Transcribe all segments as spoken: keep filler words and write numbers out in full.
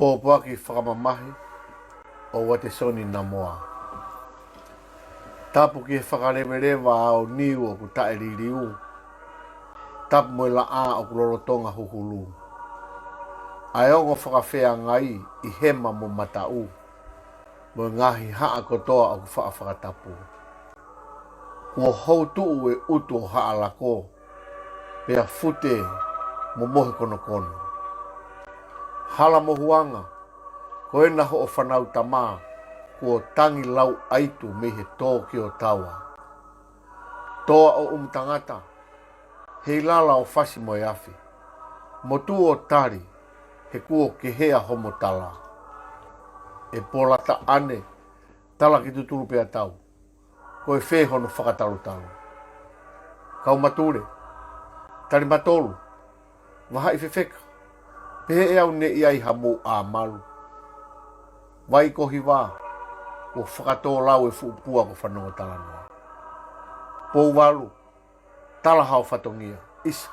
Pōpoaki fakamamahi ʻo Uatesoni Namoa. Tapu ki he fakaleveleva ʻa e niu ʻoku taʻeliliu. Tapu mo e laʻā ʻoku lolotonga huhulu. ʻA e ongo fakafeangai ʻi hema mo mataʻu, mo e ngaahi haʻa kotoa ʻoku faʻa fakatapu. Kuo houtuʻu e ʻutu ʻo Haʻalako, pea fute mo mohe konokono. Hala mo Huanga, ko ena hoʻo fānau tama, kuo tangi lau ʻaitu mei he Tōkio Taua. Toa ʻo ʻUmutangata, hei lala ʻo Fasi mo e Afi, mo tuʻu ʻo tali, he kuo kehea homo tala. ʻE Polataʻane, tala ki Tutulu pea tau, ko e fē hono fakatalutalu? Kau Matule, tali matolu, vahaʻi fefeka, pehē ʻe au ne ʻi ai hamou ʻā malu. Vai ko Hiva, kuo fakatō lau e fuʻu pua ko Fanongo Talanoa. Pouvalu, tala hao fatongia, ʻisa,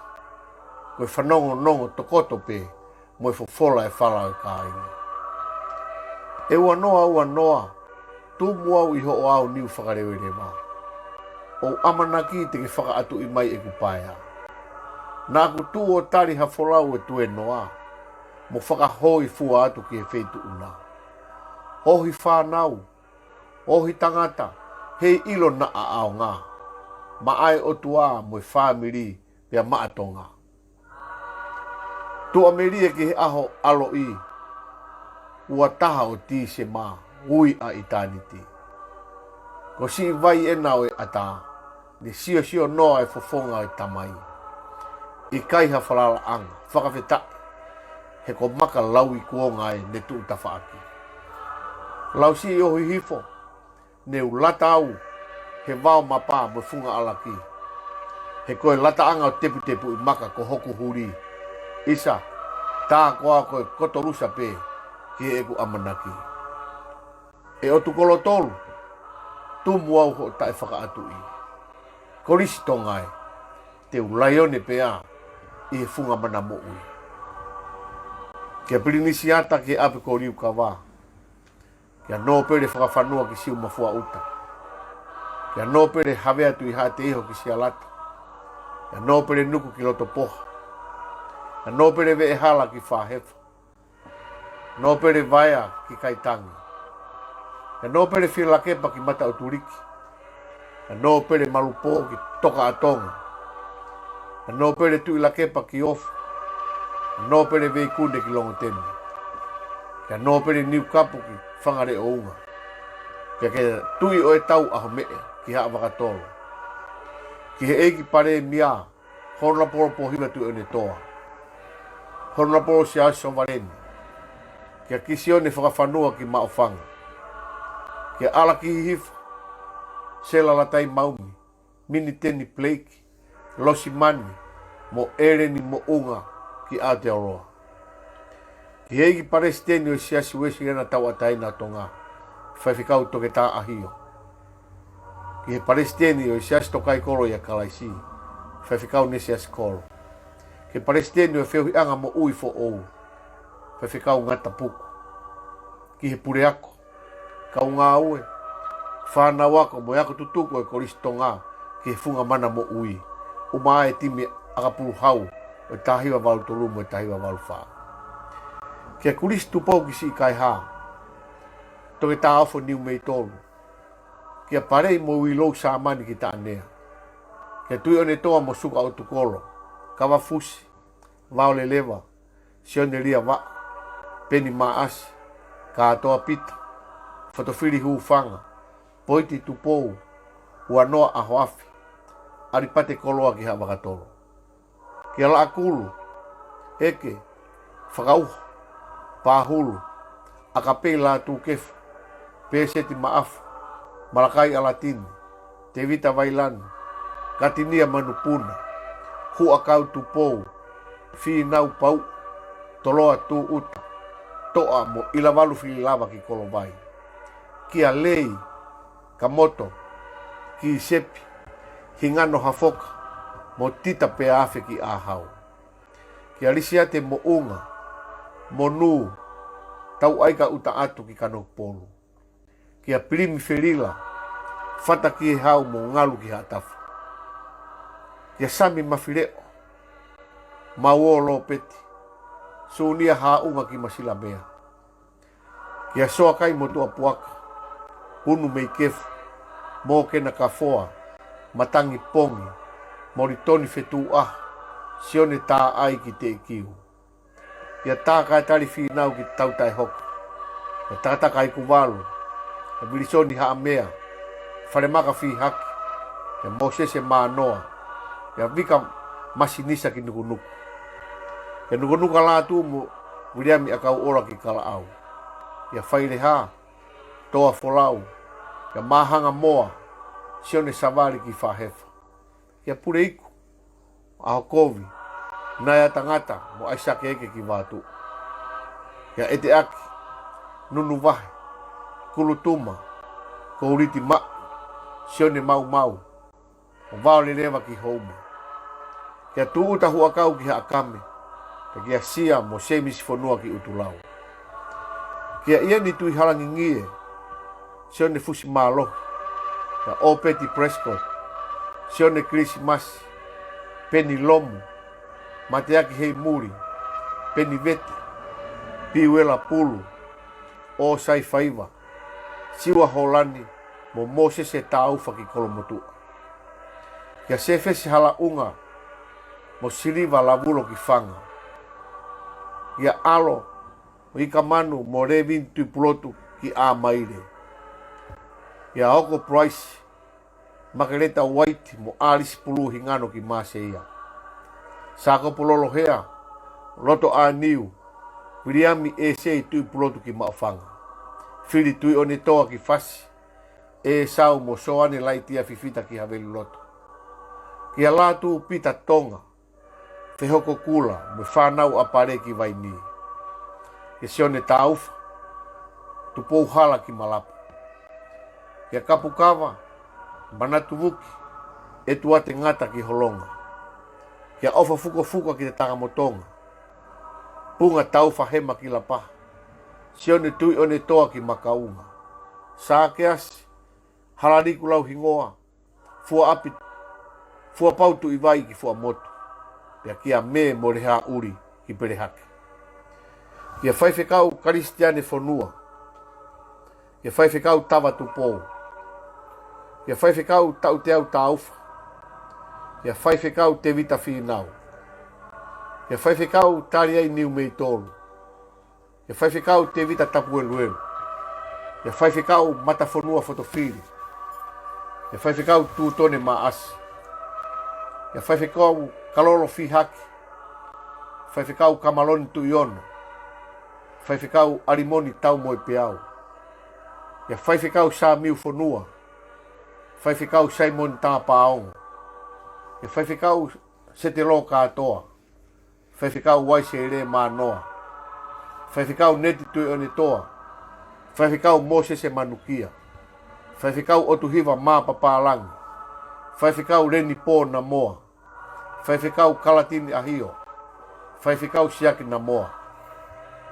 ko e fanongonongo tokoto pē mo e fofola e fala ʻo e kāinga. ʻE Uanoa, Uanoa, tumu au ʻi hoʻo ʻao niu fakaleveleva. ʻOku ʻamanaki te ke fakaʻatuʻi mai ʻeku paea. Naʻa ku tuʻu ʻo tali ha folau ʻe tuēnoa, mo fakahōifua atu ki he feituʻu na. Ohi fānau, ohi tangata, heiʻilo naʻa ʻaonga, maʻa e ʻOtua mo e fāmili pea maʻa Tonga. Tuʻamelie ki he ʻaho ʻaloʻi, ua taha ʻo Tīsema, ui ʻa ʻitāniti. Ko siʻi vai ena ʻo e ʻatā, ne siosio noa e fofonga ʻo e tamai. ʻIkai ha falalaʻanga, fakafetaʻi, he ko Maka Lauikuonga ē ne tuʻu tafaʻaki. Lausiʻi Ohihifo, ne u lata au he vao mapa mo e funga ʻalaki. He ko e lataʻanga ʻo Teputepuʻi Maka ko hoku huli. ʻIsa, tā koā ko e kotolusa pē ki heʻeku ʻamanaki. ʻE ʻOtukolo tolu, tumu au hoʻo taʻefakaʻatuʻi. Kolisi Tonga ē, te u laione pē ā ʻi he funga mana moʻui. Kia Pilinisi Ata ki he ʻapi ko Liukava. Kia Nōpele Fakafanua ki Siumafuaʻuta. Kia Nōpele Havea Tuʻihaʻateiho ki Sialata. Kia Nōpele Nuku ki Lotopoha. Kia Nōpele Veʻehala ki Fāhefa. Nōpele Vaea ki Kaitangi. Kia Nōpele Fielakepa ki Mataʻutuliki. Kia Nōpele Malupō ki Tokaʻatonga. Kia Nōpele Tuʻilakepa ki Ofa. Kia Nōpele Veikune ki Longoteme. Kia Nōpele Niukapu ki Fangaleʻounga. Kia, kia Tuʻi ʻo e Tau ʻAhomeʻa ki Haʻavakatolo. Ki he ʻEiki Palēmia, Honourable Pōhiva Tuʻiʻonetoa. Honourable Siaosi Sovaleni. Kia Kisione Fakafanua ki Maʻufanga. Kia ʻAlakihihifo, Sela Latai Maumi, Miniteni Blake, Losimani, mo ʻEleni Moʻunga ki Aotearoa. Ki he ʻEiki Palesiteni ʻo e Siasi Uēsiliana Tauʻatāina ʻo Tonga, Faifekau Toketā ʻAhio. Ki he Palesiteni ʻo e Siasi Tokaikoloi ʻa Kalaisi, Faifekau Nesiasi Kolo. Ki he Palesiteni ʻo e Feohiʻanga Moʻui Foʻou, Faifekau Ngata Puku. Ki he Puleako, kau ngāue, fānau ako mo e ako tutuku ʻo e Kolisi Tonga ki he funga mana moʻui, ʻumaʻā e timi ʻakapulu hau ʻo e taha hiva valu tolu mo e taha hiva valu fā. Kia Kulisi Tupou ki Siʻi Kaihā, Toketā Ofo Niumeitolu. Kia Palei mo Uilou Sāmani ki Taʻanea. Kia Tuʻiʻonetoa mo Suka ʻOtukolo, Kavafusi, Vaoleleva, Sione Liavaʻa, Peni Maʻasi, Kātoa Pita, Fotofili Hūfanga, Poiti Tupou, Uanoa ʻAhoafi, ʻAlipate Koloa ki Haʻavakatolo. Kia Laʻakulu, ʻEke, Fakauha, Pāhulu, ʻAkapei Lātūkefu, Pēseti Maʻafu, Malakai ʻAlatini, Tēvita Vailani, Katinia Manupuna, Huʻakau Tupou, Fīnau Pauʻu, Toloa Tūʻuta, Toʻa mo ʻIlavalu Fililava ki Kolovai. Kia Lei, Kamoto, Kisepi, Hingano Hafoka, mo Tita Peafe ki ʻĀhau. Kia Lisiate Moʻunga, Monū, Tauʻaika ʻUtaʻatu ki Kanokupolu. Kia Pilimi Felila, Fata ki he Hau mo Ngalu ki Haʻatafa. Kia Sami Mafileʻo, Mauō Lopeti, Sunia Haʻunga ki Masilamea. Kia Soakai Motuʻapuaka, Hunu Meikefu, Mokena Kafoa, Matangi Pongi, Molitoni Fetuʻaho, Sione Taʻai ki Teʻekiu. Kia Takaetali Fīnau ki Tautaʻehoka. Kia Takataka Ikuvalu, kia Vilisoni Haʻamea, Falemaka Fihaki, kia Mosese Manoa, kia Vika Masinisa ki Nukunuku. Kia Nukunuku Lātū mo Viliami ʻAkauʻola ki Kalaʻau. Kia Faileha, Toa Folau, kia Mahanga Moa, Sione Savali ki Fahefa. Kia Puleiku, ʻAhokovi, Naea Tangata mo ʻAisake Eke ki Vatu. Kia ʻEteʻaki, Nunuvahe, Kulutuma, Kouliti Maʻu, Sione Maumau, mo Vao Leleva ki Houma. Kia Tuʻuta Huʻakau ki Haʻakame, pea kia Sia mo Semisi Fonua ki ʻUtulau. Kia ʻIeni Tuʻihalangingie, Sione Fusimālohi, kia ʻOpeti Prescott, Sione Kilisimasi, Peni Lomu, Mateaki Heimuli, Peni Vete, Piuela Pulu, ʻOsai Faiva, Siua Holani, mo Mosese Taufa ki Kolomotuʻa. Kia Sefesi Halaʻunga, mo Siliva Lavulo ki Fanga. Kia ʻAlo, mo ʻIkamanu, mo Levini Tuʻipulotu ki ʻAmaile. Kia Oko Price, Makeleta Uaiti, mo ʻAlisi Pulu Hingano ki Maseia. Sakopo Lolohea, Loto ʻAniu, Viliami ʻEsei Tuʻipulotu ki Maʻufanga. Fili Tuʻiʻonetoa ki Fasi, ʻEsau mo Soane Laitia Fifita ki Haveluloto. Kia Lātū Pita Tonga, Fehokokula, mo e fānau ʻa Pale ki Vainī. Kia Sione Taufa, Tupou Hala ki Malapu. Kia Kapukava, Manatu Vuki, ʻEtuate Ngata ki Holonga. Kia ʻOfa Fukofuka ki Takamotonga, Punga Taufa Hema ki Lapaha, Sione Tuʻiʻonetoa ki Makaunga. Sakeasi, Halaliku Lauhingoa, Fuaʻapi, Fuapau Tuʻivai ki Fuaʻamotu, pea kia Mē mo Lehaʻuli ki Pelehake. Kia Faifekau Kalisitiane Fonua, kia Faifekau Tava Tupou, kia Faifekau Taʻuteau Taufa, kia Faifekau Tevita Fīnau, kia Faifekau Taliai Niumeitolu, kia Faifekau Tevita Tapueluelu, kia Faifekau Matafonua Fotofili, kia Faifekau Tutone Maʻasi, kia Faifekau Kalolo Fihaki, Faifekau Kamaloni Tuʻiono, Faifekau ʻAlimoni Taumoepeau, kia Faifekau Samiu Fonua, Faifekau Saimoni Tapaongo, kia Faifekau Setelo Katoa, Faifekau Uaisele Manoa, Faifekau Neti Tuʻiʻonetoa, Faifekau Mosese Manukia, Faifekau ʻOtuhiva Mapapalangi, Faifekau Leni Pō Namoa, Faifekau Kalatini ʻAhio, Faifekau Siaki Namoa,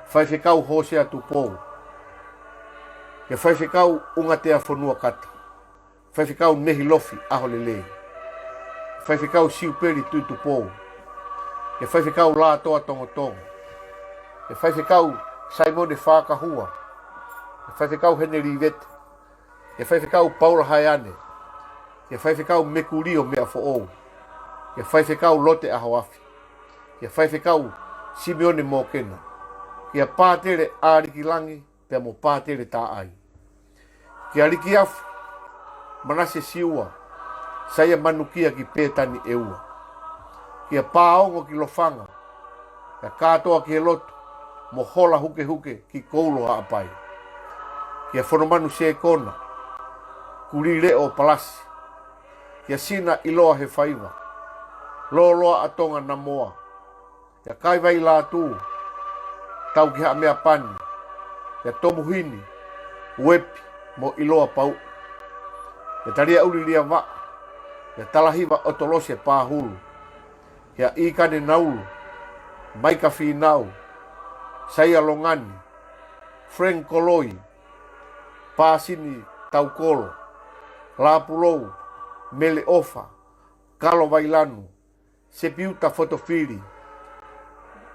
Faifekau Hosea Tupou, kia Faifekau ʻUngatea Fonua Kata, Faifekau Nehilofi ʻAholelei, Faifekau Siupeli Tuʻitupou, kia Faifekau Lātoa Tongotongo, kia Faifekau Saimone Fakahua, kia Faifekau Heneli Vete, kia Faifekau Paula Haeane, kia Faifekau Mekulio Meʻafoʻou, kia Faifekau Lote ʻAhoafi, kia Faifekau Simione Mokena, kia Pātele ʻAlikilangi pea mo Pātele Taʻai, kia Likiafu Manase Siua, Saia Manukia ki Pētani ʻEua, kia Paongo ki Lofanga, kia Katoa ki he Lotu, mo Hola Hukehuke ki Koulo Haʻapai, kia Fonomanu Sekona, Kulileʻo Palasi, kia Sina ʻIloa Hefaiva, Loloa ʻa Tonga Namoa, kia Kaivai Lātū, Taukihaʻamea Pani, kia Tomuhini Uepi mo ʻIloa Pauʻu, kia Taliaʻuli Liavaʻa, kia Talahiva ʻOtolose Pahulu, kia ʻIkane Naulu, Maika Fīnau, Saia Longani, Frank Koloi, Pāsini Taukolo, Lāpulou, Mele ʻOfa, Kalo Vailanu, Sepiuta Fotofili,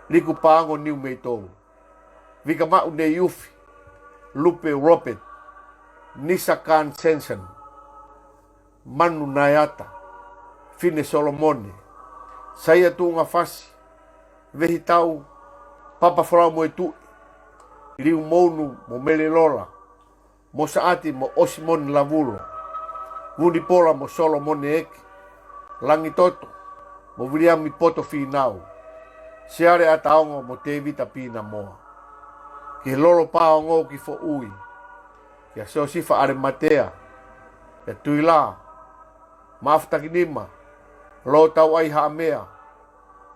Liku Paongo Niumeitou, Vikamaʻu Neiufi, Lupe Robert, Nisa Kan Sensen, Manu Naeata, Fine Solomone, Saia Tuʻungafasi, Vehitau, Papa Folau mo e Tuʻi, Liu Mounu mo Mele Lola, Mosaʻati mo ʻOsimoni Lavulo, Vunipola mo Solomone Eke, Langitoto mo Viliami Poto Fīnau, Seale ʻAtaongo mo Tēvita Pinamoa. Ki he Lolo Paongo ki Foʻui, kia Siosifa ʻAlematea, kia Tuila, Mafutakinima, Lotauʻai Haʻamea,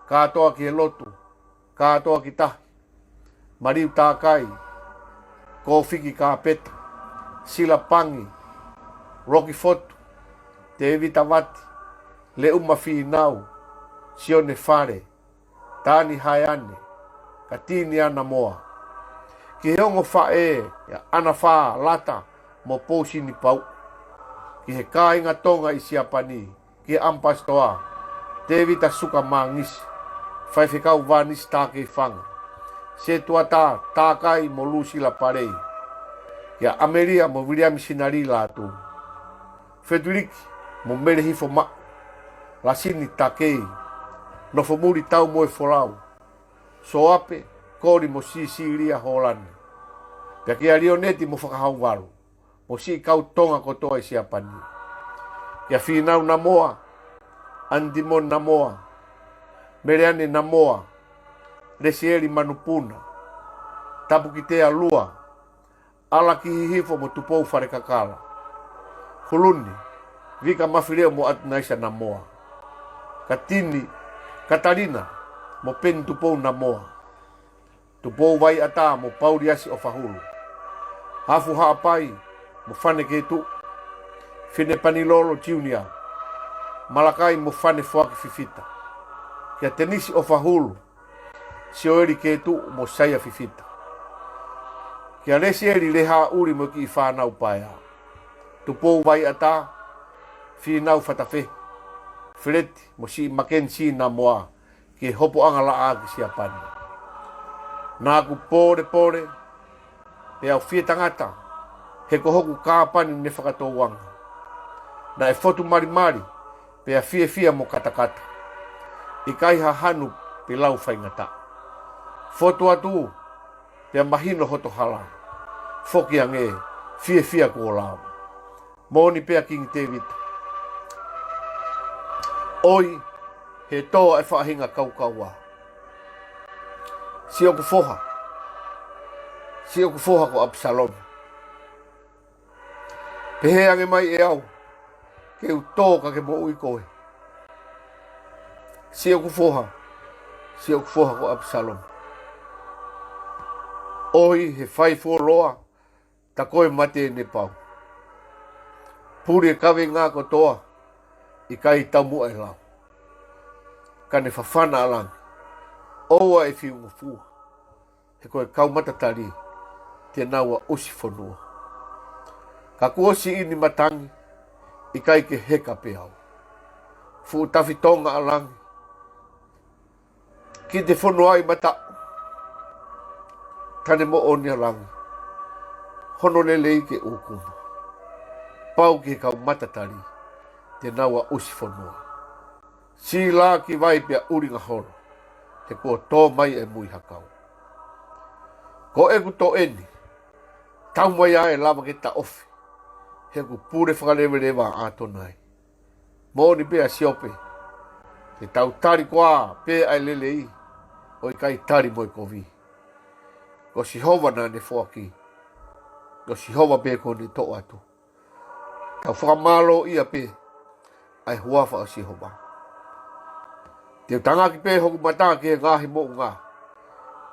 Kātoa ki he Lotu, Kātoa ki Tahi, Maliu Takai, Kofiki Kapeta, Sila Pangi, Roki Fotu, Tēvita Vati, Leuma Fīnau, Sione Fale, Tani Haeane, Katini Anamoa. Ki he ongo faʻē, ʻia Anafā Lata mo Pousini Pau. Ki he kāinga Tonga ʻi Siapani, ki he ʻAmipasitoa, Tēvita Suka Mangisi, Faifekau Vanisi Takeifanga, Setuata Takai mo Lusila Palei, kia ʻAmelia mo Viliami Sinali Lātū, Fetiliki mo Mele Hifomaʻu, Lasini Takei, Nofomuli Taumoefolau, Soape, Koli mo Sisilia Holani, pea kia Lioneti mo Fakahauvalu, mo siʻi kau Tonga kotoa ʻi Siapani. Kia Fīnau Namoa, Antimoni Namoa, Meleane Namoa, Lesieli Manupuna, Tapukitea Lua, ʻAlakihihifo mo Tupou Falekakala, Huluni, Vika Mafileo mo ʻAtunaisa Namoa, Katini, Katalina mo Peni Tupou Namoa, Tupou Vaiʻata mo Pauliasi ʻOfahulu, Afu Haʻapai mo Fane Ketuʻu, Fine Panilolo Junior, Malakai mo Fane Foaki Fifita, kia Tenisi ʻOfahulu, Sioeli Ketuʻu mo Saia Fifita, kia Lesieli Lehaʻuli mo e kiʻi fānau paea, Tupou Vaiʻata, Fīnau Fatafehi, Feleti mo siʻi Makenisi Namoa, ki he hopoʻanga laʻā ki Siapani. Naʻa ku pōlepole, pea u fie tangata, he ko hoku kāpani ne fakatouanga. Naʻe fotu malimali, pea fiefia mo katakata. ʻIkai ha hanu pe lau faingataʻa. Fotu atu, pea mahino hoto hala. Foki ange, fiefia kuo lau. Moʻoni pea Kingi Tēvita. ʻOi, he tō ʻa e faʻahinga kaukaua. Siʻoku foha. Siʻoku foha ko ʻApisalome. Pehē ange mai ʻe au, ke u tō ka ke moʻui koe. Siʻoku foha. Siʻoku foha ko ʻApisalome. ʻOi, he fai fuoloa, tā ko e mate ne pau. Puli e kavenga kotoa, ʻikai taumuʻa e lau. Ka ne fafana ʻa langi. ʻOua ʻe fiungofua. He ko e kau matatali, te nau ʻusi fonua. Ka kuo siʻi ni matangi, ʻikai ke heka pē au. Fuʻu tafi Tonga ʻa langi. Ki te fono ai mataʻu. Tane moʻoni ʻa langi. Hono lelei ke ʻūkuma. Pau ki he kau matatali, te nau ʻusi fonua. Sila ki vai pea ʻulinga holo. He kuo tō mai e mui hakau. Ko ʻeku toʻeni. Tau mai ʻa e lava ke taʻofi. He ʻoku pule fakaleveleva ʻa Tonai. Moʻoni pea Siope, ke tau tali koā pē ʻa e lelei, ʻo ʻikai tali mo e kovi. Ko Sihova naʻa ne foaki, ko Sihova pē ko ʻene toʻo atu. Tau fakamālōʻia pē ʻa e huafa ʻo Sihova. Te u tangaki pē hoku mata ki he ngaahi moʻunga,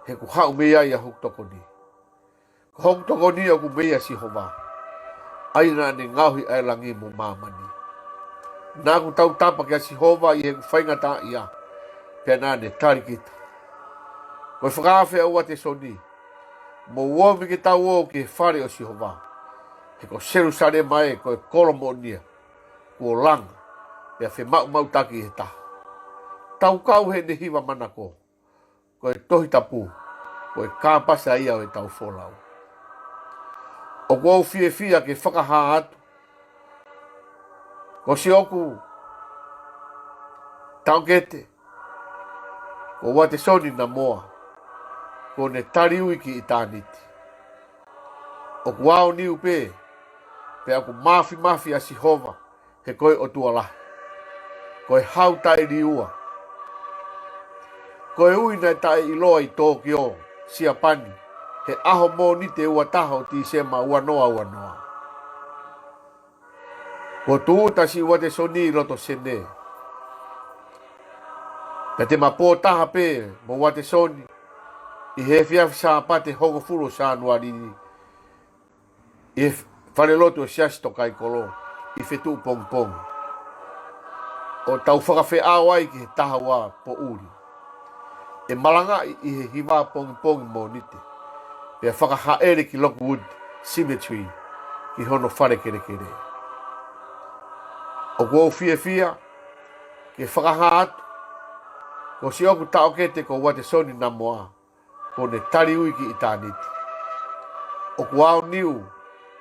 he ʻoku haʻu mei ai ʻa hoku tokoni. Ko hoku tokoni ʻoku mei a Sihova. ʻA ia naʻa ne ngaohi ʻa e langi mo māmani. Naʻa ku tautapa kia Sihova ʻi heʻeku faingataʻaʻia, pea naʻa ne tali kita. Ko e fakaafe ʻa Uatesoni, Mou omi ke tau ō ki he fale ʻo Sihova, he ko Selūsalema ē ko e kolo moʻonia, kuo langa, pea femaʻumaʻutaki ʻi he taha. Tau kau heʻene hiva manako, ko e Tohi Tapu, ko e kāpasa ia ʻo ʻetau folau. ʻOku ou fiefia ke fakahā atu, ko siʻoku taʻokete, ko Uatesoni Namoa, kuo ne taliui ki ʻitāniti. ʻOku aoniu pē, pea ʻoku māfimafi ʻa Sihova, he ko e ʻOtua lahi, ko e hau taʻeliua. Ko e ui naʻe taʻeʻiloa ʻi Tōkio, Siapani, he ʻaho Mōnite ua taha ʻo Tīsema ua noa ua noa. Kuo tūʻuta siʻi Uatesoni ʻi loto Senē. Pea te ma pō taha pē mo Uatesoni ʻi he efiafi Sāpate hongofulu ʻo Sānuali ni, ʻi he falelotu ʻo e Siasi Tokaikolo ʻi Fetuʻupongipongi, ʻo tau fakafeʻao ai ki he taha ua poʻuli. ʻE malangaʻi ʻi he hiva pongipongi Mōnite, pea fakahaʻele ki Lockwood Cemetery, ki hono fale kelekele. ʻOku ou fiefia ke fakahā atu, ko siʻoku taʻokete ko Uatesoni Namoa, kuo ne taliui ki ʻitāniti. ʻOku aoniu,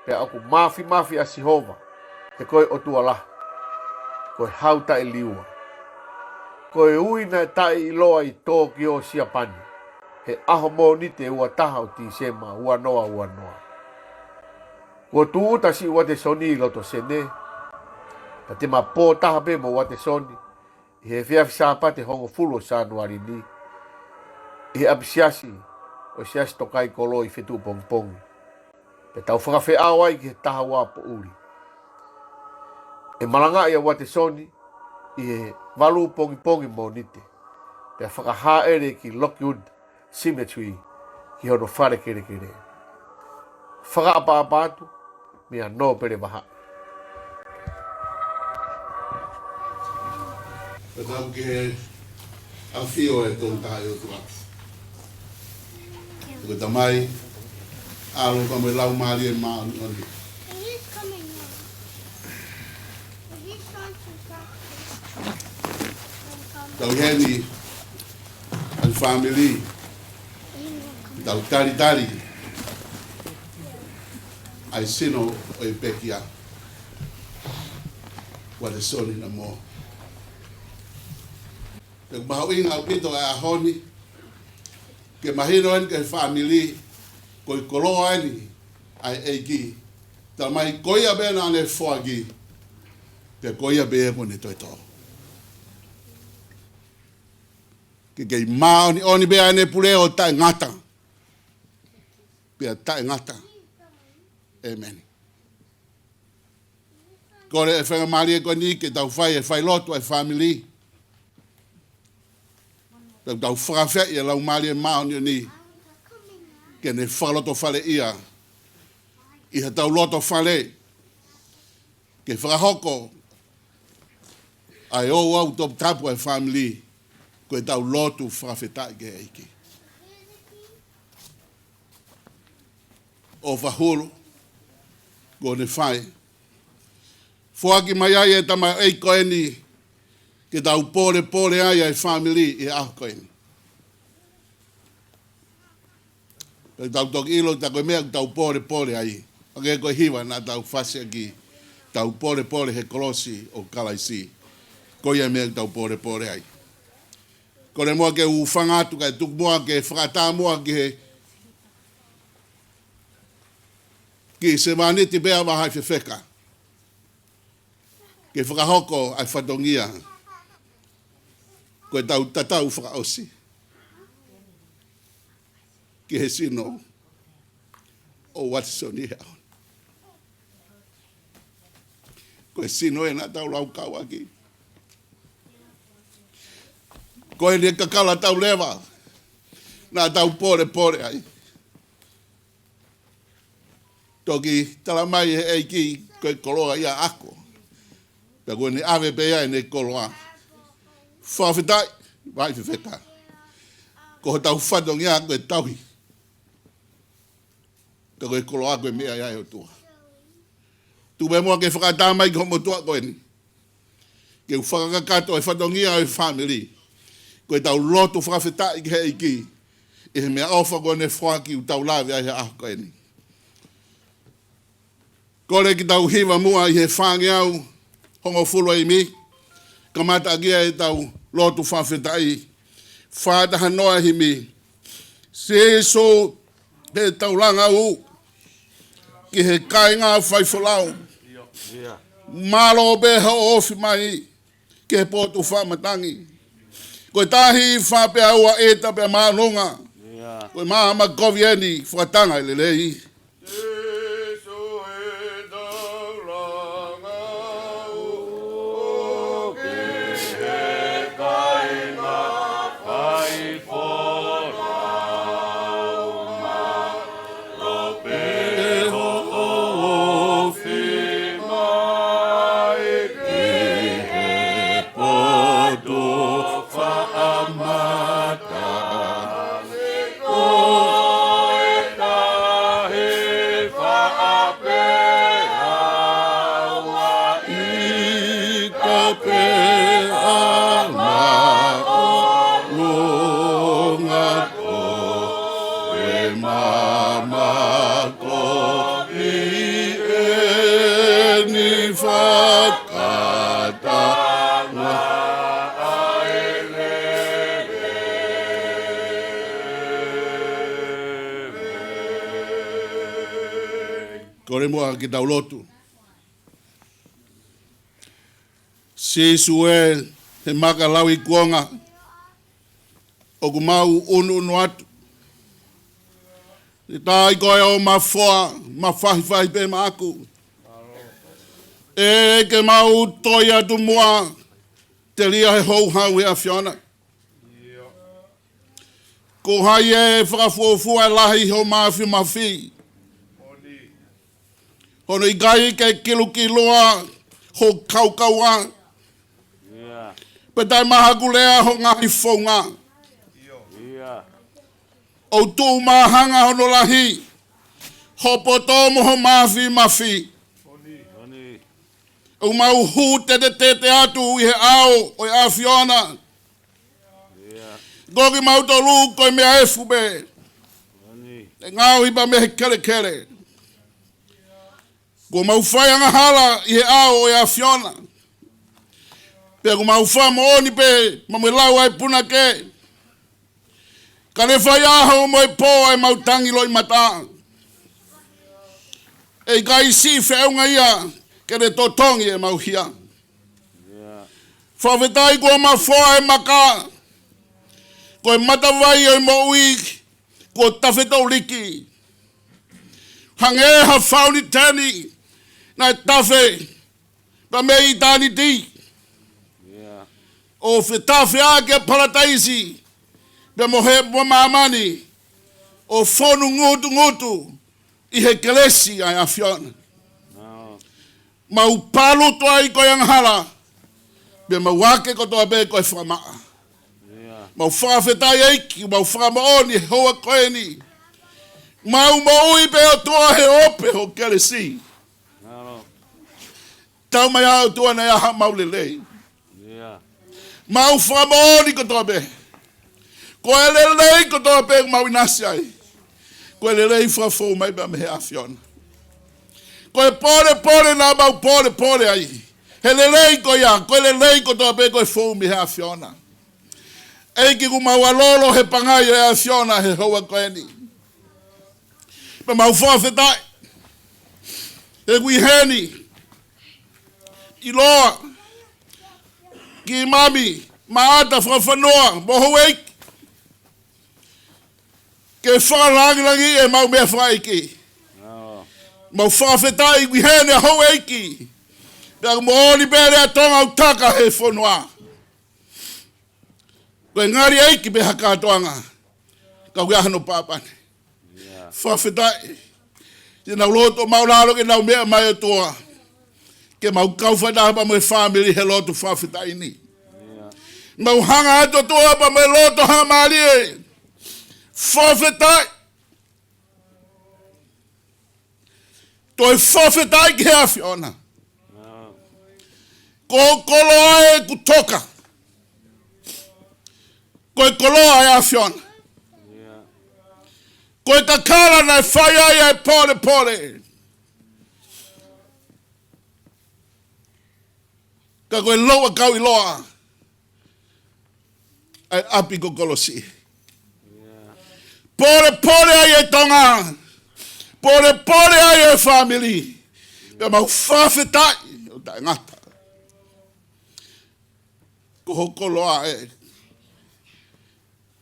pea ʻoku māfimafi ʻa Sihova, he ko e ʻOtua lahi, ko e hau taʻeliua. Ko e ui naʻe taʻeʻiloa ʻi Tōkio, Siapani, he ʻaho Mōnite ua taha ʻo Tīsema ua noa ua noa. Kuo tūʻuta siʻi Uatesoni ʻi loto Senē. Pea te ma pō taha pē mo Uatesoni ʻi he efiafi Sāpate hongofulu ʻo Sānuali ni, ʻi he ʻapisiasi ʻo e Siasi Tokaikolo ʻi Fetuʻupongipongi, pea tau fakafeʻao ai ki he taha ua poʻuli. ʻE malangaʻi ʻa Uatesoni ʻi he valu pongipongi Mōnite, pea fakahaʻele ki Lockwood Cemetery, ki hono fale kelekele. Fakaʻapaʻapa atu, meia Nōpele Vahaʻi. Ko e tau ke afio e tolu taha ʻi ʻOtua. Ko e Tamai, ʻAlo pea mo e Laumālie Māʻoniʻoni. Tau ʻi heni, ʻa e fāmili, tau talitali ʻa e sino ʻo e pekia, Uatesoni Namoa. Pea ʻoku mahuʻinga ʻaupito ʻa e ʻaho ni, ke mahino eni ki he fāmili, ko e koloa eni ʻa e ʻEiki. Talamai ko ia pē naʻa ne foaki, pea ko ia pē kuo ne toe tō. Ke kei māʻoniʻoni pē ʻa ʻene pule ʻo taʻengata pea taʻengata. ʻĒmeni. Kole e faingamālie ko eni ke tau fai e failotu ʻa e fāmili. Tau, tau fakafeʻao ʻi he Laumālie Māʻoniʻoni ke ne fakalotofaleʻia ʻi hotau lotofale, ke fakahoko ʻa e ouau toputapu ʻa e fāmili, ko ʻetau lotu fakafetaʻi ki he ʻEiki. ʻOfa hulu kuo ne fai. Foaki mai ai e tamaioʻeiki ko eni ke tau pōlepole ai ʻa e fāmili ʻi he ʻaho ko eni. Pea tau toki ʻilo ta ko e meʻa ʻoku tau pōlepole ai, ʻa ia ko e hiva naʻa tau fasi ʻaki, tau pōlepole he kolosi ʻo Kalaisi. Ko ia e meʻa ʻoku tau pōlepole ai. Kole muʻa ke u hūfanga atu kae tuku muʻa ke fakaʻatā muʻa ki he, ki he sevāniti pea vahaʻi fefeka, ke fakahoko ʻa e fatongia ko ʻetau tatau fakaʻosi ki he sino ʻo Uatesoni he ʻaho ni. Ko e sino ē naʻa tau laukau ʻaki. Ko ʻene kakala tau leva naʻa tau pōlepole ai. Toki talamai ʻe he ʻEiki ko e koloa ia ʻaʻaku, pea ko ʻene ʻave pē ia ʻene koloa. Fakafetaʻi, vahaʻi fefeka. Ko hotau fatongia ko e tauhi. Ka ko e koloa ko e meʻa ia ʻe ʻOtua. Tuku muʻa ke fakaʻatā mai ki hoʻo motuʻa ko eni. Ke u fakakakato e fatongia ʻo e fāmili. Ko ʻetau lotu fakafetaʻi ki he ʻEiki. ʻI he meʻaʻofa kuo ne foaki ʻoku tau lave ai he ʻaho ko eni. Kole ke tau hiva muʻa ʻi he fāngeau hongofulu ʻa e himi. Kamata ʻaki ʻetau lotu fakafetaʻi. Fā taha noa himi. Sīsū, he taulanga ʻoku ki he kāinga faifolau. Mālō pē hoʻo ofi mai ki he potu fakamatangi. Ko e tahi fā pea ua ʻeta pea māʻolunga. Ko e maama kovi eni fakatanga e lelei. Kole muʻa ke tau lotu. Sīsū ē, he maka lauikuonga, ʻoku mau ʻunuʻunu atu. Te tai koe ʻo mafoa, mafahifahi pē maʻaku. ʻEiki, mau toe atu muʻa, telia he houhau ʻa e ʻAfiona. Ko hai ʻe fakafuofua e lahi ho māfimafi. Hono ʻikai ke kilukilua ho kaukaua. Pea taʻemahakulea ho ngaahi founga. ʻOku tuʻu māhanga hono lahi, ho poto mo ho māfimafi. ʻOku mau hū tetetete atu ʻi he ʻao ʻo e ʻAfiona. Ko kimautolu ko e meʻa efu pē. ʻE ngaohi pē mei he kelekele. Kuo mau fai angahala ʻi he ʻao ʻo e ʻAfiona. Pea kuo mau fakamoʻoni pē, mo e lau ʻa e punake. Ka ne fai ʻaho mo e pō ʻa ʻemau tangi loʻimata. ʻE ʻikai siʻi feʻunga ia, ke ne totongi ʻemau hia. Fakafetaʻi kuo mafoa e maka. Ko e matavai ʻo e moʻui, kuo tafe touliki. Hangē ha fauniteni, naʻe tafe, pea mei ʻitāniti. ʻO fetafe ʻa e palataisi, pea mo he mo māmani, ʻo fonu ngutungutu, ʻi he kelesi ʻa e ʻAfiona. Mau palutu ai ko e angahala, pea mau ake kotoa pē ko e fakamaʻa. Mau fakafetaʻi ʻEiki, mau fakamoʻoni he houa ko eni. Mau moʻui pē ʻOtua he ope ho kelesi. Tau mai ʻa ʻOtua naʻe ʻi ai haʻamau lelei. Mau fakamoʻoni kotoa pē. Ko e lelei kotoa pē ʻoku mau ʻinasi ai. Ko e lelei fakafou mai pē mei he ʻAfiona. Ko e polepole naʻa mau polepole ai. He lelei ko ia, ko e lelei kotoa pē ko e fou mei he ʻAfiona. ʻEiki kuo mau ʻalolo he pangai ʻo e ʻAfiona he houa ko eni. Pea mau fakafetaʻi. He ʻoku ʻi heni. ʻIloa. Ki mami, maʻata fakafanua, mo houʻeiki. Ke fakalangilangi ʻemau meʻa fakaʻeiki. Mau fakafetaʻi ʻoku ʻi heni ʻa houʻeiki. Pea ʻoku moʻoni pē lea Tonga ʻoku taka he fonua. Ko e ngali ʻEiki pē ha kātoanga. Ka ʻoku ʻi ai hano pāpane. Fakafetaʻi. Te nau loto maʻulalo ke nau meʻa mai ʻOtua. Ke mau kau fakataha pea mo e fāmili he lotu fakafetaʻi ni. Mau hanga atu ʻOtua pea mo e loto hangamālie. Fakafetaʻi. ʻOi, fakafetaʻi ki he ʻAfiona. Ko e koloa ē kuo toka. Ko e koloa ʻa e ʻAfiona. Ko e kakala naʻe fai ai ʻa e polepole. Ka ko e louʻakau ʻiloa ʻa e ʻapi ko Kolosi. Polepole ai e Tonga. Polepole ai e fāmili. Pea mau fakafetaʻi ʻo taʻengata. Ko hoʻo koloa ē.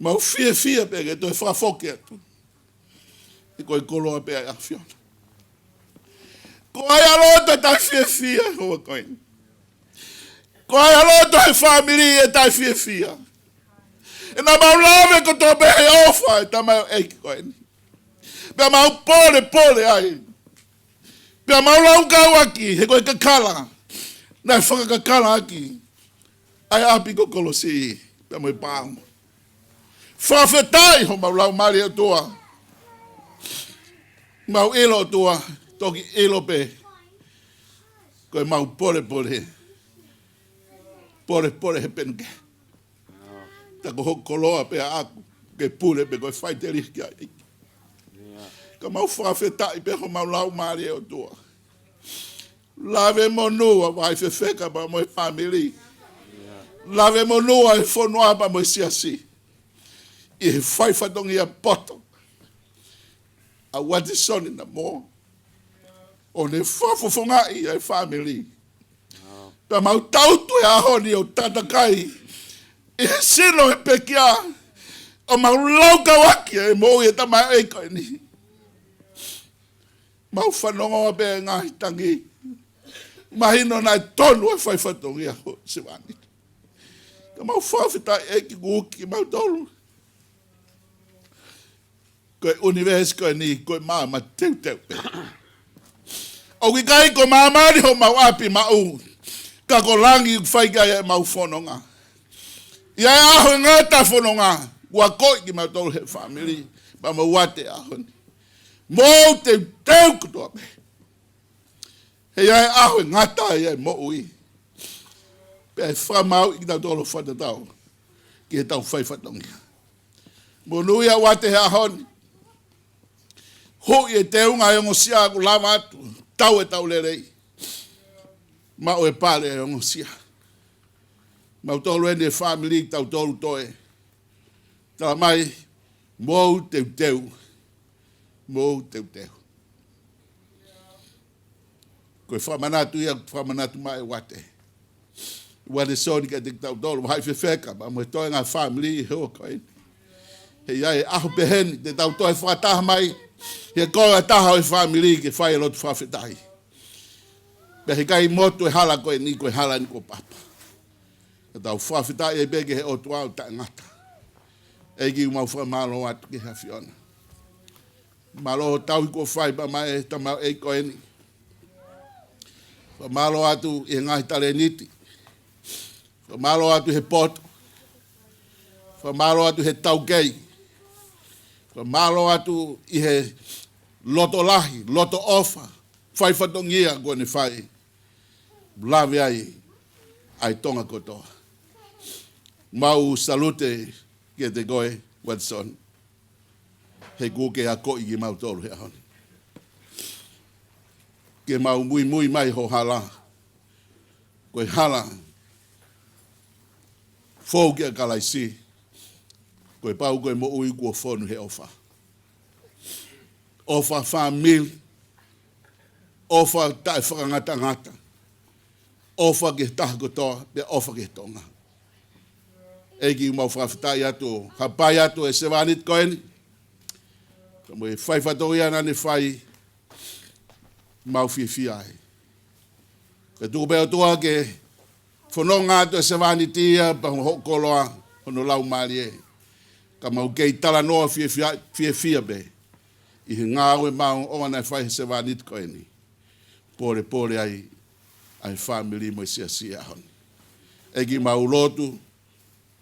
Mau fiefia pē ke toe fakafoki atu. He ko e koloa pē ʻa e ʻAfiona. Ko ai ʻa loto ʻe taʻefiefia he houa ko eni? Ko ai ʻa loto he fāmili ʻe taʻefiefia? ʻE naʻa mau lave kotoa pē he ʻofa ʻa e tamaioʻeiki ko eni. Pea mau polepole ai. Pea mau laukau ʻaki, he ko e kakala naʻe fakakakala ʻaki ʻa e ʻapi ko Kolosi, pea mo e pāmu. Fakafetaʻi homau laumālie ʻOtua. Mau ʻilo ʻOtua, toki ʻilo pē ko e mau polepole. Polepole he penuke. Ta ko hoʻo koloa pē ʻaʻaku, ke pule pē ko e faitelihi ki ai. Ka mau fakafetaʻi pē homau laumālie ʻOtua. Lave monū ʻa Vahaʻi Fefeka pea mo e fāmili. Lave monū ʻa e fonua pea mo e siasi. ʻI he fai fatongia poto ʻa Uatisoni Namoa. ʻO ne fakafofongaʻi ʻa e fāmili. Pea mau tangutu he ʻaho ni ʻo tatakai ʻi he sino ʻo e pekia, ʻo mau laukau ʻaki e moʻui ʻa e tamaioʻeiki ko eni. Mau fanongo pē ngaahi tangi. Mahino naʻe tonu e fai fatongia ʻo e sevāniti. Ka mau fakafetaʻi ʻEiki kuo uki kimautolu. Ko e ʻunivēsi ko eni, ko e maama teuteu pē. ʻOku ʻikai ko māmani homau ʻapi maʻu, ka ko langi ʻoku fai ki ai ʻemau fononga. ʻI he ʻaho ʻe ngata fononga, ʻoku akoʻi kimautolu he fāmili, pea mau ʻoatu he ʻaho ni. Mou teuteu kotoa pē. He ʻe ʻi ai e ʻaho ʻe ngata ai e moʻui. Pea ʻe fakamāuʻi kitautolu fakatatau ki heʻetau fai fatongia. Monūʻia ʻoatu he ʻaho ni. Huʻi e teunga e ongosia kuo lava atu. Tau e tau lelei. Maʻu e pale e ongosia. Mautolu eni e fāmili tautolu toe. Tala mai, mou teuteu. Mou teuteu. Ko e fakamanatu ia, fakamanatu mai ʻe Uate. Uate Soni kiate kitautolu, Vahaʻi Fefeka, pea mo e toenga fāmili he houa ko eni. He ʻi ai e ʻaho pehē ni, te tau toe fakataha mai, he ko e taha ʻo e fāmili ke fai e lotu fakafetaʻi. Pea he ʻikai motu e hala ko eni, ko e hala ni ko Papa. Ka tau fakafetaʻi ai pē ki he ʻOtua ʻo taʻengata. ʻEiki, mau fakamālō atu ki he ʻAfiona. Mālō tauhi kuo fai pea mo e tamaioʻeiki ko eni. Fakamālō atu ʻi he ngaahi talēniti. Fakamālō atu he poto. Fakamālō atu he taukei. Fakamālō atu ʻi he loto lahi, loto ʻofa, fai fatongia kuo ne fai. Lave ai ʻa e Tonga kotoa. Mau salute kiate koe, Watson. He kuo ke akoʻi kimautolu he ʻaho ni. Ke mau muimui mai ho hala. Ko e hala fou kia Kalaisi. Ko e pau ko e moʻui kuo fonu he ʻofa. ʻOfa fāmili. ʻOfa taʻefakangatangata. ʻOfa ki he taha kotoa, pea ʻofa ki he Tonga. ʻEiki, mau fakafetaʻi atu, hapai atu e sevāniti ko eni. Ka mo e fai fatongia naʻa ne fai, mau fiefia ai. Ka tuku pē ʻOtua ke fononga atu e sevāniti ia pea mo hoʻo koloa, hono laumālie. Ka mau kei talanoa fiefia, fiefia pē. ʻI he ngāue maʻongoʻonga naʻe fai he sevāniti ko eni. Polepole ai, ʻa e fāmili mo e siasi he ʻaho ni. ʻEiki, mau lotu,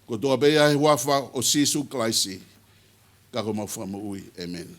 kotoa pē ia he huafa ʻo Sīsū Kalaisi, ka ko homau Fakamoʻui. ʻĒmeni.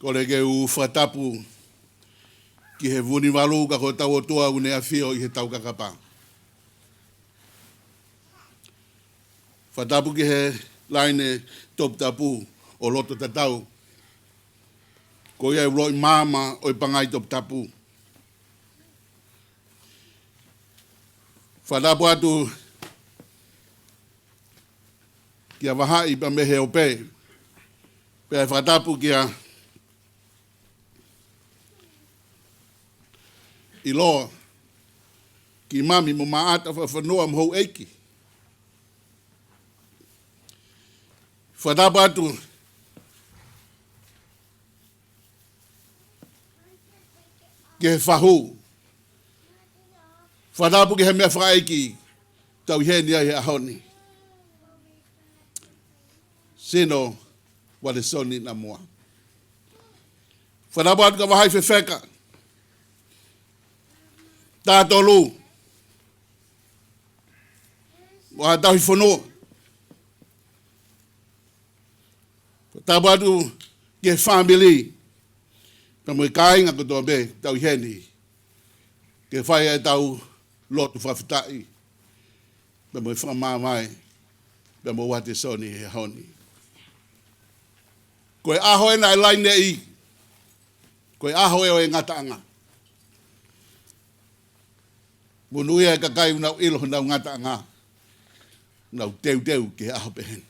Kole ke u fakatapu ki he Vunivalu, ka ko hotau ʻOtua ʻoku ne ʻafio ʻi heʻetau kakapa. Fakatapu ki he laine toputapu ʻo loto tatau, ko ia ʻoku uloʻi maama ʻo e pangai toputapu. Fakatapu atu kia Vahaʻi pea mei he ope. Pea fakatapu kia ʻIloa, ki Mami mo Maʻata, Fafanua mo Houʻeiki. Fakatapu atu ki he fahu. Fakatapu ki he meʻa fakaʻeiki ʻoku tau ʻi heni ai he ʻaho ni. Sino Walesoni Namua. Fakatapu atu kia Vahaʻi Fefeka, Tatolu, ʻo Tauhi Fonua. Fakatapu atu ki he fāmili pea mo e kāinga kotoa pē ʻoku tau ʻi heni ke fai ʻetau lotu fakafetaʻi pea mo e fakamāvae pea mo Walesoni he ʻaho ni. Ko e ʻaho ē naʻe laineʻi, ko e ʻaho ē ʻo e ngataʻanga. Monūʻia e kakai ʻoku nau ʻilo honau ngataʻanga, nau teuteu ki he ʻaho pehē ni.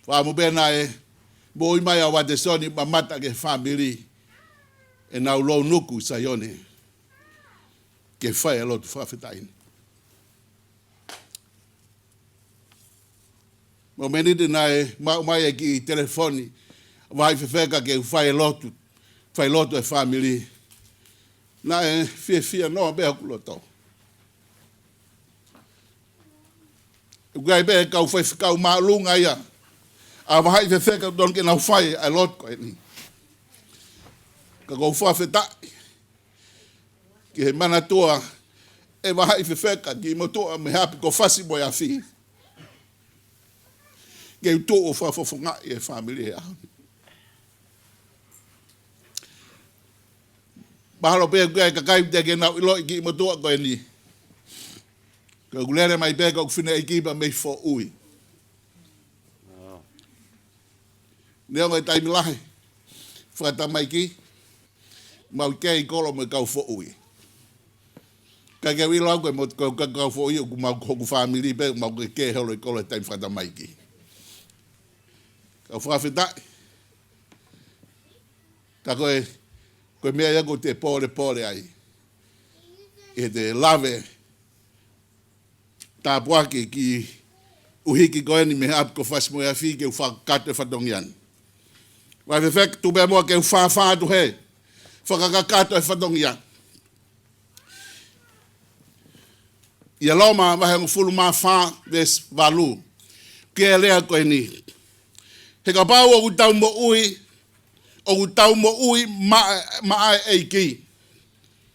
Fakaʻamu pē naʻe moʻui mai ʻa Walesoni, mamata ki he fāmili, ʻenau lounuku ʻi Saione ke fai e lotu fakafetaʻi ni. Mo e miniti naʻe maʻu mai e kiʻi telefoni ʻa Vahaʻi Fefeka ke u fai e lotu, fai lotu e fāmili, naʻe fiefia noa pē hoku loto. ʻOku ʻi ai pē kau faifekau māʻolunga ia ʻa Vahaʻi Fefeka ʻoku totonu ke nau fai ʻa e lotu ko eni. Ka ʻoku ou fakafetaʻi ki he manatua ʻe Vahaʻi Fefeka kiʻi motuʻa mei he ʻapi ko Fasi mo e Afi, ke u tuʻu ʻo fakafofongaʻi e fāmili he ʻaho ni. Mahalo pē ʻoku ʻi ai e kakai ʻoku teʻeki ke nau ʻiloʻi e kiʻi motuʻa ko eni. Ko ʻeku lele mai pē ko ʻeku fineʻeiki pea mei Foʻui. Neongo e taimi lahi fakatamaiki, mau kei kolo mo e kau Foʻui. Ka ke ʻilo au ko e mo-, ko e kau Foʻui ʻoku mau, ko hoku fāmili pē, mau kei kei holo ʻi kolo he taimi fakatamaiki. Kau fakafetaʻi. Ka ko e, ko e meʻa ia ʻoku te pōlepole ai, ʻi heʻete lave tāpuaki ki ʻUhiki ko eni mei he ʻapi ko Fasi mo e Afi ke u fakakakato e fatongia ni. Vahaʻi Fefeka, tuʻu pē muʻa ke u fāfā atu he fakakakato e fatongia. ʻIa Loma vahe hongofulu mā fā veesi valu, ʻoku ʻi ai e lea ko eni: He kapau ʻoku tau moʻui, ʻoku tau moʻui maʻa, maʻa e ʻEiki.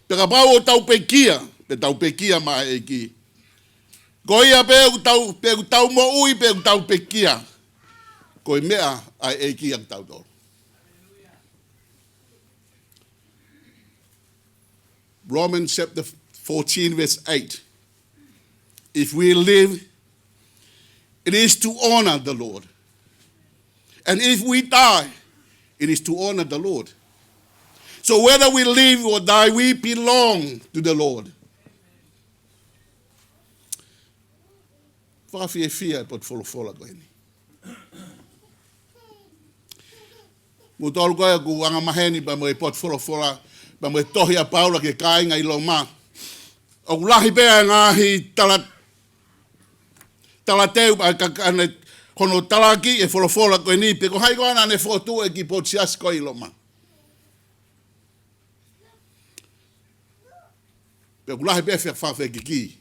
Pea kapau ʻoku tau pekia, pea tau pekia maʻa e ʻEiki. Ko ia pē ʻoku tau, pe ʻoku tau moʻui, pe ʻoku tau pekia, ko e meʻa ʻa e ʻEiki ʻiate kitautolu. Romans chapter fourteen, verse eight. If we live, it is to honor the Lord. And if we die, it is to honor the Lord. So whether we live or die, we belong to the Lord. Fakafiefia e potu folofola ko eni. Mou tolu ko ē ʻoku angamaheni pea mo e potu folofola, pea mo e tohi ʻa Paula ki he kāinga ʻi Loma. ʻOku lahi pē ʻa e ngaahi tala, talateu pea ka, ka ne hono talaki e folofola ko eni pe ko hai koā naʻa ne fokotuʻu e kiʻi potu siasi ko ē ʻi Loma. Pea ʻoku lahi pē fia fakafekiki.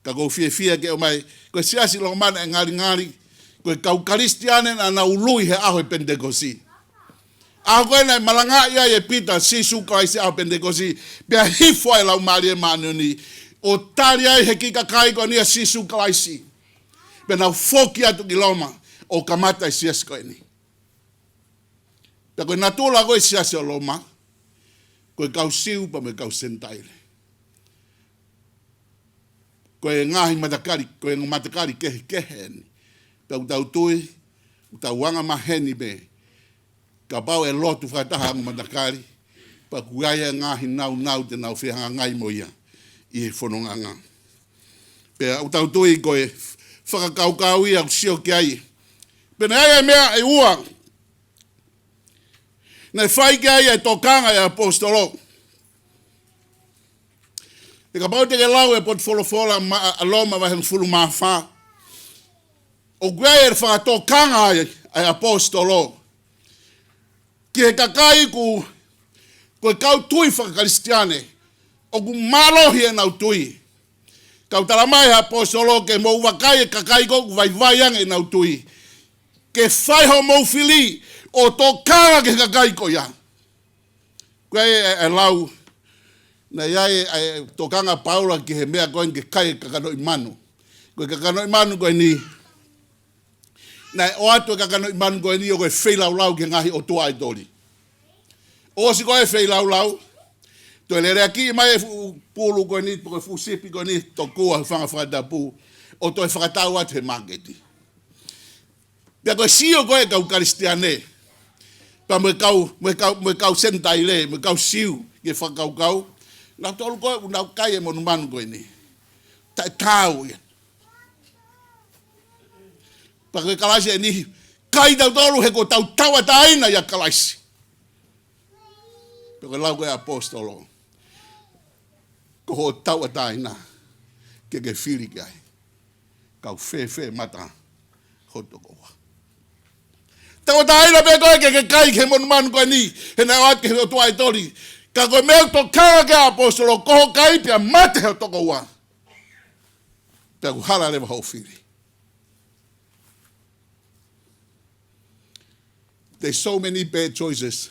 Ka ʻoku ou fiefia ke ʻomai, ko e siasi Loma naʻe ngalingali, ko e kau Kalisitiane naʻa nau ului he ʻaho e Penitekosi. ʻAho ko ē naʻe malangaʻi ai ʻe Pita ʻa Sīsū Kalaisi ʻaho Penitekosi, pea hifo ai e Laumālie Māʻoniʻoni ʻo tali ai he kiʻi kakai ko eni ʻa Sīsū Kalaisi. Pea nau foki atu ki Loma ʻo kamata e siasi ko eni. Pea ko e natula ko ē siasi ʻo Loma, ko e kau Siu pea mo e kau Senitaile. Ko e ngaahi matakali, ko e matakali kehekehe eni. Pea ʻoku tau tui, ʻoku tau angamaheni pē, kapau ʻe lotu fakataha ʻa e matakali, pea ʻoku ʻi ai e ngaahi nāunau te nau fehangahangai mo ia ʻi he fononga. Pea ʻoku tau tui ko e fakakaukau ia ʻoku sio ki ai. Pea naʻe ʻi ai e meʻa ʻe ua naʻe fai ki ai e tokanga ʻa e ʻaposetolo. He kapau te ke lau e potu folofola ma-, ʻa Loma vahe hongofulu mā fā, ʻoku ʻi ai e fakatokanga ʻa e, ʻa e ʻaposetolo ki he kakai ʻoku, ko e kau tui fakakalisitiane, ʻoku mālohi ʻenau tui. Ka ʻoku talamai ʻe he ʻaposetolo ke mou vakai e kakai ko ē ʻoku vaivai ange ʻenau tui, ke fai hoʻomou fili ʻo tokanga ki he kakai ko ia. Ko e, e, e lau, naʻe ʻi ai e, e tokanga ʻa Paula ki he meʻa ko eni ke kai e kakanoʻi manu. Ko e kakanoʻi manu ko eni, naʻe ʻoatu e kakanoʻi manu ko eni ʻo ko e feilaulau ki he ngaahi ʻotua ʻaitoli. ʻOsi ko ē feilaulau, toe leleakiʻi mai e fuʻu pulu ko eni, ko e fuʻu sipi ko eni, tokua he fanga fakatapu, ʻo toe fakatau atu he māketi. Pea ko e sio ko ē kau Kalisitiane, pea mo e kau, mo e kau, mo e kau Senitaile, mo e kau Siu, ki he fakakaukau, nautolu ko ē ʻoku nau kai e monumanu ko eni. Taʻetaau ia. Pea ko e kalasi eni, kai tautolu he ko ʻetau tauʻatāina ʻia Kalaisi. Pea ko e lau ko ē ʻa e ʻaposetolo, ko hoʻo tauʻatāina ke ke fili ki ai, kau fēfē mata hoʻo tokoua. Tauʻatāina pē koe ke ke kai ki he monumanu ko eni, he naʻe ʻoatu ki he ʻotua ʻaitoli. Ka ko e meʻa ʻoku tokanga ki ai e ʻaposetolo, ko hoʻo kai pea mate hoʻo tokoua, pea ʻoku hala leva hoʻo fili. There's so many bad choices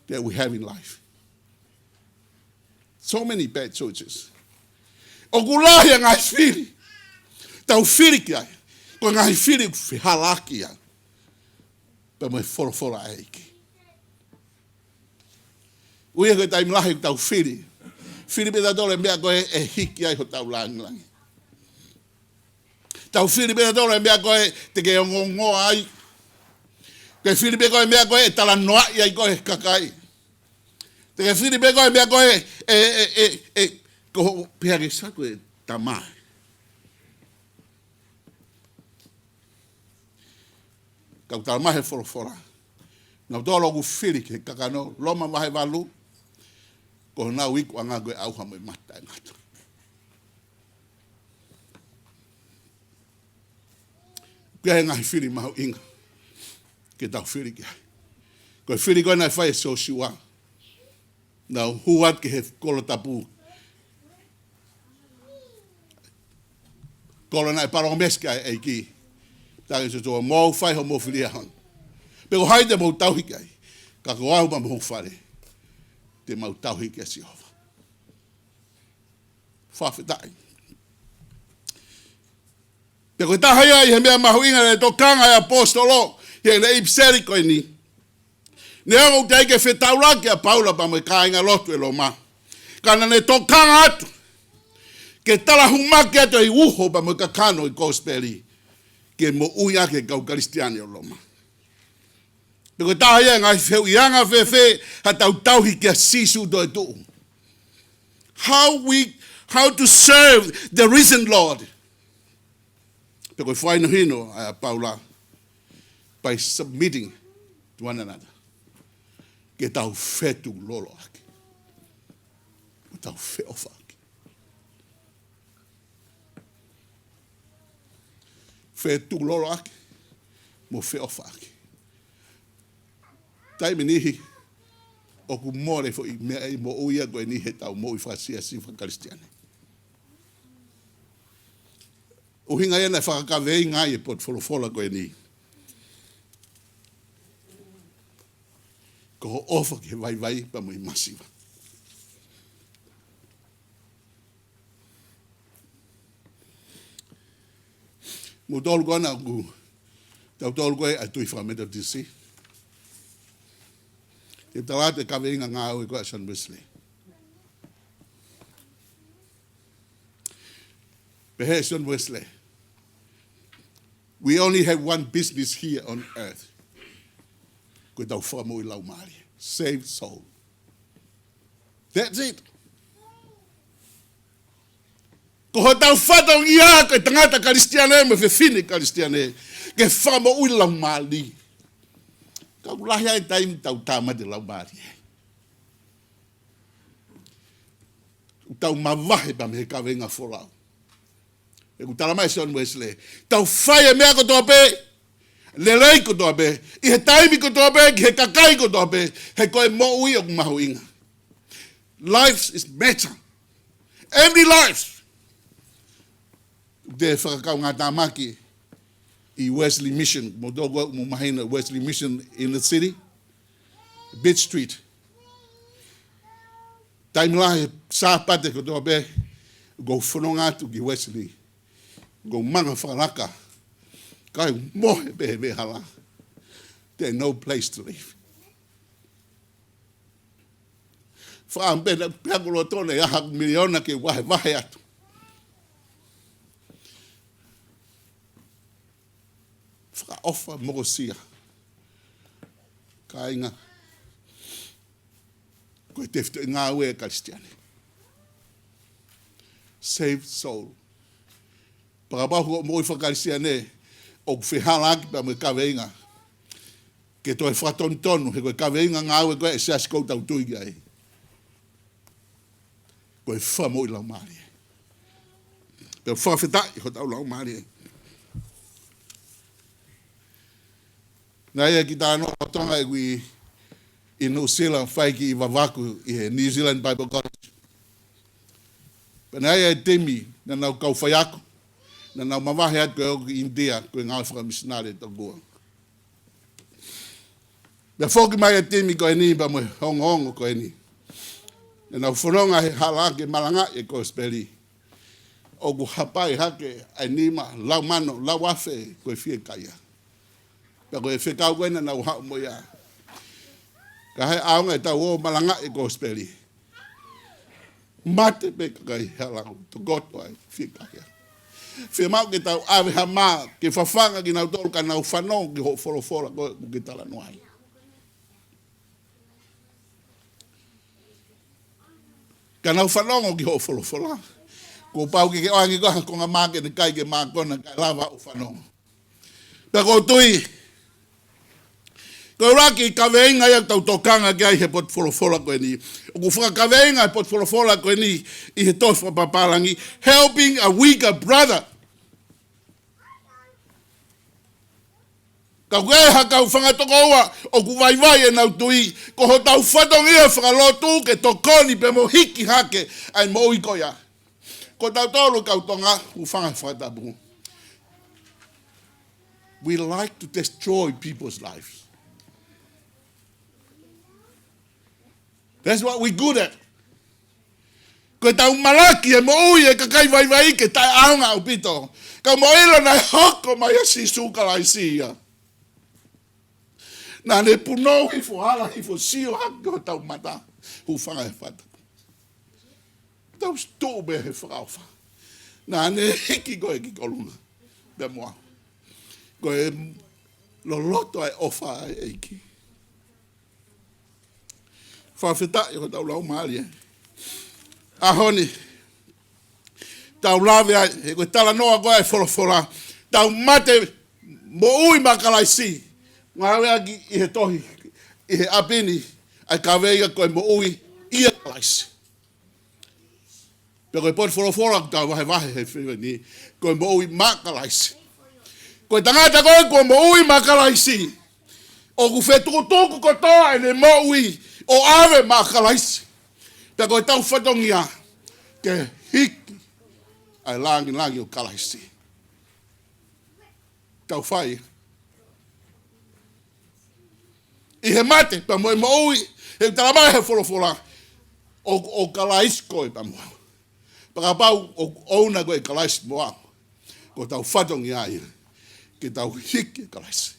that we have in life. So many bad choices. ʻOku lahi e ngaahi fili tau fili ki ai. Ko e ngaahi fili ʻoku fehālaaki ia pea mo e folofola ʻa e ʻEiki. ʻUhinga ko e taimi lahi ʻoku tau fili, fili pē tautolu e meʻa ko ē ʻe hiki ai hotau lāngilangi. Tau fili pē tautolu e meʻa ko ē te ke ongoongoa ai. Ke fili pē ko ē e meʻa ko ē ʻe talanoaʻi ai koe ʻe he kakai. Te ke fili pē ko ē e meʻa ko ē ʻe, ʻe, ʻe, ʻe, ko hoʻo pehē ange, sai, ko e tamai. Ka ʻoku talamai ʻe he folofola, nautolu ʻoku fili ki he kakano, Loma vahe valu, ko honau ikuʻanga ko e ʻauha mo e mate taʻengata. Ko e ngaahi fili mahuʻinga ke tau fili ki ai. Ko e fili ko ē naʻe fai ʻe Siosiua, naʻa nau hū atu ki he kolo tapu, kolo naʻe palōmesi ki ai e ʻEiki. Talaange ʻe Siosiua, mou fai hoʻomou fili ʻi he ʻaho ni. Pe ko hai te mou tauhi ki ai, ka ko au pea mo hoku fale, te mau tauhi kia Sihova. Fakafetaʻi. Pea ko e taha ia ʻi he meʻa mahuʻinga naʻe tokanga ai e ʻaposetolo ʻi heʻene ʻipiseli ko eni. Neongo ʻoku teʻeki ke fetaulaki ʻa Paula pea mo e kāingalotu ʻi Loma, ka naʻa ne tokanga atu ke talahumaki atu e uho pea mo e kakano ʻo e kosipeli ke moʻui ʻaki e kau Kalisitiane ʻo Loma. Pea ko e taha ia e ngaahi fehuʻi, anga fēfē haʻatau tauhi kia Sīsū toetuʻu? How we, how to serve the risen Lord? Pea ko e fakahinohino ʻa Paula, by submitting to one another. Ke tau fetuloloʻaki, ke tau feʻofaʻaki. Fetuloloʻaki mo feʻofaʻaki. Taimi ʻe niʻihi ʻoku mole foʻi meʻa ʻi he moʻui ia ko eni heʻetau moʻui fakasiasi fakakalisitiane. ʻUhinga ia naʻe fakakaveinga ai e potu folofola ko eni, ko hoʻo ʻofa ki he vaivai pea mo e masiva. Moutolu ko ena ʻoku Tautolu ko ē ʻa e tui fakaMetotisi. Te u tala atu e kaveinga ngāue ko ē ʻa Sione Uesilē. Pehē ʻe Sione Uesilē, "We only have one business here on earth." Ko ʻetau fakamoʻui laumālie. Save soul. That's it. Ko hotau fatongia ko e tangata Kalisitiane mo e fefine Kalisitiane, ke fakamoʻui laumālie. Ka ʻoku lahi ʻa e taimi tau tāmate laumālie. ʻOku tau mavahe pē mei he kaveinga folau. He ʻoku tala mai ʻe Sione Uesilē, tau fai e meʻa kotoa pē, lelei kotoa pē, ʻi he taimi kotoa pē, ki he kakai kotoa pē, he ko e moʻui ʻoku mahuʻinga. Lives is matter. Every life. Te u fakakaungātāmaki ʻi Wesley Mission, mo toko mo mahina Wesley Mission in the city, Beach Street. Taimi lahi Sāpate kotoa pē, ʻoku ou fononga atu ki Wesley. ʻOku ou manga fakalaka. Kae mohe pē he veʻehala. There's no place to live. Fakaʻamu pē naʻa pea ko lotona ʻi ha miliona ke vahevahe atu. Fakaʻofa mokosia. Kāinga. Ko e tefitoʻi ngāue ʻa e Kalisitiane. Save soul. Pea kapau ko e moʻui fakaKalisitiane ʻoku fehālaaki pea mo e kaveinga, ke toe fakatonutonu, he ko e kaveinga ngāue ko ē ʻa e siasi ʻoku tau tui ki ai. Ko e fakamoʻui laumālie. Pea fakafetaʻi hotau laumālie. Naʻe ʻi ai e kiʻi talanoa ʻo Tonga ʻeku ʻi, ʻi New Zealand, fai e kiʻi vavaku ʻi he New Zealand Bible College. Pea naʻe ʻi ai e timi, naʻa nau kau faiako, naʻa nau mavahe atu ko ē ʻo ki ʻInitia, ko e ngāue fakamisinale tokua. Pea foki mai e timi ko eni pea mo e ongoongo ko eni. Naʻa nau fononga he hala ke malangaʻi e kosipeli. ʻOku hapai hake ʻa e nima, lau mano, lau afe, ko e fiekaia. Pea ko e fekau ko ē naʻa nau haʻu mo ia. Ka ʻi he ʻaonga ʻetau ō malangaʻi e kosipeli, mate pē kakai he hala, tokoto ai, fiekaia. Fiemaʻu ke tau ʻave ha mā, ke fafanga kinautolu ka nau fanongo ki hoʻo folofola ko ē ʻoku ke talanoa ai. Ka nau fanongo ki hoʻo folofola. Kuo pau ke ke ʻoange ko ē ha konga mā ke ne kai ke mākona kae lava ʻo fanongo. Pea ʻoku ou tui, ko e ʻuluaki kaveinga ia ʻoku tau tokanga ki ai he potu folofola ko eni. ʻOku fakakaveinga e potu folofola ko eni ʻi he tohi fakapapālangi, helping a weaker brother. Ka ko e hā, kau fanga tokoua ʻoku vaivai ʻenau tui, ko hotau fatongia fakalotu ke tokoni pea mo hiki hake ʻa e moʻui ko ia. Ko tautolu kau Tonga, hūfanga he fakatapu. We like to destroy people's lives. That's what we good at. Ko ʻetau malaki e moʻui e kakai vaivai ke taʻeʻaonga ʻaupito. Ka mou ʻilo naʻe hoko mai ʻa Sīsū Kalaisi ia. Naʻa ne punou hifo, hala hifo, sio hake ki hotau mata, hūfanga he fakatapu. Tau tuʻu pē he fakaʻofa. Naʻa ne hiki koe ki kolunga. Pea mo au. Ko e loloto ʻa e ʻofa ʻa e ʻEiki. Fakafetaʻi hotau laumālie. ʻAho ni, tau lave ai, he ko e talanoa ko ē ʻa e folofola. Tau mate moʻui maʻa Kalaisi. Ngāueʻaki ʻi he tohi, ʻi he ʻapi ni, ʻa e kaveinga ko e moʻui ʻia Kalaisi. Pea ko e potu folofola ʻoku tau vahevahe he efiafi ni, ko e moʻui maʻa Kalaisi. Ko e tangata ko ē kuo moʻui maʻa Kalaisi, ʻoku fetukutuku kotoa ʻene moʻui ʻo ʻave maʻa Kalaisi. Pea ko ʻetau fatongia ke hiki ʻa e langilangi ʻo Kalaisi. Tau fai. ʻI he mate, pea mo e moʻui, he tala mai he folofola, ʻo, ʻo Kalaisi koe pea mo au. Pea kapau ʻoku ʻouna koe ʻe Kalaisi mo au, ko hotau fatongia ia ke tau hiki ʻa Kalaisi.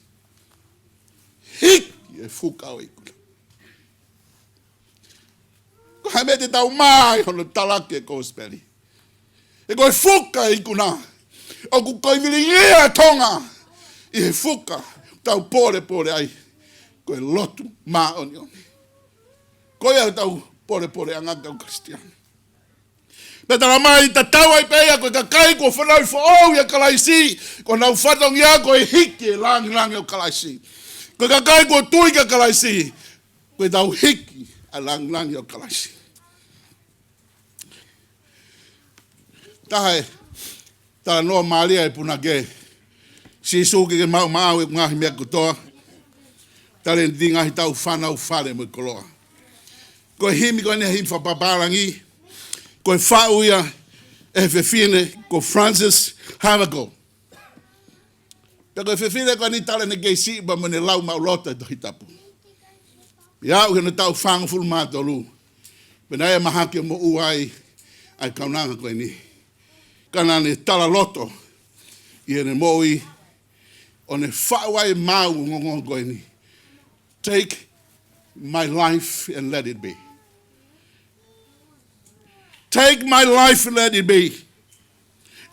Hiki e fuka ʻo e ikuna. Ko e hā e meʻa te tau maʻu ʻi hono talaki e kosipeli? He ko e fuka e ikuna. ʻOku kei vilingia ʻa Tonga ʻi he fuka ʻoku tau polepole ai. Ko e lotu māʻoniʻoni. Ko ia ʻoku tau polepole ʻa e ngaahi kau Kalisitiane. Pea talamai, tatau ai pē ia, ko e kakai kuo fanauʻi foʻou ʻia Kalaisi, ko honau fatongia ko e hiki e lāngilangi ʻo Kalaisi. Ko e kakai kuo tui kia Kalaisi, ko ʻetau hiki ʻa e lāngilangi ʻo Kalaisi. Taha e talanoa mālie ʻa e punake: Sīsū, ke ke maʻu maʻau ʻeku ngaahi meʻa kotoa. Talēniti, ngaahi tau fānau, fale mo e koloa. Ko e himi ko eni, himi fakapapālangi. Ko e faʻu ia ʻe he fefine ko Frances Havergal. Pea ko e fefine ko eni, talamai naʻe kei siʻi pea mo ʻene lau maʻuloto e Tohi Tapu. Pea aʻu ki hono taʻu fāngofulu mā tolu, pea naʻe mahaki ʻo moʻua ai ʻa e kaunanga ko eni. Ka naʻa ne talaloto ʻi heʻene moʻui, ʻo ne faʻu ai e maau ongoongo ko eni: Take my life and let it be. Take my life and let it be.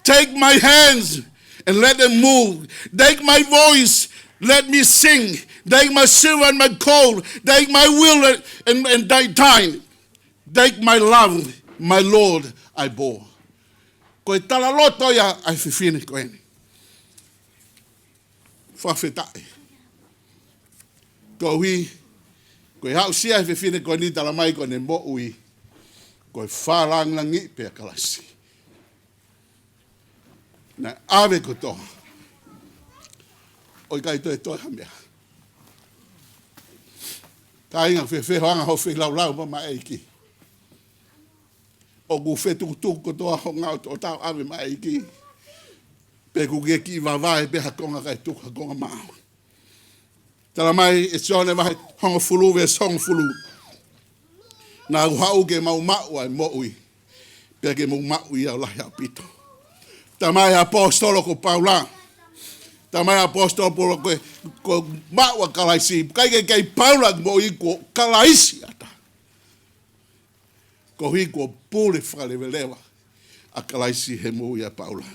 Take my hands and let them move. Take my voice, let me sing. Take my silver and my gold. Take my will and, and, and thy time. Take my love, my Lord, I bore. Ko e talaloto ia ʻa e fefine ko eni. Fakafetaʻi. Koeʻuhi ko e aʻusia ʻe he fefine ko eni, talamai ko ʻene moʻui ko e fakalāngilangiʻi pē ʻa Kalaisi. Naʻe ʻave kotoa, ʻo ʻikai toe toe ha meʻa. Kāinga, fēfē hoʻo anga hoʻo feilaulau maʻa e ʻEiki? ʻOku fetukutuku kotoa hoʻo ngaahi toʻotau ʻave maʻa e ʻEiki, pe ʻoku ke kiʻi vavae pē ha konga kae tuku ha konga maʻau? Talamai ʻe Sione vahe hongofulu, veesi hongofulu: Naʻa ku haʻu ke mou maʻu ʻa e moʻui, pea ke mou maʻu ia ʻo lahi ʻaupito. Talamai ʻe he ʻaposetolo ko Paula, talamai ʻe he ʻaposetolo ko Paula ko e, ko e maʻu ʻa Kalaisi, ʻikai ke kei Paula moʻui, ko Kalaisi ʻataʻatā. Koeʻuhi kuo pule fakaleveleva ʻa Kalaisi he moʻui ʻa Paula.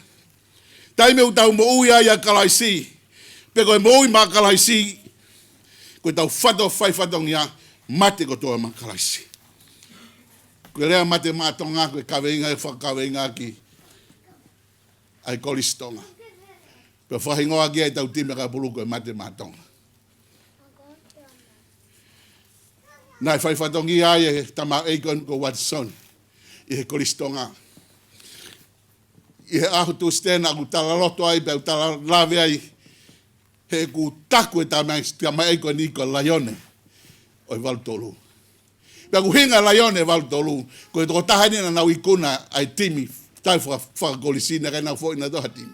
Taimi ʻoku tau moʻui ai ʻia Kalaisi, pe ko e moʻui maʻa Kalaisi, ko ʻetau fato faifatongia, mate kotoa maʻa Kalaisi. Ko e lea mate maʻa Tonga, ko e kaveinga ʻe fakakaveinga ki ai Kolisi Tonga. Pea fakahingoa ki ai ʻetau timi ʻakapulu ko e Mate Maʻa Tonga. Naʻe faifatongia ai e tamaioʻeiki ko Watson ʻi he Kolisi Tonga. ʻI he ʻaho Tūsite naʻa ku talaloto ai, pea u tala lave ai, he ʻoku taku e tama-, tamaioʻeiki ko eni ko e laione ʻo e valu tolu. Pea ko e ʻuhinga e laione ʻo e valu tolu, ko e tokotaha eni naʻa nau ikuna ʻa e timi tau faka-, fakakolisi, naʻe ʻikai ke nau foʻi nautolu ha timi.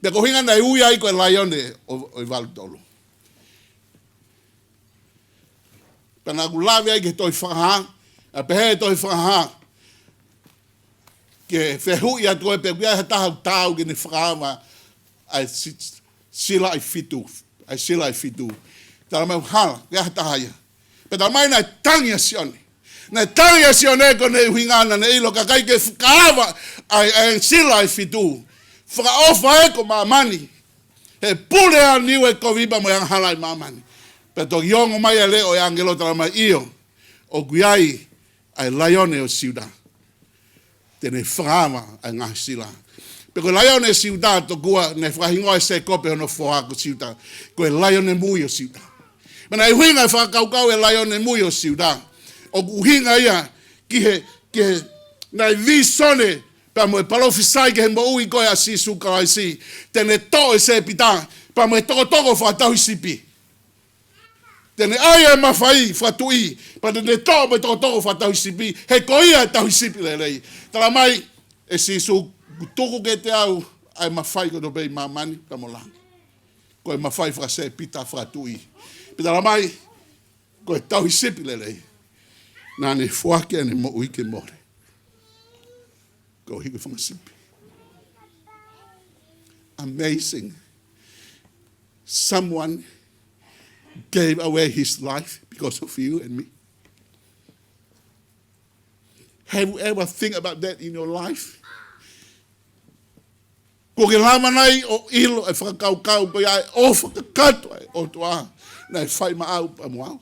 Pea ko e ʻuhinga naʻe ui ai ko e laione ʻo, ʻo e valu tolu. Pea naʻa ku lave ai ki he tohi Fakahā, ʻa e pehē ʻe he tohi Fakahā, ke fehuʻi atu ai pe ʻoku ʻi ai ha taha ʻoku taau ke ne fakaava ʻa e si-, sila ʻe fitu, ʻa e sila ʻe fitu. Talamai ʻoku hala, ʻikai ha taha ia. Pea talamai naʻe tangi ʻa Sione. Naʻe tangi ʻa Sione koeʻuhi naʻa ne ʻilo ʻoku ʻikai ke fakaava ʻa e, ʻa e sila ʻe fitu. Fakaʻofa ē ko māmani. He pule ʻa e niu ʻe kovi pea mo e angahala ʻi māmani. Pea toki ongo mai ʻa e leʻo ʻo e ʻāngelo, talamai ʻio, ʻoku ʻi ai ʻa e laione ʻo Siuta. Te ne fakaava ʻa e ngaahi sila. Pea ko e laione ʻo Siuta, tokua naʻe fakahingoa ʻe Sēkope hono foha ko Siuta, ko e laione mui ʻo Siuta. Pea naʻe ʻuhinga e fakakaukau e laione mui ʻo Siuta, ʻoku ʻuhinga ia ki he, ki he, naʻe vīsone pea mo e palofisai ki he moʻui ko ē ʻa Sīsū Kalaisi. Te ne toʻo e sēpita pea mo e tokotoko fakatauhisipi. Te ne ʻai e mafai fakatuʻi, pea te ne toʻo mo e tokotoko fakatauhisipi, he ko ia e tauhisipi lelei. Talamai ʻe Sīsū, kuo u tuku kiate au ʻa e mafai kotoa pē ʻi māmani pea mo langi. Ko e mafai fakasēpita fakatuʻi. Pea talamai, ko e tauhisipi lelei, naʻa ne foaki ʻene moʻui ke mole koeʻuhi ko e fanga sipi. amazing. Someone gave away his life because of you and me. Have you ever think about that in your life? Kuo ke lava nai ʻo ʻilo e fakakaukau ko ia ʻa e ʻofa kakato ʻa e ʻOtua naʻe fai maʻau pea mo au?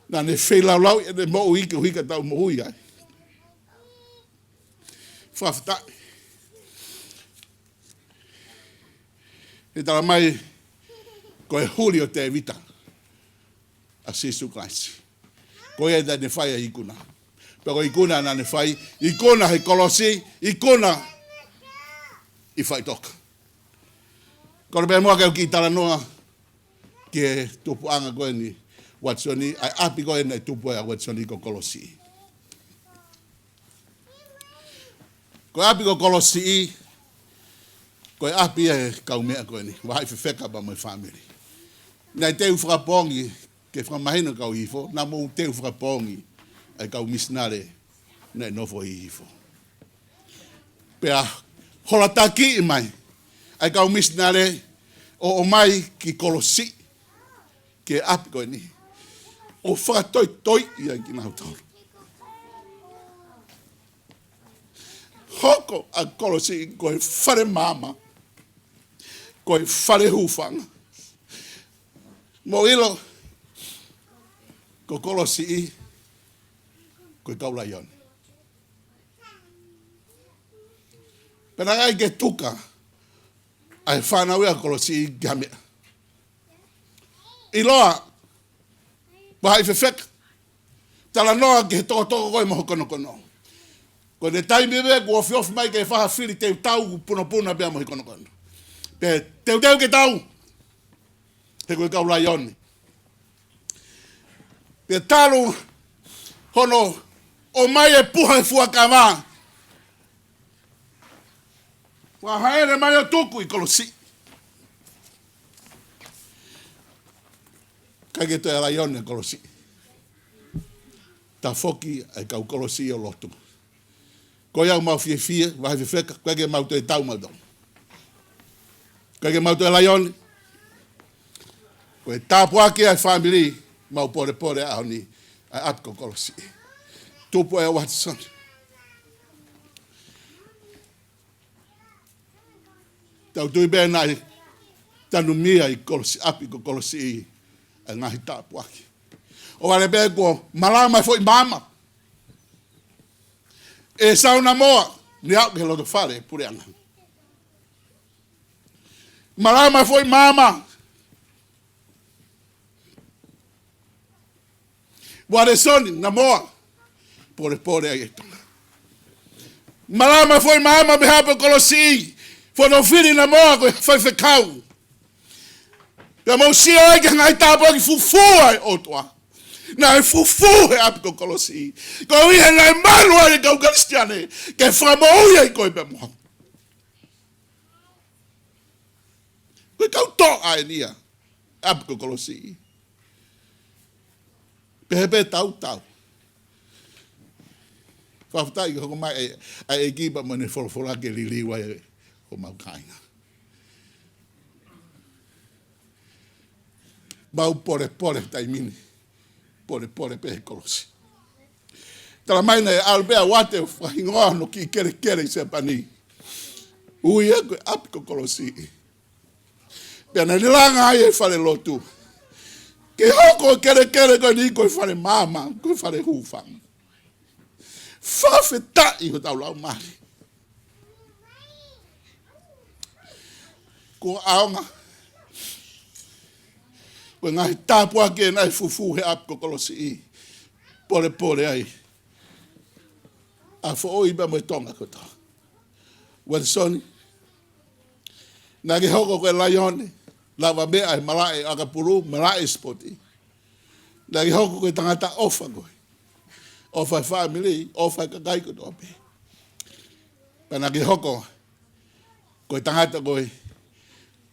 Naʻa ne feilaulau ʻene moʻui koeʻuhi ka tau moʻui ai. Fakafetaʻi. ʻE tala mai ko e huli ʻo Tēvita ʻa Sīsū Kalaisi. Ko ia naʻa ne fai ʻa e ikuna. Pea ko e ikuna naʻa ne fai, ikuna he kolosi, ikuna ʻi faʻitoka. Kole pē muʻa ke u kiʻi talanoa ki he tupuʻanga ko eni Uatisoni, ʻa e ʻapi ko eni naʻe tupu ai ʻa Uatisoni ko Kolosiʻi. Ko e ʻapi ko Kolosiʻi, ko e ʻapi ʻa e kaumeʻa ko eni, vahaʻi fefeka pea mo e fāmili. Naʻe teu fakapoongi, ke fakamahino kau hihifo, naʻa mou teu fakapoongi ʻa e kau misinale naʻe nofo hihifo. Pea hola takiʻi mai ʻa e kau misinale ʻo ʻomai ki Kolosiʻi, ki he ʻapi ko eni, ʻo fakatoitoi ia kinautolu. Hoko ʻa Kolosiʻi ko e fale maama, ko e fale hūfanga. Mou ʻilo, ko Kolosiʻi ko e kau laione. Pea naʻe ʻikai ke tuka ʻa e fānau ia ʻa Kolosiʻi ki ha meʻa. ʻIloa, vahaʻi fefeka, talanoa ki he tokotoko ko ē mo hono konokono. Ko e taimi pē kuo ofiofi mai ke fai ha fili teuteu, punopuna pea mo hono konokono. Pea teuteu ke tau, he ko e kau laione. Pea talu hono ʻomai e puha ʻo e fuakava, ʻo haʻele mai ʻo tuku ʻi Kolosiʻi. ʻIkai ke toe ʻa e laione Kolosiʻi. Tafoki ʻa e kau Kolosiʻi ʻo lotu. Ko ia ʻoku mau fiefia, vahaʻi fefeka, ʻikai ke mau toe tau mautolu. ʻIkai ke mau toe laione. Ko e tāpuaki ʻa e fāmili, mau polepole ʻaho ni, ʻa e ʻapi ko Kolosiʻi. Tupu ʻa Uatisoni. Tau tui pē naʻe tanumia ʻi Kolosi, ʻapi ko Kolosiʻi, ʻa e ngaahi tāpuaki. ʻOku ʻalu pē kuo malama e foʻi maama. ʻE sau namoa, ne aʻu ki he loto fale puleʻanga. Malama e foʻi maama. Uatisoni, namoa, polepole ai e Tonga. Malama e foʻi maama mei he ʻapi Kolosiʻi, fono fili namoa ko e faifekau. Pea mou sio ai ki he ngaahi tāpuaki fufū ʻa e ʻOtua. Naʻe fufū he ʻapi ko Kolosiʻi. Koeʻuhi he naʻe malu ai e kau Kalisitiane, ke fakamoʻui ai koe pea mo au. Ko e kau toʻa eni ia ʻapi ko Kolosiʻi. Pehē pē tau tau. Fakafetaʻi ke hoko mai ʻa e, ʻa e ʻEiki pea mo ʻene folofola ke liliu ai homau kāinga. Mau polepole taimi ni. Polepole pē he kolosi. Tala mai naʻe ʻalu pē ʻa Uate ʻo fakahingoa hono kiʻi kelekele ʻi Siapani. Ui ia ko e ʻapi ko Kolosiʻi. Pea naʻe langa ai e fale lotu. Ke hoko e kelekele ko eni ko e fale maama, ko e fale hūfanga. Fakafetaʻi hotau laumālie. Ko e ʻaonga. Ko e ngaahi tāpuaki ē naʻe fufū he ʻapi ko Kolosiʻi. Polepole ai ʻa e foʻi pea mo e Tonga kotoa. Uatisoni, naʻa ke hoko ko e laione, lavameʻa he malaʻe ʻakapulu, malaʻe sipoti. Naʻa ke hoko ko e tangata ʻofa koe. ʻOfa e fāmili, ʻofa e kakai kotoa pē. Pea naʻa ke hoko ko e tangata koe,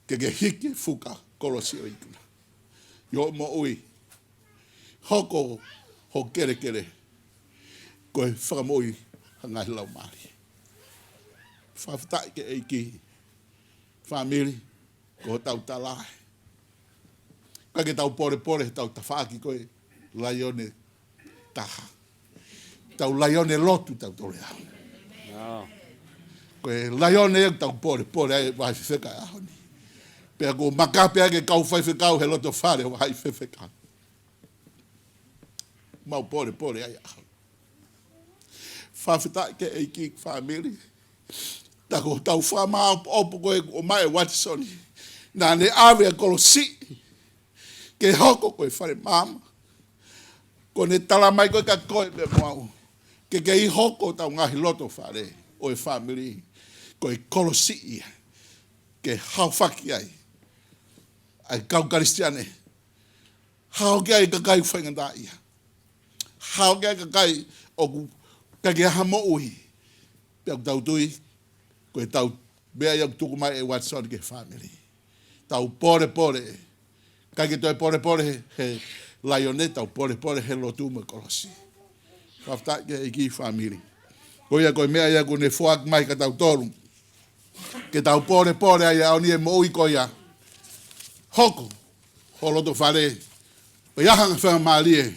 ke ke hiki fuka kolosi ʻo ikuna. ʻI hoʻo moʻui, hoko ho kelekele ko e fakamoʻui ha ngaahi laumālie. Fakafetaʻi ki he ʻEiki. Fāmili, ko hotau tala ē. ʻIkai ke tau polepole, tau tafaʻaki ko e laione taha. Tau laione lotu tautolu ē. Ko e laione ia ʻoku tau polepole ai vahaʻi fefeka ʻaho ni. Pea ʻoku makape ʻa e kau faifekau he loto fale vahaʻi fefeka. Mau polepole ai ʻaho. Fakafetaʻi ki he ʻEiki fāmili. Tā ko hotau fakamāʻopoʻopo ko e ʻomai ʻe Watisoni. Naʻa ne ʻave ʻa e kolosi ke hoko ko e fale maama. Ko ʻene tala mai ko ē kia koe pea mo au. Ke kei hoko hotau ngaahi loto fale ʻo e fāmili ko e kolosi ia. Ke haofaki ai ʻa e kau Kalisitiane. Hao ki ai kakai faingataʻaʻia. Hao ki ai kakai ʻoku ʻikai ke ʻi ai ha moʻui. Pea ʻoku tau tui, ko e tau meʻa ia ʻoku tuku mai ʻe Watisoni ki he fāmili. Tau polepole. ʻIkai ke toe polepole he, he laione, tau polepole he lotu mo e kolosi. Fakafetaʻi ki he ʻEiki fāmili. Ko ia ko e meʻa ia ʻoku ne foaki mai kia tautolu. Ke tau polepole ai ʻaho ni e moʻui ko ia. Hoko ho loto fale. ʻOku ʻi ai ha ngaahi faingamālie.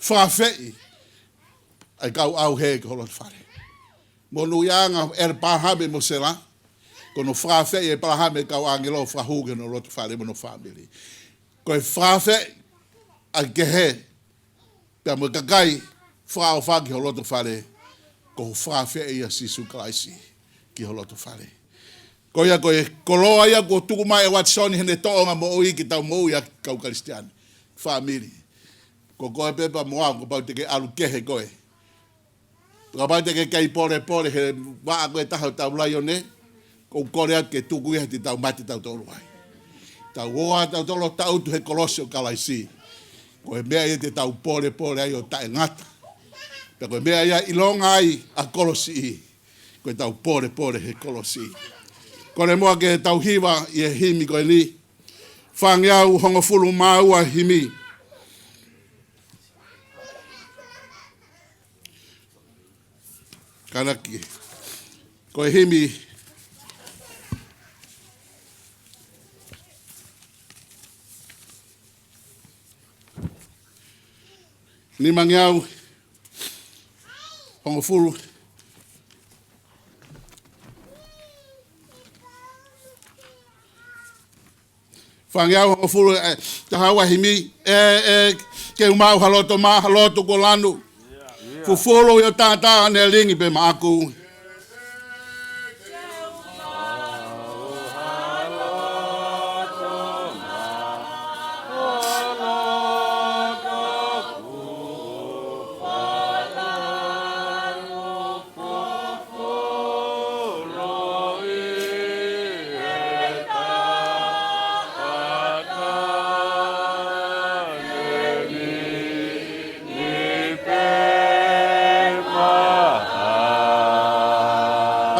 Fakafeʻi ʻa e kau ʻauhē ki ho loto fale. Monūʻiaʻanga ʻElepalahame mo Sela. Ko hono fakafeʻi ʻe ʻElepalahame e kau ʻāngelo fakahū ki hono loto fale mo hono fāmili. Ko e fakafeʻi ʻa e kehe pea mo e kakai fakaʻofa ki ho loto fale, ko e fakafeʻi ʻa Sīsū Kalaisi ki ho loto fale. Ko ia ko e koloa ia kuo tuku mai ʻe Watisoni heʻene tōʻonga moʻui ke tau moʻui ʻa e kau Kalisitiane. Fāmili. Ko koe pē pea mo au, kapau te ke ʻalu kehe koe. Kapau te ke kei polepole he vaʻa ko ē taha ʻo tau laione, ʻoku ou kole atu ke tuku ia te tau mate tautolu ai. Tau ō ʻa tautolu ʻo tangutu he kolosi ʻo Kalaisi. Ko e meʻa ia te tau polepole ai ʻo taʻengata. Pea ko e meʻa ia ʻilonga ai ʻa e kolosi. Ko e tau polepole he kolosi. Kole muʻa ke tau hiva ʻi he himi ko eni. Fāngeau hongofulu mā ua himi. Kalaki. Ko e himi nimangeau hongofulu. Fāngeau hongofulu, ē, taha ua himi, ē, ē, ke u maʻu ha loto mā, ha loto kuo lanu. Fufulu ʻi ho taʻataʻa ʻo ne lilingi pē maʻaku.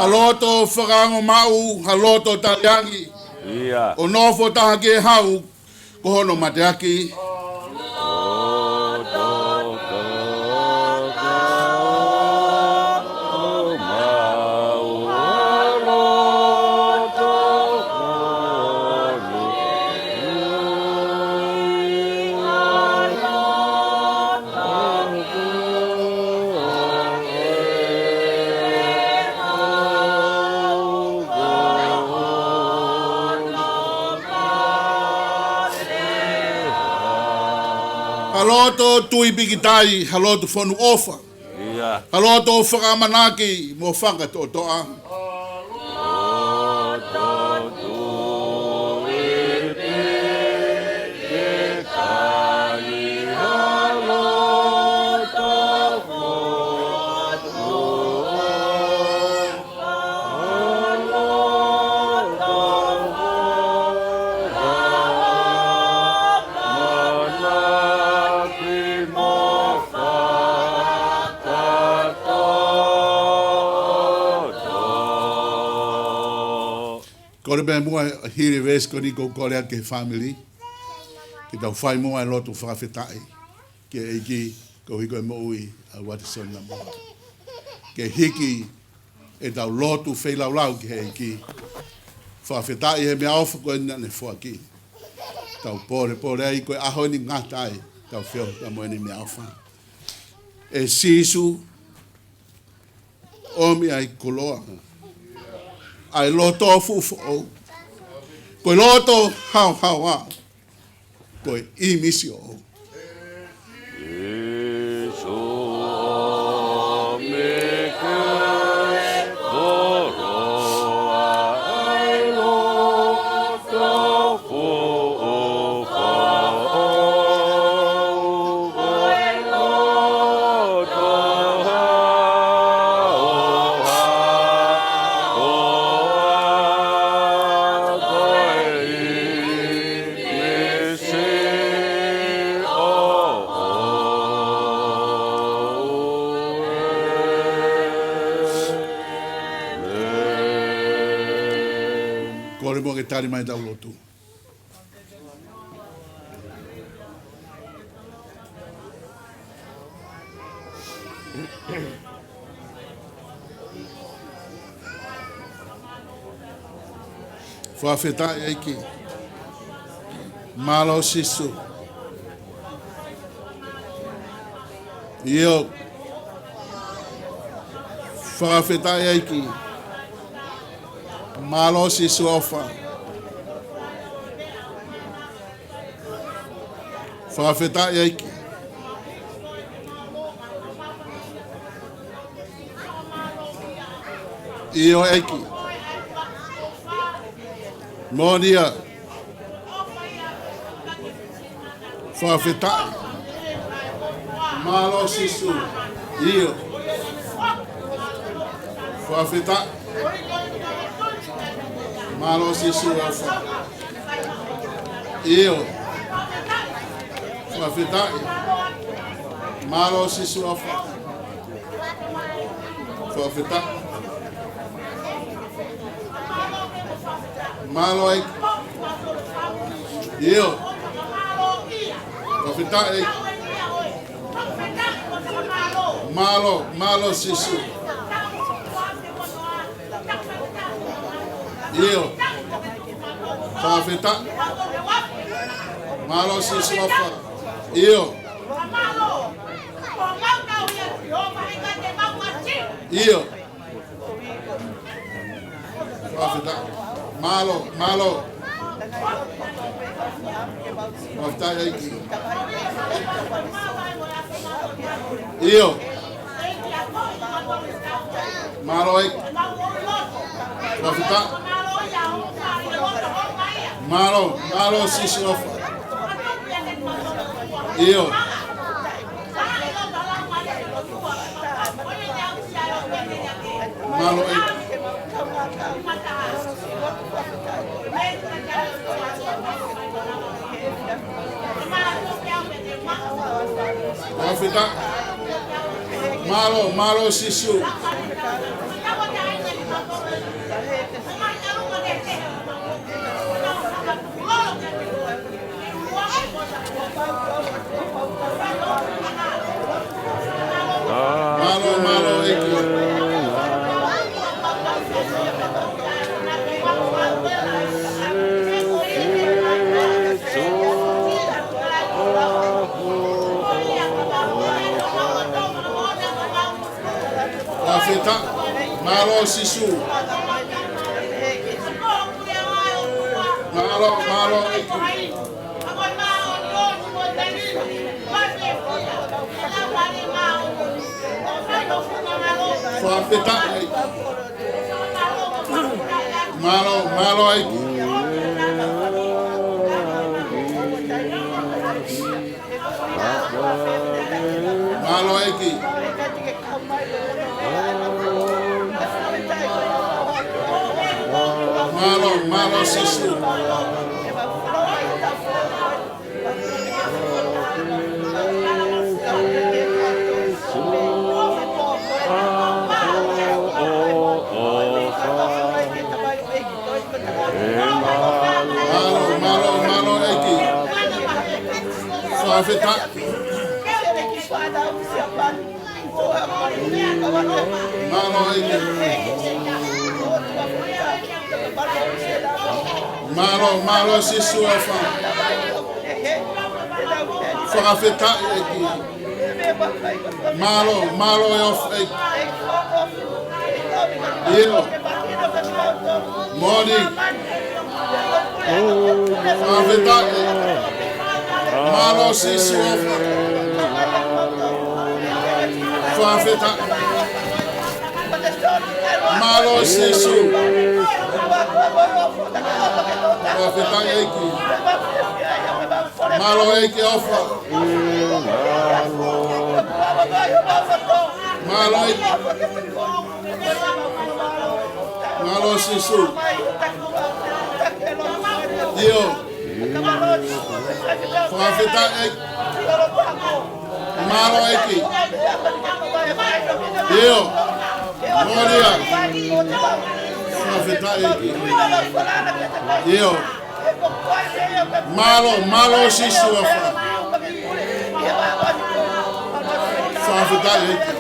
Ha loto fakaongo maʻu, ha loto taliangi. ʻIo. ʻO nofo taha ki he hau, ko hono mateaki. Ha loto tui pikitai, ha loto fonu ʻofa. ʻIo. Ha loto fakaʻamanaki mo fakatoʻotoʻa. Kole pē muʻa hili e veesi ko eni ʻoku ou kole atu ki he fāmili. Ke tau fai muʻa e lotu fakafetaʻi ki he ʻEiki, koeʻuhi ko e moʻui ʻa Watisoni Namoa. Ke hiki ʻetau lotu feilaulau ki he ʻEiki. Fakafetaʻi he meʻaʻofa ko eni naʻa ne foaki. Tau pōlepole ai ko e ʻaho ni ngata ai. Tau feohi pea mo eni meʻaʻofa. ʻE Sīsū, ʻomi ʻa e koloa, ʻa e loto fuʻu foʻou, ko e loto haohaoa, ko e ʻīmisi ʻoʻou. Kole muʻa ke tali mai ʻetau lotu. Fakafetaʻi ʻEiki. Mālō Sīsū. ʻIo. Fakafetaʻi ʻEiki. Mālō Sīsū ʻofa. Fakafetaʻi ʻEiki. ʻIo ʻEiki. Moʻoni ia. Fakafetaʻi. Mālō Sīsū. ʻIo. Fakafetaʻi. Mālō Sīsū ʻofa. ʻIo. Fakafetaʻi. Mālō Sīsū ʻofa. Fakafetaʻi. Mālō ʻEiki. ʻIo. Fakafetaʻi. Mālō, mālō Sīsū. ʻIo. Fakafetaʻi. Mālō Sīsū ʻofa. ʻIo. ʻIo. Fakafetaʻi. Mālō, mālō. Fakafetaʻi ʻEiki. ʻIo. Mālō ʻEiki. Fakafetaʻi. Mālō, mālō Sīsū ʻofa. ʻIo. Mālō ʻEiki. Fakafetaʻi. Mālō, mālō Sīsū. Mālō, mālō ʻEiki. Fakafetaʻi. Mālō Sīsū. Mālō, mālō ʻEiki. Fakafetaʻi. Mālō, mālō ʻEiki. Mālō ʻEiki. Mālō, mālō Sīsū. Mālō, mālō, mālō ʻEiki. Fakafetaʻi. Mālō ʻEiki. Mālō, mālō Sīsū ʻofa. Fakafetaʻi ʻEiki. Mālō, mālō e ʻofa ʻEiki. ʻIo. Moʻoni. Fakafetaʻi. Mālō Sīsū ʻofa. Fakafetaʻi. Mālō Sīsū. Fakafetaʻi ʻEiki. Mālō ʻEiki ʻofa. Mālō ʻEiki. Mālō Sīsū. ʻIo. Fakafetaʻi ʻEiki. Mālō ʻEiki. ʻIo. Moʻoni ia. Fakafetaʻi ʻEiki. ʻIo. Mālō, mālō Sīsū ʻofa. Fakafetaʻi ʻEiki.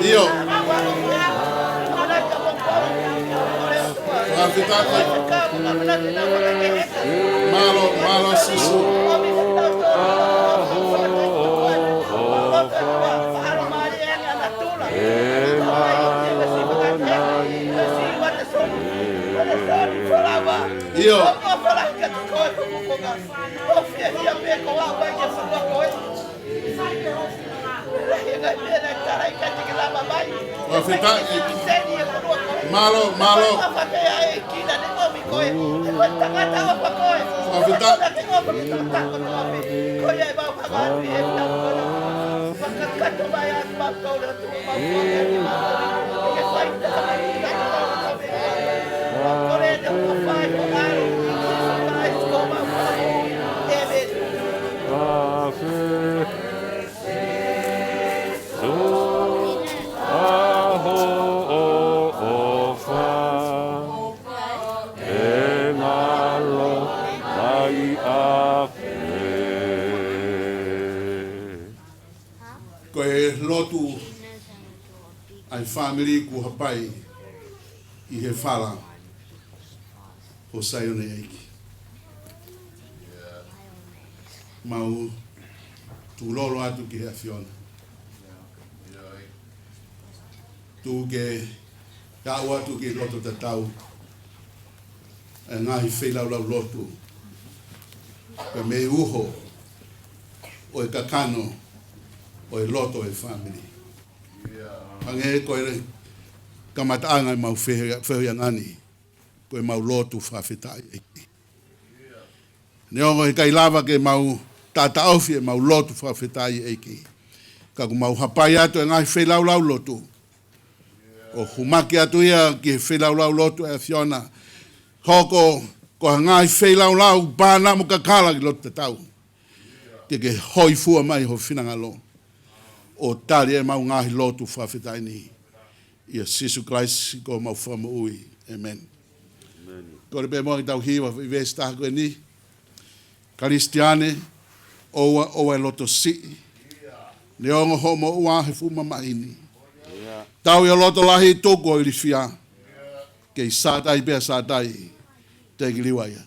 ʻIo. Fakafetaʻi ʻEiki. Mālō, mālō Sīsū. ʻIo. Fakafetaʻi. Mālō, mālō. Fakafetaʻi. Ko e lotu ʻa e fāmili kuo hapai ʻi he fala ʻo Saione ʻEiki. Mau tukulolo atu ki he ʻAfiona. Tuku ke aʻu atu ki loto tatau e ngaahi feilaulau lotu. Ko e meʻa uho ʻo e kakano ʻo e loto e fāmili. Hangē ko e kamataʻanga ʻemau fehuʻi-, fehuʻiʻanga ni, ko ʻemau lotu fakafetaʻi ʻEiki. Neongo ʻe ʻikai lava ke mau taʻataʻofi ʻemau lotu fakafetaʻi ʻEiki, ka ʻoku mau hapai atu e ngaahi feilaulau lotu ʻo humaki atu ia ki he feilaulau lotu ʻa e ʻAfiona. Hoko ko e ngaahi feilaulau pānamo kakala ki loto tatau, ke ke hōifua mai ho finangalo ʻo tali ʻemau ngaahi lotu fakafetaʻi ni. ʻIa Sīsū Kalaisi ko homau Fakamoʻui. ʻĒmeni. ʻĒmeni. Kole pē muʻa ke tau hiva ʻi he veesi taha ko eni. Kalisitiane, ʻoua, ʻoua ʻe loto siʻi. Neongo hoʻo moʻua he fuʻu mamahi ni, ʻio, tau ʻi ho loto lahi, tuku hoʻo ilifia. Kei Sātai pē ʻa Sātai, teʻeki liliu ia.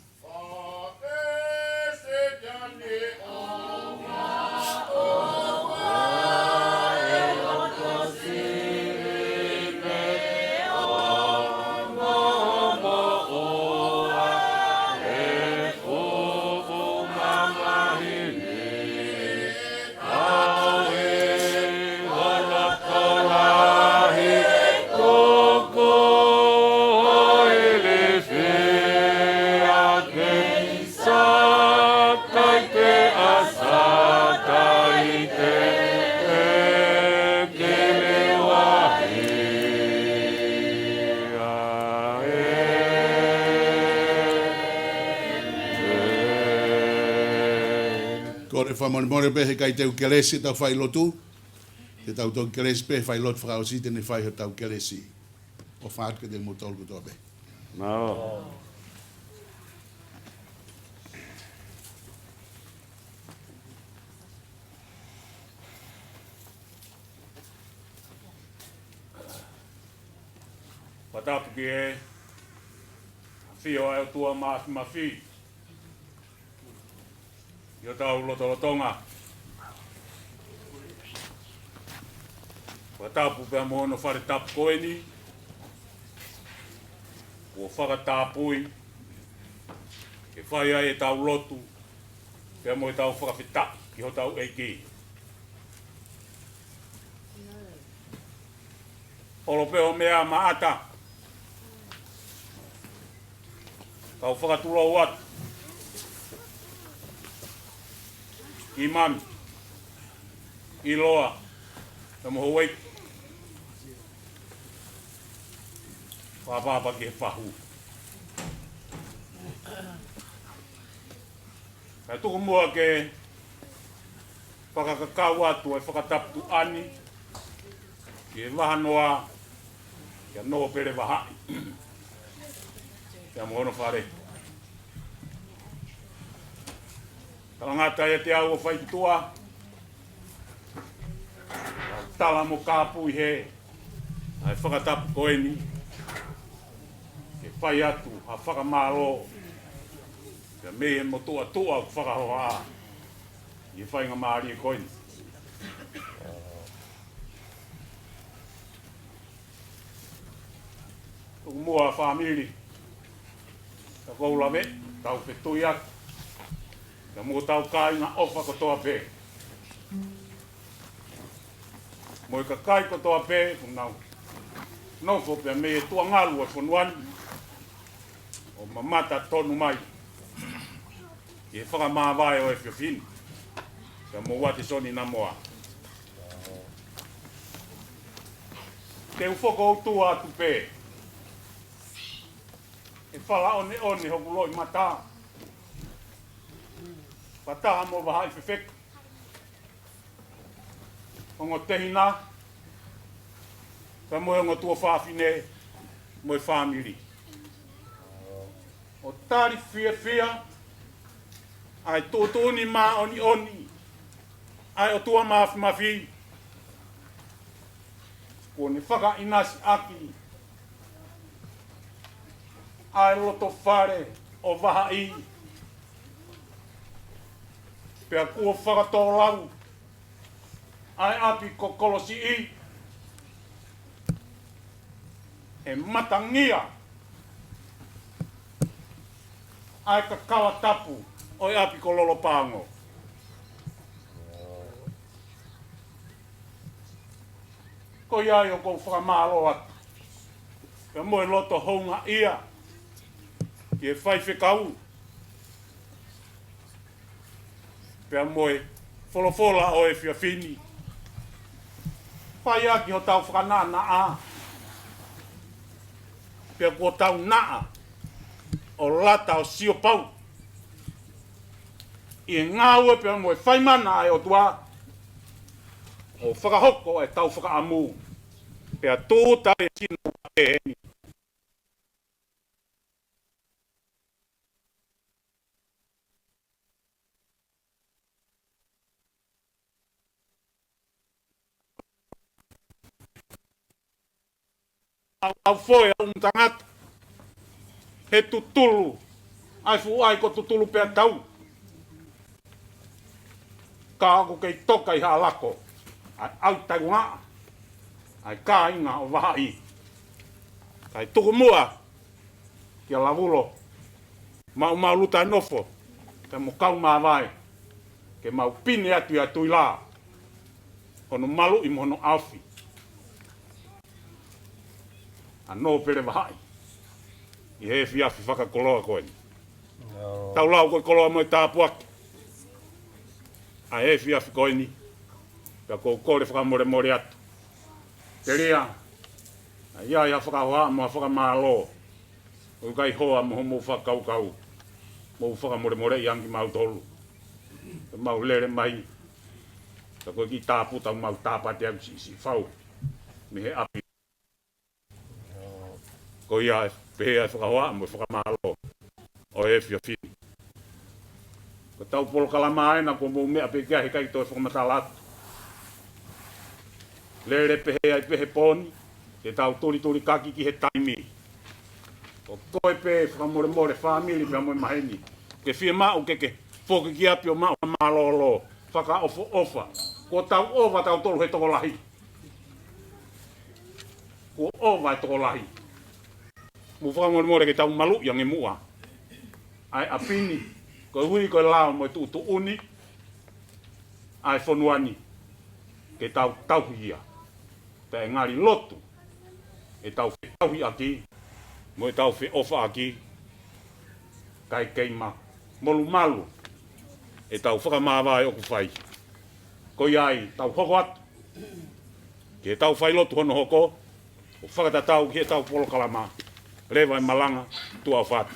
Kole fakamolemole pē he ʻikai te u kelesi ʻetau failotu. Te tau toki kelesi pē he failotu fakaʻosi te ne fai hotau kelesi. ʻOfa atu kiate kimoutolu kotoa pē. Mālō. Fakatapu ki he ʻAfio ʻa e ʻOtua Mafimafi ʻi hotau lotolotonga. Fakatapu pea mo hono fale tapu ko eni, kuo fakatapui ke fai ai ʻetau lotu pea mo ʻetau fakafetaʻi ki hotau ʻEiki. ʻOlo pē ʻo meʻa maʻata, kau fakatulou atu ʻi mami, ʻi loa, pea mo houʻeiki. Fakapapauʻi ke fahu. Kae tuku muʻa ke fakakakau atu e fakatapu tuʻa ni ki he vahanoa, kia Nōpele Vahaʻi pea mo hono fale. Talangata ʻiate au ʻo fai ki tuʻa, tala mo kāpui hē ʻa e fakatapu ko eni, ke fai atu ha fakamālō pea mei he motuʻa tuʻa ʻoku fakahohaʻa ʻi he faingamālie ko eni. Tuku muʻa fāmili, ka ʻoku ou lave, tau fetuiaki, ka mo hotau kāinga ʻofa kotoa pē, mo e kakai kotoa pē ʻoku nau nofo pea mei he tuʻangalu ʻo e fonua ni ʻo mamata tonu mai ki he fakamāvae ʻo e efiafi ni, pea mo Uatesoni Namoa. Te u fokoutua atu pē e fala ʻoneʻone hoku loʻimata, fakataha mo Vahaʻi Fefeka, ongo tehina, pea mo e ongo tuofāfine mo e fāmili, ʻo tali fiefia ʻa e tuʻutuʻuni māʻoniʻoni ʻa e ʻOtua Mafimafi, kuo ne fakaʻinasi ʻaki ʻa e loto fale ʻo Vahaʻi, pea kuo fakatōlau ʻa e ʻapi ko Kolosiʻi he matangia ʻa e kakala tapu ʻo e ʻapi ko Lolopaongo. Ko ia ai ʻoku ou fakamālō atu pea mo e loto houngaʻia ki he faifekau pea mo e folofola ʻo e efiafi ni, fai ʻaki hotau fakanaʻanaʻa, pea kuo tau naʻa ʻo lata ʻo sio pau ʻi he ngāue pea mo e faimana ʻa e ʻOtua, ʻo fakahoko ʻetau fakaʻamu, pea tūʻuta e sino ʻa e heni. ʻAuʻau foe ʻa ʻumu tangata, he tutulu ʻa e fuʻu ʻai ko tutulu pea tau, ka ʻoku kei toka ʻi Haʻalako ʻa e ʻau taungaʻa ʻa e kāinga ʻo Vahaʻi. Kae tuku muʻa kia Lavulo, maʻu maʻuluta e nofo, pea mo kau māvae, ke mau pine atu ʻi ʻAtuila hono maluʻi mo hono ʻaofi ʻa Nōpele Vahaʻi ʻi he efiafi fakakoloa ko eni. Tau lau ko e koloa mo e tāpuaki ʻa e efiafi ko eni, pea ʻoku ou kole fakamolemole atu. Telia, ʻa ia ʻi ha fakahohaʻa mo ha fakamālō ʻoku ʻikai hoa mo hoʻomou fakakaukau, mou fakamolemoleʻi ange kimautolu. Pea mau lele mai, ka ko e kiʻi tāputa ʻoku mau tāpate ʻaki siʻisiʻi fau mei he ʻapi. Ko ia ʻe pehē ʻa e fakahohaʻa mo e fakamālō ʻo e efiafi ni. Ko ʻetau polokalama ena, kuo mou meʻa pē ki ai, heʻikai toe fakamatala atu. Lele pehē ai pē he pō ni, ke tau tulitulikaki ki he taimi. ʻOku toe pē fakamolemole fāmili pea mo e maheni. Ke fiemaʻu ke ke foki ki ʻapi ʻo maʻu ha mālōlō. Fakaʻofoʻofa. Kuo tau ʻova tautolu he tokolahi. Kuo ʻova e tokolahi. Mou fakamolemole ke tau maluʻi ange muʻa ʻa e ʻapi ni, koeʻuhi ko e lao mo e tuʻutuʻuni ʻa e fonua ni, ke tau tauhi ia. Pea ʻe ngali lotu ʻetau fetauhiʻaki mo ʻetau feʻofaʻaki, kae kei ma molumalu ʻetau fakamāvae ʻoku fai. Ko ia ai, tau hoko atu ki heʻetau failotu hono hoko, ʻo fakatatau ki heʻetau polokalama. Leva e malanga, tuʻa ʻofa atu.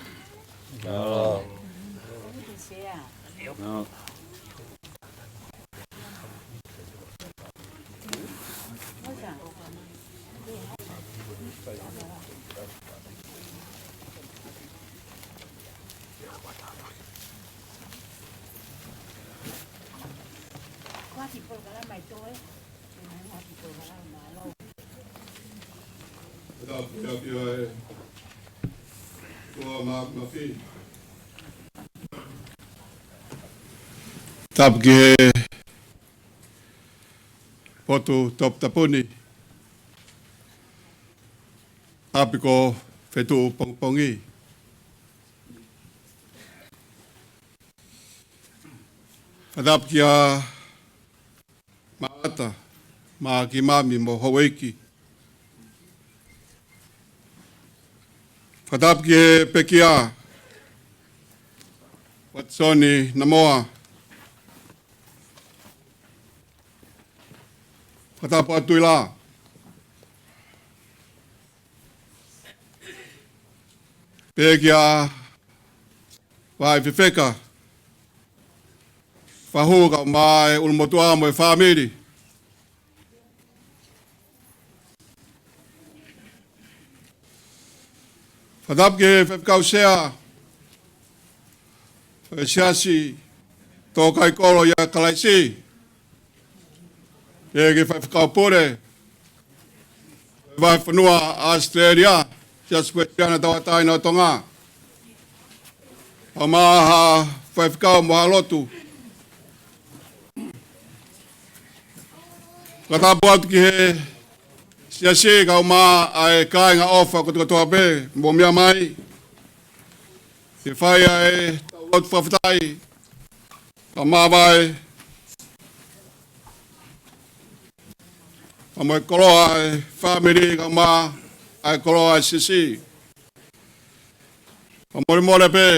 Tapu ki he potu toputapu ni, ʻapi ko Fetuʻu Pongipongi. Fakatapu kia Maʻata, Maʻakimami mo Houʻeiki. Fakatapu ki he pekia, Vatisoni Namoa. Fakatapu atu ʻi la. Pekia, Vai Fefeka, Fahu kae ʻumaʻā e ʻulumotuʻa mo e fāmili. Fakatapu ki he faifekau sea ʻo e Siasi Tōkaikolo ʻia Kalaisi. Ki he faifekau pule, Vahefonua ʻAositelēlia, Siasi Uēsiliana Tauʻatāina ʻo Tonga. Kae ʻumaʻā ha faifekau mo ha lotu. Fakatapu atu ki he Siasi kae ʻumaʻā e kāinga ʻofa kotokotoa pē, mou meʻa mai. Ke fai ʻa e lotu fakafetaʻi. Kae ʻumaʻā e, kae ʻumaʻā e koloa e fāmili, kae ʻumaʻā e koloa e Siasi. Fakamolemole pē.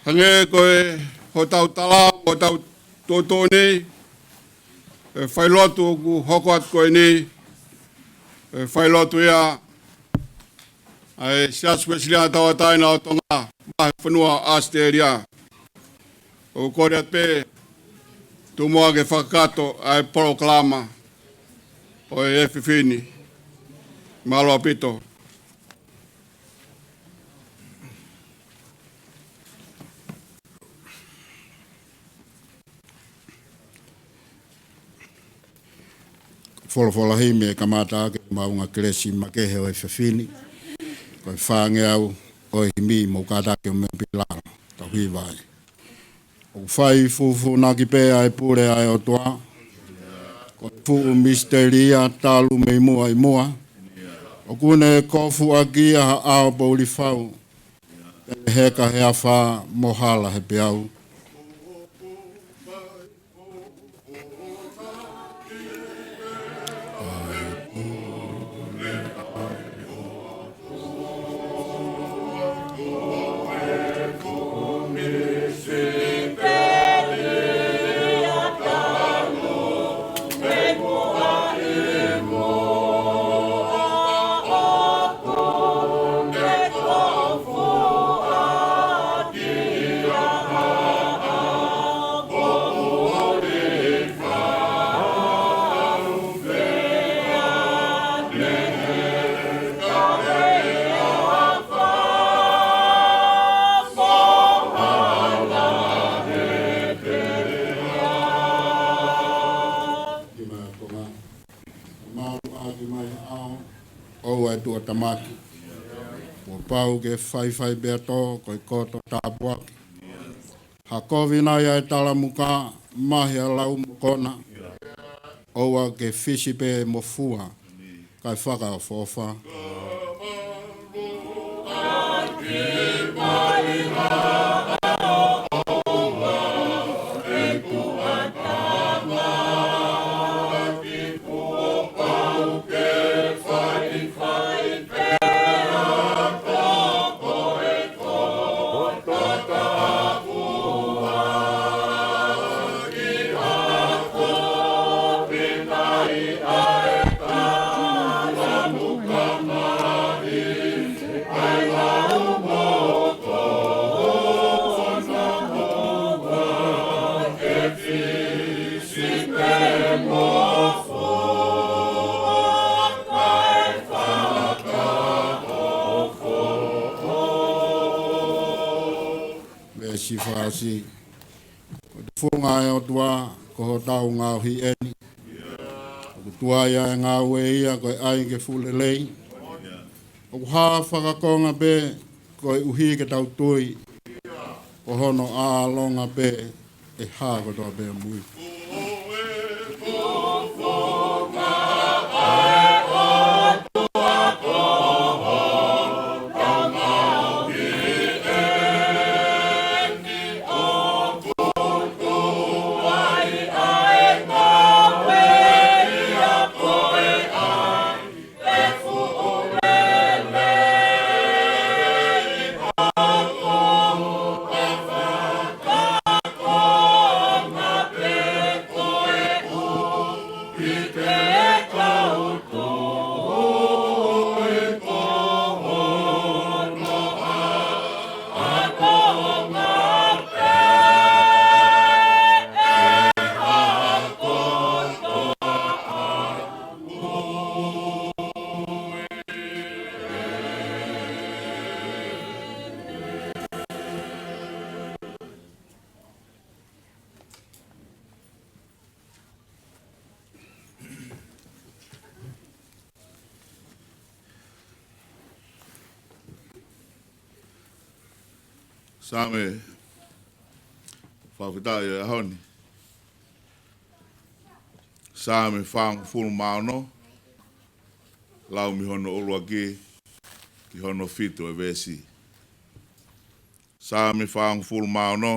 Hangē ko e hotau tala, hotau tuʻutuʻuni, e failotu ʻoku hoko atu ko eni, e failotu ia ʻa e Siasi Uēsiliana Tauʻatāina ʻo Tonga, Vahefonua ʻAositelēlia. ʻOku kole atu pē, tuku muʻa ke fakakakato ʻa e polokalama ʻo e efiafi ni. Mālō ʻaupito. Folofola himi ʻe kamata ʻaki e maʻunga kelesi makehe ʻo e efiafi ni. Ko e fāngeau ʻo e himi, mou kātaki ʻo meʻa pē ʻi lalo. Tau hiva ai. ʻOku fai fufūnaki pē ʻa e pule ʻa e ʻOtua. Ko e fuʻu misiteli ia talu mei muʻa ʻi muʻa. ʻOku ne kofu ʻaki ʻa ha ʻao poʻuli fau. Pea heka he afā mo hala he peau. Mālō ʻaki mai ʻa e ʻao ʻo e tuʻutāmaki. Pau ke faifai pea tō, ko e koto tāpuaki. Ha kovi nai ʻa e talamuka, mahi ʻa e lau mo kona. ʻOua ke fisi pē mo fua, kae fakaʻofoʻofa. Veesi fā siʻi. Ko e tufunga ʻo e ʻOtua, ko hotau ngaohi eni. ʻOku tuai ʻa e ngāue ia, ko e ʻai ke fuʻu lelei. ʻOku hā fakakonga pē, koeʻuhi ke tau tui. Ko hono ʻālonga pē, ʻe hā kotoa pē ʻamui. Saame, fakafetaʻi ʻo e ʻaho ni. Saame fāngofulu mā ono, lau mei hono ʻuluaki ki hono fitu ʻo e veesi. Saame fāngofulu mā ono,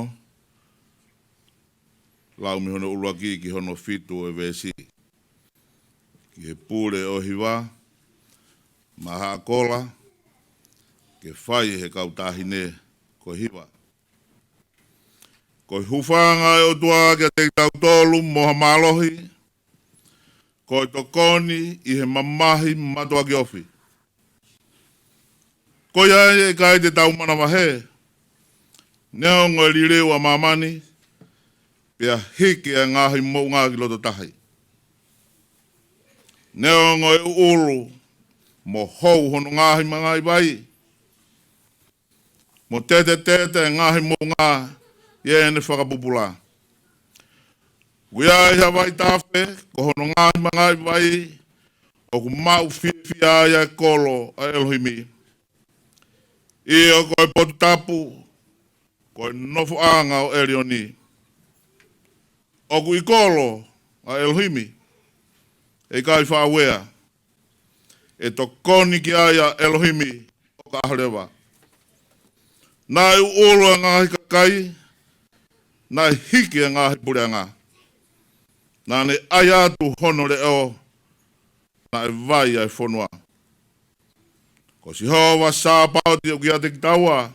lau mei hono ʻuluaki ki hono fitu ʻo e veesi. Ki he pule ʻo e hiva, maʻa Haʻa Kola, ke fai ʻe he kau taʻahine ko e hiva. Ko e hūfanga ʻo e ʻOtua kiate kitautolu mo ha mālohi, ko e tokoni ʻi he mamahi mātuʻaki ofi. Ko ia ai ʻe ʻikai te tau manavahē, neongo e liliu ʻa māmani, pea hiki ʻa e ngaahi moʻunga ki loto tahi. Neongo e ʻuʻulu mo hou hono ngaahi mangaʻi vai, mo tetetete e ngaahi moʻunga ʻi heʻene fakapupula. ʻOku ʻi ai ha vaitafe, ko hono ngaahi mangaʻi vai, ʻoku maʻu fiefia ai ʻa e kolo ʻa ʻElohimi. ʻIo, ko e potu tapu, ko e nofoʻanga ʻo ʻElioni. ʻOku ʻi kolo ʻa ʻElohimi, ʻe ʻikai faʻa uea. ʻE tokoni ki ai ʻa ʻElohimi ʻo ka ʻaho leva. Naʻe ʻuʻulu ʻa e ngaahi kakai, naʻe hiki ʻa e ngaahi puleʻanga. Naʻa ne ʻai atu hono leʻo, naʻe vai ʻa e fonua. Ko Sihova Sāpaoti ʻoku ʻiate kitaua,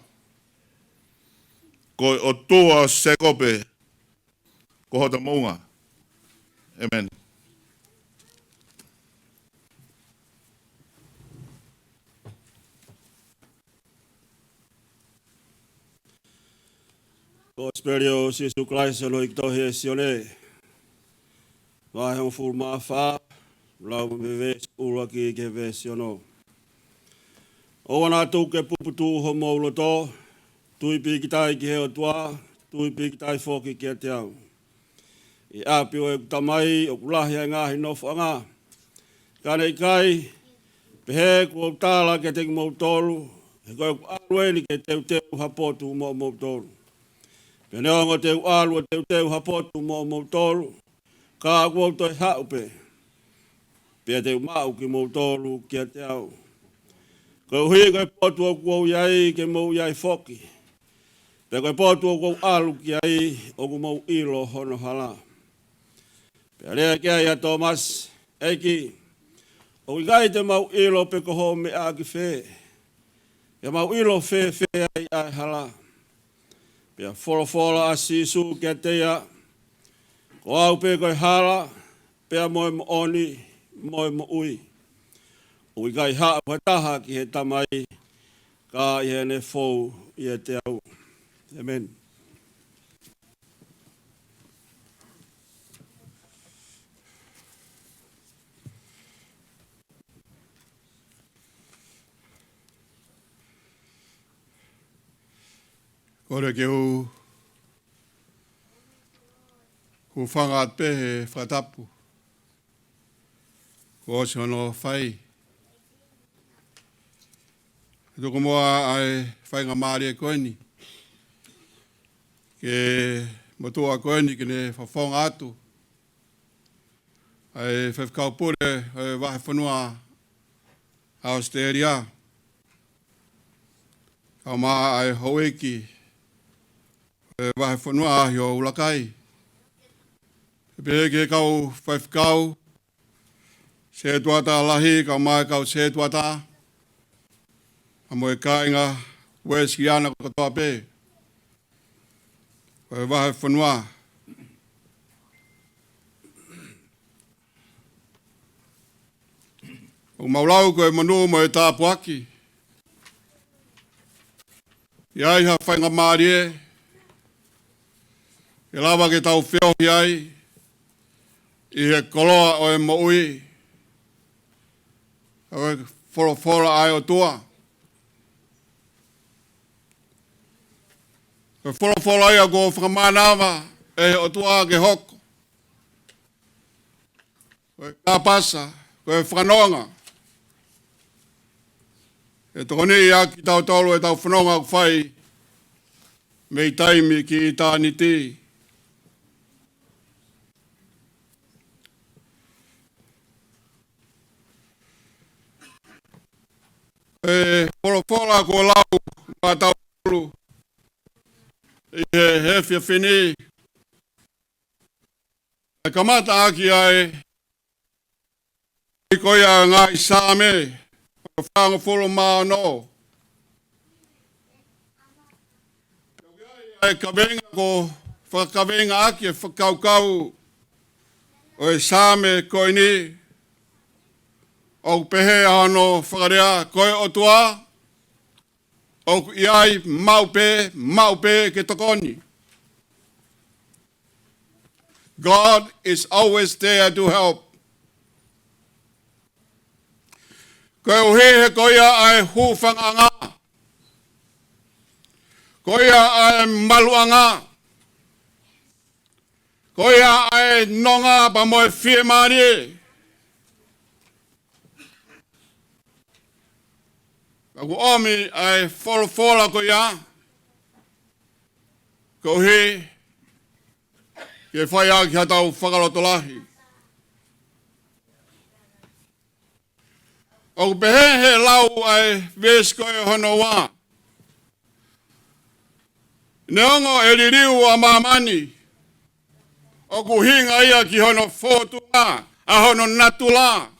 ko e ʻOtua ʻo Sēkope, ko hota moʻunga. ʻĒmeni. Kosipeli ʻo Sīsū Kalaisi ʻi he tohi ʻe Sione, vahe hongofulu mā fā, lau mei he veesi ʻuluaki ki he veesi ono. ʻOua naʻa tuku ke puputuʻu homou loto, tui pīkitai ki he ʻOtua, tui pīkitai foki kiate au. ʻI ʻapi ʻo ʻeku Tamai ʻoku lahi ʻa e ngaahi nofoʻanga. Ka ne ʻikai, pehē kuo u tala kiate kimoutolu, He ko ʻeku ʻalu eni ke teuteu ha potu moʻomoutolu. Pea neongo te u ʻalu ʻo teuteu ha potu moʻomoutolu, ka ʻoku ou toe haʻu pē, pea te u maʻu kimoutolu kiate au. Koeʻuhi ko e potu ʻoku ou ʻi ai ke mou ʻi ai foki. Pea ko e potu ʻoku ou ʻalu ki ai ʻoku mou ʻilo hono hala. Pea lea ki ai ʻa Tōmasi, ʻEiki, ʻoku ʻikai te mau ʻilo pe ko hoʻo meʻa ki fē. Pea mau ʻilo fēfē ai ʻa e hala. Pea folofola ʻa Sīsū kiate ia, Ko au pē ko e hala, pea mo e moʻoni, mo e moʻui. ʻOku ʻikai haʻu ha taha ki he Tamai, ka ʻi heʻene fou ʻiate au. ʻĒmeni. Kole ke u hūfanga atu pē he fakatapu kuo ʻosi hono fai. Tuku muʻa ʻa e faingamālie ko eni ki he motuʻa ko eni ke ne fofonga atu ʻa e faifekau pule ʻo e vahefonua ʻAositelēlia, kae ʻumaʻā ʻa e houʻeiki ʻo e vahefonua ʻi ʻUlakai. Pehē ki he kau faifekau, sētuata lahi, kae ʻumaʻā e kau sētuata, pea mo e kāinga Uēsiliana kotoa pē ʻo e vahefonua. ʻOku mau lau ko e monū mo e tāpuaki, ʻi ai ha faingamālie ke lava ke tau feohi ai ʻi he koloa ʻo e moʻui ʻo e folofola ʻa e ʻOtua. Ko e folofola ia kuo fakamānava ʻe he ʻOtua ke hoko ko e kāpasa, ko e fakanonga ʻe tokoniʻi ʻaki kitautolu ʻetau fononga ʻoku fai mei taimi ki ʻitāniti. Ko e folofola kuo lau maʻatautolu ʻi he efiafi ni, ʻe kamata ʻaki ʻa e, ʻi ko ia ʻa e ngaahi Saame, ʻo e fāngofulu mā ono. ʻA e kaveinga ko e fakakaveinga ʻaki e fakakaukau ʻo e Saame ko eni, ʻoku pehē ʻa hono fakalea, ko e ʻOtua ʻoku ʻi ai maʻu pē, maʻu pē ke tokoni. God is always there to help. Koeʻuhi he ko ia ʻa e hūfangaʻanga, ko ia ʻa e maluʻanga, ko ia ʻa e nonga pea mo e fiemālie. Ka ʻoku ʻomi ʻa e folofola ko ia koeʻuhi ke fai ʻaki haʻatau fakalotolahi. ʻOku pehē he lau ʻa e veesi ko ē hono ua, Neongo ʻe liliu ʻa māmani, ʻoku ʻuhinga ia ki hono fōtunga ʻa hono natula.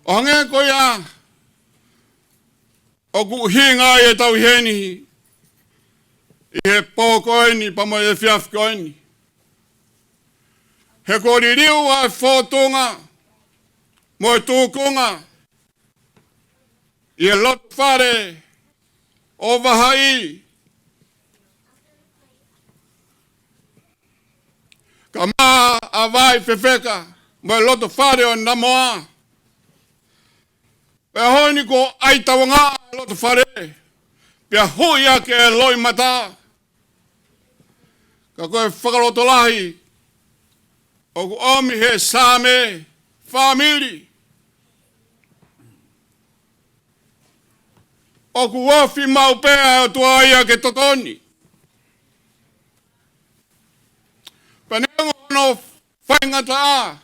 ʻO hangē ko ia ʻoku ʻuhinga ai ʻetau ʻi heni ʻi he pō ko eni pea mo e efiafi ko eni. He kuo liliu ʻa e fōtunga mo e tūkunga ʻi he loto fale ʻo Vahaʻi, kae ʻumaʻā ʻa Vai Fefeka mo e loto fale ʻo Namoa. Pea ʻi he ʻaho ni kuo ʻai tauangaʻa e loto fale, pea huʻi ʻaki e loʻimata. Ka ko e fakalotolahi ʻoku ʻomi he Saame fāmili. ʻOku ofi maʻu pē ʻa e ʻOtua ia ke tokoni. Pea neongo hono faingataʻa,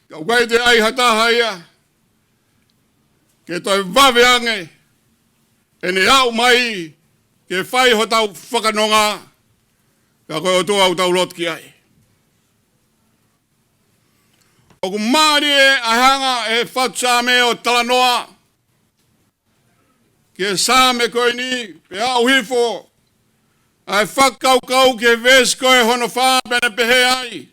ka ʻoku ʻikai toe ʻi ai ha taha ia ke toe vave ange ʻene aʻu mai ke fai hotau fakanonga, ka ko e ʻOtua ʻoku tau lotu ki ai. ʻOku mālie ʻa e hanga ʻe he fatu Saame ʻo talanoa ki he Saame ko eni, pea aʻu hifo ʻa e fakakaukau ki he veesi ko ē hono fā, pea ne pehē ai: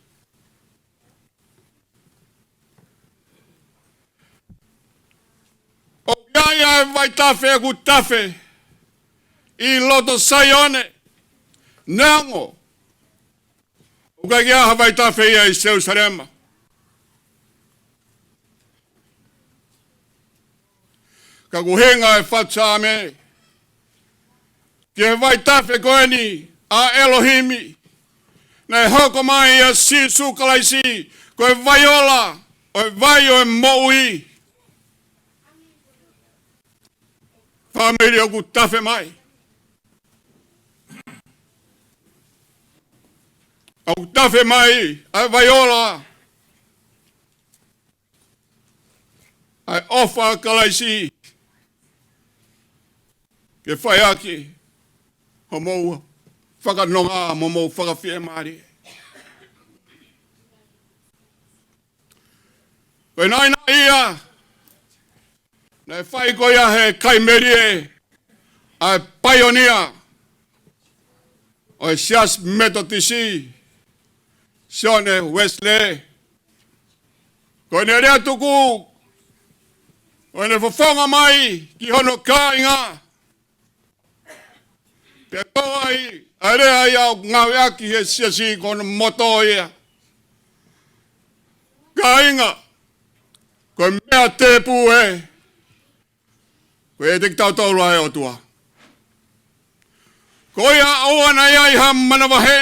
ʻOku ʻi ai ʻa e vaitafe ʻoku tafe ʻi loto Saione, neongo ʻoku ʻikai ke ʻi ai ha vaitafe ia ʻi Selusalema. Ka ʻoku ʻuhinga ʻa e fatu Saame ki he vaitafe ko eni ʻa ʻElohimi, naʻe hoko mai ʻia Sīsū Kalaisi, ko e vai ola, ʻo e vai ʻo e moʻui. Fāmili, ʻoku tafe mai. ʻOku tafe mai ʻa e vai ola, ʻa e ʻofa ʻa Kalaisi ke fai ʻaki hoʻomou fakanonga mo hoʻomou fakafiemālie. Ko e naʻinaʻi ia naʻe fai ko ia ʻe he kai melie, ʻa e paionia ʻo e Siasi Metotisi, Sione Uēsilī. Ko ʻene lea tuku, ko ʻene fofonga mai ki hono kāinga, pea ko e ʻai ʻa e lea ia ʻoku ngāueʻaki ʻe he Siasi, ko hono moto ia: Kāinga, ko e meʻa tēpū ē, ko e ʻiate kitautolu ʻa e ʻOtua. Ko ia ʻoua naʻa ʻi ai ha manavahē,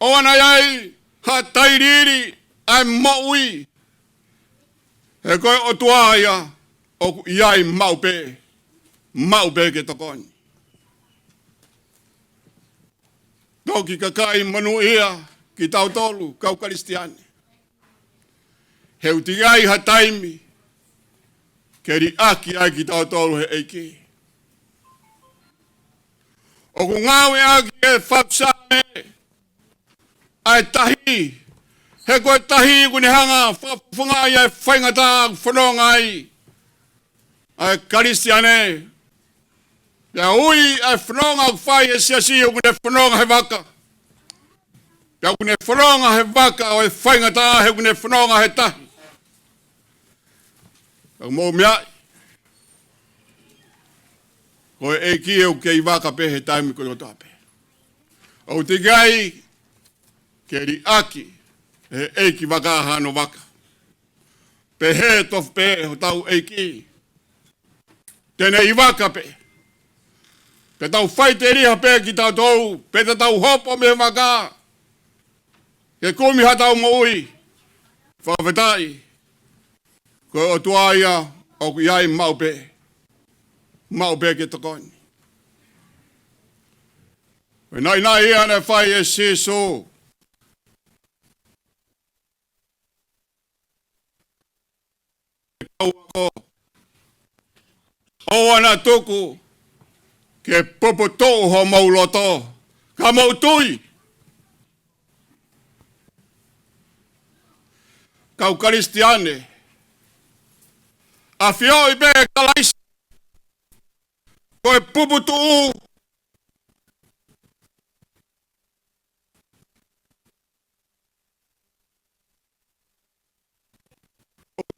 ʻoua naʻa ʻi ai ha tailiili ʻa e moʻui, he ko e ʻOtua ia ʻoku ʻi ai maʻu pē, maʻu pē ke tokoni. Toki kakai monūʻia kitautolu kau Kalisitiane, he ʻoku teʻeki ai ha taimi ke liʻaki ai kitautolu ʻe he ʻEiki. ʻOku ngāueʻaki ʻe he fatu Saame ʻa e tahi, he ko e tahi ʻoku ne hanga ʻo fakafofongaʻi ʻa e faingataʻa ʻoku fononga ai ʻa e Kalisitiane. Pea ui ʻa e fononga ʻoku fai ʻe he Siasi ʻoku ne fononga he vaka. Pea ʻoku ne fononga he vaka ʻo e faingataʻa, he ʻoku ne fononga he tahi. Ka mou meaʻi, ko e ʻEiki ʻoku kei vaka pē he taimi kotoa pē. ʻOku teʻeki ai ke liʻaki ʻe he ʻeikivaka hano vaka. Pehē tofu pē hotau ʻEiki, te ne ʻi vaka pē. Te tau faʻiteliha pē kitautolu, pea te tau hopo mei he vaka ke kumi haʻatau moʻui. Fakafetaʻi, ko e ʻOtua ia ʻoku ʻi ai maʻu pē, maʻu pē ke tokoni. Ko e naʻinaʻi ia naʻe fai ʻe Sīsū. Kau ako, ʻoua naʻa tuku ke puputuʻu homou loto, ka mou tui. Kau Kalisitiane, ʻafioʻi pē ʻe Kalaisi ko e puputuʻu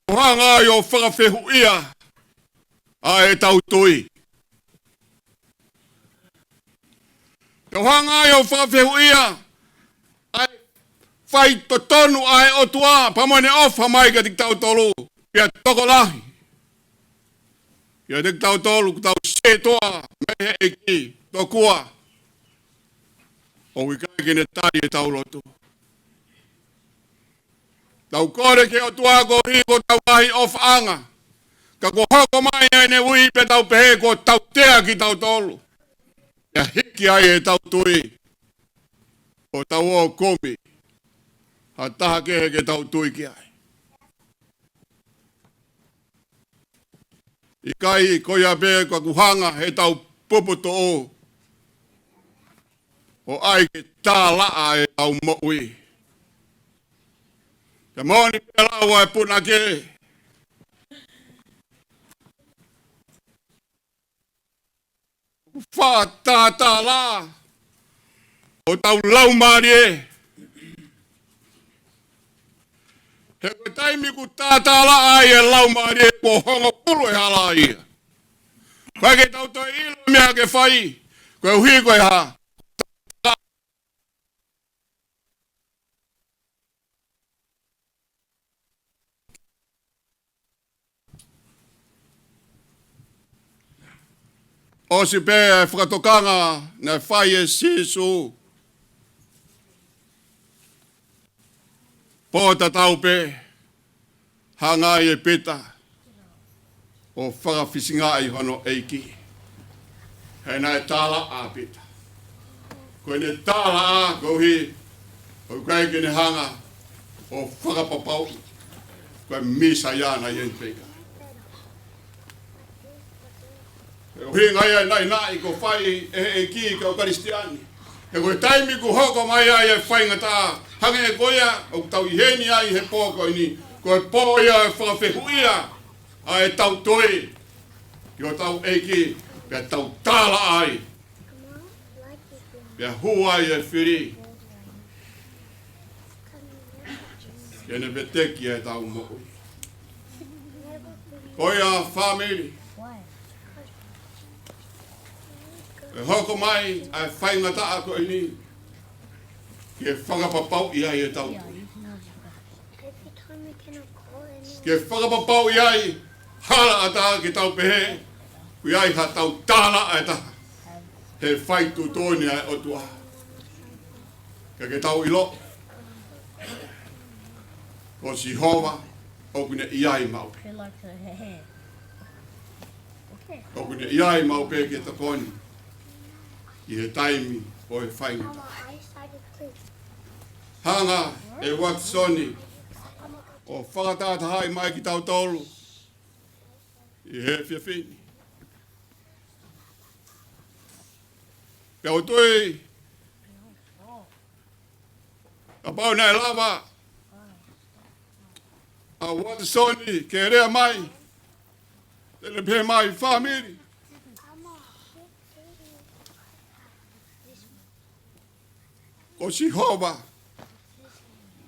ʻoku hanga ai ʻo fakafehuʻia ʻa ʻetau tui. Te u hanga ai ʻo fakafehuʻia ʻa e faitotonu ʻa e ʻOtua pea mo ʻene ʻofa mai kiate kitautolu, pea tokolahi ʻIate kitautolu, kuo tau sētuata mei he ʻEiki, tokua ʻoku ʻikai ke ne tali ʻetau lotu. Tau kole ki he ʻOtua koeʻuhi ko hotau ngaahi ʻofaʻanga. Ka kuo hoko mai ʻene ui pea tau pehē kuo tautea kitautolu. Pea hiki ai ʻetau tui. ʻO tau ō ʻo kumi ha taha kehe ke tau tui ki ai. ʻIkai ko ia pē ka kuo hanga heʻetau puputuʻu ʻo ʻai ke tālaʻa ʻetau moʻui. Ka moʻoni pē lau ʻa e punake. Fakatātā laʻa hotau laumālie. He ko e taimi kuo tātā laʻa ai e laumālie kuo hongofulu e hala ia. ʻIkai ke tau toe ʻilo e meʻa ke fai, koeʻuhi ko e hā? ʻOsi pē e fakatokanga naʻe fai ʻe Sīsū. Pō tatau pē, hanga ai ʻe Pita ʻo fakafisingaʻi hono ʻEiki. He naʻe tālaʻa ʻa Pita. Ko ʻene tālaʻa koeʻuhi ʻoku ʻikai ke ne hanga ʻo fakapapauʻi ko e Mīsaia naʻe ʻi heni pe ʻikai. He ʻuhinga ia e naʻinaʻi kuo fai ʻe he ʻEiki ki he kau Kalisitiane. He ko e taimi kuo hoko mai ai e faingataʻa, hangē ko ia ʻoku tau ʻi heni ai he pō ko eni, ko e pō ia ʻo e fakafehuʻia ʻa ʻetau tui ki hotau ʻEiki, pea tau tālaʻa ai. Pea hū ai e fili ke ne veteki ʻetau moʻui. Ko ia fāmili, ʻe hoko mai ʻa e faingataʻa ko eni ke fakapapauʻi ai ʻetau tui. Ke fakapapauʻi ai, hala ʻatā ke tau pehē, ʻoku ʻi ai haʻatau tālaʻa ʻe taha he fai tuʻutuʻuni ʻa e ʻOtua. Ka ke tau ʻilo, ko Sihova ʻoku ne ʻi ai maʻu pē. ʻOku ne ʻi ai maʻu pē ke tokoni ʻi he taimi ʻo e faingataʻa. Hanga ʻe Uatisoni ʻo fakatātaaʻi mai kitautolu ʻi he efiafi ni. Pea ʻoku ou tui kapau naʻe lava ʻa Uatisoni ke lea mai, te ne pehē mai, fāmili, ko Sihova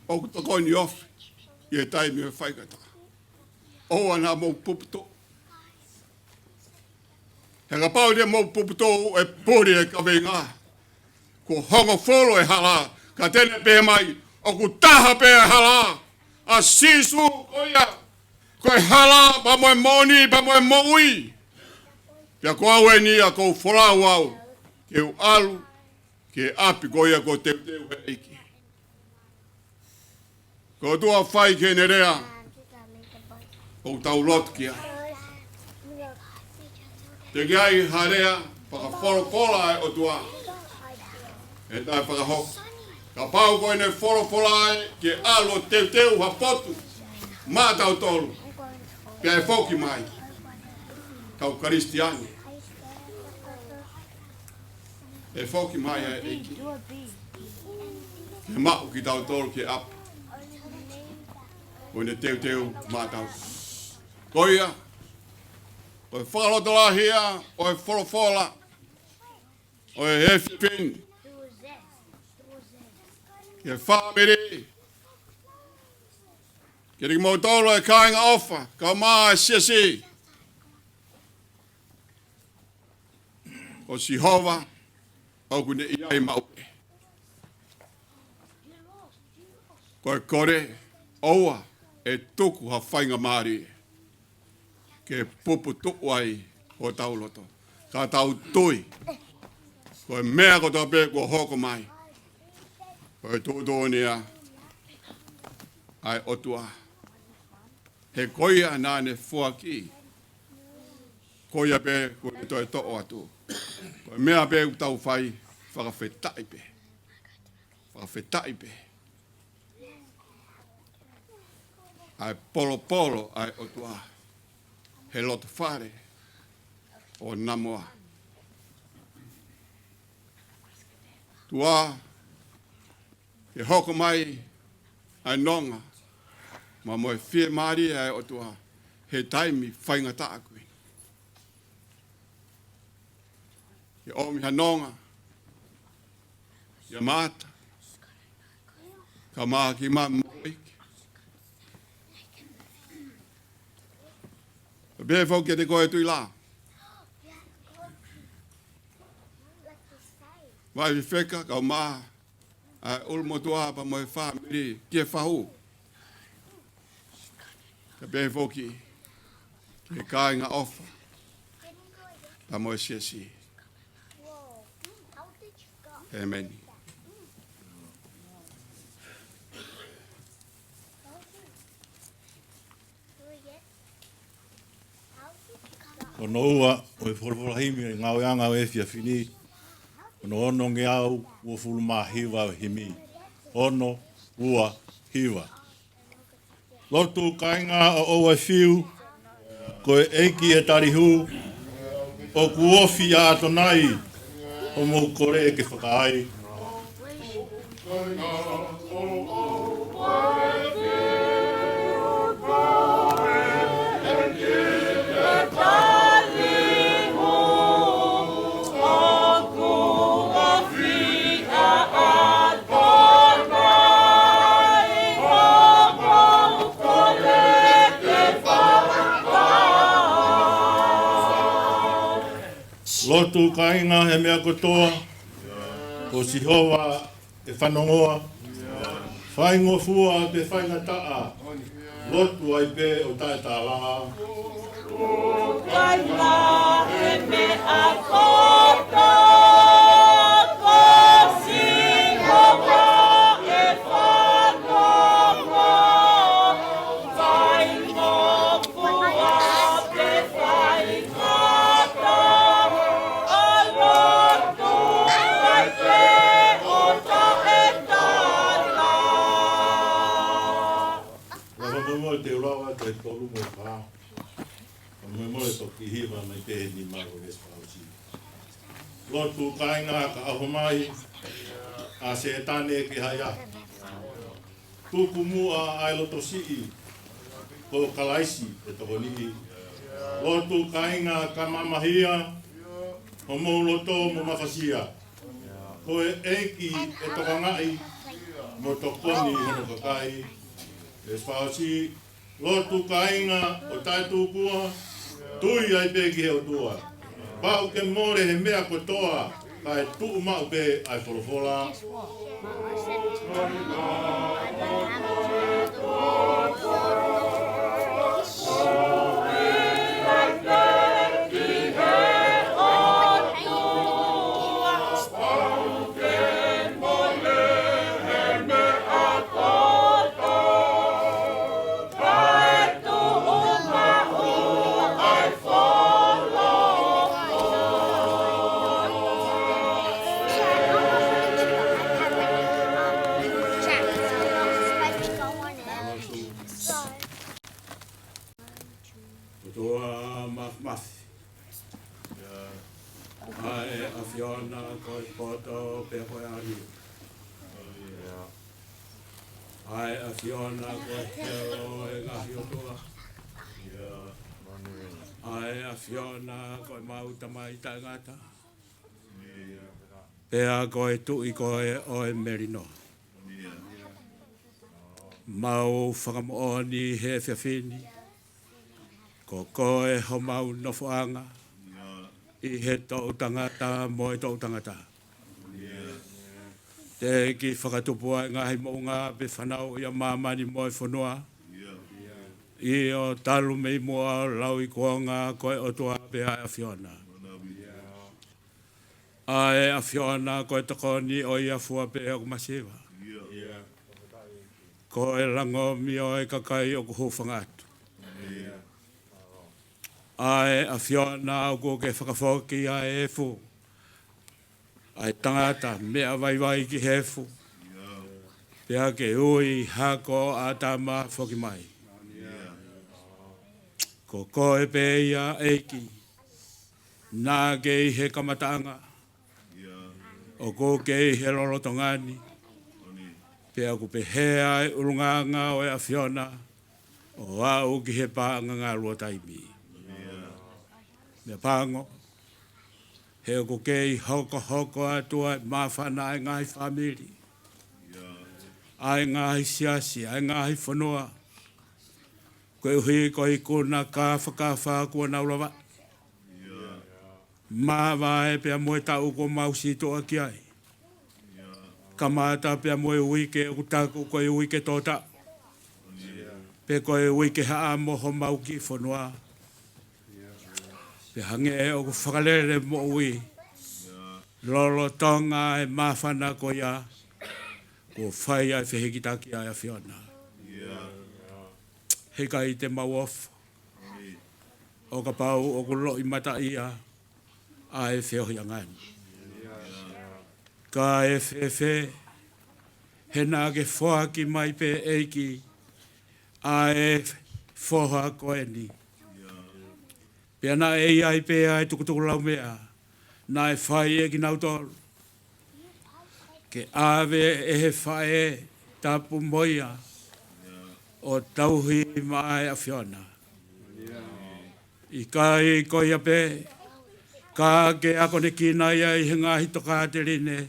ʻoku tokoni ofi ʻi he taimi ʻo e faingataʻa. ʻOua naʻa mou puputuʻu. He kapau te mou puputuʻu, ʻe puli e kaveinga. Kuo hongofulu e hala, ka te ne pehē mai, ʻoku taha pē e hala ʻa Sīsū, ko ia ko e hala pea mo e moʻoni pea mo e moʻui. Pea ko au eni ʻoku ou folau au ke u ʻalu ki he ʻapi ko ia kuo teuteu ʻe he ʻEiki. Ko e ʻOtua fai ki heʻene lea, ʻoku tau lotu ki ai. Teʻeki ai ha lea fakafolofola ʻa e ʻOtua ʻe taʻefakahoko. Kapau ko ʻene folofola ē ke ʻalu ʻo teuteu ha potu maʻatautolu, pea ʻe foki mai kau Kalisitiane. ʻE foki mai ʻa e ʻEiki ke maʻu kitautolu ki he ʻapi kuo ne teuteu maʻatautolu. Ko ia, ko e fakalotolahi ia ʻo e folofola ʻo e efiafi ni ki he fāmili, kiate kimoutolu e kāinga ʻofa, kaeʻumaʻā e siasi. Ko Sihova ʻoku ne ʻi ai maʻu pē. Ko e kole, ʻoua ʻe tuku ha faingamālie ke puputuʻu ai hotau loto. Ka tau tui, ko e meʻa kotoa pē kuo hoko mai, ko e tuʻutuʻuni ia ʻa e ʻOtua. He ko ia naʻa ne foaki, ko ia pē kuo ne toe toʻo atu. Ko e meʻa pē ʻoku tau fai, fakafetaʻi pē. Fakafetaʻi pē. ʻA e polopolo ʻa e ʻOtua he loto fale ʻo Namoa. Tuʻa ke hoko mai ʻa e nonga, pea mo e fiemālie ʻa e ʻOtua he taimi faingataʻa ko eni. Ke ʻomi ha nonga ia Maata, ka mahaki ma mo iki. Pea pehē foki kiate koe Tuʻi Lā. Vai fefeka, kau mā ʻa e ʻulumotuʻa pea mo e fāmili ki he fahu. Pea pehē foki ki he kāinga ʻofa pea mo e siasi. ʻEmeni. Hono ua ʻo e folofola himi ʻo e ngāueʻanga ʻo e efiafi ni. Hono ono ngeau uofulu mā hiva ʻo e himi. Ono, ua, hiva. Lotu kāinga ʻo ʻOuaifiu, ko e ʻEiki ʻe tali hū, ʻoku ofi ʻa ʻAtonai, ʻo mou kole ke fakaai. Lotu kāinga he meʻa kotoa, ko Sihova ʻe fanongoa, faingofua pe faingataʻa, lotu ai pē ʻo taʻetala. Kāinga he meʻa kotoa, ko Sihova ʻe fanongoa, faingofua pe faingataʻa, lotu ai pē ʻo taʻetala. Lava mo te ulava te tolu mo e fā. Mo e mo e toki hiva mai pē he nima ʻo e veesi fakaʻosi. Lotu kāinga ka ʻoho mai ʻa Sētane ke haia. Tuku muʻa ʻa e loto siʻi, ko Kalaisi ʻe tokoniʻi. Lotu kāinga ka mamahia homou loto mo mafasia. Ko e ʻEiki ʻe tokangaʻi mo tokoni hono kakai. Veesi fakaʻosi, lotu kāinga ʻo taʻetuʻukua, tui ai pē ki he ʻOtua. Pau ke mole he meʻa kotoa, kae tuʻu maʻu pē ʻa e folofola. ʻOtua Māfimafi. ʻA e ʻAfiona ko e poto pea ko e ʻAlo. ʻA e ʻAfiona ko e helo ʻo e ngaahi ʻotua. ʻA e ʻAfiona ko e mau Tamai taʻengata. Pea ko e Tuʻi koe ʻo e melino. Mau fakamoʻoni he efiafi ni, ko koe homau nofoʻanga ʻi he toʻutangata mo e toʻutangata. Teʻeki fakatupu ʻa e ngaahi moʻunga pe fanauʻi ʻa māmani mo e fonua. ʻIo, talu mei muʻa ʻo lauikuonga ko e ʻOtua pē ʻa e ʻAfiona. ʻA e ʻAfiona ko e tokoni ʻo ia fua pē ʻoku masiva. Ko e langomi ʻo e kakai ʻoku hūfanga atu. ʻA e ʻAfiona ʻoku ke fakafoki ʻa e efu ʻa e tangata meʻa vaivai ki he efu. Pea ke ui hako ʻa ʻĀtama foki mai. Ko koe pē ia ʻEiki. Naʻa ke ʻi he kamataʻanga. ʻOku ke ʻi he lolotonga ni. Pea ʻoku pehē ʻa e ʻulungaanga ʻo e ʻAfiona ʻo aʻu ki he paʻanga ngalua taimi. Meʻapango, he ʻoku kei hokohoko atu ʻa e māfana ʻa e ngaahi fāmili, ʻa e ngaahi siasi, ʻa e ngaahi fonua. Koeʻuhi ko e ikuna kāfakafa kuo nau lavaʻi. Māvae pea mo e taʻu kuo mau sītuʻa ki ai. Kamata pea mo e uike ʻoku taku ko e uike tōtaʻu. Pe ko e uike haʻamo homau kiʻi fonua. Pea hangē ʻoku fakalele moʻui lolotonga e māfana ko ia, kuo fai ʻa e fehikitaki ʻa e ʻAfiona. Heʻikai te mau ofo ʻo kapau ʻoku loʻimataʻia ʻa e feohiʻanga ni. Kae fēfē he naʻa ke foaki mai pē ʻEiki ʻa e foha ko eni. Pea naʻe ʻi ai pē ʻa e tukutukulaumea naʻe fai ʻe kinautolu ke ʻave ʻe he faʻē tapu mo ia ʻo tauhi maʻa e ʻAfiona. ʻIkai ko ia pē, ka ke akonekina ia ʻi he ngaahi tokāteline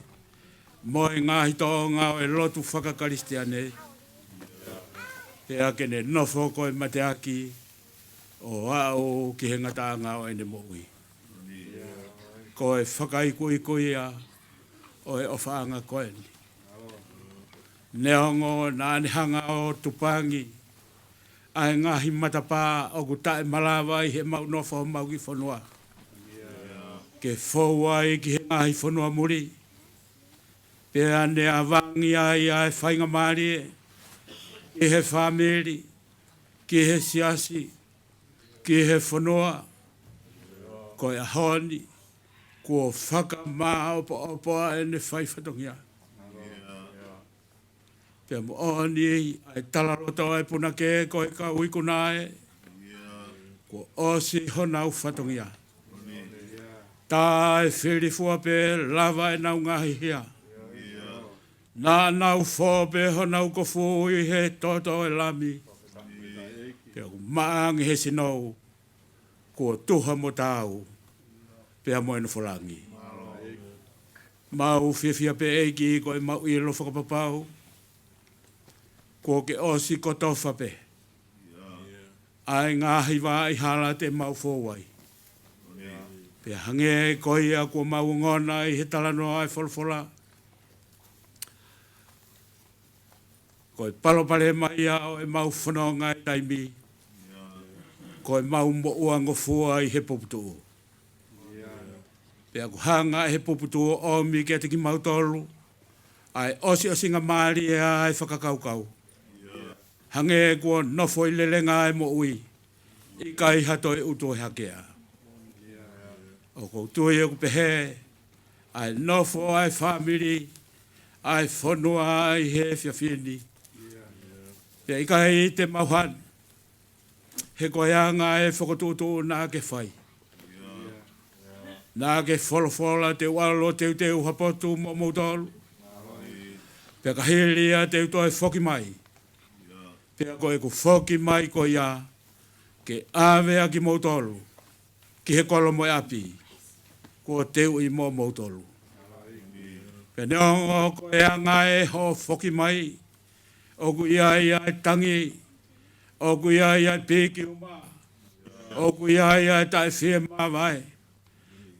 mo e ngaahi tōʻonga ʻo e lotu fakakalisitiane. Pea ke ne nofo ko e mateaki ʻo aʻu ki he ngataʻanga ʻo ʻene moʻui. Ko e fakaikuiku ia ʻo e ʻofaʻanga ko eni. Neongo naʻa ne hanga ʻo tupangi ʻa e ngaahi matapā ʻoku taʻemalava ʻi heʻemau nofo homau kiʻi fonua ke fou ai ki he ngaahi fonua muli. Pea ne avangi ai ʻa e faingamālie ki he fāmili, ki he siasi, ki he fonua. Ko e ʻaho ni kuo fakamāʻopoʻopo ʻa ʻene fai fatongia. Pea moʻoni ʻa e talaloto ʻa e punake ko e kau ikuna ē, kuo ʻosi honau fatongia. Tā e fili fua pē lava ʻenau ngaahi hia. Naʻa nau fō pē honau kofu ʻi he toto ʻo e Lami. Pea ʻoku maʻangi he sinou kuo tuha mo taau pea mo e nofo langi. Mau fiefia pē ʻEiki ko ʻemau ʻilo fakapapau kuo ke ʻosi kotofa pē ʻa e ngaahi vaʻa hala te mau fou ai. Pea hangē ko ia kuo mau ongona ʻi he talanoa ʻa e folofola, ko e palopalema ia ʻo ʻemau fononga ʻi he taimi, ko ʻemau moʻua ngofua ʻi he puputuʻu. Pea ʻoku hanga ʻe he puputuʻu ʻo ʻomi kiate kimautolu ʻa e ʻosiʻosingamālie ʻa e fakakaukau. Hangē kuo nofo ʻi lelenga ʻa e moʻui, ʻikai ha toe ʻutu ʻe hakea. ʻOku ou tui ʻoku pehē ʻa e nofo ʻa e fāmili, ʻa e fonua ʻi he efiafi ni. Pea ʻikai te mau hanu, he ko e anga e fokotuʻutuʻu naʻa ke fai. Naʻa ke folofola te u ʻalu ʻo teuteu ha potu moʻomoutolu. Pea ka hili ia te u toe foki mai. Pea ko ʻeku foki mai ko ia ke ʻave ʻa kimoutolu ki he kolo mo e ʻapi kuo teuʻi moʻomoutolu. Pea neongo ko e anga e hoʻo foki mai, ʻoku ʻi ai ʻa e tangi, ʻoku ʻi ai ʻa e piki uma, ʻoku ʻi ai ʻa e taʻefiemāvae.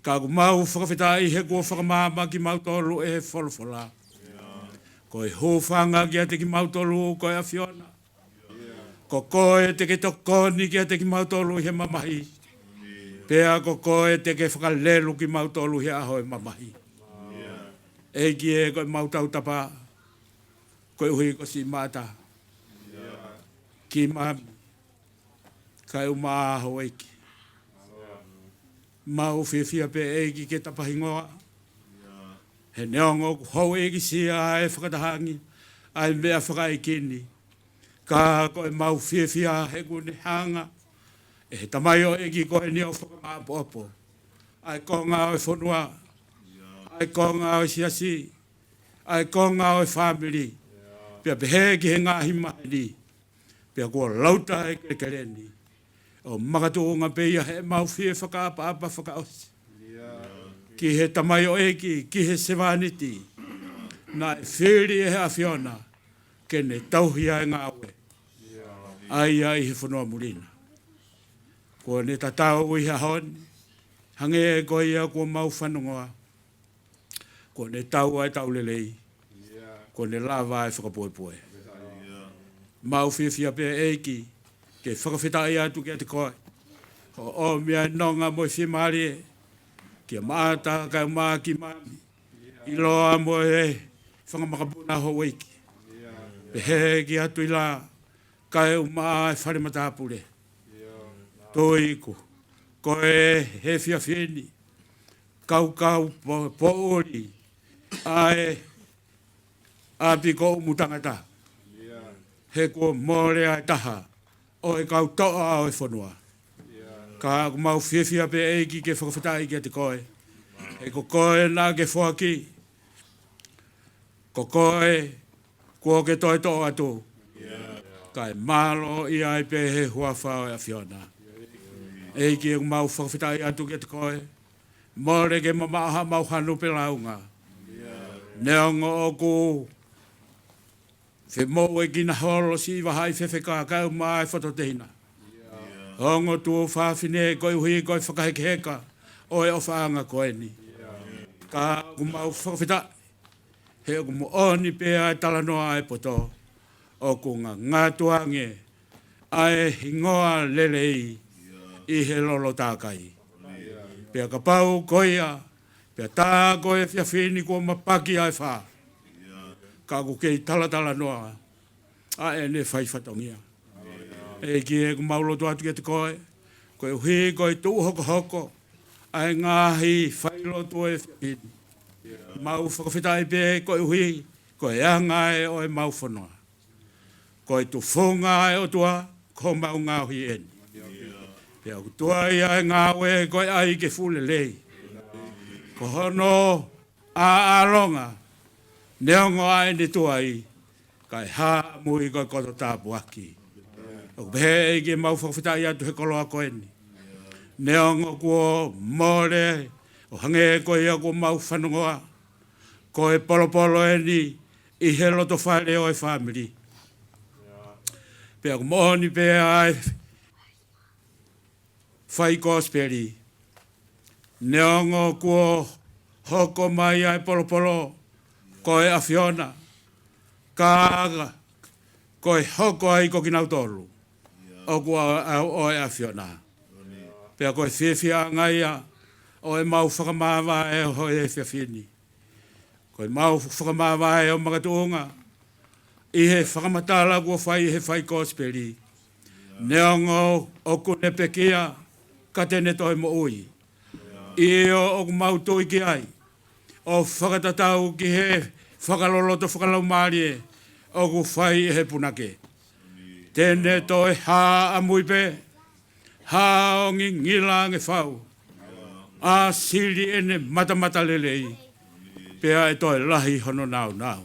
Ka ʻoku mau fakafetaʻi he kuo fakamaama kimautolu ʻe he folofola. Ko e hūfanga kiate kimautolu ko e ʻAfiona. Ko koe te ke tokoni kiate kimautolu ʻi he mamahi. Pea ko koe te ke fakalelu kimautolu ʻi he ʻaho ʻo e mamahi. ʻEiki ē, ko ʻemau tautapa, koeʻuhi ko siʻi Maʻata, ki Mami, kae ʻumaʻā houʻeiki. Mau fiefia pē ʻEiki ke tapa hingoa. He neongo ʻoku houʻeikisia ʻa e fakatahaʻanga ʻa e meʻa fakaʻeiki ni, ka ko ʻemau fiefia he kuo ne hanga ʻe he tamaioʻeiki ko eni ʻo fakamāʻopoʻopo ʻa e konga ʻo e fonua, ʻa e konga ʻo e siasi, ʻa e konga ʻo e fāmili, pea pehē ki he ngaahi maheni. Pea kuo lauta e kelekele ni ʻo makatuʻunga pē ia heʻemau fie fakaʻapaʻapa fakaʻosi ki he tamaioʻeiki, ki he sevāniti naʻe fili ʻe he ʻAfiona ke ne tauhi ʻa e ngāue ʻa ia ʻi he fonua muli na. Kuo ne tatau ʻi he ʻaho ni, hangē ko ia kuo mau fanongoa, kuo ne tau ʻa e tau lelei, kuo ne lava ʻa e fakapuepue. Mau fiefia pē ʻEiki ke fakafetaʻi atu kiate koe, hoʻo ʻomi ʻa e nonga mo e fiemālie kia Maʻata kae ʻumaʻā ki Mami, ʻiloa mo e fanga makapuna houʻeiki, pehē ki ʻAtuila kae ʻumaʻā e fale matāpule. Tui ko e efiafi ni, kaukau po-, poʻuli ʻa e ʻapi ko ʻUmutangata, he kuo mole ʻa e taha ʻo e kau toʻa ʻo e fonua. Ka ʻoku mau fiefia pē ʻEiki ke fakafetaʻi kiate koe, he ko koe naʻa ke foaki, ko koe kuo ke toe toʻo atu, kae mālōʻia ai pē he huafa ʻo e ʻAfiona. ʻEiki, ʻoku mau fakafetaʻi atu kiate koe, mole ke mamaʻo haʻamau hanu pe lāunga. Neongo ʻoku femoʻuekina holo siʻi vahaʻa ʻi fefeka kae ʻumaʻā e fototehina, ongo tuofāfine, koeʻuhi ko e fakahekeheka ʻo e ʻofaʻanga ko eni. Ka ʻoku mau fakafetaʻi he ʻoku moʻoni pē ʻa e talanoa ʻa e poto, ʻoku ngangatu ange ʻa e hingoa lelei ʻi he lolo tākai. Pea kapau ko ia, pea tā ko e efiafi ni kuo mapaki ʻa e fā, ka ʻoku kei talatalanoa ʻa ʻene fai fatongia. ʻEiki ē, ʻoku mau lotu atu kiate koe, koeʻuhi ko e tuʻu hokohoko ʻa e ngaahi failotu ʻo e efiafi ni. Mau fakafetaʻi pē koeʻuhi ko e anga ē ʻo ʻemau fononga. Ko e tufunga ʻa e ʻOtua ko homau ngaohi eni. Pea ʻoku tuai ʻa e ngāue ko e ʻai ke fuʻu lelei. Ko hono ʻaʻalonga, neongo ʻa ʻene tuai, kae hā ʻamui ko e koto tāpuaki. ʻOku pehē ʻEiki, ʻoku mau fakafetaʻi atu he koloa ko eni, neongo kuo mole, ʻo hangē ko ia kuo mau fanongoa, ko e polopolo eni ʻi he loto fale ʻo e fāmili. Pea ʻoku moʻoni pē ʻa e fai kosipeli, neongo kuo hoko mai ʻa e polopolo ko e ʻAfiona, ka ko e hoko ai ko kinautolu ʻoku ʻaʻau ʻo e ʻAfiona. Pea ko e fiefiaʻanga ia ʻo ʻemau fakamāvae ʻo e efiafi ni. Ko ʻemau fakamāvae ʻo makatuʻunga ʻi he fakamatala kuo fai ʻe he fai kosipeli, neongo ʻoku ne pekia, ka te ne toe moʻui. ʻIo, ʻoku mau tui ki ai, ʻo fakatatau ki he fakaloloto fakalaumālie ʻoku fai ʻe he punake. Te ne toe hā ʻamui pē, hā ʻo ngingila ange fau, ʻa sili ʻene matamata lelei, pea ʻe toe lahi hono nāunau.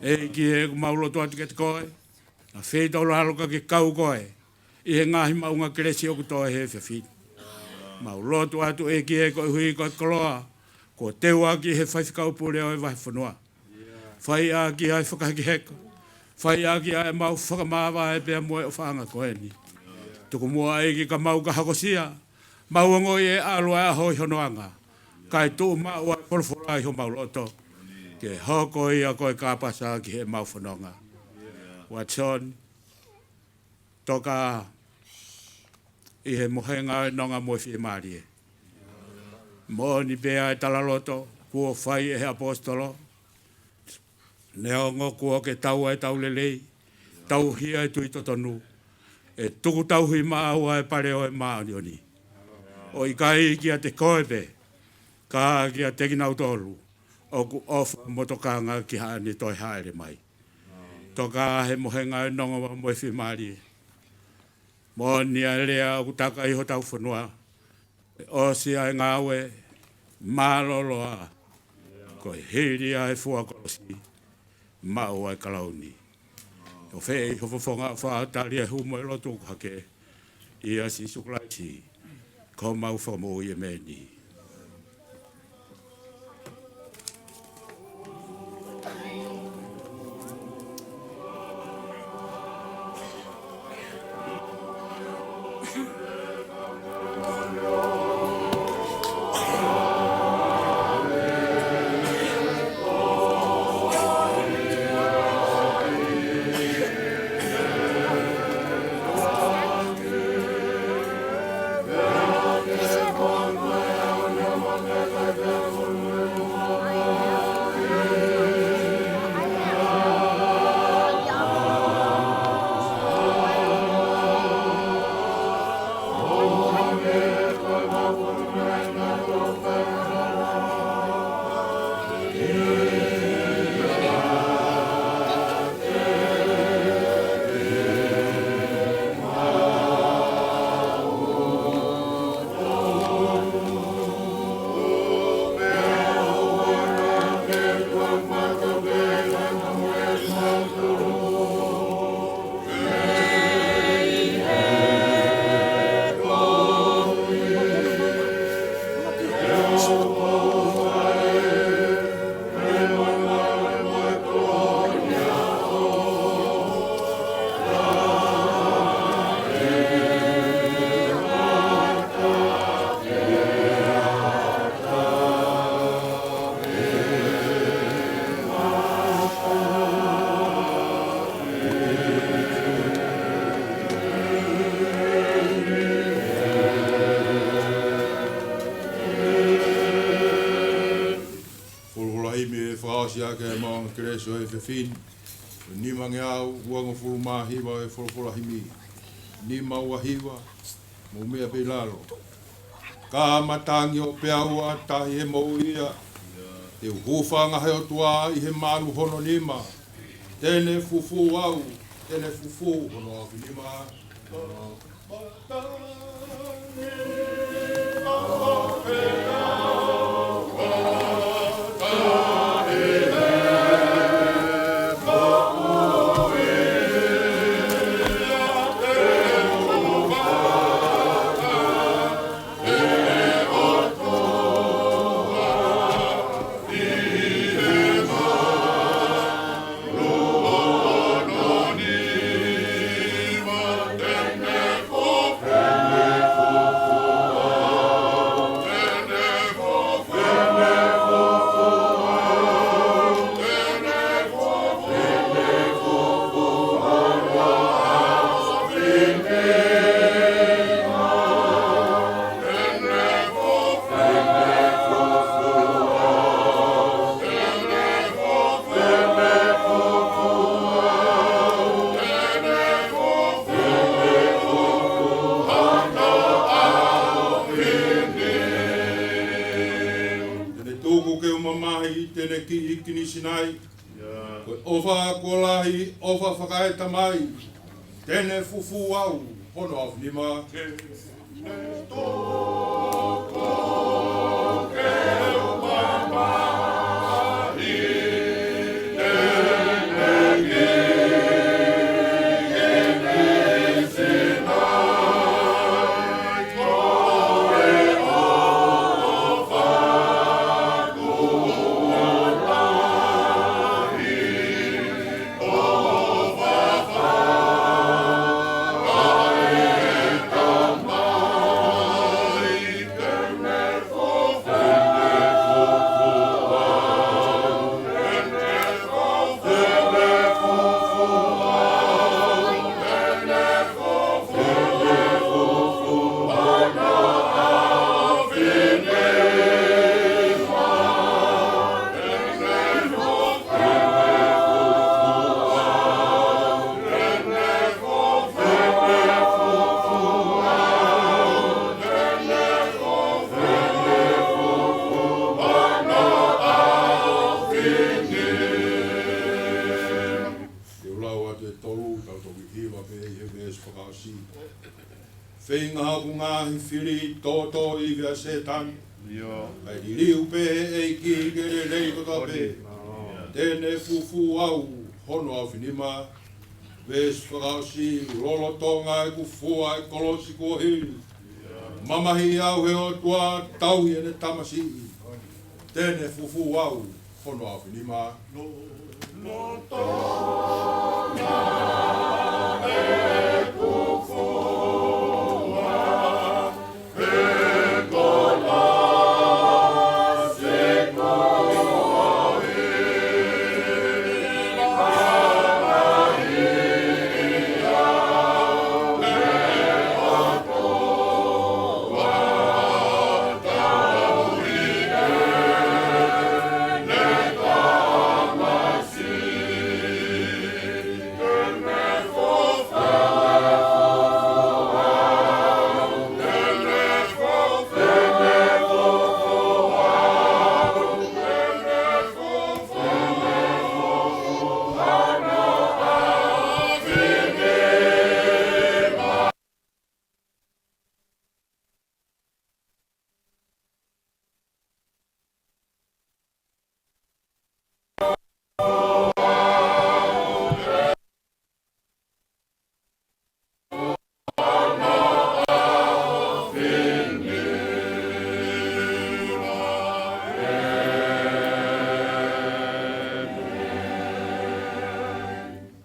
ʻEiki ē, ʻoku mau lotu atu kiate koe, ʻa fei tau lalo ka ke kau koe ʻi he ngaahi maʻunga kelesi ʻoku tō he efiafi ni. Mau lotu atu ʻEiki ē, koeʻuhi ko e koloa kuo teuaki ʻe he faifekau pule ʻo e vahefonua, fai ʻaki ʻa e fakahekeheka, fai ʻaki ʻa ʻemau fakamāvae pea mo e ʻofaʻanga ko eni. Tuku muʻa ʻEiki ka mau ka hokosia, mau ongoʻi ʻe ʻalu ʻa e ʻaho ʻi hono anga, kae tuʻumaʻu ʻa e folofola ʻi homau loto, ke hoko ia ko e kāpasa ki heʻemau fononga. Watson, Toka ʻi he mohenga ʻo e nonga mo e fiemālie. Moʻoni pē ʻa e talaloto kuo fai ʻe he ʻaposetolo, neongo kuo ke tau ʻa e tau lelei, tauhi ʻa e tui totonu, ʻe tuku tauhi maʻau ʻa e pale ʻo e māʻoniʻoni. ʻO ʻikai kiate koe pē, ka kiate kinautolu ʻoku ʻofa mo tokanga ki haʻane toe hāʻele mai. Toka he mohenga ʻo e nonga mo e fiemālie. Moʻoni ʻa e lea ʻoku taka ʻi hotau fonua, ʻosi ʻa e ngāue, mālōlō ā, ko e hili ʻa e fua kolosi, maʻu ʻa e kalauni. ʻOfeʻi ho fofonga ʻofa, tali e hū mo e lotu ʻoku hake, ʻia Sīsū Kalaisi ko homau Fakamoʻui, ʻēmeni. Folofola himi ʻe fakaʻosi ʻaki ʻa e maʻu kelesi ʻo e efiafi ni. Nimangeau uangofulu mā hiva ʻo e folofola himi. Nima ua hiva, mou meʻa pē ʻi lalo. Ka matangi ʻo peau ʻa tahi he moʻui ia, te u hūfanga he ʻOtua ʻi he malu hono nima. Te ne fufū au, te ne fufū hono ʻaofinima. Te ne tuku ke u mamahi, te ne kiʻi kinisinaʻi. Ko e ʻofa kuo lahi, ʻofa fakaetamai. Te ne fufū au hono ʻaofinima. Lau atu e tolu, tau toki hiva pē ʻi he veesi fakaʻosi. Feinga hoku ngaahi fili, tōtōivi ʻa Sētane. ʻIo. Kae liliu pē ʻe he ʻEiki ke lelei kotoa pē. ʻIo. Te ne fufū au hono ʻaofinima. Veesi fakaʻosi, lolotonga ʻeku fua e kolosi kuo hili. Mamahi au ʻe he ʻOtua, tauhi ʻene tamasiʻi. Te ne fufū au hono ʻaofinima.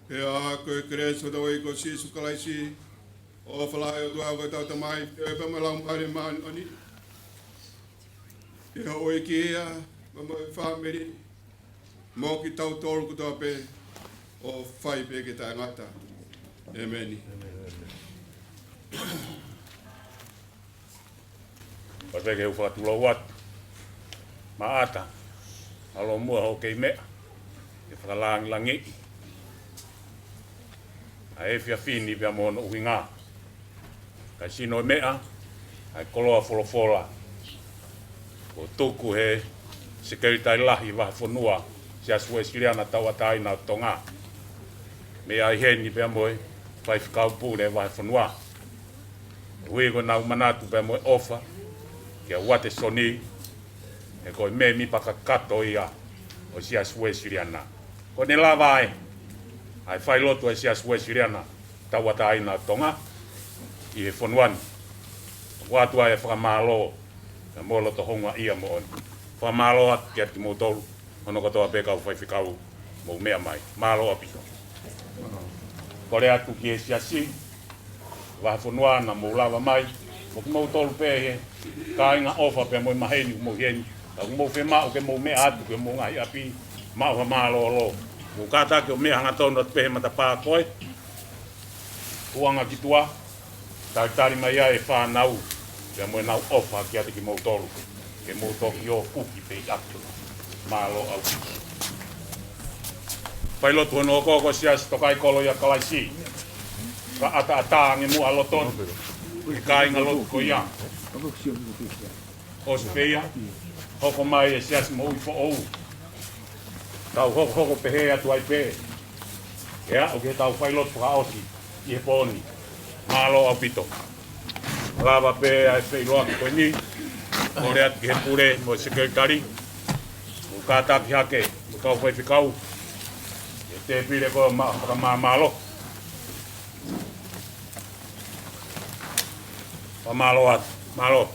Pea ko e kelesi ʻa hotau ʻEiki ko Sīsū Kalaisi, ʻofa lahi ʻa e ʻOtua ko ʻetau Tamai, feohi pea mo e Laumālie Māʻoniʻoni, ʻe houʻeiki ia, pea mo e fāmili, mo kitautolu kotoa pē, ʻo fai pē ke taʻengata. ʻEmeni. Pea pehē ke u fakatulou atu. Maʻata, ʻalu muʻa hoʻo kei meʻa, ke fakalāngilangiʻi ʻa e efiafi ni pea mo hono ʻuhinga. Kae sino e meʻa, ʻa e koloa folofola kuo tuku ʻe he Sekelitali Lahi Vahefonua Siasi Uēsiliana Tauʻatāina ʻo Tonga, mei ai heni pea mo e Faifekau Pule Vahefonua. Ui ko ʻenau manatu pea mo e ʻofa kia Uatesoni, he ko e mēmipa kakato ia ʻo e Siasi Uēsiliana. Ko ʻene lava ai ʻa e failotu ʻa e Siasi Uēsiliana Tauʻatāina ʻo Tonga ʻi he fonua ni. ʻOatu ai e fakamālō pea mo e loto houngaʻia moʻoni. Fakamālō atu kiate kimoutolu hono kotoa pē kau faifekau mou meʻa mai. Mālō ʻaupito. Kole atu ki he Siasi Vahefonua naʻa mou lava mai, mo kimoutolu pē he kāinga ʻofa pea mo e maheni ʻoku mou ʻi heni. Ka ʻoku mou fiemaʻu ke mou meʻa atu ki homou ngaahi ʻapi, maʻu ha mālōlō. Mou kātaki ʻo meʻa hangatonu atu pē he matapā ko ē. Kuonga ki tuʻa, talitali mai ai e fānau, pea mo ʻenau ʻofa kiate kimoutolu, ke mou toki ō kuki pē ʻi ʻapi. Mālō ʻaupito. Failotu hono hoko ko e Siasi Tokaikoloi ʻa Kalaisi. Ka ʻataʻatā ange muʻa loto ni, ʻi he kāingalotu ko ia. ʻOsi pē ia, hoko mai e Siasi Moʻui Foʻou. Tau hokohoko pehē atu ai pē, ʻe aʻu ki heʻetau failotu fakaʻosi ʻi he pō ni. Mālō ʻaupito. Lava pē ʻa e feʻiloaki ko eni, kole atu ki he pule mo e sekelitali, mou kātaki hake mo e kau faifekau ʻi he tēpile ko ē maʻa fakamāmālohi. Fakamālō atu. Mālō.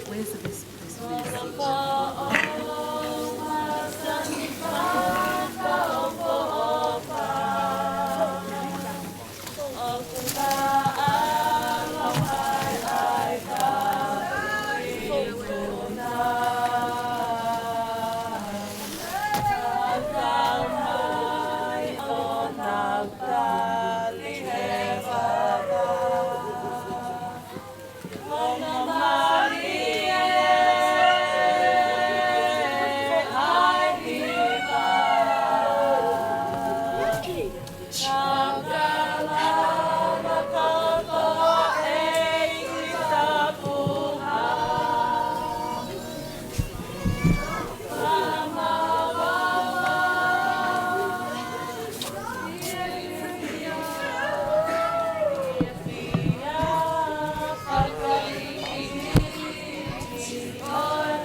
Where's the best place for this?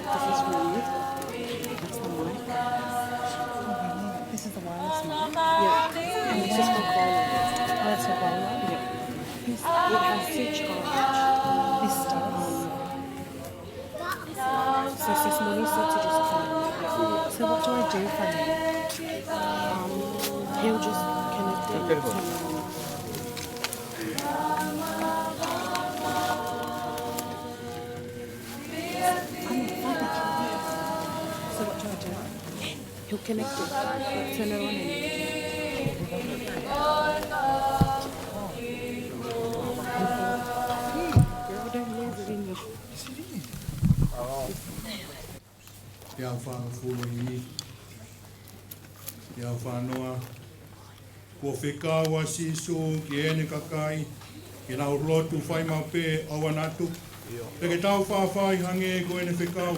This is for you. That's the mic. This is the wireless mic. Yeah. And this is for Carla. Oh, that's for Carla? Yeah. This, it has C H R. This does. So it's just Melissa to just call. So what do I do if I need? Um, he'll just connect it to. I'm fine. So what do I do? He'll connect it. Turn it on and. Girl, don't lose it in your. Te u fakafoki ni. Te u fānoa. Kuo fekau ʻa Sīsū ki heʻene kakai ke nau lotu fai maʻu pē, ʻoua naʻa tuku. Pea ke tau faʻa fai hangē ko ʻene fekau,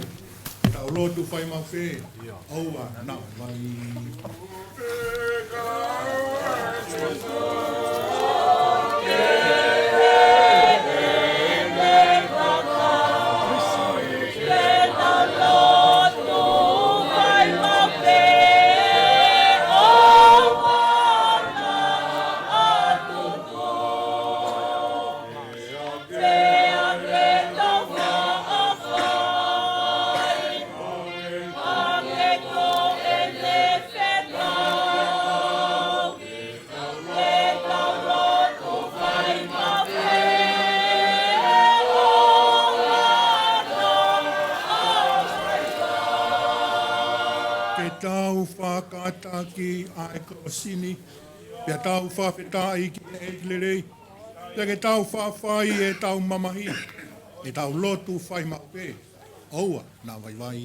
ke tau lotu fai maʻu pē, ʻoua naʻa vaivai. Ke tau fakataki ʻa e kolosi ni, pea tau fakafetaʻi ki he ʻEiki lelei, pea ke tau faʻa fai ʻetau mamahi, ʻetau lotu fai maʻu pē, ʻoua naʻa vaivai.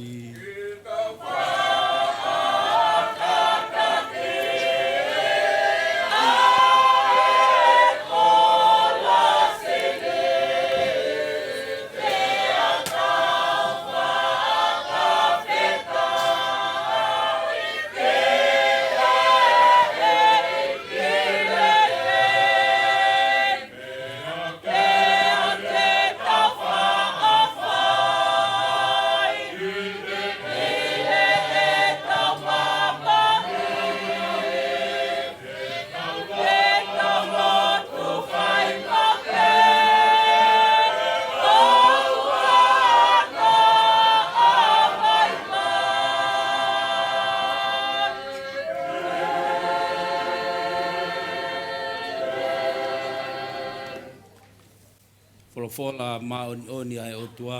Folofola māʻoniʻoni ʻa e ʻOtua,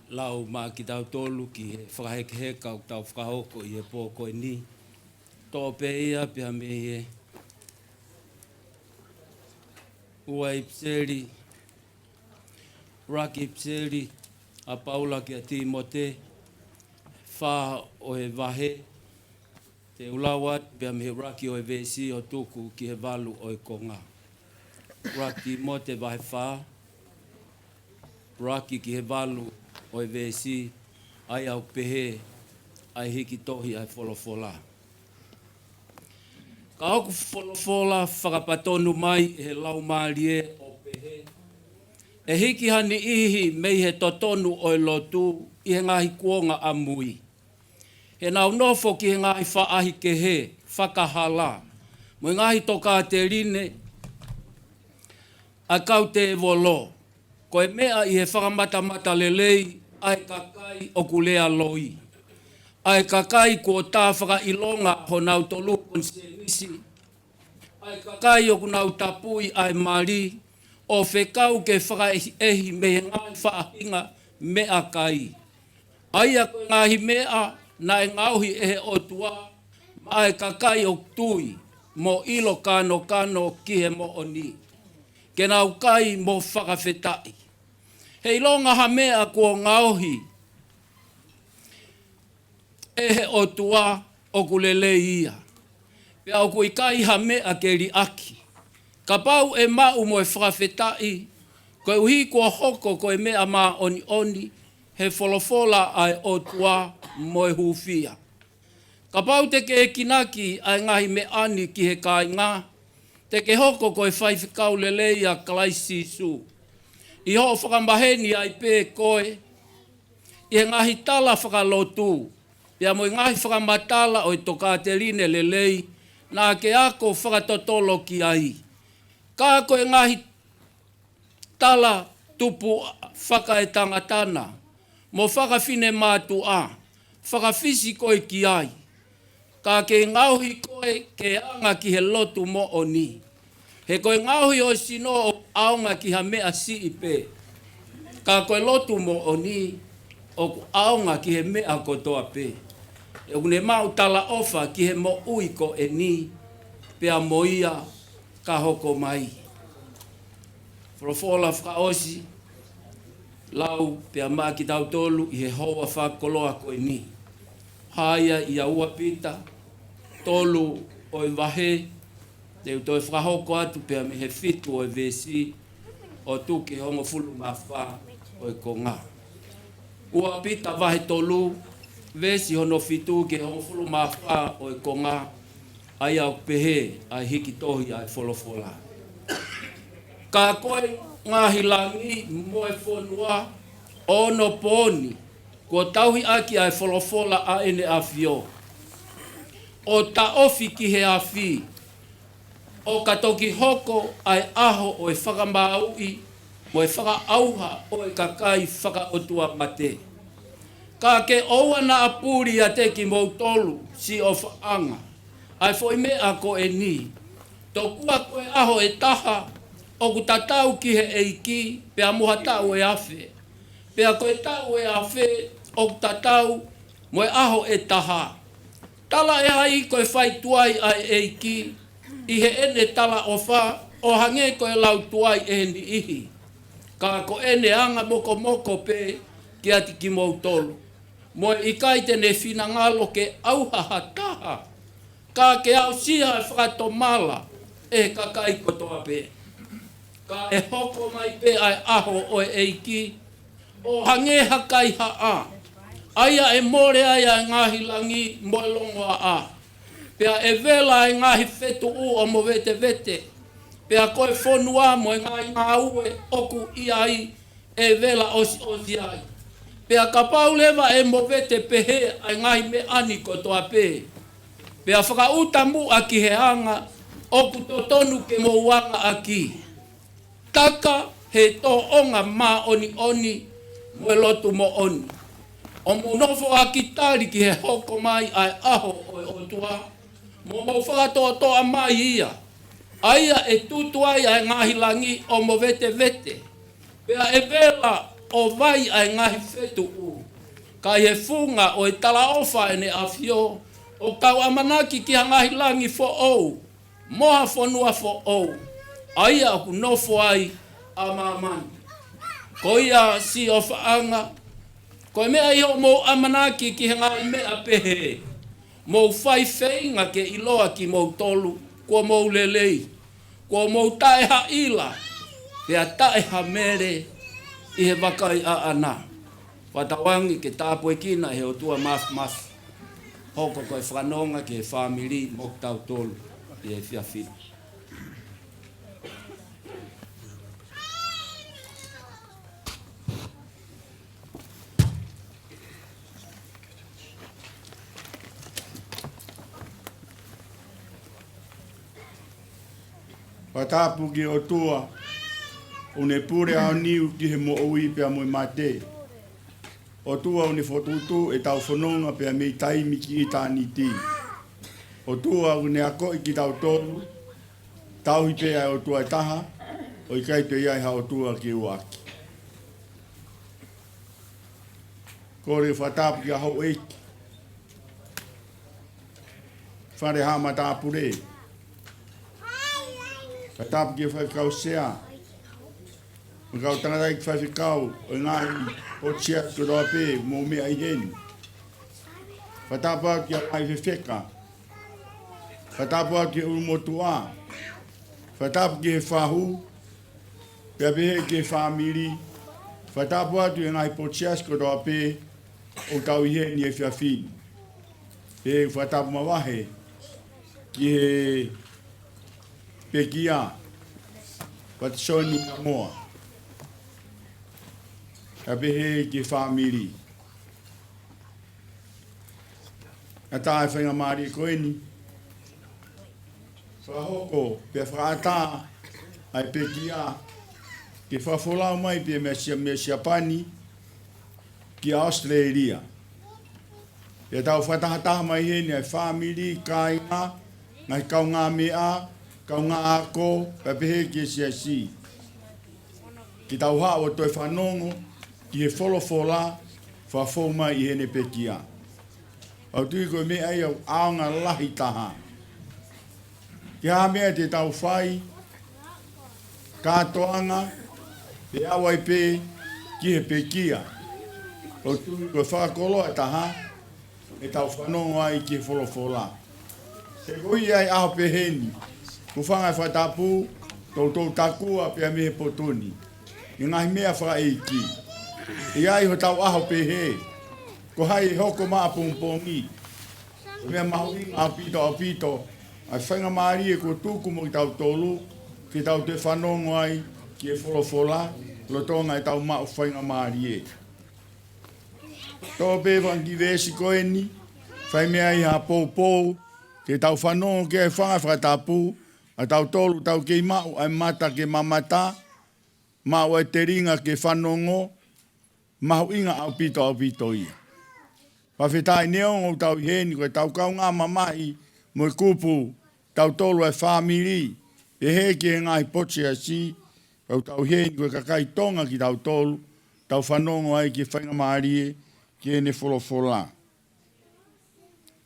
lau maʻa kitautolu ki he fakahekeheka ʻoku tau fakahoko ʻi he pō ko eni. Toʻo pē ia pea mei he ua ʻipiseli, ʻuluaki ʻipiseli ʻa Paula kia Tīmote, fā ʻo e vahe, te u lau atu pea mei he ʻuluaki ʻo e veesi ʻo tuku ki he valu ʻo e konga. ʻUluaki Tīmote vahe fā, ʻuluaki ki he valu ʻo e veesi, ʻa ia ʻoku pehē ʻa e hiki tohi ʻa e folofola. Ka ʻoku folofola fakapatonu mai ʻe he Laumālie ʻo pehē, ʻE hiki ha niʻihi mei he totonu ʻo e lotu ʻi he ngaahi kuonga ʻamui. He nau nofo ki he ngaahi faʻahi kehe, fakahala, mo e ngaahi tokāteline ʻa e kau tēvolo. Ko e meʻa ʻi he fakamatamata lelei ʻa e kakai ʻoku lea loi, ʻa e kakai kuo tā fakaʻilonga honau tolu konisēnisi, ʻa e kakai ʻoku nau tapui ʻa e mali ʻo fekau ke fakaʻehiʻehi mei he ngaahi faʻahinga meʻakai, ʻa ia ko e ngaahi meʻa naʻe ngaohi ʻe he ʻOtua maʻa e kakai ʻoku tui mo ʻilo kanokano ki he moʻoni, ke nau kai mo fakafetaʻi. He ʻilonga ha meʻa kuo ngaohi ʻe he ʻOtua, ʻoku lelei ia, pea ʻoku ʻikai ha meʻa ke liʻaki, kapau ʻe maʻu mo e fakafetaʻi, koeʻuhi kuo hoko ko e meʻa māʻoniʻoni he folofola ʻa e ʻOtua mo e hūfia. Kapau te ke ekinaki ʻa e ngaahi meʻa ni ki he kāinga, te ke hoko ko e faifekau lelei ʻa Kalaisi Sīsū, ʻi hoʻo fakamaheni ai pē koe ʻi he ngaahi tala fakalotu, pea mo e ngaahi fakamatala ʻo e tokāteline lelei naʻa ke ako fakatotolo ki ai. Ka ko e ngaahi tala tupu fakaetangatana mo fakafinemātuʻa, fakafisi koe ki ai, ka ke ngaohi koe ke anga ki he lotu moʻoni. He ko e ngaohi ʻo e sino ʻoku ʻaonga ki ha meʻa siʻi pē, ka ko e lotu moʻoni ʻoku ʻaonga ki he meʻa kotoa pē. He ʻoku ne maʻu talaʻofa ki he moʻui ko eni, pea mo ia ka hoko mai. Folofola fakaʻosi lau pea maʻa kitautolu ʻi he houa fakakoloa ko eni. Hā ia ʻia ua Pita, tolu ʻo e vahe, te u toe fakahoko atu pea mei he fitu ʻo e veesi ʻo tuku ki he hongofulu mā fā ʻo e konga. Ua Pita vahe tolu, veesi hono fitu ki he hongofulu mā fā ʻo e konga, ʻa ia ʻoku pehē ʻa e hiki tohi ʻa e folofola. Ka ko e ngaahi langi mo e fonua ʻo onopooni, kuo tauhi ʻaki ʻa e folofola ʻa ʻEne ʻAfio, ʻo taʻofi ki he afi, ʻo ka toki hoko ʻa e ʻaho ʻo e fakamāuʻi mo e fakaʻauha ʻo e kakai fakaʻotua mate. Ka ke ʻoua naʻa puli ʻiate kimoutolu, siʻofaʻanga, ʻa e foʻi meʻa ko eni, tokua ko e ʻaho ʻe taha ʻoku tatau ki he ʻEiki pea mo ha taʻu ʻe afe, pea ko e taʻu ʻe afe ʻoku tatau mo e ʻaho ʻe taha. Talaʻehai ko e fai tuai ʻa e ʻEiki ʻi heʻene talaʻofa ʻo hangē ko e lau tuai ʻe he niʻihi, ka ko ʻene anga mokomoko pē kiate kimoutolu, mo e ʻikai te ne finangalo ke ʻauha ha taha, ka ke aʻusia ʻa e fakatomala ʻe he kakai kotoa pē. Ka ʻe hoko mai pē ʻa e ʻaho ʻo e ʻEiki ʻo hangē ha kaihaʻa, ʻa ia ʻe mole ai ʻa e ngaahi langi mo e longoaʻa, pea ʻe vela ʻa e ngaahi fetuʻu ʻo movetevete, pea ko e fonua mo e ngaahi ngāue ʻoku ʻi ai ʻe vela ʻosiʻosi ai. Pea kapau leva ʻe movete pehē ʻa e ngaahi meʻa ni kotoa pē, pea fakaʻuta muʻa ki he anga ʻoku totonu ke mou anga ʻaki, taka he tōʻonga māʻoniʻoni mo e lotu moʻoni, ʻo mou nofo ʻaki tali ki he hoko mai ʻa e ʻaho ʻo e ʻOtua, mo mou fakatoʻotoʻa mai ia, ʻa ia ʻe tutu ai ʻa e ngaahi langi ʻo movetevete, pea ʻe vela ʻo vai ʻa e ngaahi fetuʻu, ka ʻi he funga ʻo e talaʻofa ʻEne ʻAfio, ʻoku tau ʻamanaki ki ha ngaahi langi foʻou mo ha fonua foʻou, ʻa ia ʻoku nofo ai ʻa māmani. Ko ia siʻofaʻanga, ko e meʻa ʻi hoʻomou ʻamanaki ki he ngaahi meʻa pehē, mou fai feinga ke ʻiloa kimoutolu kuo mou lelei, kuo mou taʻehaʻila, pea taʻehamele ʻi he vakai ʻaʻana. Fakatauange ke tāpuekina ʻe he ʻOtua Māfimafi, hoko ko e fakanonga ki he fāmili mo kitautolu ʻi he efiafi ni. Fakatapu ki he ʻOtua, ʻoku ne pule aoniu ki he moʻui pea mo e mate. ʻOtua ʻoku ne fokotuʻutuʻu ʻetau fononga pea mei taimi ki ʻitāniti. ʻOtua ʻoku ne akoʻi kitautolu, tauhi pē ʻa e ʻOtua ʻe taha, ʻo ʻikai toe ʻi ai ha ʻOtua ke ʻuaki. Kole fakatapu ki he houʻeiki, Fale Haʻa Matāpule. Fakatapu ki he faifekau sea, mo e kau tangataʻeiki faifekau ʻo e ngaahi potu siasi kotoa pē ʻoku mou meʻa ʻi heni. Fakatapu atu ki he ngaahi fefeka. Fakatapu atu ki he ʻulumotuʻa. Fakatapu ki he fahu, pea pehē ki he fāmili. Fakatapu atu ki he ngaahi potu siasi kotoa pē ʻoku tau ʻi heni he efiafi ni. Pea fakatapu mavahe ki he pekia, Patisoni Namoa, pea pehē ki he fāmili. ʻAtā e faingamālie ko eni, fakahoko pea fakaʻatā ʻa e pekia ke fakafolau mai pē mei Sia-, mei Siapani ki ʻAositelēlia. Pea tau fakatahataha mai heni ʻa e fāmili, kāinga, ngaahi kaungāmeʻa, kaungāako, pea pehē ki he siasi, ke tau haʻu ʻo toe fanongo ki he folofola fakafou mai ʻi heʻene pekia. ʻOku ou tui ko e meʻa ia ʻoku ʻaonga lahi taha. Ko e hā e meʻa te tau fai, kātoanga, pea ʻave pē ki he pekia. ʻOku ou tui ko e fakakoloa taha ʻetau fanongo ai ki he folofola. He ko ia ʻi he ʻaho pehē ni, hūfanga he fakatapu, toutou takua pea mei he potu ni ʻi he ngaahi meʻa fakaʻeiki. ʻI ai hotau ʻaho pehē, ko hai ʻe hoko mai ʻapongipongi. Ko e meʻa mahuʻinga ʻaupito, ʻaupito ʻa e faingamālie kuo tuku mo kitautolu, ke tau toe fanongo ai ki he folofola, lolotonga ʻetau maʻu faingamālie. Toʻo pē fanga kiʻi veesi ko eni, fai mei ai ha poupou, ke tau fanongo ki ai, hūfanga he fakatapu, ʻa tautolu ʻoku tau kei maʻu ʻa e mata ke mamata, maʻu ʻa e telinga ke fanongo, mahuʻinga ʻaupito, ʻaupito ia. Fakafetaʻi neongo ʻoku tau ʻi heni ko e tau kaungā mamahi mo e kupu, tautolu ʻa e fāmili, pehē ki he ngaahi potu siasi, ʻoku tau ʻi heni ko e kakai Tonga kitautolu, tau fanongo ai ki he faingamālie ki heʻene folofola.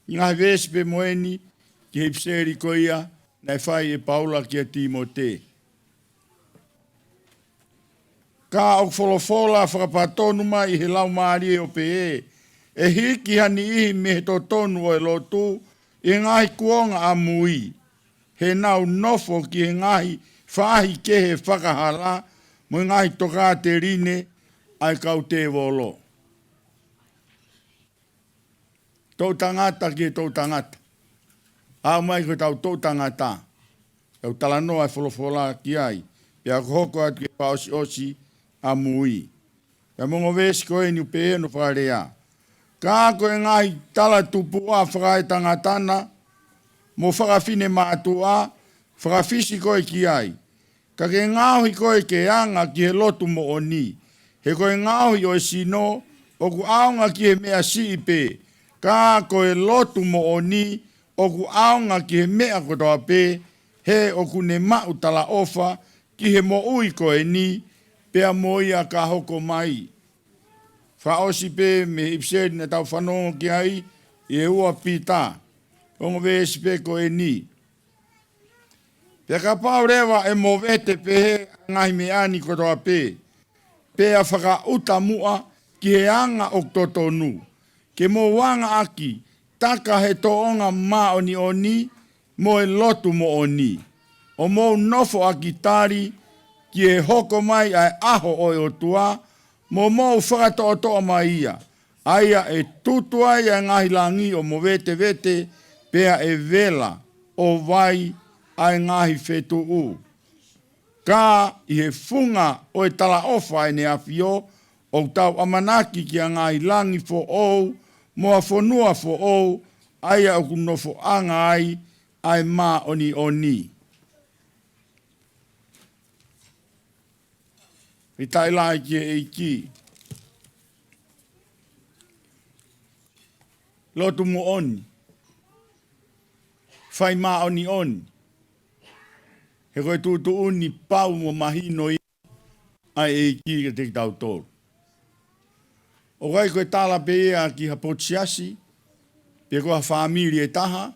Ngaahi veesi pē mo eni ki he ʻipiseli ko ia naʻe fai ʻe Paula kia Tīmote. Ka ʻoku folofola fakapatonu mai ʻe he Laumālie ʻo pehē, ʻe hiki ha niʻihi mei he totonu ʻo e lotu ʻi he ngaahi kuonga ʻamui, he nau nofo ki he ngaahi faʻahi kehe fakahala mo e ngaahi tokāteline ʻa e kau tēvolo. Toʻutangata ki he toʻutangata. Aʻu mai ko e tau toʻutangata, ʻoku talanoa e folofola ki ai, pea ʻoku hoko atu ki he fakaʻosiʻosi ʻamui. Pea mo e ongo veesi ko eni ʻoku pehē hono fakalea. Ka ko e ngaahi talatupuʻa fakaetangata na mo fakafinemātuʻa, fakafisi koe ki ai. Ka ke ngaohi koe ke anga ki he lotu moʻoni. He ko e ngaohi ʻo e sino ʻoku ʻaonga ki he meʻa siʻi pē. Ka ko e lotu moʻoni ʻoku ʻaonga ki he meʻa kotoa pē, he ʻoku ne maʻu talaʻofa ki he moʻui ko eni, pea mo ia ka hoko mai. Fakaʻosi pē mei he ʻipiseli naʻa tau fanongo ki ai, ʻi he ua Pita, ongo veesi pē ko eni. Pea kapau leva ʻe movete pehē ʻa e ngaahi meʻa ni kotoa pē, pea fakaʻuta muʻa ki he anga ʻoku totonu, ke mou anga ʻaki, taka he tōʻonga māʻoniʻoni mo e lotu moʻoni, ʻo mou nofoʻaki tali ki he hoko mai ʻa e ʻaho ʻo e ʻOtua, mo mou fakatoʻotoʻo mai ia, ʻa ia ʻe tutu ai ʻa e ngaahi langi ʻo movetevete, pea ʻe vela ʻo vai ʻa e ngaahi fetuʻu. Ka ʻi he funga ʻo e talaʻofa ʻa ʻEne ʻAfio, ʻoku tau ʻamanaki ki ha ngaahi langi foʻou mo ha fonua foʻou, ʻa ia ʻoku nofoʻanga ai ʻa e māʻoniʻoni. Fakafetaʻi lahi ki he ʻEiki. Lotu moʻoni. Fai māʻoniʻoni. He ko e tuʻutuʻuni pau mo mahino ia ʻa e ʻEiki kiate kitautolu. ʻOku ʻikai ko e tala pē ia ki ha potu siasi, pe ko ha fāmili ʻe taha,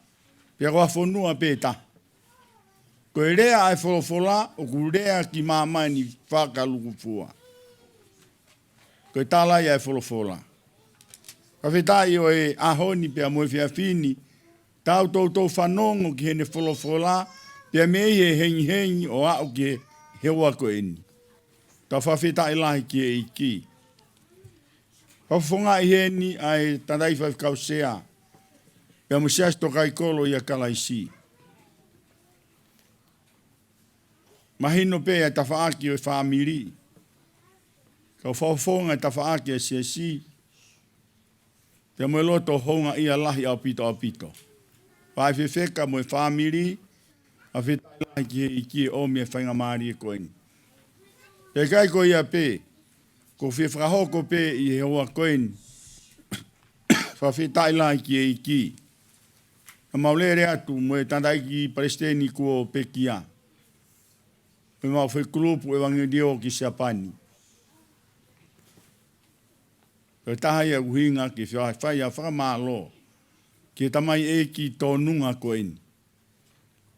pe ko ha fonua pē ʻe taha. Ko e lea ʻa e folofola, ʻoku lea ki māmani fakalūkufua. Ko e tala ia ʻa e folofola. Fakafetaʻi ʻo e ʻaho ni pea mo e efiafi ni, tau toutou fanongo ki heʻene folofola, pea mei he hengihengi ʻo aʻu ki he houa ko eni. Tau fakafetaʻi lahi ki he ʻEiki. Fakafofongaʻi heni ʻa e tangataʻeiki faifekau sea, pea mo e siasi tokaimakolo ʻia Kalaisi. Mahino pē ʻa e tafaʻaki ʻo e fāmili. Kau fakafofonga e tafaʻaki ʻa e siasi. Pea mo e loto houngaʻia lahi ʻaupito ʻaupito. Faifekau mo e fāmili, fakafetaʻi lahi ki he ʻEiki ʻomi e faingamālie ko eni. Pea ʻikai ko ia pē, ʻoku ou fie fakahoko pē ʻi he houa ko eni. Fakafetaʻi lahi ki he ʻEiki. Naʻa mau lele atu mo e tangataʻeiki palesiteni kuo pekia. Pea mau fai kulupu ʻevangeliō ki Siapani. Ko e taha ia ʻuhinga ke fai, fai ʻa e fakamālō ki he tamaioʻeiki tōnunga ko eni.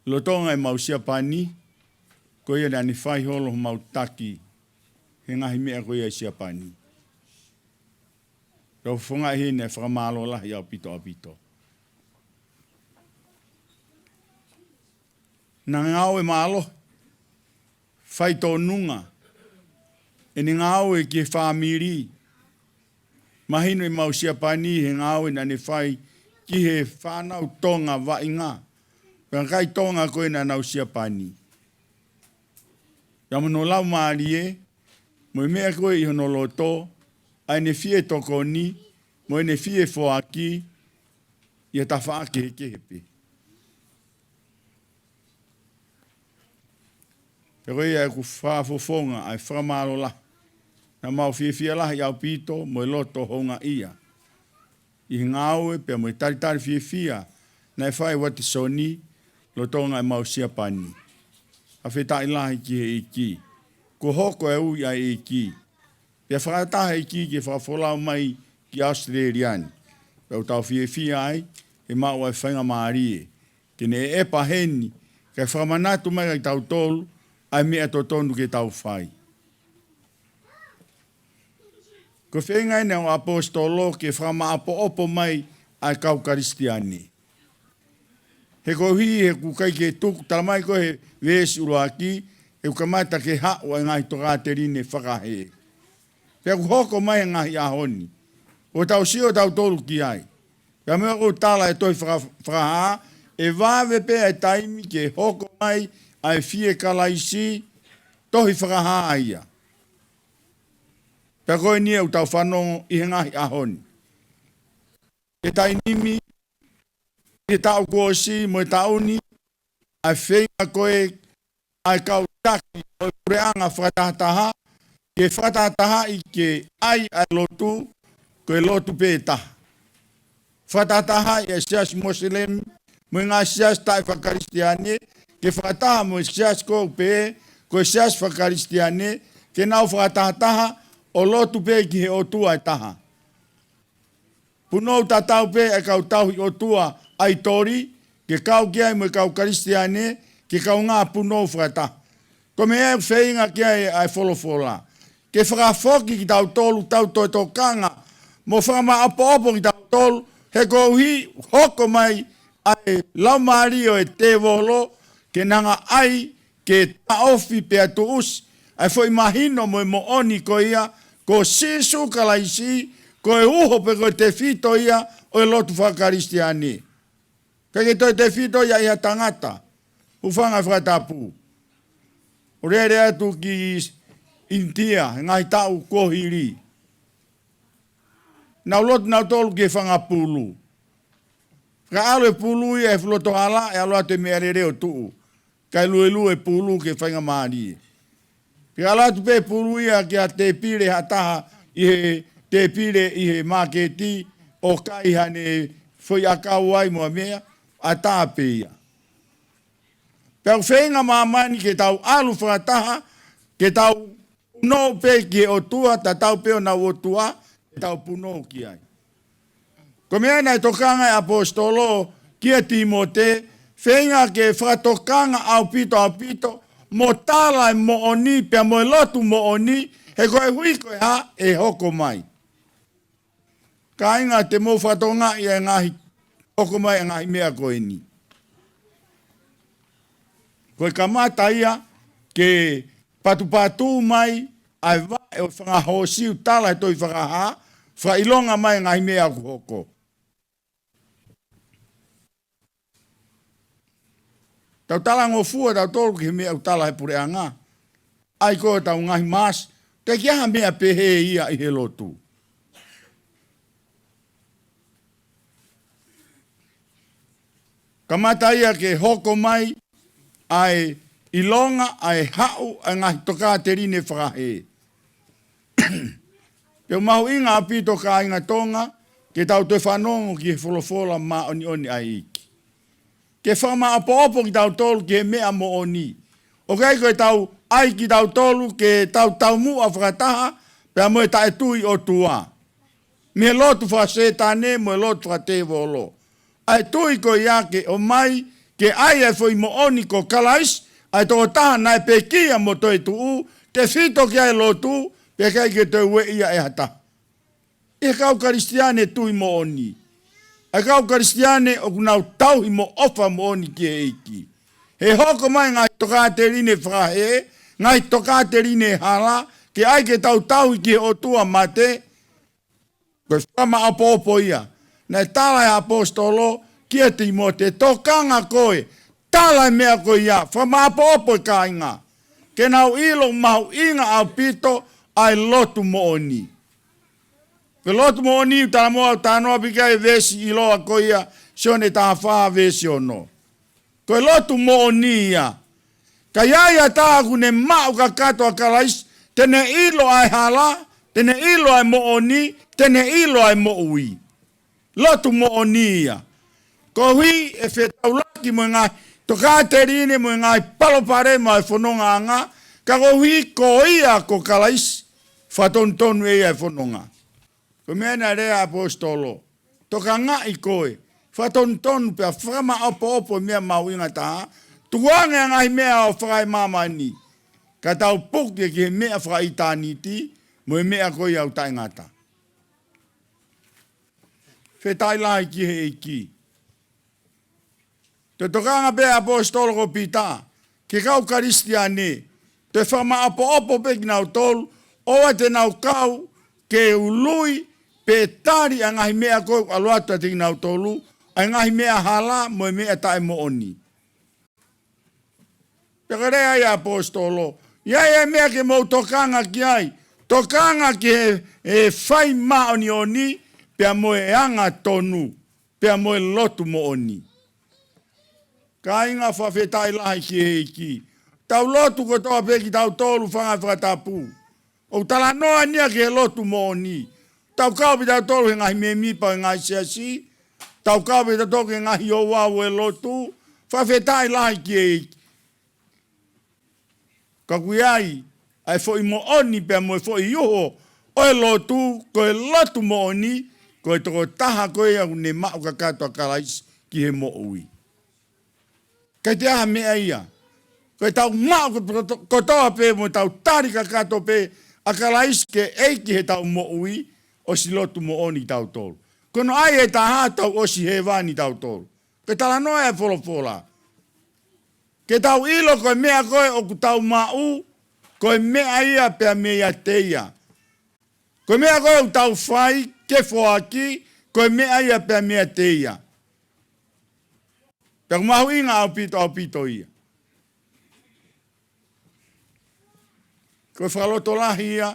Lolotonga ʻemau Siapani, ko ia naʻa ne fai holo homau taki he ngaahi meʻa ko ia ʻi Siapani. Tau fakafofongaʻi heni ʻa e fakamālō lahi ʻaupito ʻaupito. Naʻa ne ngāue mālohi, fai tōnunga, ʻene ngāue ki he fāmili. Mahino ʻemau Siapani he ngāue naʻa ne fai ki he fānau Tonga vaʻinga, pea mo e kakai Tonga ko ē naʻa nau Siapani. Pea mo hono laumālie, mo e meʻa ko ē ʻi hono loto, ʻa ʻene fie tokoni, mo ʻene fie foaki, ʻi ha tafaʻaki kehekehe pē. Pea ko ia ʻeku fakafofonga ʻa e fakamālō lahi. Naʻa mau fiefia lahi ʻaupito mo e loto houngaʻia ʻi he ngāue pea mo e talitali fiefia naʻe fai ʻe Uatisoni lolotonga ʻemau Siapani. Fakafetaʻi lahi ki he ʻEiki. Kuo hoko e ui ʻa e ʻEiki. Pea fakataha e ʻEiki ke fakafolau mai ki ʻAositelēlia ni. Pea ʻoku tau fiefia ai, he maʻu ʻa e faingamālie ke ne ʻepa heni, kae fakamanatu mai kiate kitautolu ʻa e meʻa totonu ke tau fai. Ko e feinga eni ʻa e ʻaposetolo ke fakamaʻopoʻopo mai ʻa e kau Kalisitiane. He koeʻuhi he ʻoku ʻikai ke tuku, tala mai ko ē he veesi ʻuluaki, he ʻoku kamata ke haʻu ʻa e ngaahi tokāteline fakahē. Pea ʻoku hoko mai he ngaahi ʻaho ni. ʻOku tau sio tautolu ki ai. Pea mo e ʻoku tala e tohi faka-, Fakahā, ʻe vave pē ʻa e taimi ke hoko mai ʻa e fie Kalaisi, tohi Fakahā ia. Pea ko eni ʻoku tau fanongo ʻi he ngaahi ʻaho ni. ʻI he taimi ni, ʻi he taʻu kuo ʻosi mo e taʻu ni, ʻa e feinga ko ē ʻa e kau taki ʻo e puleʻanga fakatahataha, ke fakatahatahaʻi ke ʻai ʻa e lotu, ko e lotu pē ʻe taha. Fakatahatahaʻi ʻa e siasi Mosilemi, mo e ngaahi siasi taʻefakakalisitiane, ke fakataha mo e siasi ko ē ʻoku pehē ko e siasi fakakalisitiane, ke nau fakatahataha ʻo lotu pē ki he ʻOtua ʻe taha. Punou tatau pē ʻa e kau tauhi ʻotua ʻaitoli, ke kau ki ai mo e kau Kalisitiane, ke kaungā punou fakataha. Ko e meʻa ʻoku feinga ki ai ʻa e folofola. Ke fakafoki kitautolu, tau toe tokanga, mo fakamaʻopoʻopo kitautolu, he koeʻuhi hoko mai ʻa e laumālie ʻo e tēvolo, ke ne hanga ʻai ke taʻofi pea tuʻusi ʻa e foʻi mahino mo e moʻoni ko ia, ko Sīsū Kalaisi, ko e uho pe ko e tefito ia ʻo e lotu fakakalisitiane. ʻIkai ke toe tefito ia ʻi ha tangata. Hūfanga he fakatapu. ʻOku lele atu ki ʻInitia, he ngaahi taʻu kuo hili. Nau lotu nautolu ki he fanga pulu. Ka ʻalu e pulu ia he fuʻu loto hala, ʻe ʻalu atu e meʻalele ʻo tuʻu. Kae luelue e pulu ki he faingamālie. Pea ʻalu atu pē pulu ia ki ha tēpile ha taha ʻi he tēpile ʻi he māketi ʻo kai haʻane foʻi ʻakau ai mo ha meʻa, ʻatā pē ia. Pea ʻoku feinga māmani ke tau ʻalu fakataha, ke tau punou pē ki he ʻOtua, tatau pē ʻenau ʻOtua, ke tau punou ki ai. Ko e meʻa naʻe tokanga ai ʻa e ʻaposetolo kia Tīmote, feinga ke fakatokanga ʻaupito ʻaupito, mo tala e moʻoni, pea mo e lotu moʻoni, he koeʻuhi ko e hā ʻe hoko mai. Kāinga, te mou fakatokangaʻi e ngaahi, hoko mai e ngaahi meʻa ko eni. Ko e kamata ia ke patupatu mai ʻa e vaʻe ʻo e fanga hoosi ʻoku tala he tohi Fakahā, fakaʻilonga mai e ngaahi meʻa ʻoku hoko. Tau talangofua tautolu ki he meʻa ʻoku tala he puleʻanga. ʻAi ko ʻetau ngaahi maasi, teʻeki ai ha meʻa pehē ia ʻi he lotu. Kamata ia ke hoko mai ʻa e ʻilonga, ʻa e haʻu ʻa e ngaahi tokāteline fakahē. Pea ʻoku mahuʻinga ʻaupito kāinga Tonga, ke tau toe fanongo ki he folofola māʻoniʻoni ʻa e ʻEiki. Ke fakamaʻopoʻopo kitautolu ki he meʻa moʻoni. ʻOku ʻikai ko ʻetau ʻai kitautolu ke tau taumuʻa fakataha pea mo e taʻetui ʻOtua. Mei he lotu fakasētane mo e lotu fakatēvolo. ʻA e tui ko ia ke ʻomai, ke ʻai ʻa e foʻi moʻoni ko Kalaisi, ʻa e tokotaha naʻe pekia mo toetuʻu, tefito ki ai e lotu, pea ʻikai ke toe ueʻi ia ʻe ha taha. ʻI he kau Kalisitiane tui moʻoni. ʻA e kau Kalisitiane ʻoku nau tauhi mo ʻofa moʻoni ki he ʻEiki. He hoko mai ngaahi tokāteline fakahē, ngaahi tokāteline hala, ke ʻai ke tau tauhi ki he ʻotua mate, ko e fakamaʻopoʻopo ia. Naʻe tala ʻe he ʻaposetolo kia Tīmote, tokanga koe, tala e meʻa ko ia, fakamaʻopoʻopo e kāinga. Ke nau ʻilo mahuʻinga ʻaupito ʻa e lotu moʻoni. Ko e lotu moʻoni, ʻoku talanoa, talanoa pē ki ai e veesi ʻiloa ko ia, Sione taha fā veesi ono. Ko e lotu moʻoni ia. Ka ʻi ai ha taha ʻoku ne maʻu kakato ʻa Kalaisi, te ne ʻilo ʻa e hala, te ne ʻilo ʻa e moʻoni, te ne ʻilo ʻa e moʻui. Lotu moʻoni ia. Koeʻuhi ʻe fetaulaki mo e ngaahi tokāteline mo e ngaahi palopalema ʻo e fonongaʻanga, ka koeʻuhi ko ia ko Kalaisi, fakatonutonu ʻe ia e fononga. Ko e meʻa naʻe lea ʻa e ʻaposetolo. Tokangaʻi koe. Fakatonutonu pea fakamaʻopoʻopo e meʻa mahuʻinga taha. Tukuange ʻa e ngaahi meʻa ʻo fakaemāmani. Ka tau puke ki he meʻa fakaʻitāniti, mo e meʻa ko ia ʻoku taʻengata. Fakafetaʻi lahi ki he ʻEiki. Toe tokanga pē ʻa e ʻaposetolo ko Pita ki he kau Kalisitiane, toe fakamaʻopoʻopo pē kinautolu, ʻoua te nau kau ke ului pe tali ʻa e ngaahi meʻa ko ē ʻoku ʻalu atu kiate kinautolu, ʻa e ngaahi meʻa hala mo e meʻa taʻemoʻoni. Pea ko e lea ia ʻa e ʻaposetolo, ʻi ai e meʻa ke mou tokanga ki ai, tokanga ki he, he fai māʻoniʻoni, pea mo e angatonu, pea mo e lotu moʻoni. Kāinga, fakafetaʻi lahi ki he ʻEiki. Tau lotu kotoa pē kitautolu fanga fakatapu. ʻOku talanoa eni ia ki he lotu moʻoni. Tau kau pē tautolu he ngaahi mēmipa ʻo e ngaahi siasi. Tau kau pē tautolu he ngaahi ouau ʻo e lotu. Fakafetaʻi lahi ki he ʻEiki. Ka ʻoku ʻi ai ʻa e foʻi moʻoni pea mo e foʻi uho ʻo e lotu, ko e lotu moʻoni, ko e tokotaha ko ia ʻoku ne maʻu kakato ʻa Kalaisi ki he moʻui. Ka ʻi ai ha meʻa ia. Ko ʻetau maʻu ko-, ko-, kotoa pē mo ʻetau tali kakato pē ʻa Kalaisi ke ʻEiki heʻetau moʻui, ʻosi lotu moʻoni tautolu. Ko hono ʻai ʻe taha tau ʻosi hēvani tautolu. Ko e talanoa ʻa e folofola. Ke tau ʻilo ko e meʻa ko ē ʻoku tau maʻu, ko e meʻa ia pea meiate ia. Ko e meʻa ko ē ʻoku tau fai, ke foaki, ko e meʻa ia pea meiate ia. Pea ʻoku mahuʻinga ʻaupito, ʻaupito ia. Ko e fakalotolahi ia,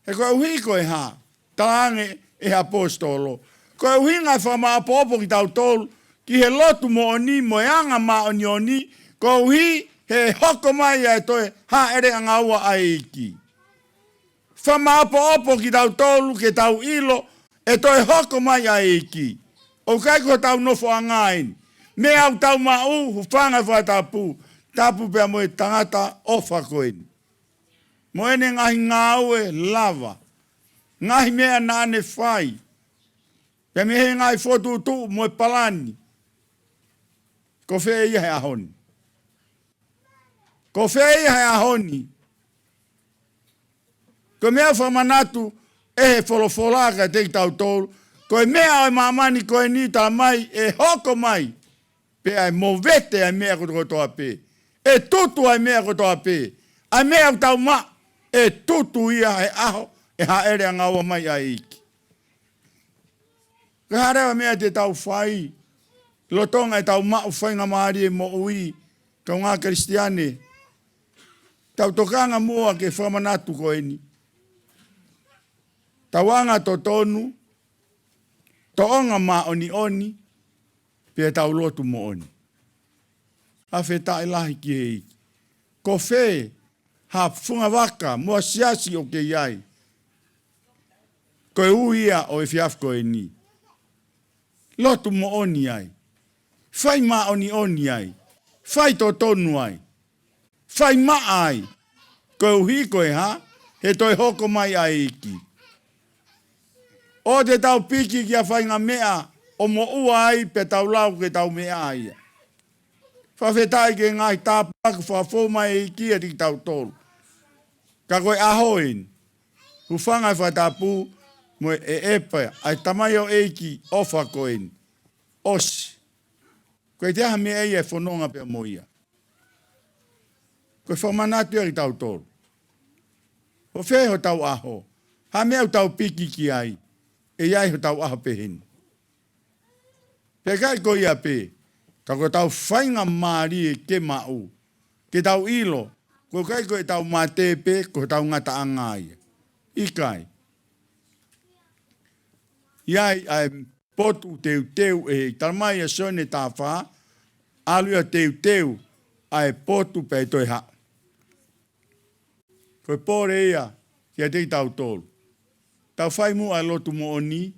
he koeʻuhi ko e hā, talaange ʻe he ʻaposetolo. Koeʻuhi ngāue fakamaʻopoʻopo kitautolu, ki he lotu moʻoni, mo e anga māʻoniʻoni, koeʻuhi he hoko mai ʻa e toe hāʻele ʻanga ua ʻa e ʻEiki. Fakamaʻopoʻopo kitautolu ke tau ʻilo ʻe toe hoko mai ʻa e ʻEiki. ʻOku ʻikai ko hotau nofoʻanga eni. Meʻa ʻoku tau maʻu, hūfanga he fakatapu, tapu pea mo e tangata ʻofa ko eni. Mo ʻene ngaahi ngāue lava. Ngaahi meʻa naʻa ne fai. Pea mei he ngaahi fokotuʻutuʻu mo e palani. Ko fē ia he ʻaho ni? Ko fē ia he ʻaho ni? Ko e meʻa fakamanatu ʻe he folofola kiate kitautolu. Ko e meʻa ʻo e māmani ko eni tala mai ʻe hoko mai. Pea ʻe movete ʻa e meʻa kotokotoa pē. ʻE tutu ʻa e meʻa kotoa pē. ʻA e meʻa ʻoku tau maʻu ʻe tutu ia he ʻaho ʻe hāʻele ʻanga ua mai ʻa e ʻEiki. Ko e hā leva e meʻa te tau fai, lolotonga ʻetau maʻu faingamālie moʻui, kaungā Kalisitiane, tau tokanga muʻa ki he fakamanatu ko eni. Tau anga totonu, tōʻonga māʻoniʻoni, pea tau lotu moʻoni. Fakafetaʻi lahi ki he ʻEiki. Ko fē ha fungavaka mo ha siasi ʻoku ke ʻi ai, ko e ui ia ʻo e efiafi ko eni. Lotu moʻoni ai. Fai māʻoniʻoni ai. Fai totonu ai. Fai maʻa ai. Koeʻuhi ko e hā? He toe hoko mai ʻa e ʻEiki. ʻOua te tau piki ki ha faʻahinga meʻa ʻo moʻua ai pea tau lau ke tau meʻa ai. Fakafetaʻi ki he ngaahi tāpuaki fakafou mai ʻa e ʻEiki kiate kitautolu. Ka ko e ʻaho eni, hūfanga he fakatapu mo e ʻepa ʻa e tamaioʻeiki ʻofa ko eni. ʻOsi. ʻOku ʻikai toe ʻi ai ha meʻa ia ʻe fononga pea mo ia. Ko e fakamanatu ia kiate kitautolu. Ko fē hotau ʻaho? Hā e meʻa ʻoku tau piki ki ai? ʻE ʻi ai hotau ʻaho pehē ni. Pea ʻikai ko ia pē, ka ko ʻetau faingamālie ke maʻu, ke tau ʻilo, ʻoku ʻikai ko ʻetau mate pē, ko ʻetau ngataʻanga ia. ʻIkai. ʻI ai ʻa e potu teuteu ʻe he, tala mai ʻa Sione taha fā, ʻalu ia ʻo teuteu ʻa e potu pea ʻe toe haʻu. Ko e pole ia kiate kitautolu. Tau fai muʻa e lotu moʻoni.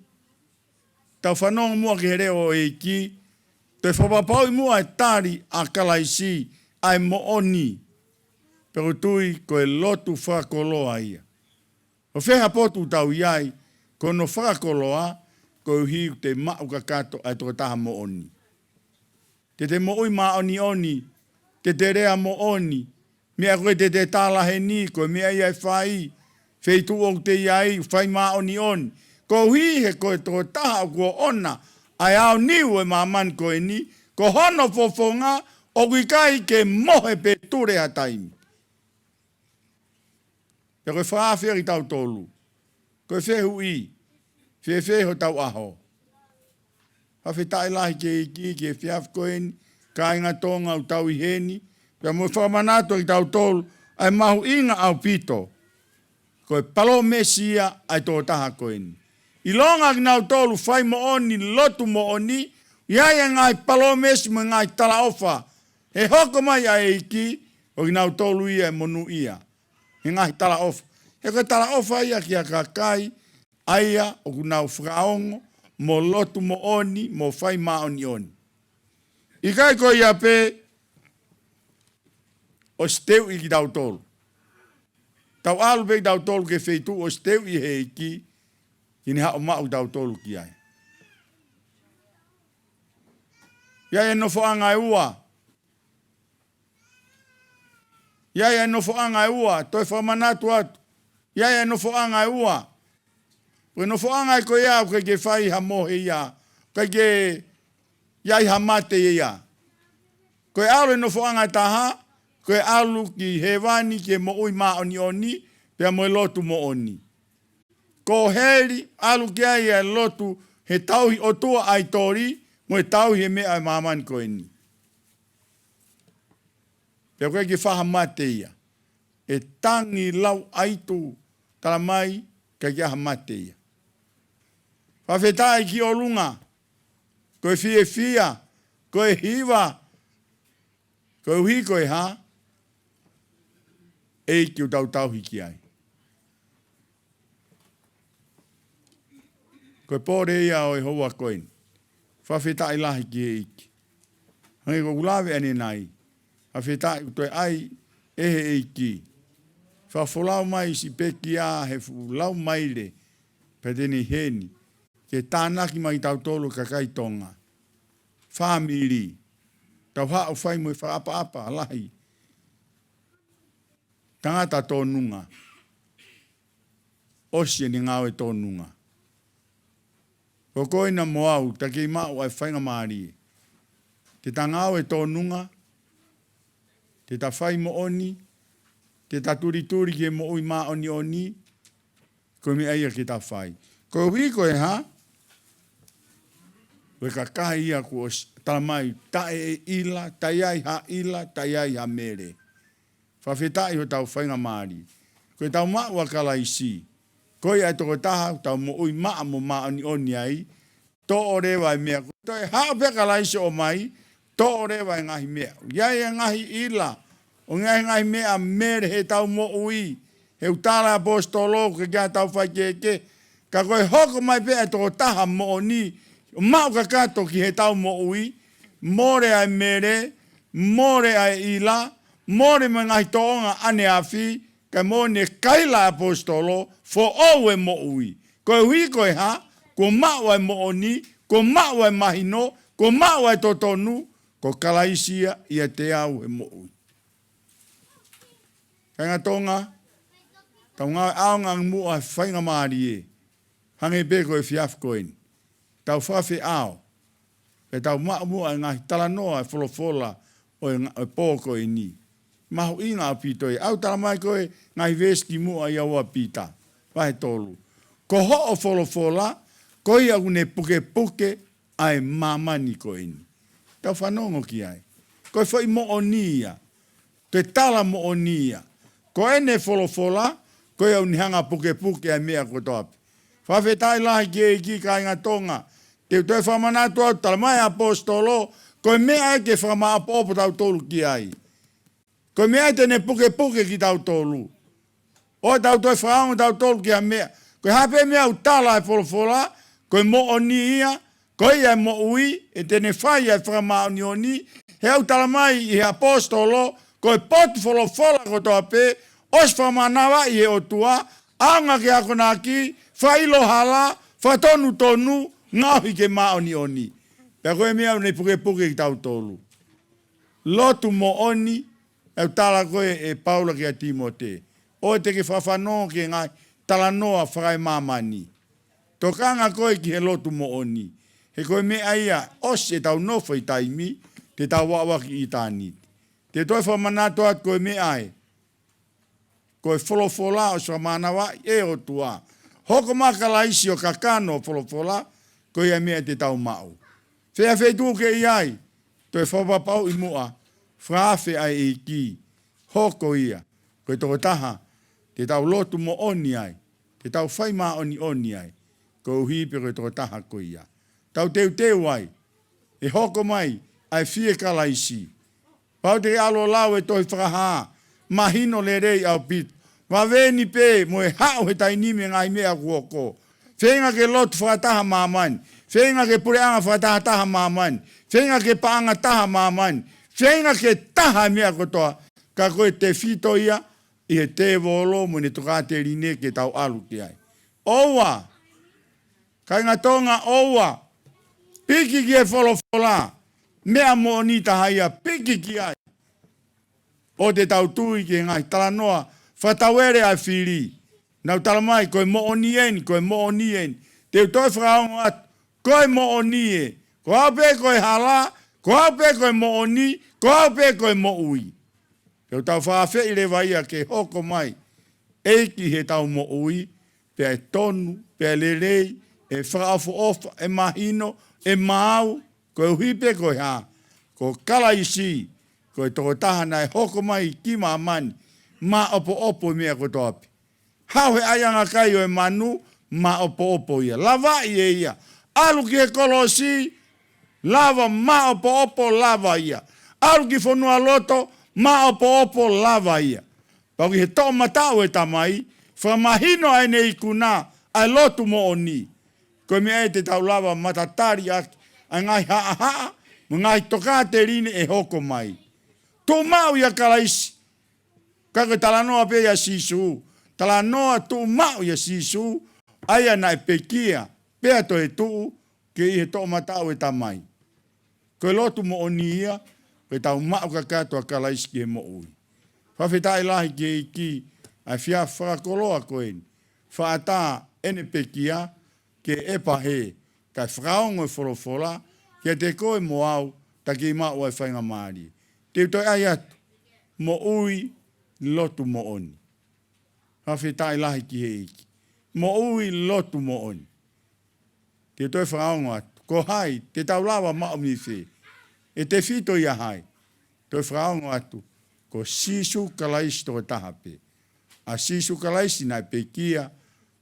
Tau fanongo muʻa ki he leʻo ʻo e ʻEiki. Toe fakapapauʻi muʻa e tali ʻa Kalaisi ʻa e moʻoni. Pea ʻoku ou tui ko e lotu fakakoloa ia. Ko fē ha potu ʻoku tau ʻi ai, ko hono fakakoloa, koeʻuhi ʻoku te maʻu kakato ʻa e tokotaha moʻoni. Te te moʻui māʻoniʻoni, te te lea moʻoni, meʻa ko ē te te tala heni, ko e meʻa ia ʻe fai, feituʻu ʻoku te ʻi ai, fai māʻoniʻoni. Koeʻuhi he ko e tokotaha ʻoku ʻoʻona ʻa e aoniu ʻo e māmani ko eni, ko hono fofonga ʻoku ʻikai ke mohe pe tule ha taimi. Pea ko e fakaafe ia kiate kitautolu. Ko e fehuʻi, fēfē hotau ʻaho? Fakafetaʻi lahi ki he ʻEiki, ki he efiafi ko eni, kāinga Tonga ʻoku tau ʻi heni, pea mo e fakamanatu kiate kitautolu, ʻa e mahuʻinga ʻaupito. Ko e palōmesi ia ʻa e tokotaha ko eni. ʻIlonga kinautolu fai moʻoni, lotu moʻoni, ʻi ai e ngaahi palōmesi mo e ngaahi talaʻofa. He hoko mai ʻa e ʻEiki, ʻo kinautolu ia ʻe monūʻia. He ngaahi talaʻofa. He ko e talaʻofa ia ki ha kakai, ʻa ia ʻoku nau fakaongo, mo lotu moʻoni, mo fai māʻoniʻoni. ʻIkai ko ia pē, ʻosi teuʻi kitautolu. Tau ʻalu pē kitautolu ki he feituʻu ʻosi teuʻi ʻe he ʻEiki, ke ne haʻu ʻo maʻu kitautolu ki ai. ʻI ai e nofoʻanga ʻe ua. ʻI ai e nofoʻanga ʻe ua, toe fakamanatu atu. ʻI ai e nofoʻanga ʻe ua. Ko e nofoʻanga ē ko ia, ʻoku ʻikai ke fai ha mohe ia. ʻIkai ke ʻi ai ha mate ia. Ko e ʻalu e nofoʻanga ʻe taha, ko e ʻalu ki hēvani ki he moʻui māʻoniʻoni, pea mo e lotu moʻoni. Ko heli, ʻalu ki ai e lotu he tauhi ʻotua ʻaitoli, mo e tauhi e meʻa ʻo e māmani ko eni. Pea ʻoku ʻikai ke fai ha mate ia. ʻE tangi lau ʻaitu, tala mai, ʻikai ke ʻi ai ha mate ia. Fakafetaʻi ki ʻolunga, ko e fiefia, ko e hiva, koeʻuhi ko e hā? ʻEiki ʻoku tau tauhi ki ai. Ko e pole ia ʻo e houa ko eni. Fakafetaʻi lahi ki he ʻEiki. Hangē ko ʻeku lave ʻanenai. Fakafetaʻi ʻoku toe ʻai ʻe he ʻEiki. Fakafolau mai siʻi pekia he fuʻu lau maile. Pea te ne ʻi heni. Ke tānaki mai tautolu kakai Tonga. Fāmili. Tau haʻu fai mo e fakaʻapaʻapa lahi. Tangata tōnunga. ʻOsi ʻene ngāue tōnunga. Ko koe na mo au, ta kei maʻu ʻa e faingamālie. Te ta ngāue tōnunga, te ta fai moʻoni, te ta tulituli ki he moʻui māʻoniʻoni, ko e meʻa ia ke ta fai. Koeʻuhi ko e hā, ko e kakai ia kuo ʻosi tala mai, taʻe ʻi ai ha ʻila, taʻe ʻi ai ha ʻila, taʻe ʻi ai ha mele. Fakafetaʻi hotau faingamālie. Ko ʻetau maʻu ʻa Kalaisi. Ko ia ʻa e tokotaha, tau moʻui maʻa mo māʻoniʻoni ai. Toʻo leva e meʻa. Ko e toe haʻu pē ʻa Kalaisi ʻo ʻomai. Toʻo leva e ngaahi meʻa. ʻI ai e ngaahi ʻila. ʻOku ʻi ai e ngaahi meʻa mele heʻetau moʻui. He ʻoku tala ʻaposetolo, ke kia tau fai keke. Ka ko e hoko mai pē ʻa e tokotaha moʻoni. ʻO maʻu kakato ki heʻetau moʻui. Mole ʻa e mele. Mole ʻa e ʻila. Mole mo e ngaahi tōʻonga ʻaneafi, kae moʻoni e kaila ʻaposetolo, foʻou e moʻui. Koeʻuhi ko e hā, kuo maʻu ʻa e moʻoni, kuo maʻu ʻa e mahino, kuo maʻu ʻa e totonu, ko Kalaisi ia ʻiate au he moʻui. Kāinga Tonga, tau ngāue ʻaonga ange muʻa he faingamālie, hangē pē ko e efiafi ko eni. Tau fakafeʻao. Pea tau maʻu muʻa e ngaahi talanoa e folofola ʻo e nga-, ʻo e pō ko eni. Mahuʻinga ʻaupito ia. ʻOku tala mai ko e ngaahi veesi kimuʻa ia ʻa Pita. Vahe tolu. Ko hoʻo folofola, ko ia ʻoku ne pukepuke ʻa e māmani ko eni. Tau fanongo ki ai. Ko e foʻi moʻoni ia. Ko e tala moʻoni ia. Ko ʻene folofola, ko ia ʻoku ne hanga pukepuke ʻa e meʻa kotoa pē. Fakafetaʻi lahi ki he ʻEiki kāinga Tonga. Te u toe fakamanatu atu tala mai ʻaposetolo, ko e meʻa ia ke fakamaʻopoʻopo tautolu ki ai. Ko e meʻa ia te ne pukepuke kitautolu. ʻOua te tau toe fakaongo tautolu ki ha meʻa. Ko e hā pē meʻa ʻoku tala e folofola, ko e moʻoni ia, ko ia e moʻui, ʻe te ne fai ʻa e fakamāʻoniʻoni, he ʻoku tala mai ʻe he ʻaposetolo, ko e potu folofola kotoa pē, ʻosi fakamānavaʻi ʻe he ʻOtua, ʻaonga ki he akonaki, fakaʻilo hala, fakatonutonu, ngaohi ke māʻoniʻoni. Pea ko e meʻa ʻoku ne pukepuke kitautolu. Lotu moʻoni, ʻoku tala ko ē ʻe Paula kia Tīmote. ʻOua te ke fakafanongo ki he ngaahi talanoa fakaemāmani. Tokanga koe ki he lotu moʻoni. He ko e meʻa ia ʻosi ʻetau nofo ʻi taimi, te tau vaʻavaʻa ki ʻitāniti. Te u toe fakamanatu atu ko e meʻa ē. Ko e folofola ʻosi fakamānavaʻi ʻe he ʻOtua. Hoko mai ʻa Kalaisi ʻo kakano folofola, ko ia meʻa te tau maʻu. Fē feituʻu ke ʻi ai, toe fakapapauʻi muʻa, fakaafe ʻa e ʻEiki, hoko ia, ko e tokotaha, te tau lotu moʻoni ai, te tau fai māʻoniʻoni ai, koeʻuhi pē ko e tokotaha ko ia. Tau teuteu ai, ʻe hoko mai, ʻa e fie Kalaisi. Pau te ke ʻalu ʻo lau e tohi Fakahā, mahino lelei ʻaupito. Vave ni pē mo e haʻu he taimi ni mo e ngaahi meʻa kuo hoko. Feinga ke lotu fakataha māmani. Feinga ke puleʻanga fakatahataha māmani. Feinga ke paʻanga taha māmani. Feinga ke taha e meʻa kotoa. Ka ko e tefito ia, ʻi he tēvolo mo ʻene tokāteline ke tau ʻalu ki ai. ʻOua, kāinga Tonga ʻoua, piki ki he folofola, meʻa moʻoni taha ia, piki ki ai. ʻOua te tau tui ki he ngaahi talanoa, fakatauele ʻa e fili. Nau tala mai, ko e moʻoni eni, ko e moʻoni eni. Te u toe fakaongo atu, ko e moʻoni ē. Ko au pē ko e hala, ko au pē ko e moʻoni, ko au pē ko e moʻui. Te u tau fakaafeʻi leva ia ke hoko mai, ʻEiki heʻetau moʻui, pea ʻe tonu, pea ʻe lelei, ʻe fakaʻofoʻofa, ʻe mahino, ʻe maau, koeʻuhi pē ko e hā, ko Kalaisi, ko e tokotaha naʻe hoko mai ki māmani, maʻopoʻopo e meʻa kotoa pē. Haʻu he ʻaiʻanga kai ʻo e manu, maʻopoʻopo ia. Lavaʻi ʻe ia. ʻAlu ki he kolosi, lava maʻopoʻopo lava ia. ʻAlu ki fonualoto, maʻopoʻopo lava ia. Pea ʻoku ʻi he toʻomataʻu ʻo e Tamai, fakamahino ʻa ʻene ikuna, ʻa e lotu moʻoni. Ko e meʻa ia te tau lava matatali ʻaki ʻa e ngaahi haʻahaʻa, mo e ngaahi tokāteline ʻe hoko mai. Tuʻu maʻu ʻia Kalaisi, ka ko e talanoa pē ʻia Sīsū. Talanoa tuʻu maʻu ʻia Sīsū, ʻa ia naʻe pekia, pea toe tuʻu, ke ʻi he toʻomataʻu ʻo e Tamai. Ko e lotu moʻoni ia, ko ʻetau maʻu kakato ʻa Kalaisi ki he moʻui. Fakafetaʻi lahi ki he ʻEiki, ʻa e efiafi fakakoloa ko eni. Fakaʻatā ʻene pekia, ke ʻe pehē, kae fakaongo e folofola, kiate koe mo au, ta kiʻi maʻu ʻa e faingamālie. Te u toe ʻai atu, moʻui lotu moʻoni. Fakafetaʻi lahi ki he ʻEiki. Moʻui lotu moʻoni. Te u toe fakaongo atu. Ko hai, te tau lava maʻu mei fē. ʻE tefito ʻia hai. Toe fakaongo atu. Ko Sīsū Kalaisi tokotaha pē. ʻA Sīsū Kalaisi naʻe pekia,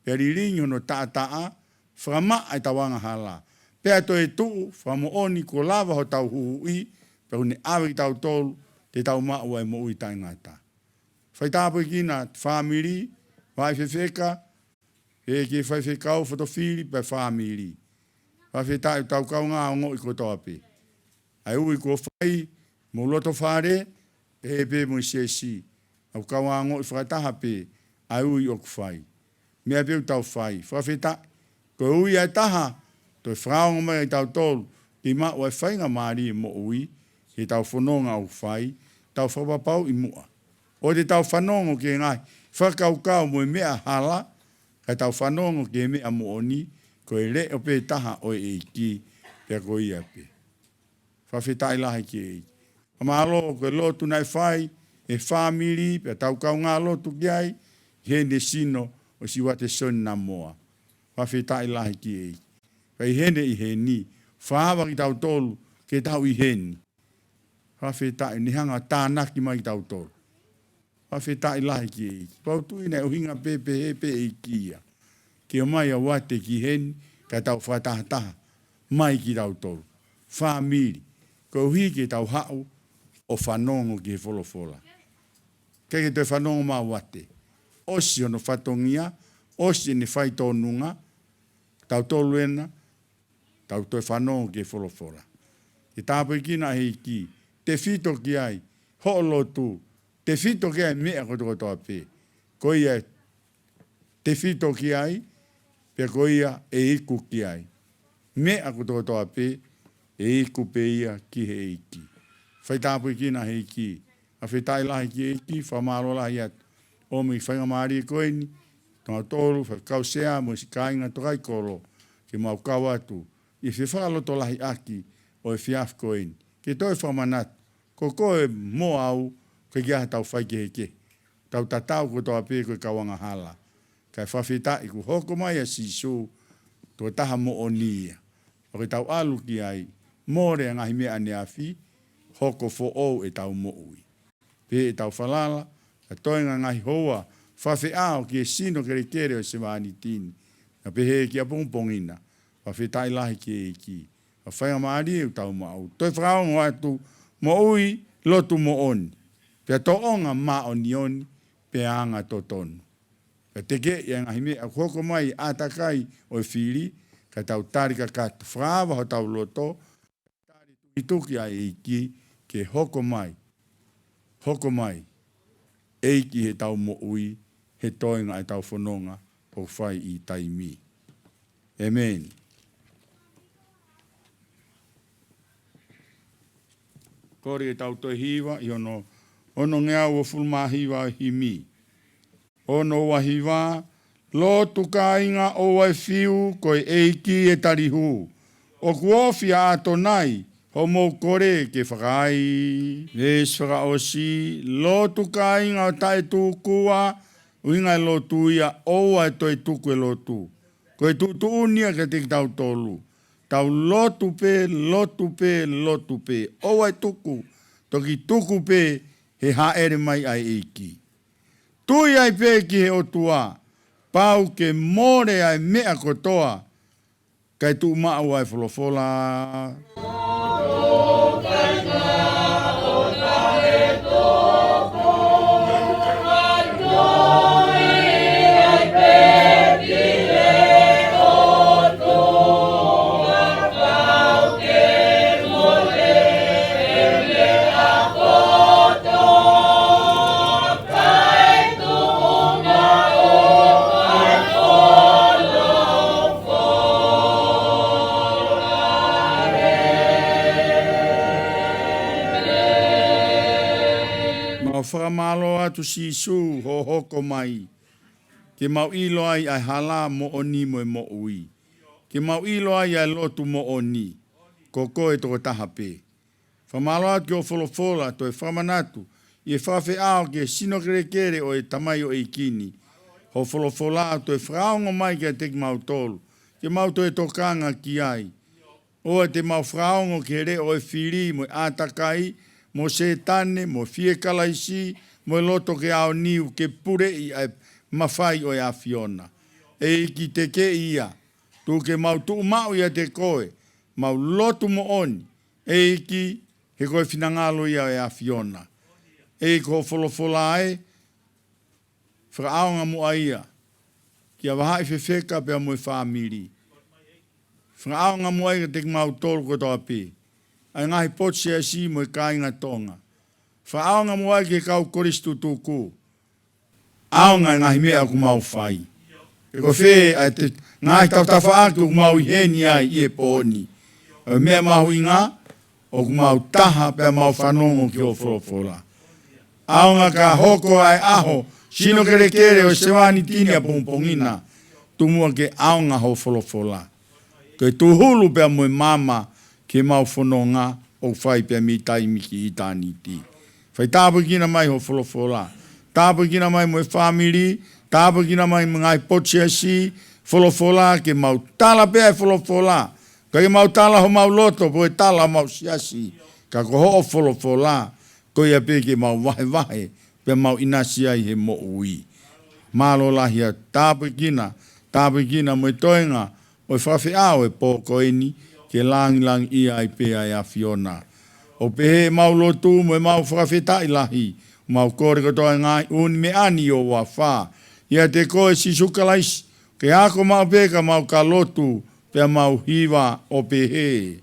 pea lilingi hono taʻataʻa, fakamaʻa ʻetau angahala. Pea toe tuʻu, fakamoʻoni kuo lava hotau huhuʻi, pea ʻoku ne ʻave kitautolu, te tau maʻu ʻa e moʻui taʻengata. Fai tāpuekina, fāmili, vaʻe fefeka, ʻe ki he faifekau, fotofili, pea fāmili. Fakafetaʻi ʻoku tau kaungā ongoʻi kotoa pē. ʻA e ui kuo fai, mo loto fale, pehē pē mo e siasi. ʻOku ou kaungā ongoʻi fakataha pē, ʻa e ui ʻoku fai. Meʻa pē ʻoku tau fai. Fakafetaʻi, ko e ui ʻa e taha, toe fakaongo mai ʻa tautolu, ke maʻu ʻa e faingamālie moʻui, he ʻetau fononga ʻoku fai, tau fakapapauʻi muʻa. ʻOua te tau fanongo ki he ngaahi, fakakaukau mo e meʻa hala, ka tau fanongo ki he meʻa moʻoni, ko e leʻo pē taha ʻo e ʻEiki, pea ko ia pē. Fakafetaʻi lahi ki he ʻEiki. Fakamālō ko e lotu naʻe fai, ʻe he fāmili, pea tau kaungā lotu ki ai, ʻi heʻene sino, ʻo Siuate Soni Namoa. Fakafetaʻi lahi ki he ʻEiki. Pea ʻi heni ʻi heni, fakaava kitautolu, ke tau ʻi heni. Fakafetaʻi, ne hanga tānaki mai kitautolu. Fakafetaʻi lahi ki he ʻEiki. Pea u tui naʻe ʻuhinga pē pehē pē ʻEiki ia. Ke ʻomai ʻa Uate ki heni, kae tau fakatahataha. Mai kitautolu. Fāmili. Koeʻuhi ke tau haʻu, ʻo fanongo ki he folofola. ʻIkai ke toe fanongo maʻa Uate. ʻOsi hono fatongia, ʻosi ʻene faitōnunga, tautolu ena, tau toe fanongo ki he folofola. Ke tāpuekina ʻe he ʻEiki, tefito ki ai, hoʻo lotu, tefito ki ai meʻa kotokotoa pē. Ko ia ʻe tefito ki ai, pea ko ia ʻe iku ki ai. Meʻa kotokotoa pē, ʻe iku pē ia ki he ʻEiki. Fai tāpuekina ʻe he ʻEiki, Fakafetaʻi lahi ki he ʻEiki, fakamālō lahi atu. ʻOmi faingamālie ko eni, tau tolu, faifekau sea, mo e siʻi kāinga tokaimakolo, ke mau kau atu, ʻi he fefakalotolahiʻaki ʻo e efiafi ko eni. Ke toe fakamanatu, ko koe mo au, ʻoku ʻikai ke ʻi ai haʻatau faikehekehe. Tau tatau kotoa pē ko e kau angahala. Kae fakafetaʻi kuo hoko mai ʻa Sīsū, tokotaha moʻoni ia. ʻOku tau ʻalu ki ai, mole ʻa e ngaahi meʻa ʻaneafi, hoko foʻou ʻetau moʻui. Pea ʻetau falala, ka toenga ngaahi houa, fafeʻao ki he sino kelekele ʻo e sevānitini. Naʻa pehē ki ʻapongipongi na, fakafetaʻi lahi ki he ʻEiki. Ka faingamālie ʻoku tau maʻu. Toe fakaongo atu, moʻui, lotu moʻoni. Pea tōʻonga māʻoniʻoni, pea anga totonu. Pea tekeʻi ʻa e ngaahi meʻa ʻoku hoko mai ʻātakai ʻo e fili, ka tau tali kakato. Fakaava hotau loto, tali tukituki ʻa e ʻEiki ke hoko mai. Hoko mai. ʻEiki heʻetau moʻui, he toenga ʻetau fononga, ʻoku fai ʻi taimi. ʻĒmeni. Kole ke tau toe hiva, ʻi hono, onongeau uofulu mā hiva ʻo e himi. Ono ua hiva, lotu kāinga ʻoua ʻe fiu ko e ʻEiki ʻe tali hū. ʻOku ofi ʻa ʻAtonai, hoʻomou kole ke fakaai. Veesi fakaʻosi, lotu kāinga ʻo taʻetūkua, ʻuhinga e lotu ia ʻoua ʻe toe tuku e lotu. Ko e tuʻutuʻuni ia kiate kitautolu. Tau lotu pē, lotu pē, lotu pē. ʻOua ʻe tuku, toki tuku pē he hāʻele mai ʻa e ʻEiki. Tui ai pē ki he ʻOtua, pau ke mole ʻa e meʻa kotoa, kae tuʻu maʻu ʻa e folofola. atu Sīsū hoʻo hoko mai, ke mau ʻilo ai ʻa e hala moʻoni mo e moʻui. Ke mau ʻilo ai ʻa e lotu moʻoni, ko koe tokotaha pē. Fakamālō atu ki hoʻo folofola, toe fakamanatu ʻi he fakafeʻao ki he sino kelekele ʻo e tamaioʻeiki ni. Hoʻo folofola ʻoku toe fakaongo mai kiate kimautolu, ke mau toe tokanga ki ai. ʻOua te mau fakaongo ki he leʻo ʻo e fili mo e ʻātakai, mo Sētane, mo fiekalaisi, mo e loto ke aoniu ke puleʻi ʻa e mafai ʻo e ʻAfiona. ʻEiki, tekeʻi ia, tuku ke mau tuʻu maʻu ʻiate koe, mau lotu moʻoni, ʻEiki, he ko e finangalo ia ʻo e ʻAfiona. ʻEiki, ko hoʻo folofola ē, fakaʻaonga muʻa ia kia Vahaʻi Fefeka pea mo e fāmili. Fakaʻaonga muʻa ia kiate kimautolu kotoa pē, ʻa e ngaahi potu siasi mo e kāinga Tonga. Fakaʻaonga muʻa ia ki he kau Kolisi tutuku. ʻAonga e ngaahi meʻa ʻoku mau fai. Pe ko fē ʻa e ngaahi tafatafaʻaki ʻoku mau ʻi heni ai ʻi he pō ni. ʻA e meʻa mahuʻinga, ʻoku mau taha pea mau fanongo ki hoʻo folofola. ʻAonga ka hoko ʻa e ʻaho sino kelekele ʻo e sevānitini ʻapongipongi na, tuku muʻa ke ʻaonga hoʻo folofola. Ke tūhulu pea mo e maama ki heʻemau fononga ʻoku fai pea mei taimi ki ʻitāniti. Fai tāpuekina mai hoʻo folofola. Tāpuekina mai mo e fāmili, tāpuekina mai mo e ngaahi potu siasi, folofola ke mau tala pē ʻa e folofola. ʻIkai ke mau tala homau loto, pe ko e tala homau siasi. Ka ko hoʻo folofola, ko ia pē ke mau vahevahe, pea mau ʻinasi ai he moʻui. Mālō lahi ā, tāpuekina, tāpuekina mo e toenga ʻo e fakafeʻao ʻo e pō ko eni, ke langilangiʻia ai pē ʻa e ʻAfiona. ʻOku pehē ʻemau lotu mo ʻemau fakafetaʻi lahi, mau kole kotoa e ngaahi ʻū meʻa ni ʻi ho huafa. ʻIate koe Sīsū Kalaisi, ke ako maʻu pē ka mau ka lotu, pea mau hiva ʻo pehē.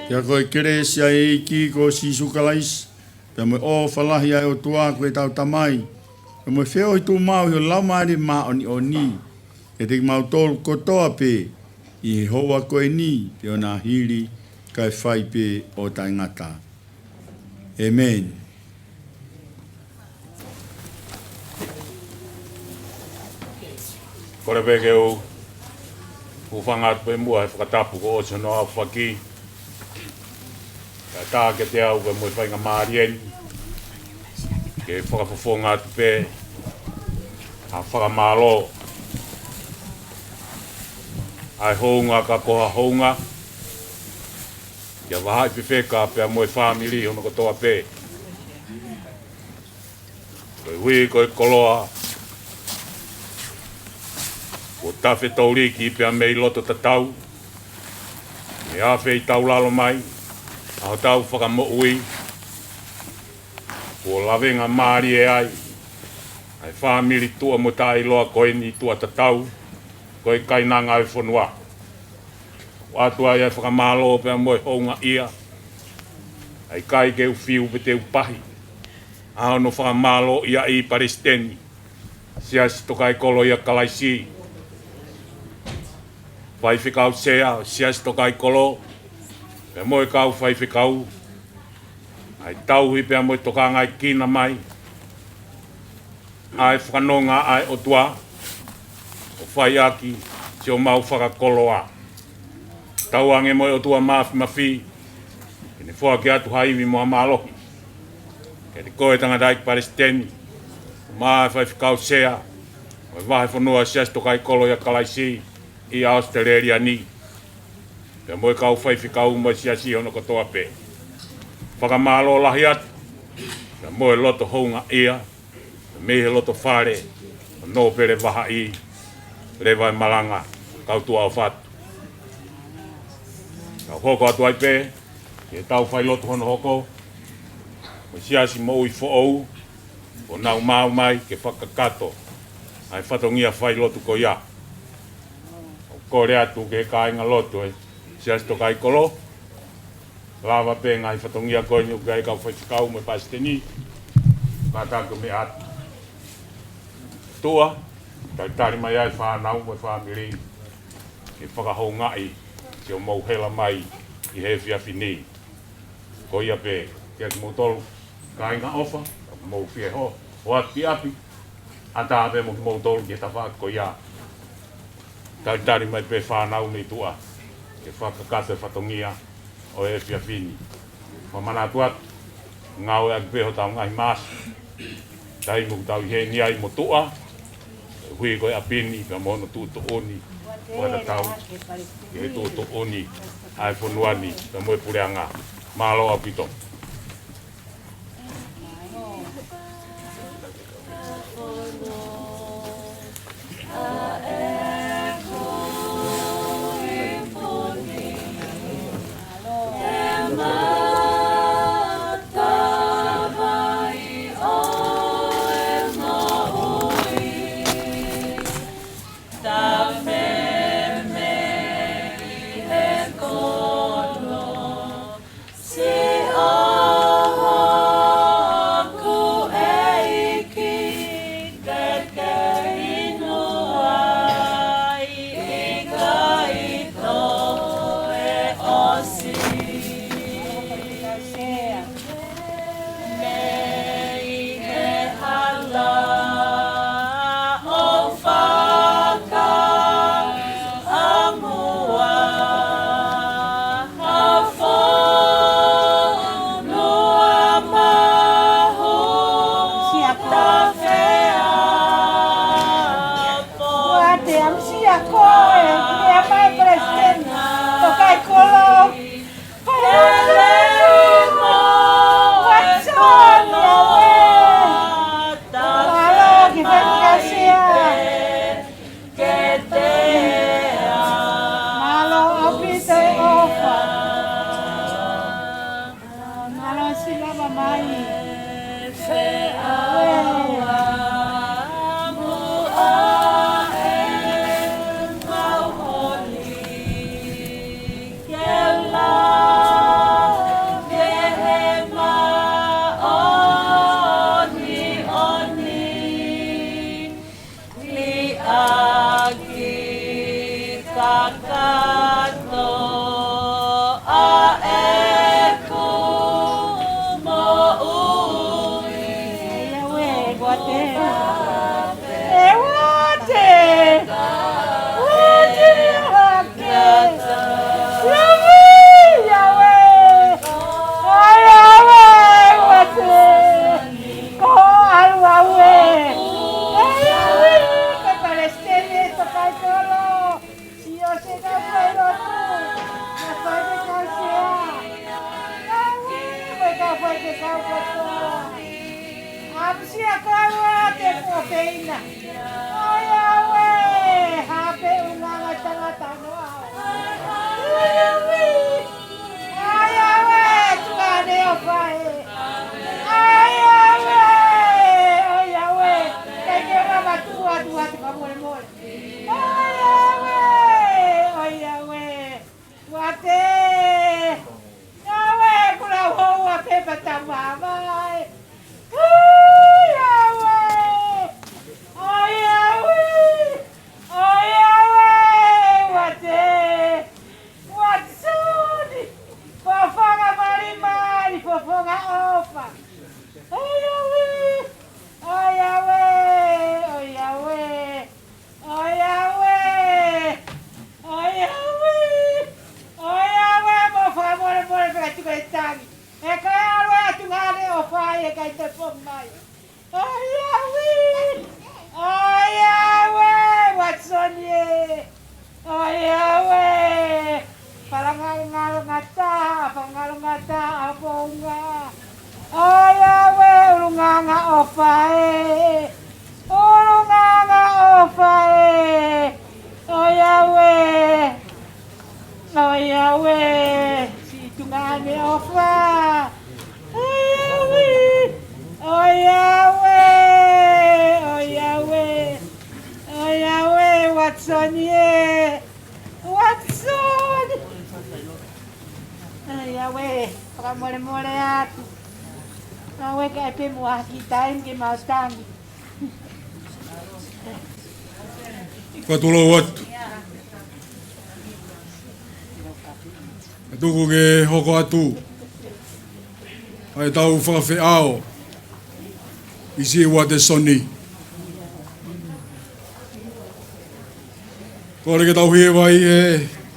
Pea ko e kelesi ʻa e ʻEiki ko Sīsū Kalaisi, pea mo e ʻofa lahi ʻa e ʻOtua ko ʻetau Tamai, pea mo e feohi tuʻumaʻu ʻi ho Laumālie Māʻoniʻoni, kiate kimautolu kotoa pē ʻi he houa ko eni, pea ʻo nā hili, kae fai pē ʻo taʻengata. ʻĒmeni. Kole pē ke u hūfanga atu pē muʻa he fakatapu kuo ʻosi hono aofaki. Kae ʻatā kiate au pē mo e faingamālie ni ke fakafofonga atu pē ha fakamālō ʻa e hounga ka ko ha hounga kia Vahaʻi Fefeka pea mo e fāmili hono kotoa pē. Koeʻuhi ko e koloa kuo tafe touliki pea mei loto tatau, ʻe afe ʻi taulalo mai ʻa hotau Fakamoʻui, Kuo lavengamālie ai ʻa e fāmili tuʻa mo taʻeʻiloa ko eni, tuʻa tatau, ko e kainanga ʻo e fonua. ʻOatu ai ʻa e fakamālō pea mo e houngaʻia. ʻIkai ke u fiu pe te u pahi ʻa hono fakamālōʻia ʻi Palesiteni Siasi Tokāikolo ʻia Kalaisi, Faifekau Sea Siasi Tokāikolo, pea mo e kau faifekau, ʻa e tauhi pea mo e tokangaekina mai ʻa e fakanonga ʻa e ʻOtua ʻo fai ʻaki siʻomau fakakoloa. Tauange mo e ʻOtua Māfimafi ke ne foaki atu ha ivi mo ha mālohi kiate koe Tangataʻeiki Palesiteni, mo e Faifekau Sea ʻo e Vahefonua Siasi Tokāikolo ʻia Kalaisi ʻi ʻAositelēlia ni, pea mo e kau faifekau mo e siasi hono kotoa pē. Fakamālō lahi atu pea mo e loto houngaʻia mei he loto fale ʻo Nōpele Vahaʻi, leva e malanga, kau tuʻa ʻofa atu. Kau hoko atu ai pē ki heʻetau failotu hono hoko mo e Siasi Moʻui Foʻou, ʻo nau maʻu mai ke fakakakato ʻa e fatongia failotu ko ia. ʻOku kole atu ki he kāingalotu ʻo e Siasi Tokāikolo, lava pē ngaahi fatongia ko eni ʻoku ʻi ai e kau faifekau mo e palesiteni, kātaki ʻo meʻa atu. Tuʻa, talitali mai ʻa e fānau mo e fāmili ke fakahoungaʻi siʻomou hela mai ʻi he efiafi ni. Ko ia pē, kiate kimoutolu kāinga ʻofa, mou fie hō, hoʻatā ʻapi, ʻatā pē mo kimoutolu ki he tafaʻaki ko ia. Talitali mai pē fānau mei tuʻa ke fakakakato e fatongia ʻo e efiafi ni. Fakamanatu atu, ngāueʻaki pē hotau ngaahi mask, taimi ʻoku tau ʻi heni ai mo tuʻa, ʻuhi ko e ʻapi ni pea mo hono tuʻutuʻuni, ʻo tatau ki he tuʻutuʻuni ʻa e fonua ni pea mo e puleʻanga. Mālō ʻaupito. Siʻoku ʻEiki, ke ke inu ai ʻi he ʻaho ʻo e ʻosi. Mei he hala ʻo Fakaʻamua, ha fonua mahu, Siako. Tafea po. Kuate am Siako e, e mai Palesiteni Tokāikolo. Hallelujah. Kuate Siako e. Mālō ki he fakasia. Mālō ʻaupito e ʻofa. Mālō siʻi lava mai. Liʻaki kakato ʻa ʻeku moʻui. ʻE ʻuate. ʻE ʻuate. ʻUate hake. Yahweh, Yahweh. ʻAi, ʻAve, ʻuate. Ko ʻalu ʻAve. ʻE Yahweh, ko Palesiteni. ʻOiauē, ʻoiauē, ʻoiauē, ʻoiauē, kuo lau houa pē pea tau māvae. ʻOiauē, ʻoiauē, ʻoiauē, ʻoiauē, Uatisoni, fofonga malimali, fofonga ʻofa. ʻOiauē, ʻoiauē, ʻoiauē, ʻoiauē, ʻoiauē, ʻoiauē, mou fakamolemole pē ka tuku e tangi. ʻE kai ʻalu atu ngā ne ʻofa ʻe kai te pom mai. ʻOiauē, ʻoiauē, Uatisoni ē. ʻOiauē, fakangalongata, fakangalongata ʻa Pounga. ʻOiauē, ʻulungaanga ʻofa ē. ʻUlungaanga ʻofa ē. ʻOiauē. ʻOiauē, siʻi tuongaʻane ʻofa. ʻOiauē, ʻoiauē, ʻoiauē, ʻoiauē, Uatisoni ē, Uatisoni. ʻOiauē, fakamolemole atu. ʻOiauē, kae pē mo ha kiʻi taimi ke mau tangi. Fakatulou atu. Ka tuku ke hoko atu ʻa e tau fakafeʻao ʻi siʻi Uatisoni. Kole ke tau hiva ʻi he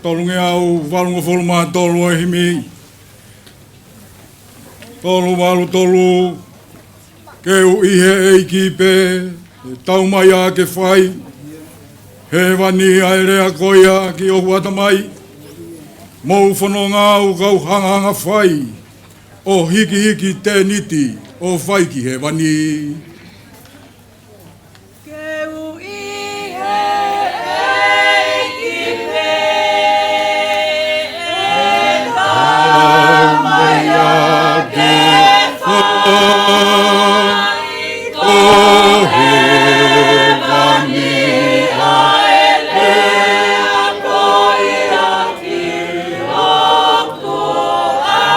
tolungeau valungofulu mā tolu ʻo e himi. Tolu valu tolu, ke u ʻi he ʻEiki pē, ʻe tau mai ā ke fai. Hēvani ʻa e lea ko ia ki hoku ʻatamai. Mou fononga ʻo kau hangahanga fai, ʻo hikihiki tēniti, ʻo fai ki hēvani. Ke u ʻi he ʻEiki pē, ʻe tau mai ā ke fai, ʻo hēvani ʻa e lea ko ia ki hoku ʻatamai.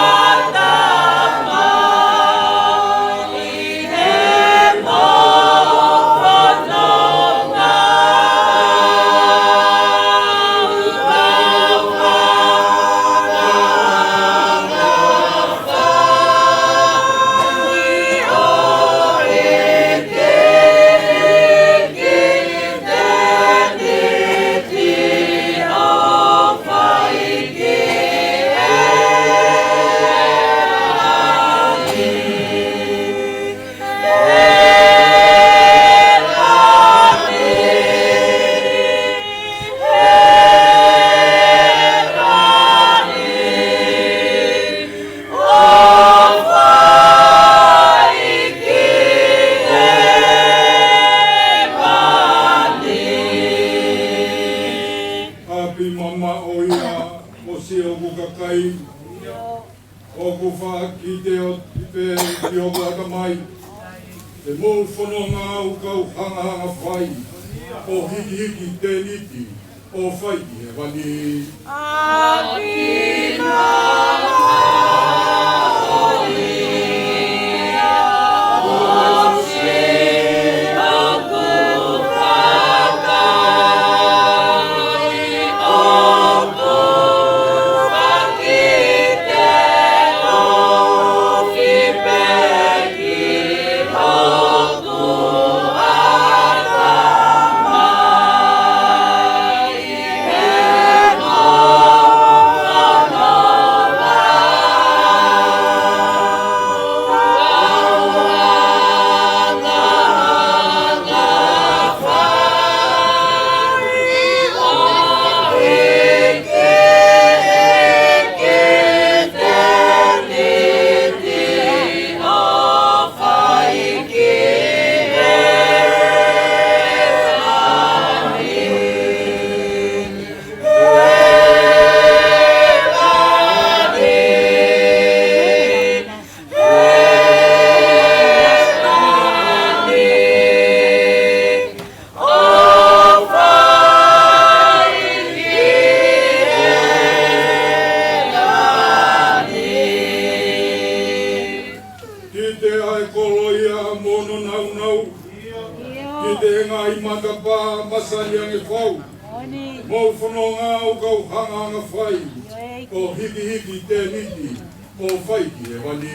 ʻApi mamaʻo ia ʻo siʻoku kakai, ʻoku fakakite ʻo tipe ki hoku ʻatamai. Te mou fononga ʻo kau hangahanga fai, ʻo hikihiki tēniti, ʻo fai ki hēvani. ʻApi mamaʻo ia ʻo siʻoku kakai, ʻoku fakakite ʻo tipe ki hoku ʻatamai. Ke fau. Moʻoni. Mou fononga ʻo kau hangahangai fai. ʻIo ʻEiki. ʻO hikihiki tēniti. ʻO fai ki hēvani.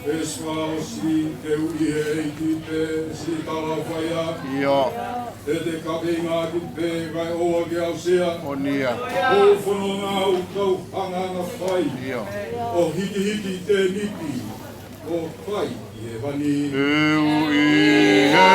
Pea siʻi fakaʻosi, ke ui ʻe he ʻEiki pē siʻi tala faia. ʻIo. He te kaveinga ʻaki pē kae ʻoua ke aʻusia. ʻOku ʻIo. Mou fononga ʻo kau hangahangai fai. ʻIo. ʻO hikihiki tēniti. ʻO fai ki hēvani. He ui ʻe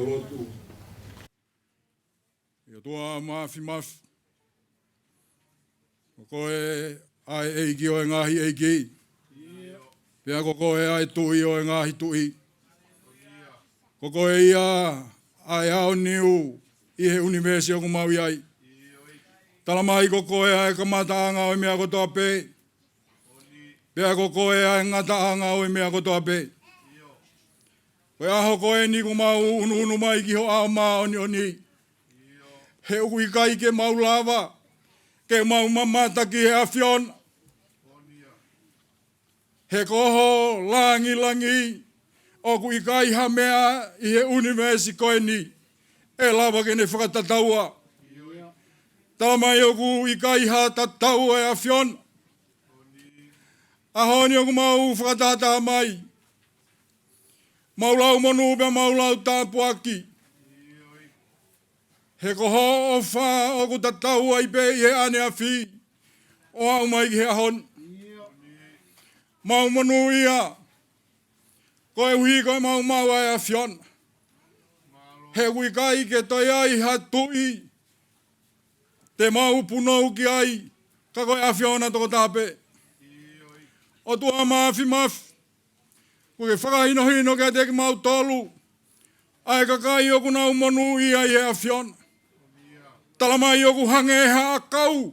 he ʻEiki pē siʻi tala ʻo e ʻOtua. ʻE ʻOtua Mafimafi, ko koe ʻa e ʻEiki ʻo e ngaahi ʻeiki. Pea ko koe ʻa e Tuʻi ʻo e ngaahi tuʻi. Ko koe ia ʻa e aoniu ʻi he ʻunivēsi ʻoku mau ʻi ai. Tala mai ko koe ʻa e kamataʻanga ʻo e meʻa kotoa pē. Pea ko koe ʻa e ngataʻanga ʻo e meʻa kotoa pē. Ko e ʻaho ko eni kuo mau ʻunuʻunu mai ki ho ʻao māʻoniʻoni. He ʻoku ʻikai ke mau lava ke mau mamata ki he ʻAfiona. He ko ho langilangi ʻoku ʻikai ha meʻa ʻi he ʻunivēsi ko eni ʻe lava ke ne fakatataua. Tala mai ʻoku ʻikai ha tatau ʻa e ʻAfiona. ʻAho ni ʻoku mau fakatahataha mai. Mau lau monū pea mau lau tāpuaki. He ko hoʻo ʻofa ʻoku tatau ai pē ʻi he ʻaneafi ʻo aʻu mai ki he ʻaho ni. Mau monūʻia koeʻuhi ko e maumau ʻa e ʻAfiona. He ʻoku ʻikai ke toe ʻi ai ha tuʻi te mau punou ki ai, ka ko e ʻAfiona tokotaha pē. ʻOtua Mafimafi, ʻoku ke fakahinohino kiate kimautolu ʻa e kakai ʻoku nau monūʻia ʻi he ʻAfiona. Tala mai ʻoku hangē ha ʻakau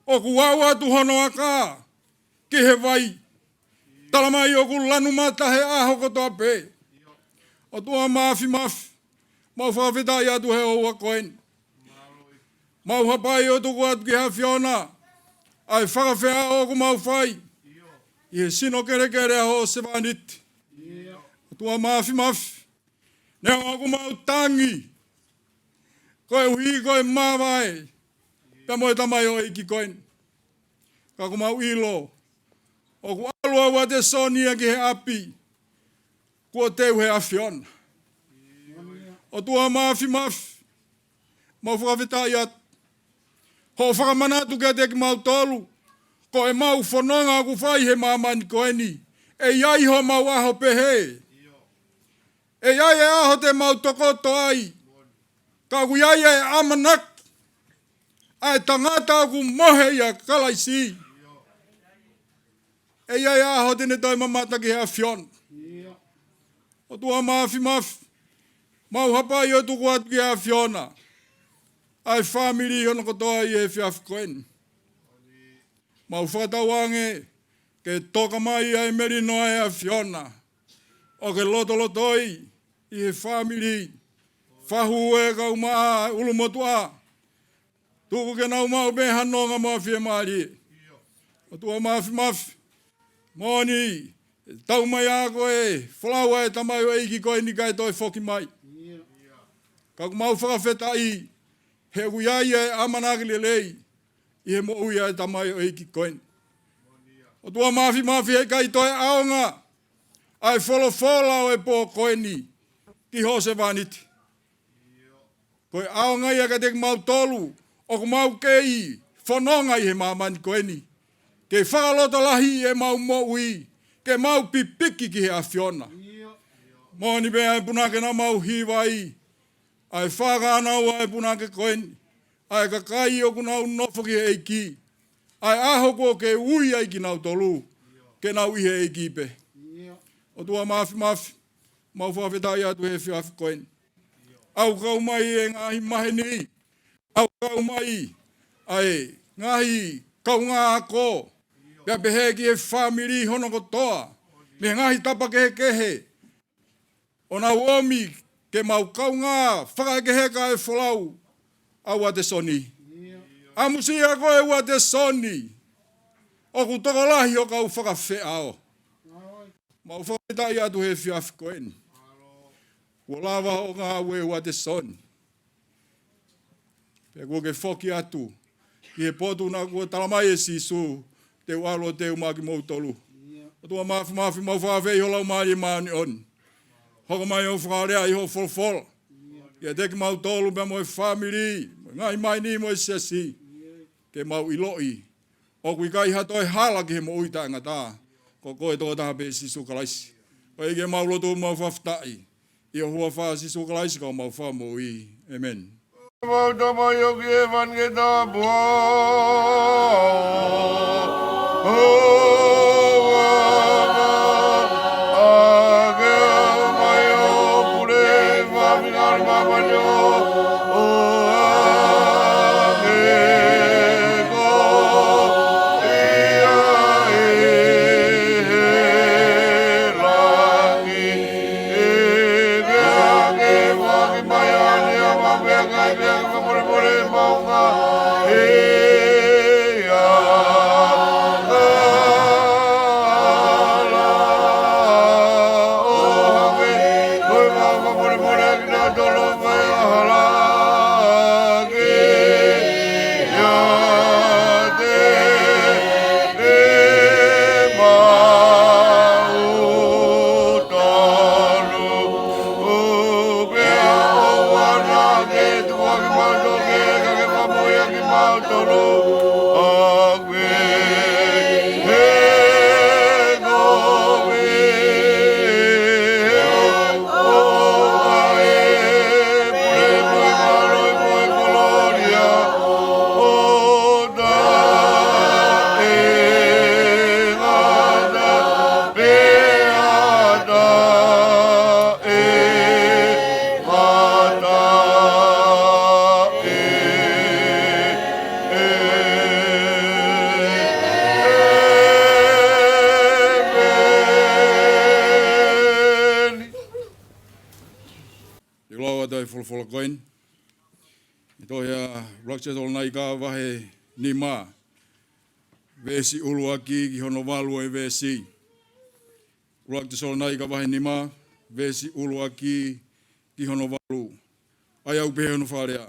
ʻoku aʻu atu hono aka ki he vai. Tala mai ʻoku lanu mata he ʻaho kotoa pē. ʻOtua Mafimafi, mau fakafetaʻi atu he ʻaho ko eni. Mau hapai ʻo tuku atu ki he ʻAfiona ʻa e fakafeʻao ʻoku mau fai ʻi he sino kelekele ʻa hoʻo sevāniti, ʻOtua Māfimafi. Neongo ʻoku mau tangi koeʻuhi ko e māvae pea mo e tamaioʻeiki ko eni, ka ʻoku mau ʻilo ʻoku ʻalu ʻa Uatesoni ia ki he ʻapi kuo teu ʻe he ʻAfiona. ʻOtua Māfimafi, mau fakafetaʻi atu hoʻo fakamanatu kiate kimautolu, ko ʻemau fononga ʻoku fai he māmani ko eni, ʻe ʻi ai homau ʻaho pehē. ʻE ʻi ai e ʻaho te mau tokoto ai, ka ʻoku ʻi ai e ʻamanaki ʻa e tangata ʻoku mohe ʻia Kalaisi, ʻe ʻi ai e ʻaho te ne toe mamata ki he ʻAfiona. ʻOtua Māfimafi, mau hapai ʻo tuku atu ki he ʻAfiona ʻa e fāmili hono kotoa ʻi he efiafi ko eni. Mau fakatauange ke toka mai ʻa e melino ʻa e ʻAfiona ʻo ke lotolotoi ʻi he fāmili, fahu e kaumaʻa, ʻulumotuʻa, tuku ke nau maʻu pē ha nonga mo ha fiemālie. ʻOtua Māfimafi, moʻoni, ʻe tau mai ʻa ko e folau ʻa e tamaioʻeiki ko eni kae toe foki mai, ka ʻoku mau fakafetaʻi he ʻoku ʻi ai e ʻamanaki lelei ʻi he moʻui ʻa e tamaioʻeiki ko eni. ʻOtua Māfimafi, heʻikai toe ʻaonga ʻa e folofola ʻo e pō ko eni ki hoʻo sevāniti. Ko e ʻaonga ia kiate kimautolu ʻoku mau kei fononga ʻi he māmani ko eni, ke fakalotolahi ʻemau moʻui, ke mau pipiki ki he ʻAfiona. Moʻoni pē ʻa e punake naʻa mau hiva ai, ʻa e fānau ʻa e punake ko eni, ʻa e kakai ʻoku nau nofo ki he ʻEiki, ʻa e ʻaho kuo ke ui ai kinautolu ke nau ʻi he ʻEiki pē. ʻOtua Māfimafi, mau fakafetaʻi atu he efiafi ko eni. ʻAu kau mai e ngaahi maheni, ʻau kau mai ʻa e ngaahi kaungā ako, pea pehē ki he fāmili hono kotoa, mei he ngaahi tapa kehekehe, ʻo nau ō mai ke mau kaungā fakaekeheka e folau ʻa Uatesoni. ʻAmusia koe Uatesoni, ʻoku tokolahi ho kau fakafeʻao. Mau fakafetaʻi atu he efiafi ko eni, kuo lava hoʻo ngāue Uatesoni, pea kuo ke foki atu ki he potu naʻa kuo tala mai ʻe Sīsū te u ʻalu ʻo teu maʻa kimoutolu. ʻOtua Māfimafi, mau fakaafeʻi ho Laumālie Māʻoniʻoni, hoko mai ʻo fakalea ʻi hoʻo folofola kiate kimautolu pea mo e fāmili, mo e ngaahi maheni mo e siasi, ke mau ʻiloʻi ʻoku ʻikai ha toe hala ki he moʻui taʻengata. Ko koe tokotaha pē Sīsū Kalaisi. Ko ia ke mau lotu, mau fakafetaʻi ʻi ho huafa Sīsū Kalaisi ko homau Fakamoʻui. ʻĒmeni. Mau tama ʻi he ʻEiki ʻEvangeliō. ʻUluaki Tesalonaika vahe nima, veesi ʻuluaki ki hono valu ʻo e veesi. ʻUluaki Tesalonaika vahe nima, veesi ʻuluaki ki hono valu. ʻA ia ʻoku pehē hono fakalea: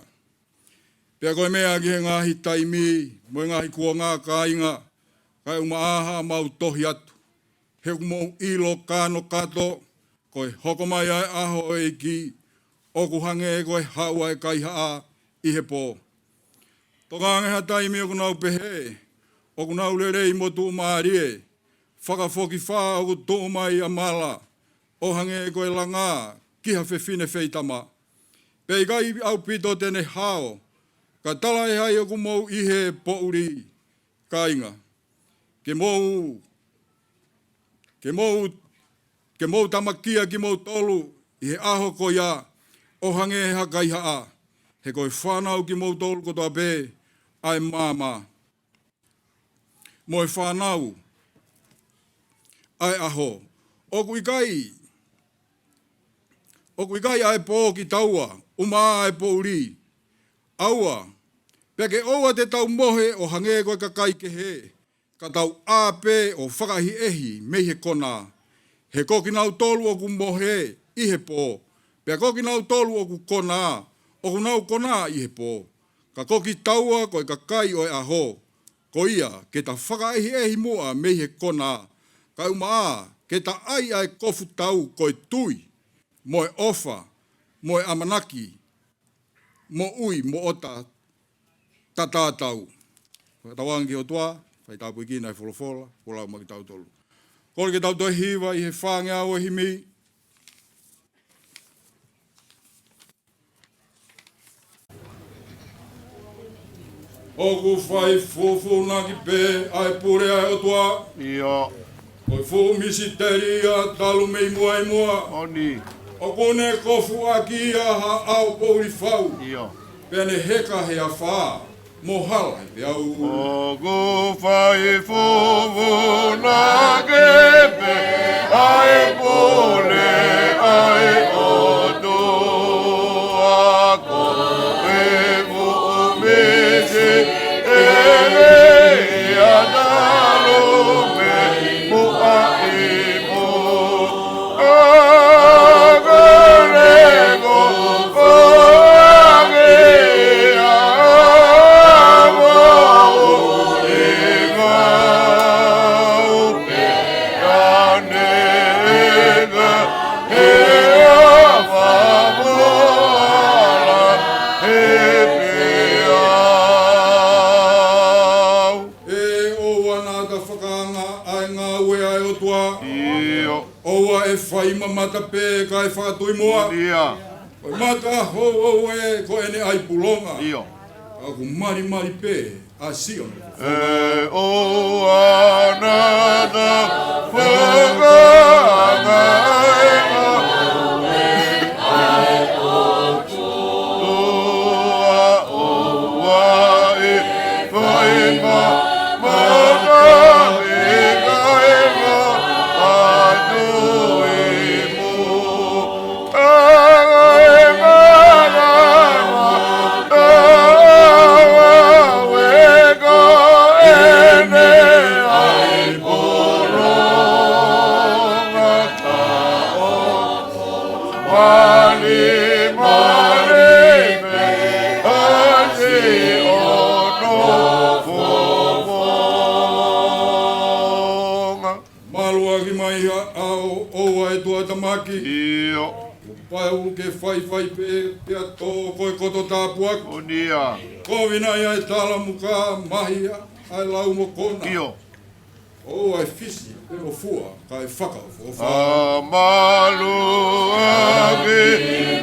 Pea ko e meʻa ki he ngaahi taimi mo e ngaahi kuonga, kāinga, kae ʻumaʻā haʻamau tohi atu, he ʻoku mou ʻilo kanokato, ko e hoko mai ʻa e ʻaho ʻo e ʻEiki, ʻoku hangē ko e haʻu ʻa e kaihaʻa ʻi he pō. Tokanga ange ha taimi ʻoku nau pehē ʻoku nau lelei mo tuʻumālie, fakafokifā ʻoku tuʻu mai ʻa mala, ʻo hangē ko e langa ki ha fefine feitama. Pea ʻikai ʻaupito te ne hao, ka talaʻehai ʻoku mou ʻi he poʻuli, kāinga. Ke mou, ke mou, ke mou tamakia kimoutolu ʻi he ʻaho ko ia, ʻo hangē ha kaihaʻa, he ko e fānau kimoutolu kotoa pē ʻa e maama, mo e fānau ʻa e ʻaho. ʻOku ʻikai, ʻoku ʻikai ʻa e pō kitaua, ʻumaʻā ʻa e poʻuli. ʻAua, pea ke ʻoua te tau mohe ʻo hangē ko e kakai kehe, ka tau ʻā pē ʻo fakaʻehiʻehi mei he konā. He ko kinautolu ʻoku mohe ʻi he pō, pea ko kinautolu ʻoku konā, ʻoku nau konā ʻi he pō. Ka ko kitaua ko e kakai ʻo e ʻaho. Ko ia, ke ta fakaʻehiʻehi muʻa mei he konā, kae ʻumaʻā ke ta ʻai ʻa e kofu tau ko e tui, mo e ʻofa, mo e ʻamanaki, moʻui moʻotatatau. Fakatauange ki he ʻOtua, fai tāpuekina e folofola kuo lau maʻa kitautolu. Kole ke tau toe hiva ʻi he fāngeau ʻo e himi. ʻOku fai fufūnaki pē ʻa e pule ʻa e ʻOtua. ʻIo. Ko e fuʻu misiteli ia talu mei muʻa ʻi muʻa. ʻOni. ʻOku ne kofuʻaki ia ha ʻao poʻuli fau. ʻIo. Pea ne heka he afā mo hala ʻi he peau. ʻOku fai fufūnaki pē ʻa e pule ʻa e ʻOtua, ko e fuʻu misiteli ia talu mei muʻa ʻi muʻa. ʻE ʻoua naʻa ta fakaanga ʻa e ngāue ʻa e ʻOtua. ʻIo. ʻOua ʻe fai mamata pē kae fakatui muʻa. ʻIo. Ko e mata houhou ē ko ʻene ʻai pulonga. ʻIo. Ka ʻoku malimali pē ʻa Sione. ʻE ʻoua naʻa ta fakaanga ʻa e ngāue ʻa e ʻOtua. ʻOua ʻe fai mamata pē kae fakatui muʻa. Māluʻaki mai ha ʻao ʻoua ʻe tuʻutāmaki. ʻIo. Kuo pau ke faifai pē pea tō ko e koto tāpuaki. ʻOni ia. Kovi nai ʻa e tala muka, mahi ʻa e lau mokona. ʻIo. ʻOua ʻe fisi pe mo fua kae fakaʻofoʻofa. Māluʻaki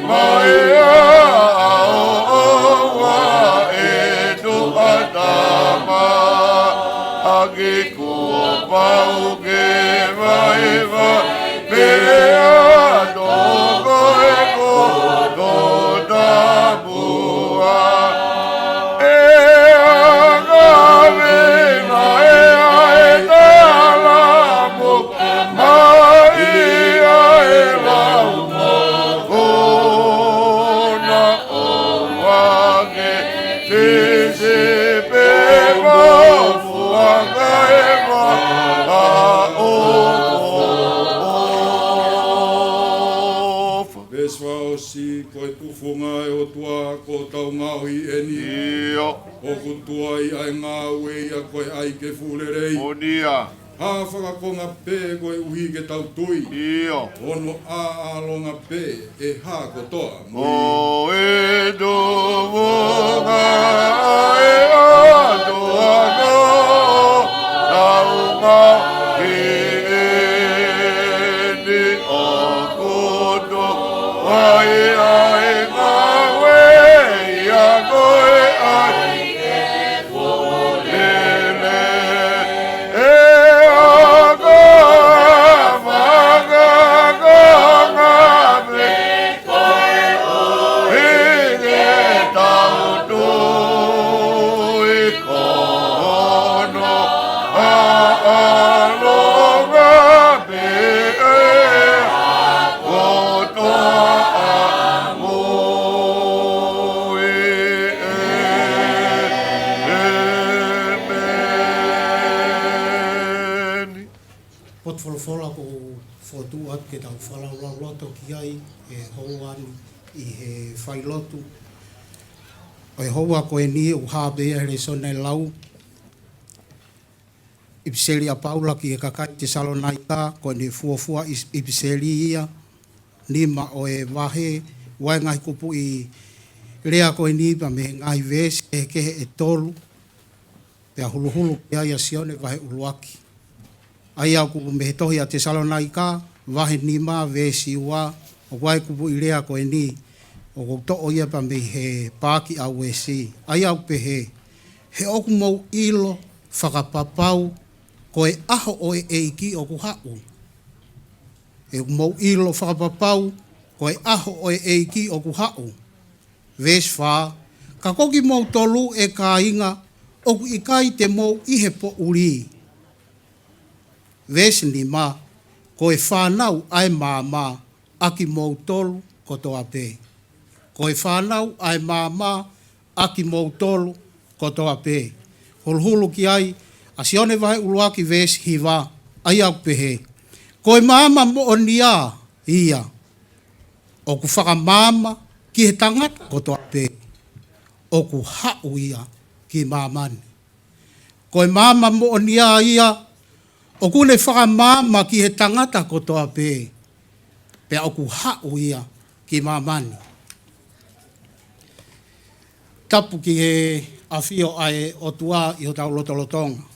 mai ha ʻao ʻoua ʻe tuʻutāmaki. Kuo pau ke faifai pea tō ko e koto tāpuaki. ʻE anga vena ʻe ʻa e tala muka, mahi ʻa e lau mokona, ʻoua ʻe fisi ʻOku tuai ʻa e ngāue ia ko e ʻai ke fuʻu lelei. Moʻoni ia. Hā fakakonga pē koeʻuhi ke tau tui. ʻIo. Hono ʻāʻālonga pē ʻe hā kotoa mo ia. Ko e tuʻunga ʻa e ʻOtua ko e taunga ki eni ʻoku tuai ʻa e ngāue ia ko e ʻai ke fuʻu lelei. ʻE ʻoku fakakonga pē koeʻuhi ke tau tui, ko hono ʻāʻālonga pē ʻe hā kotoa mo ia. ʻEmeni. Potu folofola ʻoku ou fokotuʻu atu ke tau fakalaulauloto ki ai he houa ni ʻi he failotu ʻo e houa ko eni, ʻoku hā pē ia he lēsoni lau. ʻIpiseli ʻa Paula ki he kakai Tesalonaika, ko ʻene fuofua ʻis-, ʻipiseli ia, nima ʻo e vahe, ʻoku ʻi ai e ngaahi kupuʻi lea ko eni pea mei he ngaahi veesi kehekehe ʻe tolu, pea huluhulu ki ai ʻa Sione vahe ʻuluaki. ʻA ia ʻoku mei he tohi ʻa Tesalonaika, vahe nima, veesi ua, ʻoku ʻi ai e kupuʻi lea ko eni, ʻoku ou toʻo ia pea mei he paaki ʻa Uesi. ʻA ia ʻoku pehē, he ʻoku mou ʻilo fakapapau ko e ʻaho ʻo e ʻEiki ʻoku haʻu. He ʻoku mou ʻilo fakapapau ko e ʻaho ʻo e ʻEiki ʻoku haʻu. Veesi fā, ka ko kimoutolu ʻe kāinga, ʻoku ʻikai te mou ʻi he poʻuli. Veesi nima, ko e fānau ʻa e maama ʻa kimoutolu kotoa pē. Ko e fānau ʻa e maama ʻa kimoutolu kotoa pē. Huluhulu ki ai ʻa Sione vahe ʻuluaki veesi hiva, ʻa ia ʻoku pehē, ko e maama moʻoni ia ʻoku fakamaama ki he tangata kotoa pē, ʻoku haʻu ia ki māmani. Ko e maama moʻoni ia ʻoku ne fakamaama ki he tangata kotoa pē, pea ʻoku haʻu ia ki māmani. Tapu ki he ʻafio ʻa e ʻOtua ʻi hotau lotolotonga.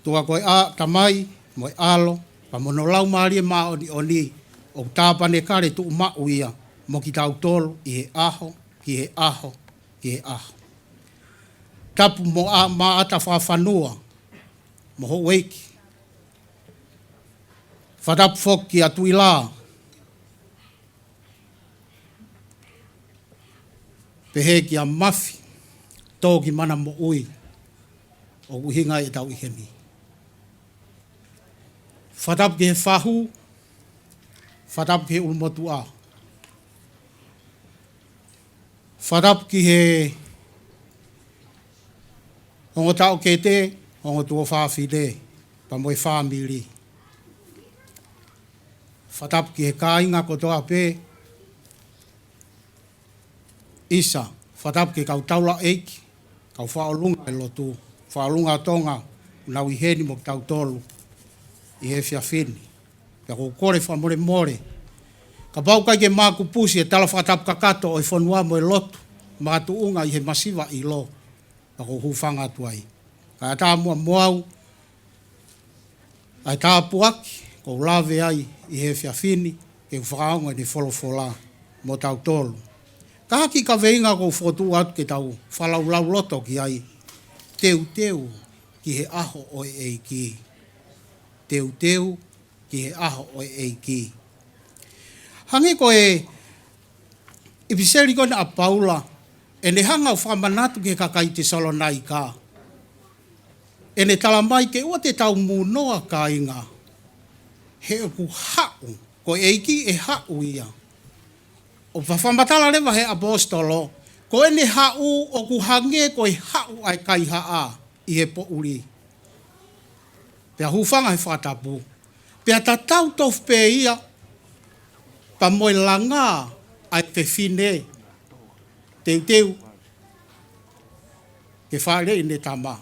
ʻOtua ko e ʻa-, Tamai, mo e ʻAlo, pea mo hono Laumālie Māʻoniʻoni, ʻoku tāpanekale tuʻumaʻu ia mo kitautolu ʻi he ʻaho ki he ʻaho ki he ʻaho. Tapu mo ʻa-, Maʻata Fakafanua, mo houʻeiki. Fakatapu foki kia Tuila, pehē kia Mafi, Tōkimana Moʻui, ʻoku ʻuhinga ʻetau ʻi heni. Fakatapu ki he fahu, fakatapu ki he ʻulumotuʻa. Fakatapu ki he ongo taʻokete, ongo tuofāfine, pea mo e fāmili. Fakatapu ki he kāinga kotoa pē, ʻisa, fakatapu ki he kau taulaʻeiki, kau fakaʻolunga e lotu, fakaʻolunga ʻo Tonga, ʻoku nau ʻi heni mo kitautolu ʻi he efiafi ni. Pea ʻoku ou kole fakamolemole, kapau ʻoku ʻikai ke makupusi e tala fakatapu kakato ʻo e fonua mo e lotu makatuʻunga ʻi he masiva ʻilo, pea ʻoku ou hūfanga atu ai. Kae ʻatā muʻa mo au ʻa e tāpuaki kuo u lave ai ʻi he efiafi ni, ke u fakaongo ʻene folofola mo tautolu. Ka ko e kiʻi kaveinga ʻoku ou fokotuʻu atu ke tau fakalaulauloto ki ai, teuteu ki he ʻaho ʻo e ʻEiki. Teuteu ki he ʻaho ʻo e ʻEiki. Hangē ko e ʻipiseli ko ena ʻa Paula, ʻene hanga ʻo fakamanatu ki he kakai Tesalonaika, ʻene tala mai ke ʻoua te tau mūnoa kāinga, he ʻoku haʻu, ko e ʻEiki ʻe haʻu ia. ʻOku fakamatala leva he ʻaposetolo, ko ʻene haʻu ʻoku hangē ko e haʻu ʻa e kaihaʻa ʻi he poʻuli. Pea hūfanga he fakatapu. Pea tatau tofu pē ia pea mo e langa ʻa e fefine. teuteu ke fāʻeleʻi ʻene tama,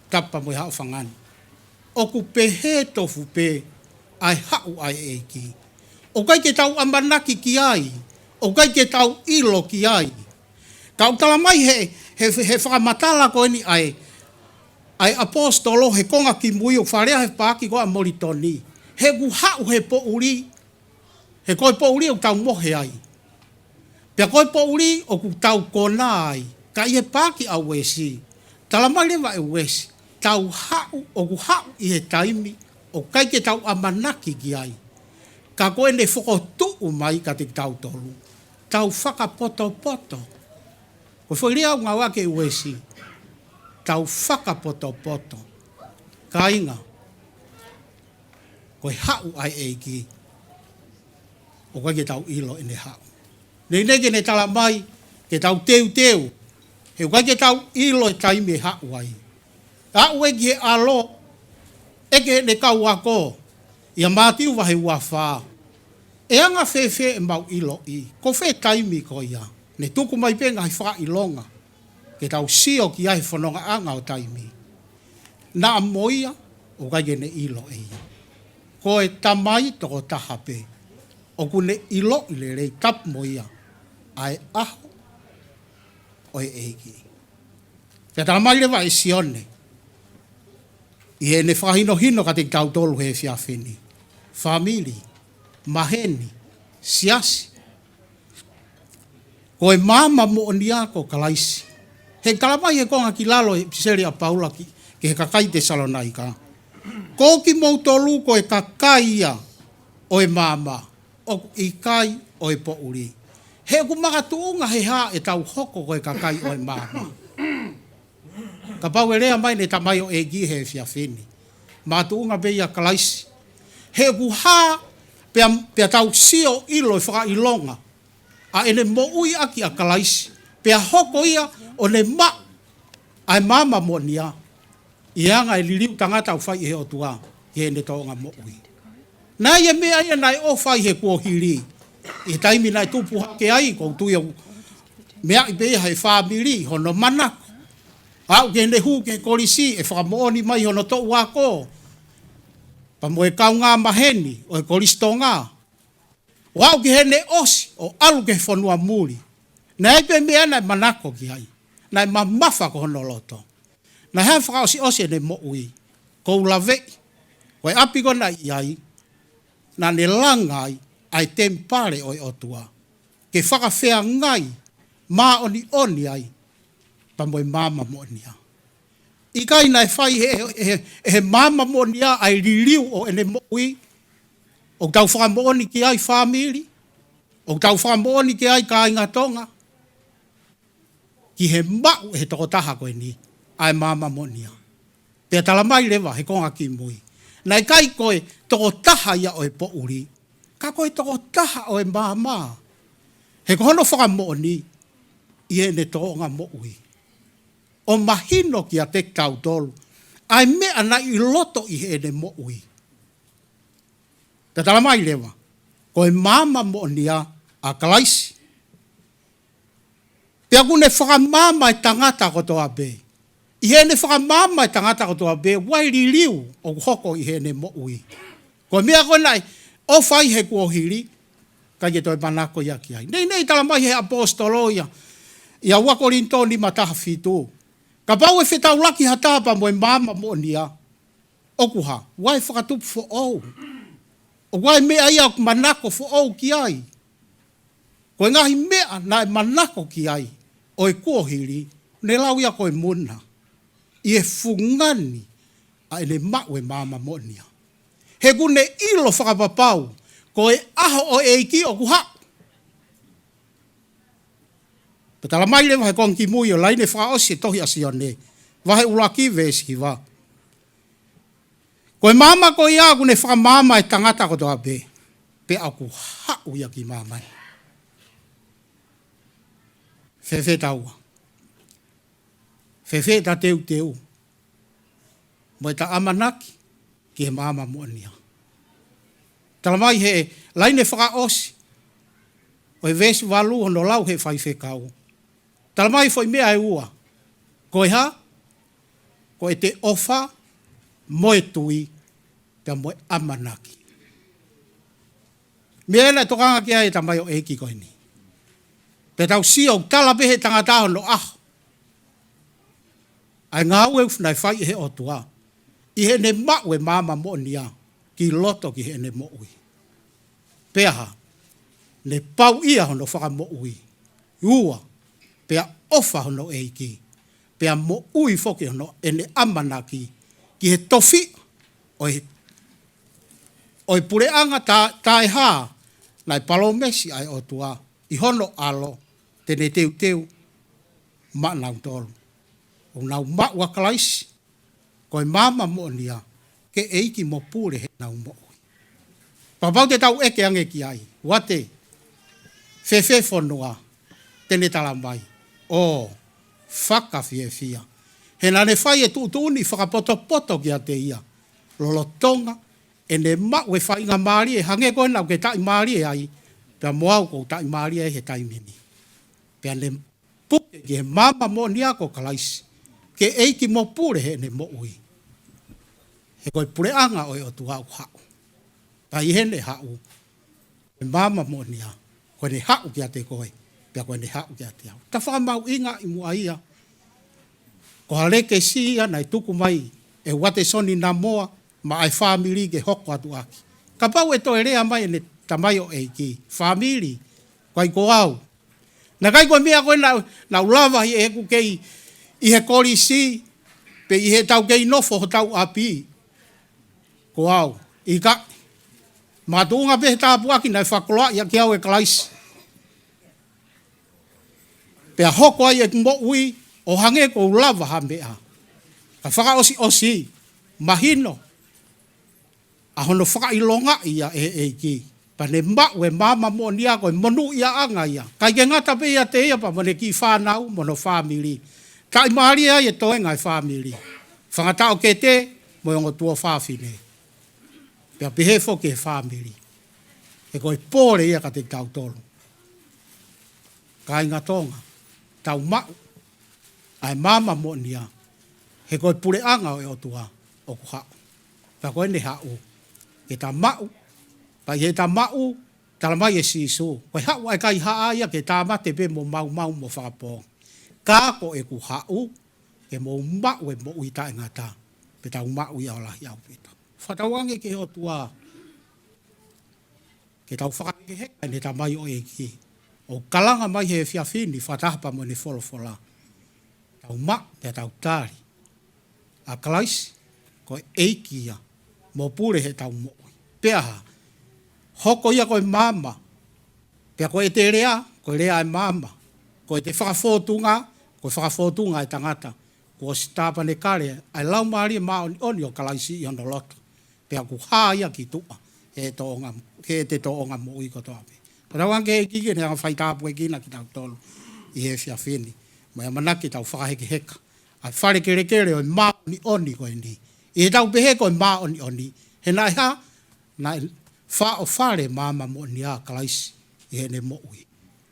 tapu mo e haʻofanga ni. ʻOku pehē tofu pē ʻa e haʻu ʻa e ʻEiki. ʻOku ʻikai ke tau ʻamanaki ki ai, ʻoku ʻikai ke tau ʻilo ki ai. Ka ʻoku tala mai he, he, he fakamatala ko eni ʻa e, ʻa e ʻaposetolo he konga kimui ʻo faleʻi he paaki ko ia ʻa Molitoni. He ʻoku haʻu he poʻuli, he ko e poʻuli ʻoku tau mohe ai. Pea ko e poʻuli ʻoku tau konā ai. Ka ʻi he paaki ʻa Uesi, tala mai leva ʻe Uesi, tau haʻu, ʻoku haʻu ʻi he taimi ʻoku ʻikai ke tau ʻamanaki ki ai. Ka ko ʻene fokotuʻu mai kiate kitautolu, tau fakapotopoto. Ko e foʻi lea ʻoku ngāueʻaki ʻe Uesi, tau fakapotopoto. Kāinga, ko e haʻu ʻa e ʻEiki, ʻoku ʻikai ke tau ʻilo ʻene haʻu. Neʻineʻi ke ne tala mai ke tau teuteu, he ʻoku ʻikai ke tau ʻilo e taimi ʻe haʻu ai. Aʻu ē ki he ʻAlo, ʻeke ʻe heʻene kau ako, ʻia Mātiu vahe ua fā, ʻe anga fēfē ʻemau ʻiloʻi ko fē taimi ko ia? Ne tuku mai pē ngaahi fakaʻilonga ke tau sio ki ai he fonongaʻanga ʻo taimi. Naʻa mo ia, ʻoku ʻikai ke ne ʻilo ʻe ia. Ko e Tamai tokotaha pē ʻoku ne ʻiloʻi lelei, tapu mo ia, ʻa e ʻaho ʻo e ʻEiki. Pea tala mai leva ʻe Sione ʻi heʻene fakahinohino kiate kitautolu he efiafi ni, fāmili, maheni, siasi, ko e maama moʻonia ko Kalaisi. He tala mai he konga ki lalo he ʻipiseli ʻa Paula ki, ki he kakai Tesalonaika, ko kimoutolu ko e kakai ia ʻo e maama, ʻoku ʻikai ʻo e poʻuli. He ʻoku makatuʻunga he hā ʻetau hoko ko e kakai ʻo e maama? Kapau ʻe lea mai ʻene tamaioʻeiki he efiafi ni, makatuʻunga pē ʻia Kalaisi. He ʻoku hā, pea, pea tau sio ʻilo e fakaʻilonga ʻa ʻene moʻui ʻaki ʻa Kalaisi, pea hoko ia ʻo ne maʻu ʻa e maama moʻonia, ʻi he anga e liliu tangata ʻoku fai ʻe he ʻOtua ki heʻene tōʻonga moʻui. Naʻe ʻi ai e meʻa ia naʻe ʻofa ai he kuohili, ʻi he taimi naʻe tupu hake ai, ʻoku ou tui ʻoku meaʻi pē ia he fāmili, hono manako. Aʻu ki heʻene hū ki he kolisi, ʻe fakamoʻoni mai hono toʻu ako, pea mo e kaungā maheni ʻo e Kolisi Tonga. ʻO aʻu ki heʻene ʻosi ʻo ʻalu ki he fonua muli, naʻe ʻi ai pē meʻa naʻe manako ki ai, naʻe mamafa ko hono loto. Naʻe hā e fakaʻosiʻosi ʻene moʻui? Ko u laveʻi, ko e ʻapi ko ē naʻe ʻi ai, naʻa ne langa ai ʻa e temipale ʻo e ʻOtua ke fakafeangai māʻoniʻoni ai pea mo e maama moʻonia. ʻIkai naʻe fai ʻe he, he, he, he maama moʻonia ʻa e liliu ʻo ʻene moʻui? ʻOku tau fakamoʻoni ki ai fāmili, ʻoku tau fakamoʻoni ki ai kāinga Tonga, ki he maʻu ʻe he tokotaha ko eni ʻa e maama moʻonia. Pea tala mai leva he konga kimui, naʻe ʻikai ko e tokotaha ia ʻo e poʻuli, ka ko e tokotaha ʻo e maama. He ko hono fakamoʻoni ʻi heʻene tōʻonga moʻui, ʻo mahino kiate kitautolu ʻa e meʻa naʻe ʻi loto ʻi heʻene moʻui. Pea tala mai leva, ko e maama moʻonia ʻa Kalaisi. Pea ʻoku ne fakamaama e tangata kotoa pē. ʻI heʻene fakamaama e tangata kotoa pē, ʻoku ʻi ai e liliu ʻoku hoko ʻi heʻene moʻui. Ko e meʻa ko ē naʻe ʻofa ai he kuohili, ʻikai ke toe manako ia ki ai. Neʻineʻi tala mai he ʻaposetolo ia, ʻia ua Kolinitō nima taha fitu, kapau ʻe fetaulaki ha taha pea mo e maama moʻonia, ʻoku hā? ʻOku ʻi ai e fakatupu foʻou. ʻOku ʻi ai e meʻa ia ʻoku manako foʻou ki ai. Ko e ngaahi meʻa naʻe manako ki ai ʻo e kuohili, ne lau ia ko e muna, ʻi he fungani ʻa ʻene maʻu e maama moʻonia. He ʻoku ne ʻilo fakapapau ko e ʻaho ʻo e ʻEiki ʻoku haʻu. Pea tala mai leva he konga kimui ʻo e laine fakaʻosi e tohi ʻa Sione, vahe ʻuluaki veesi hiva, ko e maama ko ia ʻoku ne fakamaama e tangata kotoa pē, pea ʻoku haʻu ia ki māmani. Fēfē taua? Fēfē ʻeta teuteu mo ʻeta ʻamanaki ki he maama moʻonia? Tala mai he laine fakaʻosi ʻo e veesi valu hono lau he faifekau, Tala mai foʻi meʻa ʻe ua. Ko e hā? Ko ʻete ʻofa, mo e tui, pea mo e ʻamanaki. Meʻa ena ʻe tokanga ki ai e tamaioʻeiki ko eni. Pea tau sio ʻoku tala pē he tangata hono ʻaho ʻa e ngāue ʻoku naʻe fai ʻe he ʻOtua ʻi heʻene maʻu e maama moʻonia ki loto ki heʻene moʻui. Pea hā? Ne pauʻia hono fakamoʻui. Ua, pea ʻofa hono ʻeiki. Pea moʻui foki hono ʻene ʻamanaki ki he tofiʻa ʻo e, ʻo e puleʻanga ta, taʻehā naʻe palōmesi ʻa e ʻOtua ʻi hono ʻAlo te ne teuteu maʻanautolu ʻoku nau maʻu ʻa Kalaisi, ko e maama moʻonia, ke ʻeiki mo pule heʻenau moʻui. Kapau te tau ʻeke ange ki ai, ʻoua te fēfē fonua, te ne tala mai, ʻo fakafiefia. He naʻa ne fai e tuʻutuʻuni fakapotopoto kiate ia, lolotonga ʻene maʻu e faingamālie, hangē ko ena ʻoku ke taʻimālie ai, pea mo au ʻoku ou taʻimālie ai he taimi ni. Pea ne puke ki he maama moʻonia ko Kalaisi, ke ʻeiki mo pule heʻene moʻui. He ko e puleʻanga ʻo e ʻOtua ʻoku haʻu. Pea ʻi heʻene haʻu, e maama moʻonia, ko ʻene haʻu kiate koe, pea ko ʻene haʻu kiate au. Ta fakamahuʻingaʻi muʻa ia, ko ha lekesi ia naʻe tuku mai ʻe Uatesoni Namoa maʻa e fāmili ke hoko atu ʻaki. Kapau ʻe toe lea mai ʻene tamaioʻeiki, fāmili, ʻikai ko au. Naʻe ʻikai ko e meʻa ko ē naʻa, naʻa ku lava ʻi heʻeku kei ʻi he kolisi, pe ʻi heʻetau kei nofo hotau ʻapi. Ko au, ʻikai. Makatuʻunga pē he tāpuaki naʻe fakakoloaʻi ʻaki au ʻe Kalaisi. Pea hoko ai ʻeku moʻui ʻo hangē ʻoku ou lava ha meʻa. Ka fakaʻosiʻosi, mahino ʻa hono fakaʻilongaʻi ia ʻe he ʻEiki. Pea ne maʻu e maama moʻonia ko e monūʻiaʻanga ia. ʻIkai ke ngata pē ʻiate ia pea mo ʻene kiʻi fānau mo hono fāmili. Taʻimālie ai e toenga e fāmili. Fanga taʻokete mo e ongo tuofāfine. Pea pehē foki e fāmili. He ko e pole ia kiate kitautolu kāinga Tonga, tau maʻu ʻa e maama moʻonia, he ko e puleʻanga ʻo e ʻOtua ʻoku haʻu. Pea ko ʻene haʻu, ke ta maʻu, pea ʻi heʻeta maʻu, tala mai ʻe Sīsū, ko e haʻu ʻa e kaihaʻa ia ke tāmate pē mo maumau mo fakapoongi. Ka ko ʻeku haʻu, ke mou maʻu e moʻui taʻengata, pea tau maʻu ia ʻo lahi ʻaupito. Fakatauange ki he ʻOtua, ke tau fakahekeheka ʻene tamaioʻeiki ʻoku kalanga mai he efiafi ni fakataha pea mo ʻene folofola. Tau maʻu pea tau tali ʻa Kalaisi ko e ʻEiki ia mo pule heʻetau moʻui. Pea hā, hoko ia ko e maama, pea ko ʻete lea, ko e lea ʻa e maama, ko ʻete fakafōtunga, ko e fakafōtunga ʻa e tangata. Kuo ʻosi tāpanekale ʻa e Laumālie Māʻoniʻoni ʻo Kalaisi ʻi hono loto. Pea ʻoku hā ia ki tuʻa, he tōʻonga, he ʻete tōʻonga moʻui kotoa pē. Ko tau ange ki he ʻEiki ke ne hanga faitāpuekina kitautolu ʻi he efiafi ni. Mo e ʻamanaki tau fakahekeheka ʻa e fale kelekele ʻo e māʻoniʻoni ko eni. ʻI heʻetau pehē ko e māʻoniʻoni, he naʻe hā, naʻe faʻofale maama moʻonia ʻa Kalaisi ʻi heʻene moʻui.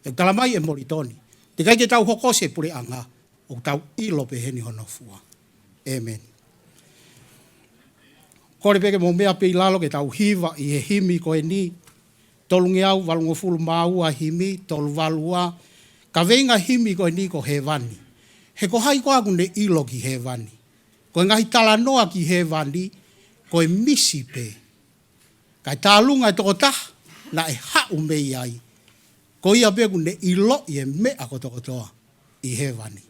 ʻE tala mai ʻe Molitoni, teʻeki ai ke tau hoko ʻo se puleʻanga, ʻoku tau ʻilo pē heni hono fua. ʻĒmeni. Kole pē ke mou meʻa pē ʻi lalo ke tau hiva ʻi he himi ko eni, tolungeau valungofulu mā ua himi, tolu valu ua, kaveinga himi ko eni ko Hēvani. He ko hai koā ʻoku ne ʻilo ki Hēvani? Ko e ngaahi talanoa ki Hēvani, ko e misi pē. Kae tālunga e tokotaha naʻe haʻu mei ai, ko ia pē ʻoku ne ʻiloʻi e meʻa kotokotoa ʻi Hēvani.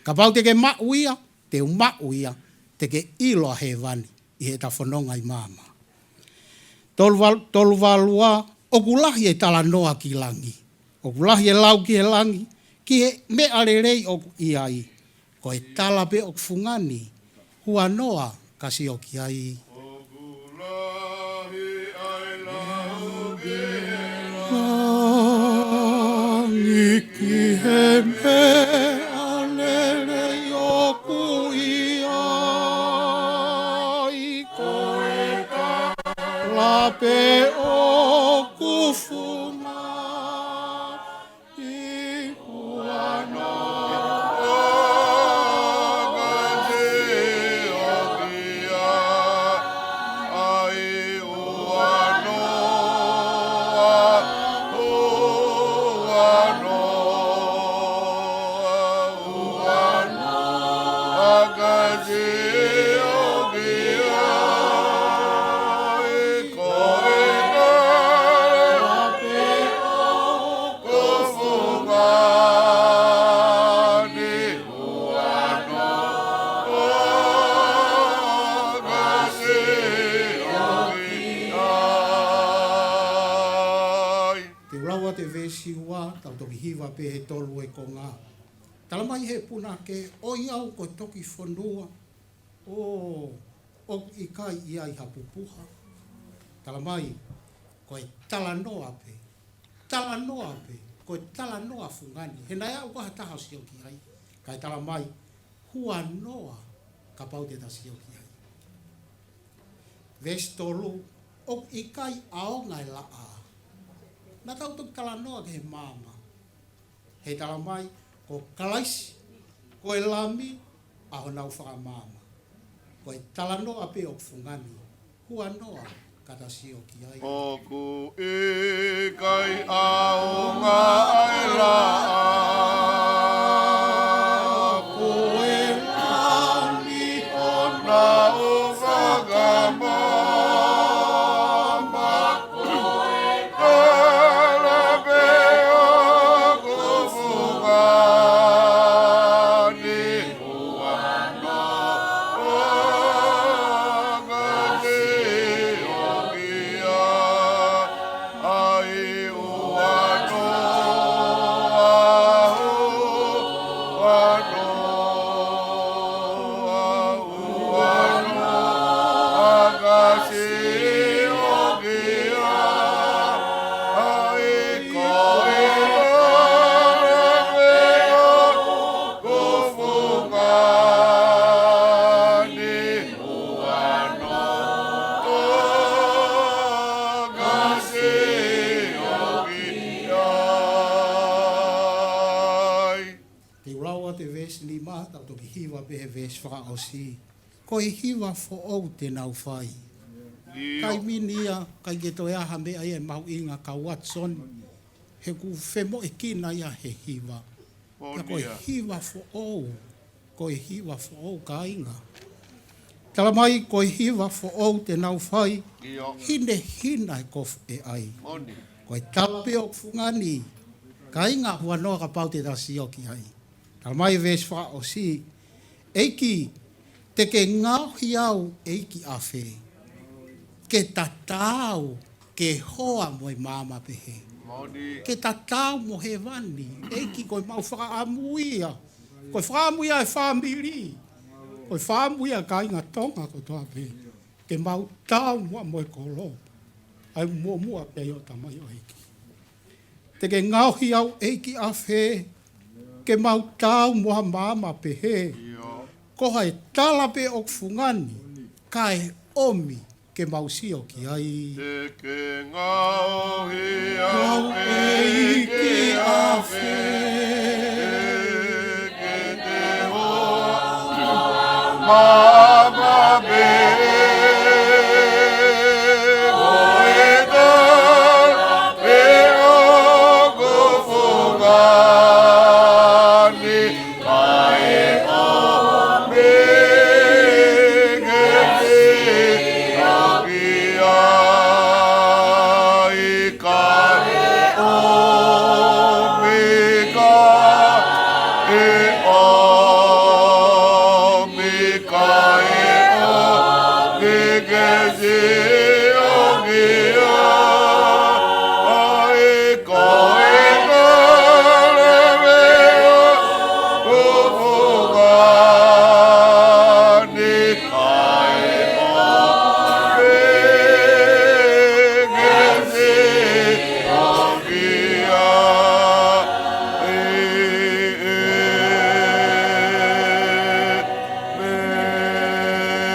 Kapau te ke maʻu ia, te u maʻu ia, te ke ʻilo ʻa Hēvani ʻi heʻeta fononga ʻi māmani. Tolu valu, tolu valu ua, ʻoku lahi e talanoa ki langi, ʻoku lahi e lau ki he langi, ki he meʻa lelei ʻoku ʻi ai. Ko e tala pē ʻoku fungani, huanoa ka sio ki ai. ʻOku lahi ʻa e lau ki he langi, ki he meʻa lelei ʻoku ʻi ai. Ko e tala pē ʻoku fungani, huanoa Te u lau atu e veesi ua, tau toki hiva pē he tolu e konga. Tala mai he punake, ʻOiauē ko e toki fonua, ʻo, ʻoku ʻikai ʻi ai ha pupuha. Tala mai, ko e talanoa pē. Talanoa pē. Ko e talanoa fungani. He naʻe aʻu ko ha taha ʻo sio ki ai. Kae tala mai, huanoa kapau te ta sio ki ai. Veesi tolu, ʻoku ʻikai ʻaonga e laʻā. Naʻa tau toki talanoa ki he maama. He tala mai, ko Kalaisi, ko e Lami, ʻa honau fakamaama. Ko e talanoa pē ʻoku fungani, huanoa ka ta sio ki ai. ʻOku ʻikai ʻaonga e laʻā, ko e Lami honau fakamaama. Te u lau atu e veesi nima, tau toki hiva pē he veesi fakaʻosi. Ko e hiva foʻou te nau fai. ʻIo. Taimi ni ia, ʻikai ke toe ʻi ai ha meʻa ia ʻe mahuʻinga kia Watson. He ʻoku femoʻuekina ia he hiva. Ia ko e hiva foʻou. Ko e hiva foʻou kāinga. Tala mai ko e hiva foʻou te nau fai. ʻIo. Hinehina e kofu ʻe ʻai. Ko e tala pē ʻoku fungani. Kāinga, huanoa kapau te ta sio ki ai. Tala mai veesi fakaʻosi, ʻEiki, te ke ngaohi au ʻEiki ʻafē, ke tatau ki he hoa mo e maama pehē. Ke tatau mo hēvani, ʻEiki, ko e mau fakaʻamu ia. Ko e fakaʻamu ia e fāmili. Ko e fakaʻamu ia kāinga Tonga kotoa pē. Ke mau taumuʻa mo e kolo. ʻAi muʻomuʻa pē ʻo Tamai ʻEiki. Te ke ngaohi au ʻEiki ʻafē, ke mau taumuʻa mo ha maama pehē. Ko e tala pē ʻoku fungani, kae ʻomi ke mau sio ki ai. Te ke ngaohi au ʻEiki ʻafē, ke te hoa maama pehē. Ko e tala pē ʻoku fungani, kae ʻomi ke sio ki ai, kae ʻomi, kae ʻomi, kae ʻomi ke sio ki ai. Ko e tala pē ʻoku fungani, kae ʻomi ke sio ki ai.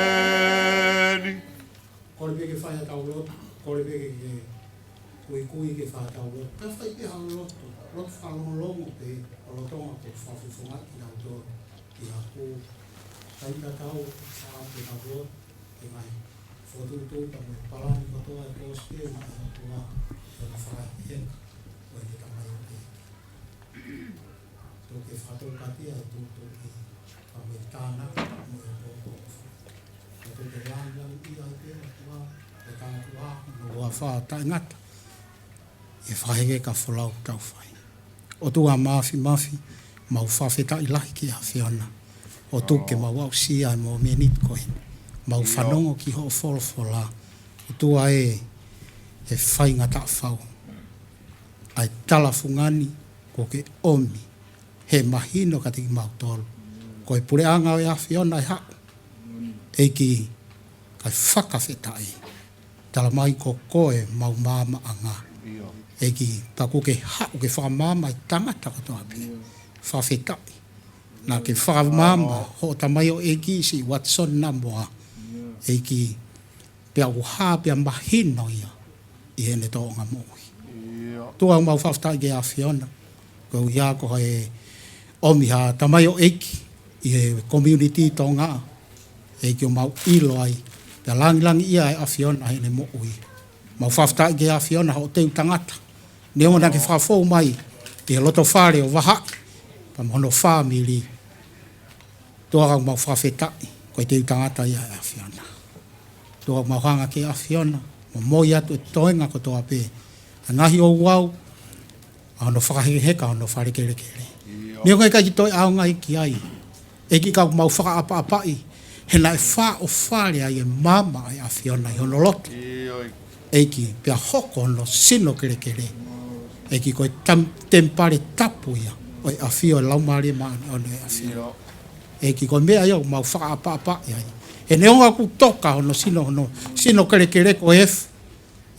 ʻEmeni. Kole pē ke fai haʻatau lotu, kole pē ke kuikui ke fai haʻatau lotu. Ka fai pē haʻo lotu, lotu fakalongolongo pē, ʻo lolotonga ko e fakafofongaʻi kinautolu ki he ʻaho. Kae tatau, ʻoku ou fakaʻamu ke tau lotu, ke mai fokotuʻutuʻu pea mo e palani kotoa e kōsipeli ʻa e ʻOtua, ʻi he fakaʻehiʻehi ʻo ʻene tamaioʻeiki. Tuku ke fakatoukatia e tuʻutuʻuni, pea mo e tānaki, mo e fā taʻengata ʻi he fakahekeheka folau ʻoku tau fai. ʻOtua Māfimafi, mau fakafetaʻi lahi ki he ʻAfiona. ʻOtua ke mau aʻusia e mōmeniti ko eni, mau fanongo ki hoʻo folofola. ʻOtua ē, ʻe faingataʻa fau ʻa e tala fungani kuo ke ʻomi he mahino kiate kimautolu. Ko e puleʻanga ʻo e ʻAfiona ʻe haʻu, ʻEiki, kae fakafetaʻi. Tala mai ko koe mau maamaʻanga, ʻEiki, pea kuo ke haʻu ke fakamaama e tangata kotoa pē. Fakafetaʻi naʻa ke fakamaama hoʻo tamaioʻeiki Siʻi Watson Namoa, ʻEiki, pea ʻoku hā pea mahino ia ʻi heʻene tōʻonga moʻui. ʻOtua, mau fakafetaʻi ki he ʻAfiona koeʻuhi ko e ʻomi ha tamaioʻeiki ʻi he community Tonga, ʻEiki, ʻoku mau ʻilo ai pea langilangiʻia e ʻAfiona heʻene moʻui. Mau fakafetaʻi ki he ʻAfiona hoʻo teu tangata, neongo naʻa ke fakafou mai ki he loto fale ʻo vahaʻi pea mo hono fāmili. ʻOtua, mau fakafetaʻi ko e teu tangata ia ʻa e ʻAfiona. ʻOtua, mau hanga ki he ʻAfiona, momoi atu e toenga kotoa pē, ʻa e ngaahi ouau, ʻa hono fakahekeheka hono fale kelekele. Neongo ʻikai ke toe ʻaonga ki ai, ʻEiki, ka ʻoku mau fakaʻapaʻapaʻi he naʻe fāʻofale ai e maama ʻa e ʻAfiona ʻi hono loto, ʻEiki, pea hoko hono sino kelekele, ʻEiki, ko e tam-, temipale tapu ia ʻo e ʻafio e Laumālie Māʻoniʻoni ʻo e ʻAfiona. ʻEiki, ko e meʻa ia ʻoku mau fakaʻapaʻapaʻi ai. He neongo ʻoku toka hono sino, hono sino kelekele ko e efu,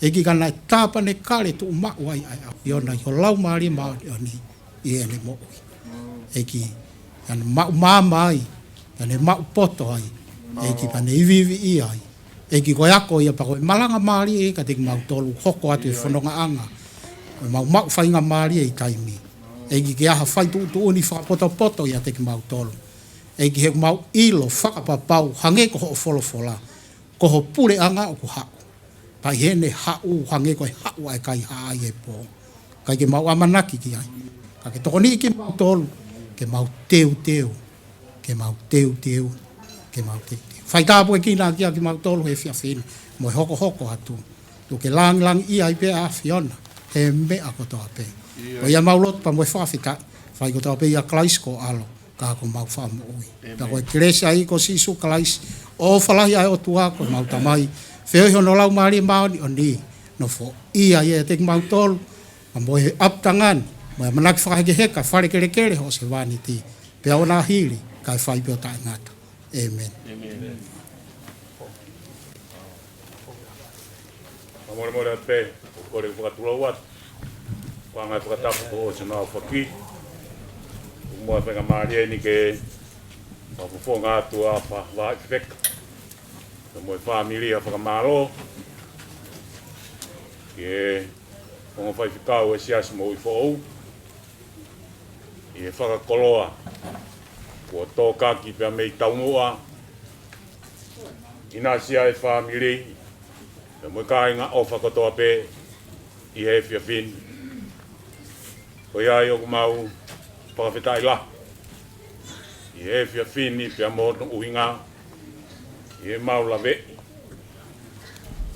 ʻEiki, ka naʻe tāpanekale tuʻumaʻu ai ʻa e ʻAfiona ʻi ho Laumālie Māʻoniʻoni ʻi heʻene moʻui, ʻEiki, ka ne maʻu maama ai, ka ne maʻu poto ai, ʻEiki, ka ne iviiviʻia ai, ʻEiki, ko e ako ia pea ko e malanga mālie kiate kimautolu, hoko atu e fonongaʻanga, ko e mau maʻu faingamālie ʻi taimi, ʻEiki, ke ʻai ha fai tuʻutuʻuni fakapotopoto kiate kimautolu, ʻEiki, he ʻoku mau ʻilo fakapapau, hangē ko hoʻo folofola, ko ho puleʻanga ʻoku haʻu, pea ʻi heʻene haʻu hangē ko e haʻu ʻa e kaihaʻa ʻi he pō. ʻIkai ke mau ʻamanaki ki ai, ka ke tokoniʻi kimautolu ke mau teuteu, ke mau teuteu, ke mau teuteu. Faitāpuekina kia kimautolu he efiafi ni mo e hokohoko atu. Tuku ke langilangiʻia ai pē ʻa e ʻAfiona he meʻa kotoa pē. Ko ia mau lotu pea mo e fakafetaʻi, fai kotoa pē ʻia Kalaisi ko ho ʻAlo ka ko homau Fakamoʻui. Pea ko e kelesi ʻa e ʻEiki ko Sīsū Kalaisi, ʻofa lahi ʻa e ʻOtua ko homau Tamai, feohi hono Laumālie Māʻoniʻoni, nofoʻia ia ʻiate kimautolu, pea mo e ʻapitanga ni, mo e ʻamanaki fakahekeheka fale kelekele hoʻo sevāniti, pea ʻo na hili kae fai pē ʻo taʻengata. ʻĒmeni. Fakamolemole atu pē, ʻoku ou kole ke fakatulou atu. Ko e anga e fakatapu kuo ʻosi ʻaofaki. ʻOku muʻa faingamālie ni ke fakafofonga atu ʻa Faʻu Vahaʻi Fefeka pea mo e fāmili ʻa e fakamālō ki he ongo faifekau ʻo e Siasi Moʻui Foʻou, ʻi he fakakoloa kuo tōkaki pea mei taumuʻa, ʻinasi ʻa e fāmili pea mo e kāingalotu kotoa pē ʻi he efiafi ni. Ko ia ai ʻoku mau fakafetaʻi lahi ʻi he efiafi ni pea mo hono ʻuhinga ʻi heʻemau laveʻi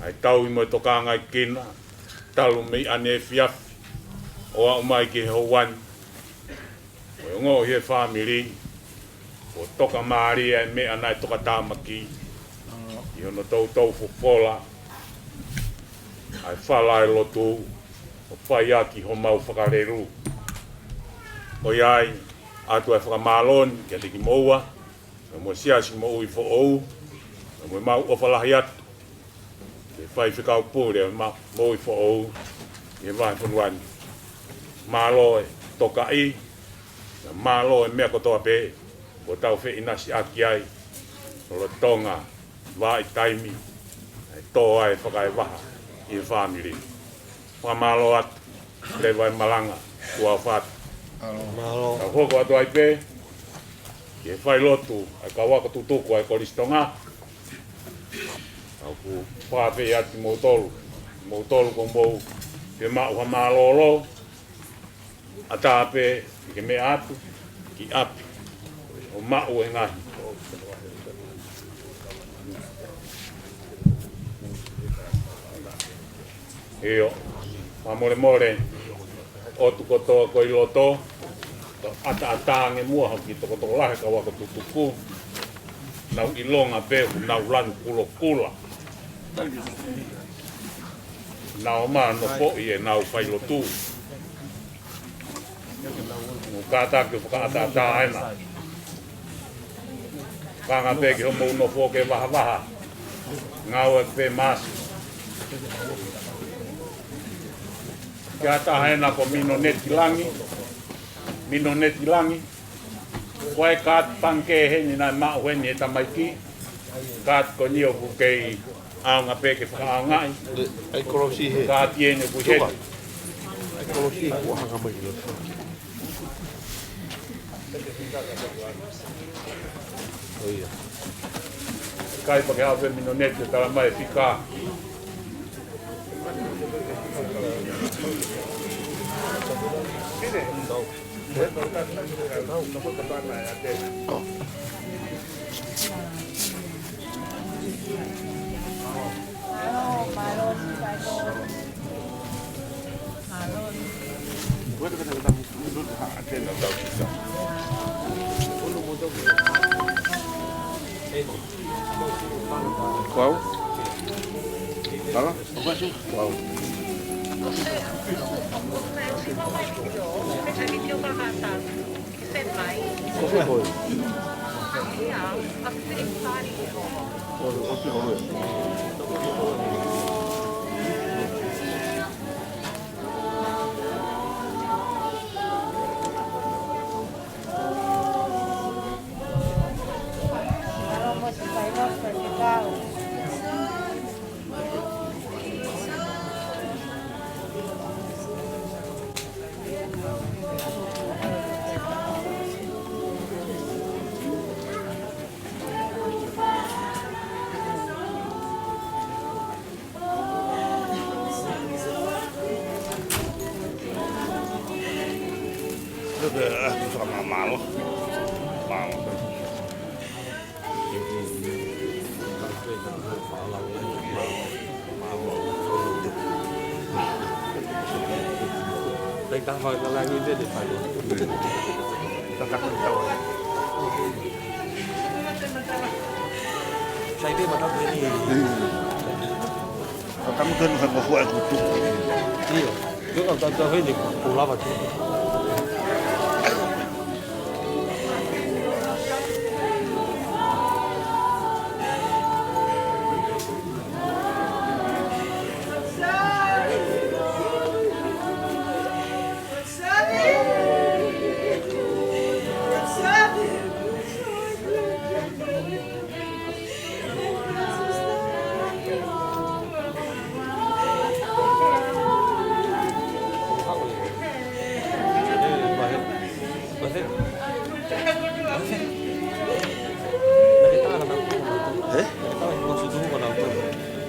ʻa e tauhi mo e tokangaekina talu mei ʻaneefiafi ʻo aʻu mai ki he houa ni. Ko e ongoʻi ʻe he fāmili kuo tokamālie ʻa e meʻa naʻe tokatāmaki ʻi hono toutou fofola ʻa e fala ʻo e lotu ʻo fai ʻaki homau fakalelu. Ko ia ai, ʻoatu ʻa e fakamālō ni kiate kimoua pea mo e Siasi Moʻui Foʻou, pea mo ʻemau ʻofa lahi atu ki he faifekau pule ʻo e ma-, Moʻui Foʻou ʻi he vahefonua ni. Mālō e tokaʻi, pea mālō e meʻa kotoa pē kuo tau feʻinasiʻaki ai lolotonga vahaʻa taimi, ʻa e tō ai e fakaevaha ʻi he fāmili. Fakamālō atu leva e malanga kuo fai. Mālō. Ka hoko atu ai pē ki he failotu ʻa e kau ako tutuku ʻa e Kolisi Tonga. ʻOku ou fakafetaʻi atu kimoutolu, kimoutolu kuo mou fiemaʻu ha mālōlō, ʻatā pē ke meʻa atu ki ʻapi ʻo maʻu e ngaahi. ʻIo, fakamolemole, ʻotu kotoa ko ē ʻi loto, ʻataʻatā ange muʻa hoʻo kiʻi tokotokolahi kau ako tutuku, nau ʻilonga pē ʻoku nau lanu kulokula. Nau ō mai ʻo nofoʻi ʻenau failotu. ʻOku kātaki ʻo fakaʻataʻatā ena. Kanga pē ki hoʻomou nofo ke vahavaha. Ngāue pē māsi. Ki ha taha ena ko Minoneti Langi. Minoneti Langi. Ko e kaati pangikē heni naʻe maʻu heni he tamaiki. Kaati ko eni ʻoku kei ʻaonga pē ke fakaʻaongaʻi. ʻAi kolosi he. Kaati eni ʻoku ʻi heni. ʻAi kolosi he kuo hanga mai ki loto. ʻIo. Kai pake au pē Minoneti ʻo tala mai e fika. Kuau? Tala? Kuau. Ko fē koe? Ko, ko fē koe? Mālō. Mālō. Sai pē mataku eni. Mataku eni, ka ko fua e kutu. ʻIo. Ko ka tau tau heni, ko lava tu.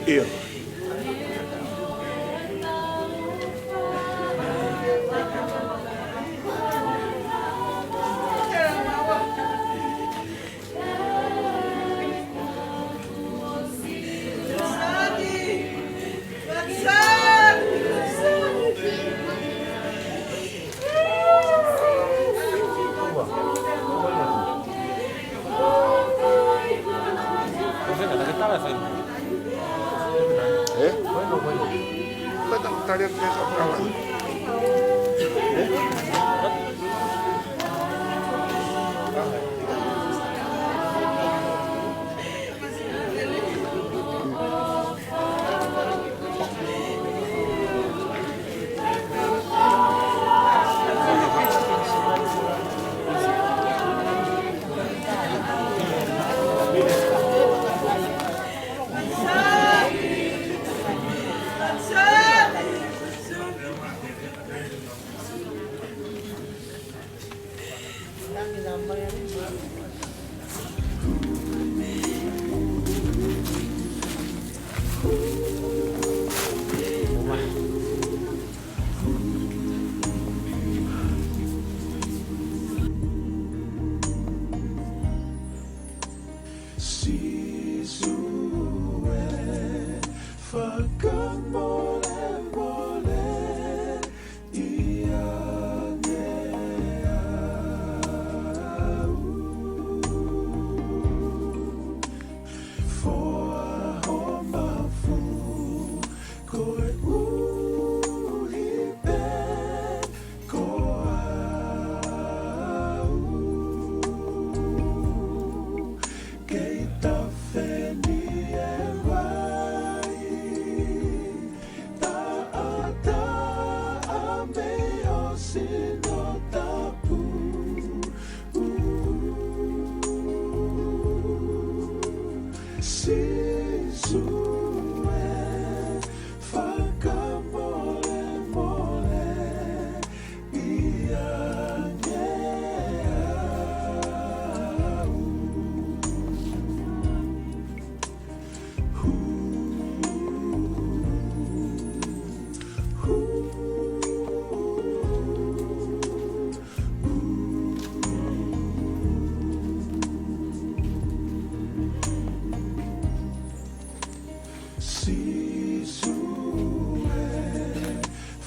ʻIo. Sīsū ē, fakamolemole ʻiate au. Sīsū ē,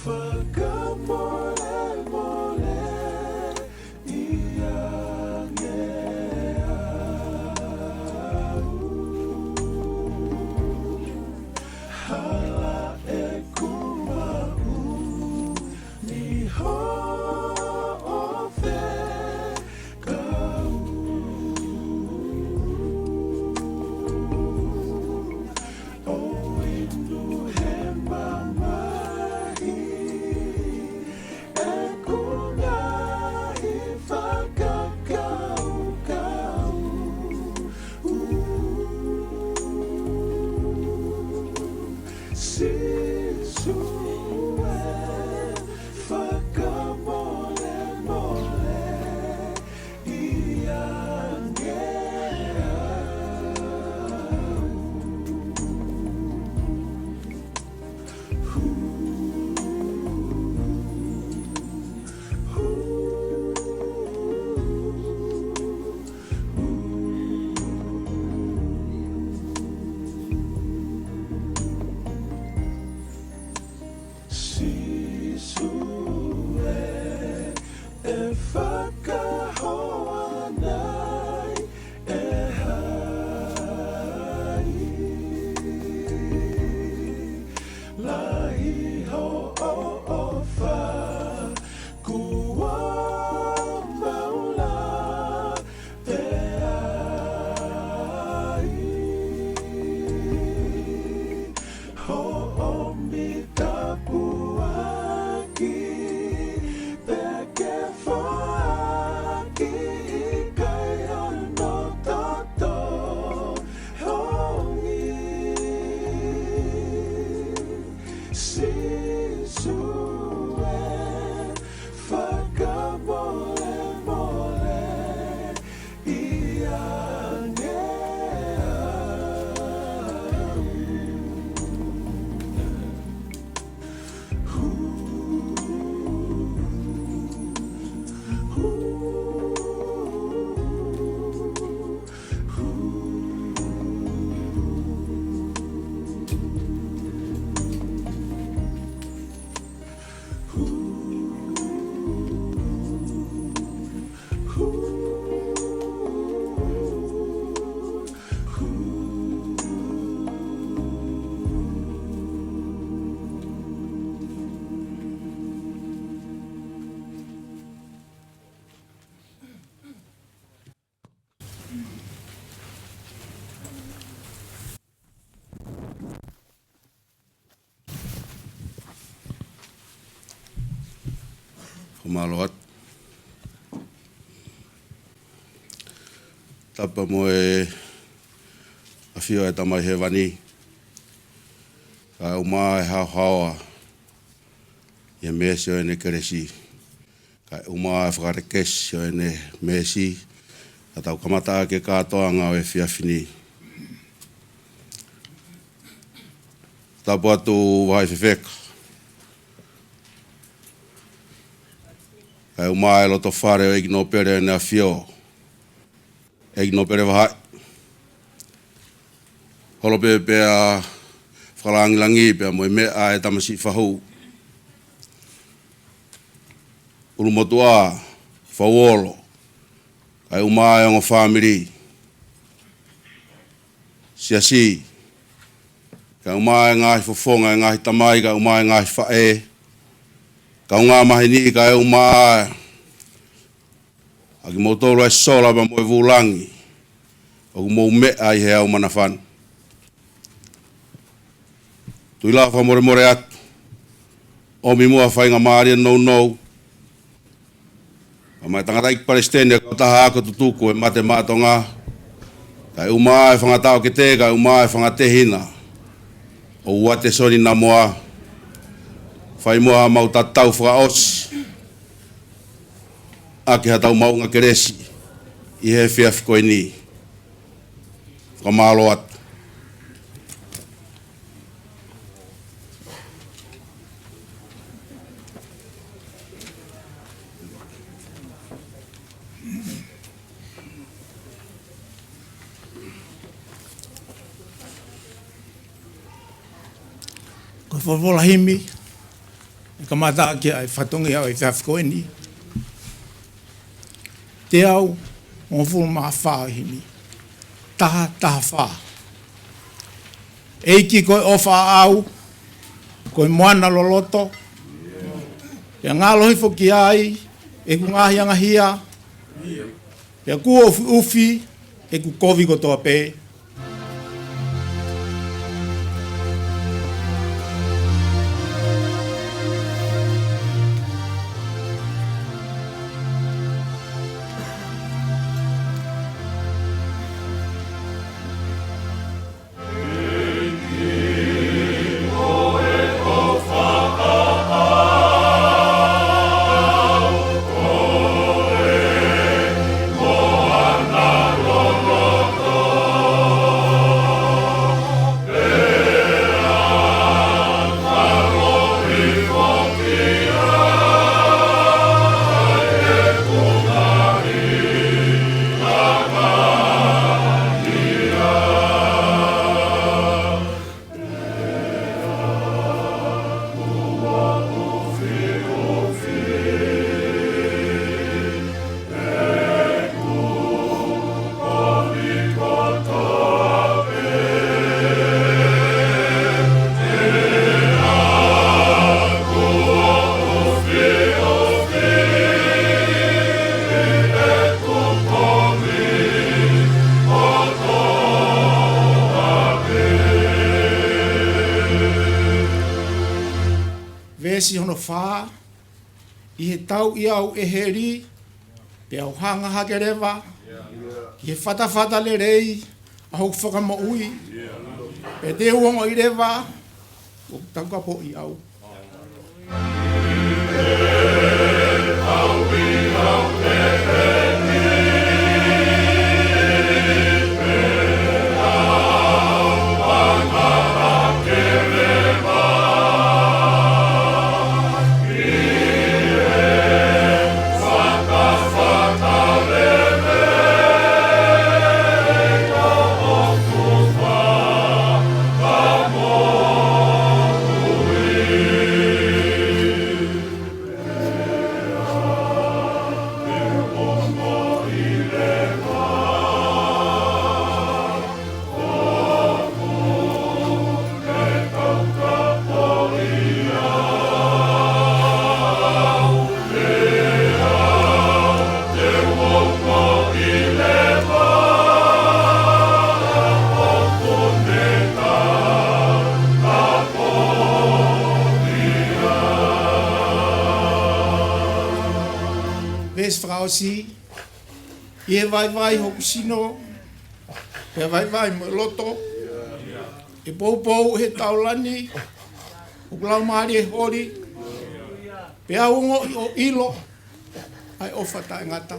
fakamolemole ʻiate au. Hala ʻeku maʻu ni hoʻo fekau. ʻO inu he mamahi ʻeku ngaahi fakakaukau. Sīsū ē, fakamolemole ʻiate au. Sīsū ē, ʻe fakahoa nai ʻe hai? Lahi hoʻo ʻofa, kuo maula pē ai. Hoʻo mita puaki pē ke foaki, ʻikai hano toto hongi. Sīsū ē, fakamolemole ʻiate au. Fakamālō atu. Tapu mo e ʻafio ʻa e Tamai Hēvani. Kae ʻumaʻā e haohaoa ʻi he meesi ʻo ʻene kelesi. Kae ʻumaʻā e fakalekesi ʻo ʻene meesi, ka tau kamata ʻaki e kātoanga ʻo e efiafi ni. Tapu atu Vahaʻi Fefeka. Kae ʻumaʻā e loto fale ʻo ʻEiki Nōpele ʻo ʻEne ʻAfio, ʻEiki Nōpele Vahaʻi. Holo pē pea fakalāngilangi pea mo e meʻa ʻa e tamasiʻi fahu, ʻulumotuʻa, fauolo, kae ʻumaʻā e ongo fāmili, siasi, kae ʻumaʻā e ngaahi fofonga e ngaahi tamai, kae ʻumaʻā e ngaahi faʻē, kaungā maheni, kae ʻumaʻā ʻa kimoutolu ʻa e sola pea mo e vūlangi ʻoku mou meʻa ʻi he ʻau manavahē. Tuʻi lahi, fakamolemole atu. ʻOmi muʻa faingamālie nounou ʻa e Tangataʻeiki Palesiteni ʻo e Kautaha Ako Tutuku ʻo e Mate Maʻa Tonga, Kae ʻumaʻā e fanga taʻokete, kae ʻumaʻā e fanga tehina ʻo Uatesoni Namoa, fai muʻa haʻamau tatau fakaʻosi ʻaki haʻatau maʻunga kelesi ʻi he efiafi ko eni. Fakamālō atu. Ko e folofola himi ʻe kamata ʻaki ʻa e fatongia ʻo e efiafi ko eni, teau hongofulu mā fā ʻo e himi. Taha taha fā. ʻEiki ko e ʻofa ʻaʻau, ko e moana loloto, pea ngalo hifo ki ai ʻeku ngaahi angahia, pea kuo ʻufiʻufi ʻeku kovi kotoa pē. Veesi hono fā. ʻI he tauʻi au ʻe heli, pea u hanga hake leva ki he fatafata lelei ʻa hoku fakamoʻui, pea te u ongoʻi leva ʻoku taukapoʻi au. Veesi fakaʻosi. ʻI he vaivai hoku sino, pea vaivai mo e loto, ʻe poupou he taulani hoku laumālie holi, pea u ongoʻi ʻo ʻilo ʻa e ʻofa taʻengata.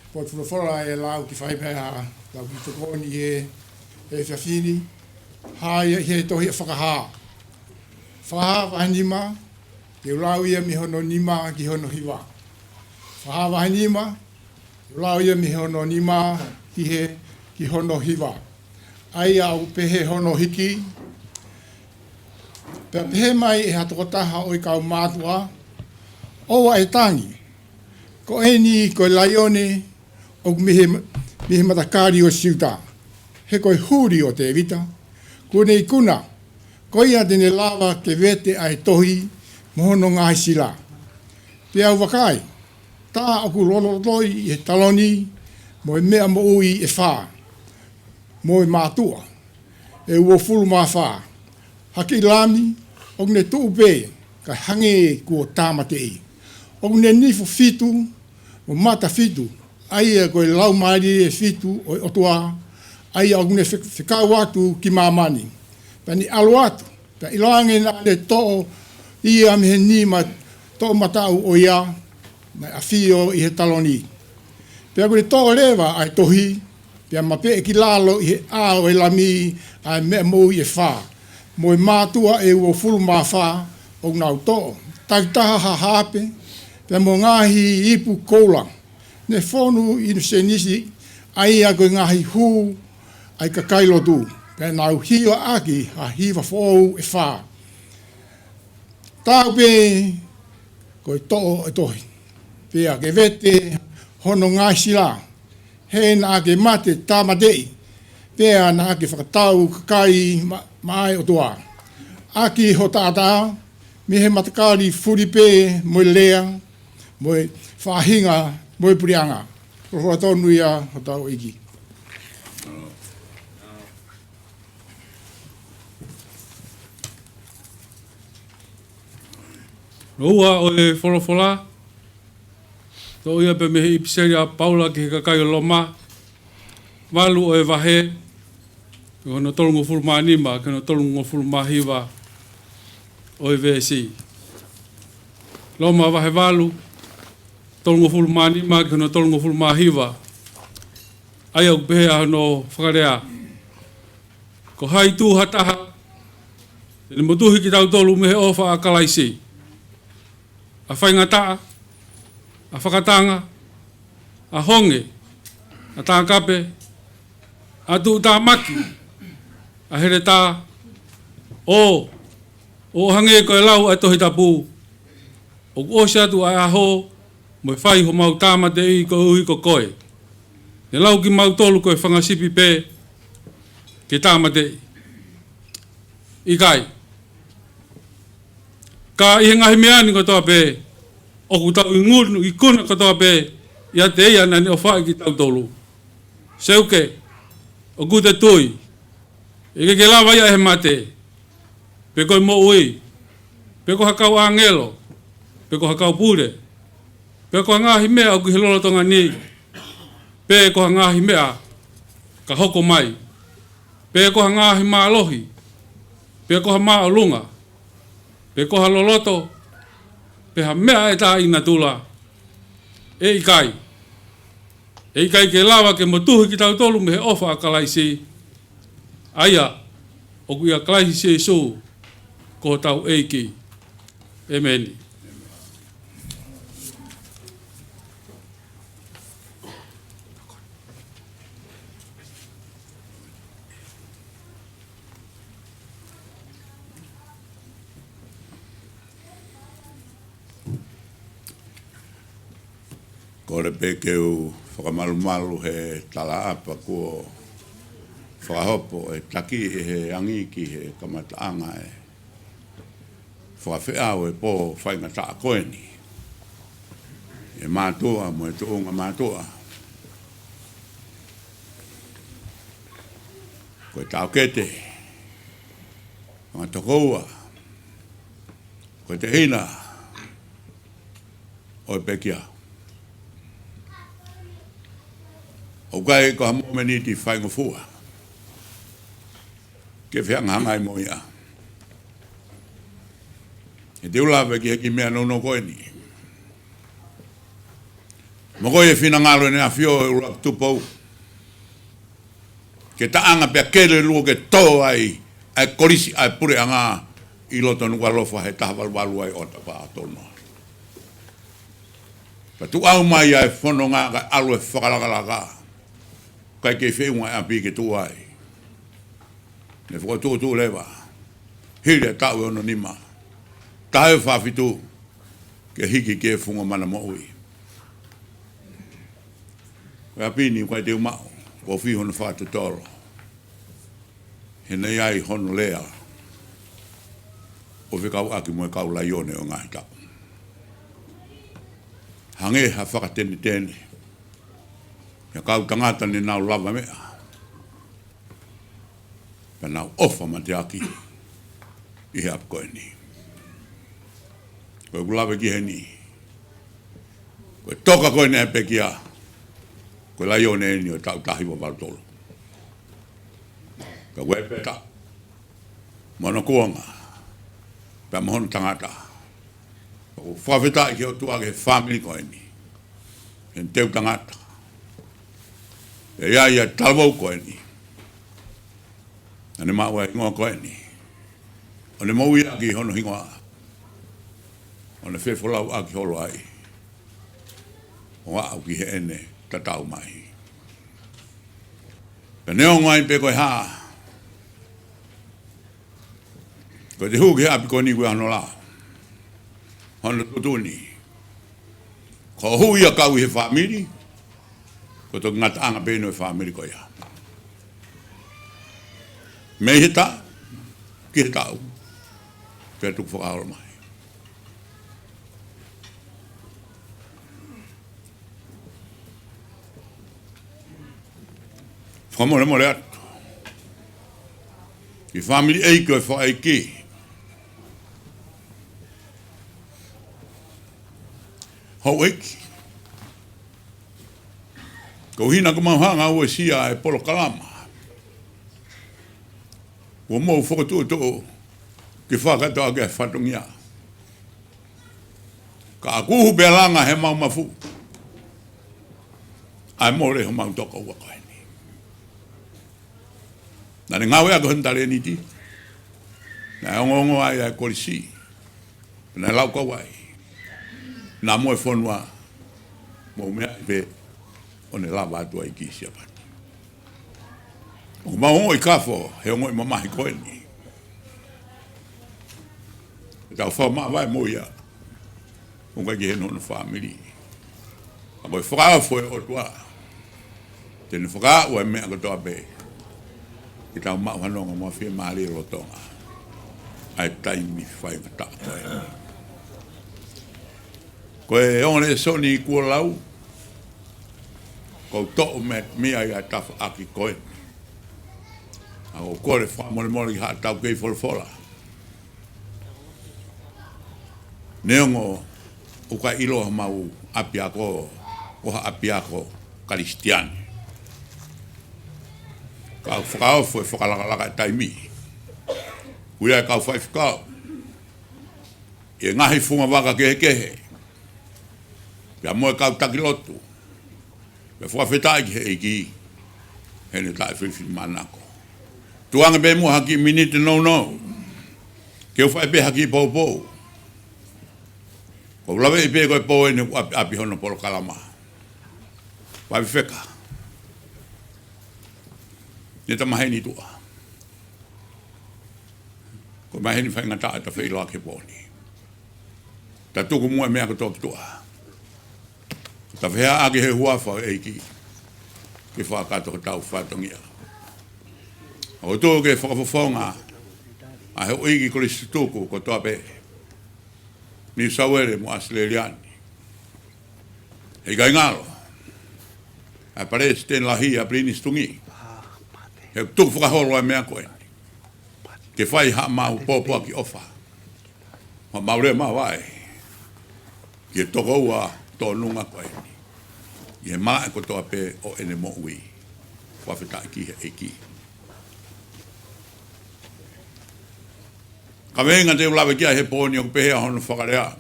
Potu folofola ʻe lau ki fai mei ai ʻetau kiʻi tokoni he, he efiafi ni. Hā ia ʻi he tohi ʻa Fakahā. Fakahā vahe nima, te u lau ia mei hono nima ki hono hiva. Fakahā vahe nima, te u lau ia mei hono nima ki he, ki hono hiva. ʻA ia ʻoku pehē hono hiki, Pea pehē mai ʻe ha tokotaha ʻo e kau mātuʻa, ʻOua ʻe tangi, ko eni ko e laione ʻoku mei he, mei he matakali ʻo Siuta, he ko e huli ʻo Tēvita, kuo ne ikuna, ko ia te ne lava ke vete ʻa e tohi mo hono ngaahi sila. Pea u vakai, tā ʻoku loloto ʻi he taloni mo e meʻa moʻui ʻe fā, mo e mātuʻa ʻe uofulu mā fā, ha kiʻi lami ʻoku ne tuʻu pē kae hangē kuo tāmateʻi, ʻoku ne nifo fitu mo mata fitu, ʻa ia ko e Laumālie ʻe fitu ʻo e ʻOtua, ʻa ia ʻoku ne fe-, fekau atu ki māmani. Pea ne ʻalu atu, pea ʻiloange naʻa ne toʻo ia mei he nima toʻomataʻu ʻo ia naʻe ʻafio ʻi he taloni. Pea kuo ne toʻo leva ʻa e tohi, pea mapeʻe ki lalo ʻi he ʻao ʻo e lami ʻa e meʻa moʻui ʻe fā, mo e mātuʻa ʻe uofulu mā fā ʻoku nau toʻo, takitaha ha haʻape, pea mo e ngaahi ipu koula ne fonu ʻinisēnisi, ʻa ia ko e ngaahi hū ʻa e kakai lotu, pea nau hiva ʻaki ha hiva foʻou ʻe fā. Taau pē ko e toʻo ʻo e tohi, pea ke vete hono ngaahi sila, he naʻa ke mate tāmateʻi, pea naʻa ke fakatau kakai ma-, maʻa e ʻOtua ʻaki ho taʻataʻa, mei he matakali fuli pē mo e lea, mo e faʻahinga, mo e puleʻanga. Ko e folofola tonu ia ʻa hotau ʻEiki. Ko e ua ʻo e folofola, toʻo ia pē mei he ʻipiseli ʻa Paula ki he kakai ʻo Loma, valu ʻo e vahe, ko hono tolungofulu mā nima ki hono tolungofulu mā hiva ʻo e veesi. Loma vahe valu, tolungofulu mā nima ki hono tolungofulu mā hiva. ʻA ia ʻoku pehē ʻa hono fakalea: Ko hai tū ha taha te ne motuhi kitautolu mei he ʻofa ʻa Kalaisi? ʻA faingataʻa, ʻa fakatanga, ʻa honge, ʻa takape, ʻa tuʻutāmaki, ʻa heletā? ʻO, ʻo hangē ko e lau ʻa e Tohi Tapu, ʻOku ʻosi atu ʻa e ʻaho mo e fai homau tāmateʻi koeʻuhi ko koe. Ne lau kimautolu ko e fanga sipi pē ke tāmateʻi. ʻIkai. Ka ʻi he ngaahi meʻa ni kotoa pē, ʻoku tau ikuna, ikuna kotoa pē ʻiate ia naʻa ne ʻofaʻi kitautolu. Seuke, ʻoku te tui, ʻe ʻikai ke lava ia ʻe he mate, pe ko e moʻui, pe ko ha kau ʻāngelo, pe ko ha kau pule, pe ko ha ngaahi meʻa ʻoku ʻi he lolotonga ni, pe ko ha ngaahi meʻa ka hoko mai, pe ko ha ngaahi mālohi, pe ko ha māʻolunga, pe ko ha loloto, pe ha meʻa ʻe taʻengatula. ʻE ʻikai. ʻE ʻikai ke lava ke motuhi kitautolu mei he ʻofa ʻa Kalaisi, ʻa ia ʻoku ʻia Kalaisi Sīsū ko hotau ʻEiki. ʻĒmeni. Kole pē ke u fakamalumalu he talaʻapa kuo fakahopo ʻe he taki ʻe he angi ki he kamataʻanga ʻe fakafeʻao e pō faingataʻa ko eni. ʻE mātuʻa mo e tuʻunga mātuʻa. Ko e taʻokete, fanga tokoua, ko e tehina ʻo e pekia. ʻOku ʻikai ko ha momeniti faingofua ke fehangahangai mo ia. He te u lave ki he kiʻi meʻa nounou ko eni. Mo ko e finangalo ʻEne ʻAfio ʻUluaki Tupou ke taʻanga pea kelelua ke tō ai ʻa e kolisi ʻa e puleʻanga ʻi loto Nukuʻalofa he taha valu valu ai ʻo taʻu fā tolu noa. Pea tuʻu mai ʻa e fononga kae ʻalu e fakalakalaka. ʻIkai ke feʻunga ʻa e ʻapi ke tuʻu ai. Ne fokotuʻutuʻu leva hili ʻa e taʻu ʻe ono nima, taha ʻe fā fitu, ke hiki ki he funga mana moʻui. Ko e ʻapi ni ʻoku ʻikai te u maʻu, ʻoku ou fie hono fakatotolo. He naʻe ʻi ai hono lea ʻo fekauʻaki mo e kau laione ʻo e ngaahi taʻu. Hangē ha fakatenetene ʻa e kau tangata ne nau lavameʻa pea nau ʻofa mateaki ʻi he ʻapi ko eni. Ko ʻeku lave ki heni, ko e toka ko eni ʻa e pekia, ko e laione eni ʻo e taʻu taha hiva valu tolu. Ka ko e peta mo hono kuonga pea mo hono tangata. ʻOku fakafetaʻi ki he ʻOtua ki he fāmili ko eni, he teu tangata. ʻE ʻi ai ʻa e talavou ko eni naʻa ne maʻu ʻa e hingoa ko eni, ʻo ne moʻui ʻaki hono hingoa, ʻo ne fefolauʻaki holo ai ʻo aʻu ki heʻene tatau mai. Pea neongo ai pē ko e hā, ko e te hū ki he ʻapi ko eni ʻoku ʻi ai hono lao, hono tuʻutuʻuni. Ko hoʻo hū ia kau ʻi he fāmili, ko e toki ngataʻanga pē eni ʻo e fāmili ko ia. Mei he taʻu ki he taʻu, pea tukufakaholo mai. Fakamolemole atu ki he fāmili ʻeiki ʻo e fakaʻeiki, houʻeiki, koeʻuhi naʻa ku mau hanga ʻo uesia e polokalama kuo mou fokotuʻutuʻu ke fakakātoa ʻaki e fatongia. Ka ʻoku uhu pea langa he maʻu mafu ʻa e mole homau tokoua ko eni. Naʻa ne ngāueʻaki hono talēniti, naʻe ongoongoa ai ʻa e kolisi, naʻe laukau ai, naʻa mo e fonua, mo e meʻa pē ʻo ne lava atu ai ki Siapani. ʻOku mau ongoʻi kafo he ongoʻi mamahi ko eni. Tau fakamāvae mo ia, ʻoku ʻikai ke ʻi heni hono fāmili. Ka ko e fakaofo ʻa e ʻOtua, te ne fakaaʻu ʻa e meʻa kotoa pē ke tau maʻu ha nonga mo ha fiemālie lolotonga ʻa e taimi faingataʻa ko eni. Ko e ongo lēsoni kuo lau, ʻoku ou toʻo mei ai ʻa e tafaʻaki ko eni. ʻOku ou kole fakamolemole ki haʻatau kei folofola, neongo ʻoku ʻikai ʻiloa homau ʻapiako ko ha ʻapiako Kalisitiane. Ka ʻoku fakaofo e fakalakalaka e taimi. ʻOku ʻi ai e kau faifekau ʻi he ngaahi fungavaka kehekehe, pea mo e kau taki lotu. Pea fakafetaʻi ki he ʻEiki heʻene taʻefilifilimānako. Tuʻu ange pē muʻa ha kiʻi miniti nounou ke u fai pē ha kiʻi poupou. ʻOku ou laveʻi pē ko e pō eni ʻoku ʻapiʻapi hono polokalama. Faifekau, ne ta maheni tuʻa, ko e maheni faingataʻa ʻeta feʻiloaki he pō ni. Ta tuku muʻa e meʻa kotoa ki tuʻa, ta feʻiloaki he huafa ʻo e ʻEiki ke fakakakato hotau fatongia. ʻOku ou tuku ke fakafofonga ʻa e houʻeiki kolisi tutuku kotoa pē, Niu Sāuele mo ʻAositelēlia ni. He ʻikai ngalo ʻa e Palesiteni Lahi ʻa Pilinisi Tungi, he ʻoku tuku fakaholo ʻa e meʻa ko eni ke fai haʻamau pōpoaki ʻofa, haʻamau lea māvae ki he tokoua tōnunga ko eni ʻi he malaʻe kotoa pē ʻo ʻene moʻui. Fakafetaʻi ki he ʻEiki. Kaveinga te u lave ki ai he pō ni ʻoku pehē ʻa hono fakalea: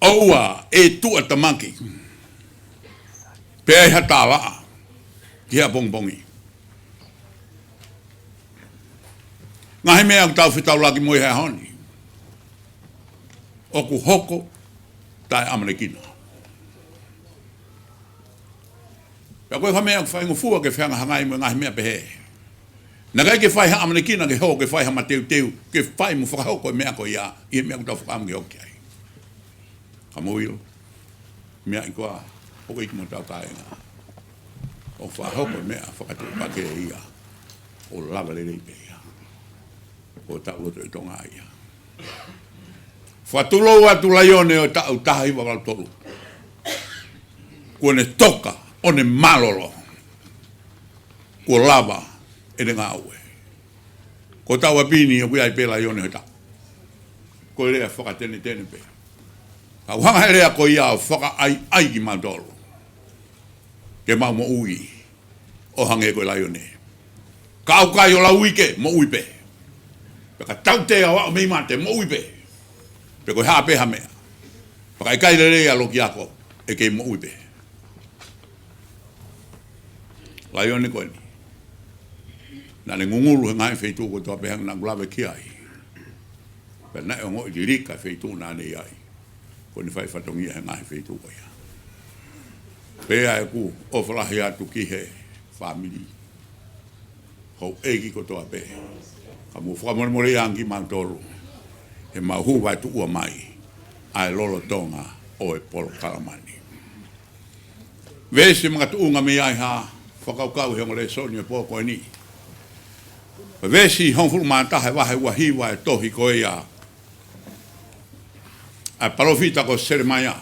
ʻO ʻOua ʻe tuʻatamaki. Pea ʻi ha tālaʻa ki he ʻapongipongi. Ngaahi meʻa ʻoku tau fetaulaki mo ia he ʻaho ni, ʻoku hoko taʻeʻamanekina. Pea ko e hā e meʻa ʻoku faingofua ke fehangahangai mo e ngaahi meʻa pehē? Naʻe ʻikai ke fai ha ʻamanekina ke hoko, ke fai ha mateuteu, ke fai mo fakahoko e meʻa ko ia ʻi he meʻa ʻoku tau fakaʻamu ke hoko ki ai. Ka mou ʻilo, meʻa ʻi koā, ʻoku ʻi ai ki mo tau kāinga, ʻoku fakahoko e meʻa fakatuʻupakē ia, ʻo lava lelei pē ia. Ko hotau loto ʻi Tonga ia. Fakatulou atu Laione ʻo e taʻu taha hiva valu tolu. Kuo ne toka ʻo ne mālōlō. Kuo lava ʻene ngāue. Ko hotau ʻapi ni ʻoku ʻi ai pē Laione ʻo e taʻu. Ko e lea fakatenetene pē. Ka ʻoku hanga he lea ko ia ʻo fakaʻaiʻai kimautolu ke mau moʻui ʻo hangē ko e Laione. Ka ʻoku ʻikai ʻo lauike, moʻui pē. Pea ka tautea ʻo aʻu mei mate, moʻui pē. Pe ko e hā pē ha meʻa, pea ka ʻikai lelei ʻa e loki ako, ʻe kei moʻui pē. Laione ko eni, naʻa ne ngungulu he ngaahi feituʻu kotoa pē hangē naʻa ku lave ki ai. Pea naʻe ongoʻi lilika e feituʻu naʻa ne ʻi ai. Ko ʻene fai fatongia he ngaahi feituʻu ko ia. Pea ʻoku ou ʻofa lahi atu ki he fāmili, houʻeiki kotoa pē. Ka mou fakamolemole ange kimautolu he mau hū vaetuʻua mai ʻa e lolotonga ʻo e polokalama ni. Veesi makatuʻunga mei ai ha fakakaukau he ongo lēsoni ʻo e pō ko eni. Veesi hongofulu mā taha e vahe ua hiva e tohi ko ia ʻa e palōfita ko Selemaia.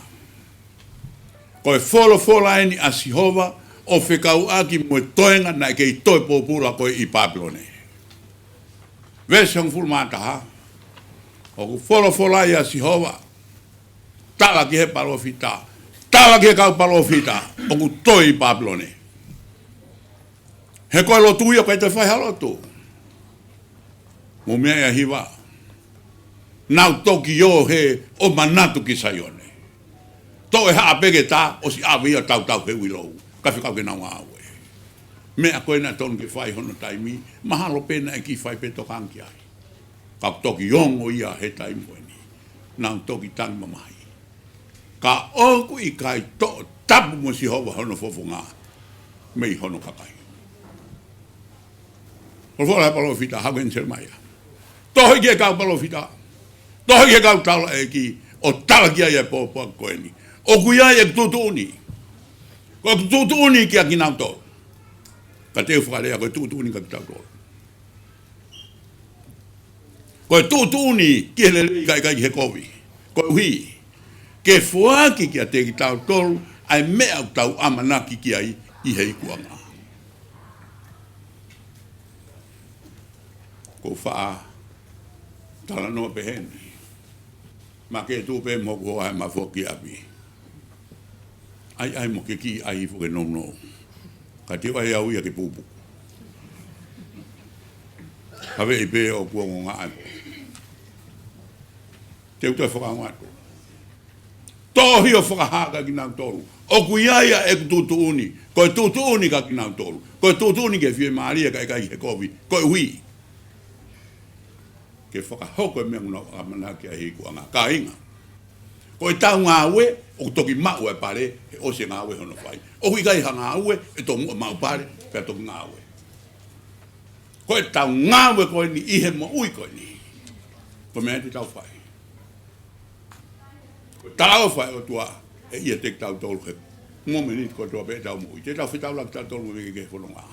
Ko e folofola eni ʻa Sihova ʻo fekauʻaki mo e toenga naʻe kei toe pōpula ko ē ʻi Pāpilone. Veesi hongofulu mā taha, ʻoku folofola ia ʻa Sihova, tala ki he palōfita, tala ki he kau palōfita ʻoku toe ʻi Pāpilone. He ko e lotu ia, ʻikai toe fai ha lotu. Mou meaʻi ʻa e hiva. Nau toki ō he ʻo manatu ki Saione. Toʻo e haʻa pē ke tā, ʻosi ʻave ia ʻo tautau he uilou, kae fekau ke nau ngāue. Meʻa ko ē naʻe tonu ke fai hono taimi, mahalo pē naʻe kiʻi fai pē tokanga ki ai. Ka ʻoku toki ongo ia he taimi ko eni. Nau toki tangi mamahi. Ka ʻoku ʻikai toʻo tapu mo Sihova hono fofonga mei hono kakai. Folofola ʻa e palōfita, haʻu eni Selemaia. Tohi ki he kau palōfita, tohi ki he kau taulaʻeiki, ʻo tala ki ai e pōpoaki ko eni. ʻOku ʻi ai ʻeku tuʻutuʻuni. Ko ʻeku tuʻutuʻuni kiate kinautolu. Ka te u fakalea, ko e tuʻutuʻuni kiate kitautolu. Ko e tuʻutuʻuni ki he lelei kae ʻikai ki he kovi. Koeʻuhi ke foaki kiate kitautolu ʻa e meʻa ʻoku tau ʻamanaki ki ai ʻi he ikuʻanga. Ko e faʻa talanoa pehē ni. Makehe tuʻu pē mo hoku hoa he mafoki ʻapi. ʻAi, ʻai mo ke kiʻi ʻai hifo ke nounou. Ka te u ʻai au ia ke pupu. Haveʻi pē ʻoku ongo ngā ʻai. Te u toe fakaongo atu. Tohi ʻo fakahā kiate kinautolu. ʻOku ʻi ai ʻeku tuʻutuʻuni. Ko e tuʻutuʻuni kiate kinautolu. Ko e tuʻutuʻuni ki he fiemālie kae ʻikai ki he kovi. Koeʻuhi ke fakahoko e meʻa ʻoku nau ʻamanaki ai he ikuʻanga. Kāinga, ko ʻetau ngāue, ʻoku toki maʻu e pale he ʻosi e ngāue hono fai. ʻOku ʻikai ha ngāue ʻe tomuʻa maʻu pale pea toki ngāue. Ko ʻetau ngāue ko eni ʻi he moʻui ko eni. Ko e meʻa te tau fai. Ko e talaʻofa ʻa e ʻOtua ʻe ʻiate kitautolu he momeniti kotoa pē ʻetau moʻui. Te tau fetaulaki tautolu mo e meʻa ki he fononga.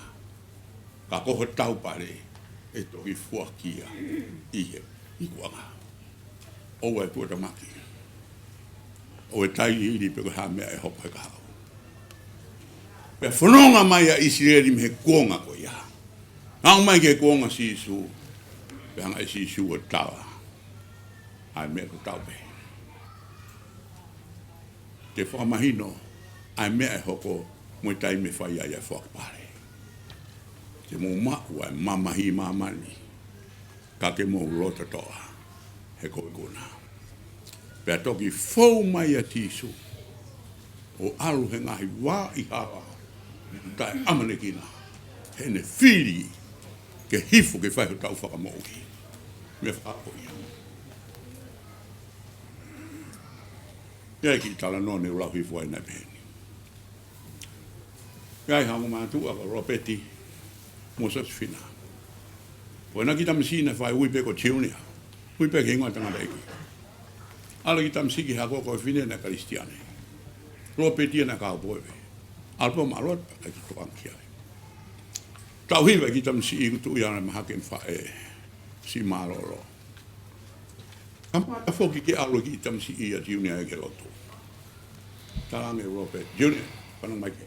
Ka ko hotau pale ʻe toki foaki ia ʻi he ikuʻanga. ʻOua ʻe tuʻatamaki. ʻOua ʻe tailiili pe ko e hā e meʻa ʻe hoko he kahaʻu. Pea fononga mai ʻa ʻIsileli mei he kuonga ko ia. Aʻu mai ki he kuonga ʻo Sīsū. Pea hanga ʻe Sīsū ʻo tala ʻa e meʻa kotoa pē. Ke fakamahino ʻa e meʻa ʻe hoko mo e taimi ʻe fai ai ʻa e foaki pale. Ke mou maʻu ʻa e mamahi ʻi māmani, ka ke mou loto toʻa he ko e ikuna. Pea toki fou mai ʻa Sīsū ʻo ʻalu he ngaahi vā ʻi hala, taʻeʻamanekina, heʻene fili ke hifo ke fai hotau fakamoʻui. Meʻa fakaako ia. ʻI ai e kiʻi talanoa ne u lau hifo ai naʻe peheni. ʻI ai ha ongo mātuʻa ko Lopeti mo Sosefina. Ko ʻena kiʻi tamasiʻi naʻe fai, ui pē ko Junior. Ui pē ki he hingoa ʻo e tangataʻeiki. ʻAlu e kiʻi tamasiʻi ki he ako ko e fefine naʻe Kalisitiane. Lopeti ia naʻe kāpoi pē. ʻAlu pē ʻo maʻu loto, ʻikai ke tokanga ki ai. Taʻu hiva e kiʻi tamasiʻi kuo tuʻu ia ʻo mahaki ʻene faʻē, siʻi mālōlō. Kamata foki ke ʻalu e kiʻi tamasiʻi ia Junior ia ki he lotu. Talaange ʻe Lopeti, Junior, fanongo mai ke.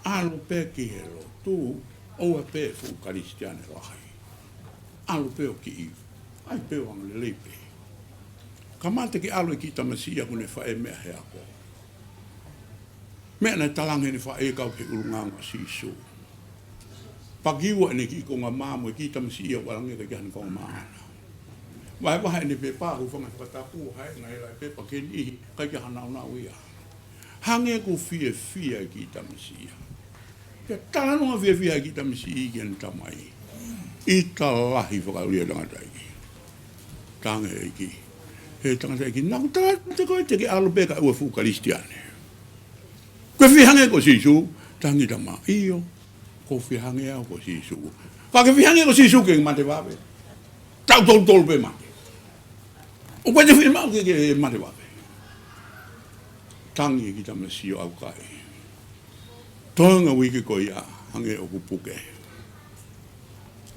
ʻAlu pē ki he lotu, ʻoua pē fuʻu Kalisitiane lahi. ʻAlu pē ʻo kiʻi, ʻai pē ʻo anga lelei pē. Kamata ke ʻalu e kiʻi tamasiʻi ia kuo ne faʻē meʻa he ako. Meʻa naʻe talaange ʻe heʻene faʻē, kau ki he ʻulungaanga ʻo Sīsū. Pakiua ʻene kiʻi konga mā mo e kiʻi tamasiʻi ia ʻoku ʻalu ange, ʻikai ke ʻi ai hano konga mā ʻaʻana. Vahevahe ʻene pepa, hūfanga he fakatapu, hae ngaahi laʻi pepa ki he niʻihi, ʻikai ke ʻi ai ha naunau ia. Hangē ʻoku fiefia e kiʻi tamasiʻi ia. Pea talanoa fiefia e kiʻi tamasiʻi ki heʻene tamai. ʻIta lahi fakaʻuli e tangataʻeiki. Talaange ʻe he ʻeiki, ʻE tangataʻeiki, naʻá ku talaatu kiate koe te ke ʻalu pē kae ʻoua fuʻu Kalisitiane. Ko e fie hangē ko Sīsū? Talaange ʻe he tamai, ʻIo, ʻoku ou fie hangē au ko Sīsū. Ka ke fie hangē ko Sīsū ke mate vave. Taʻu tolu tolu pē mate. ʻOku ʻikai te u fiemaʻu ke ke mate vave. Talaange ʻe he kiʻi tamasiʻi, ʻOku ʻikai. Toenga uike ko ia, hangē ʻoku puke.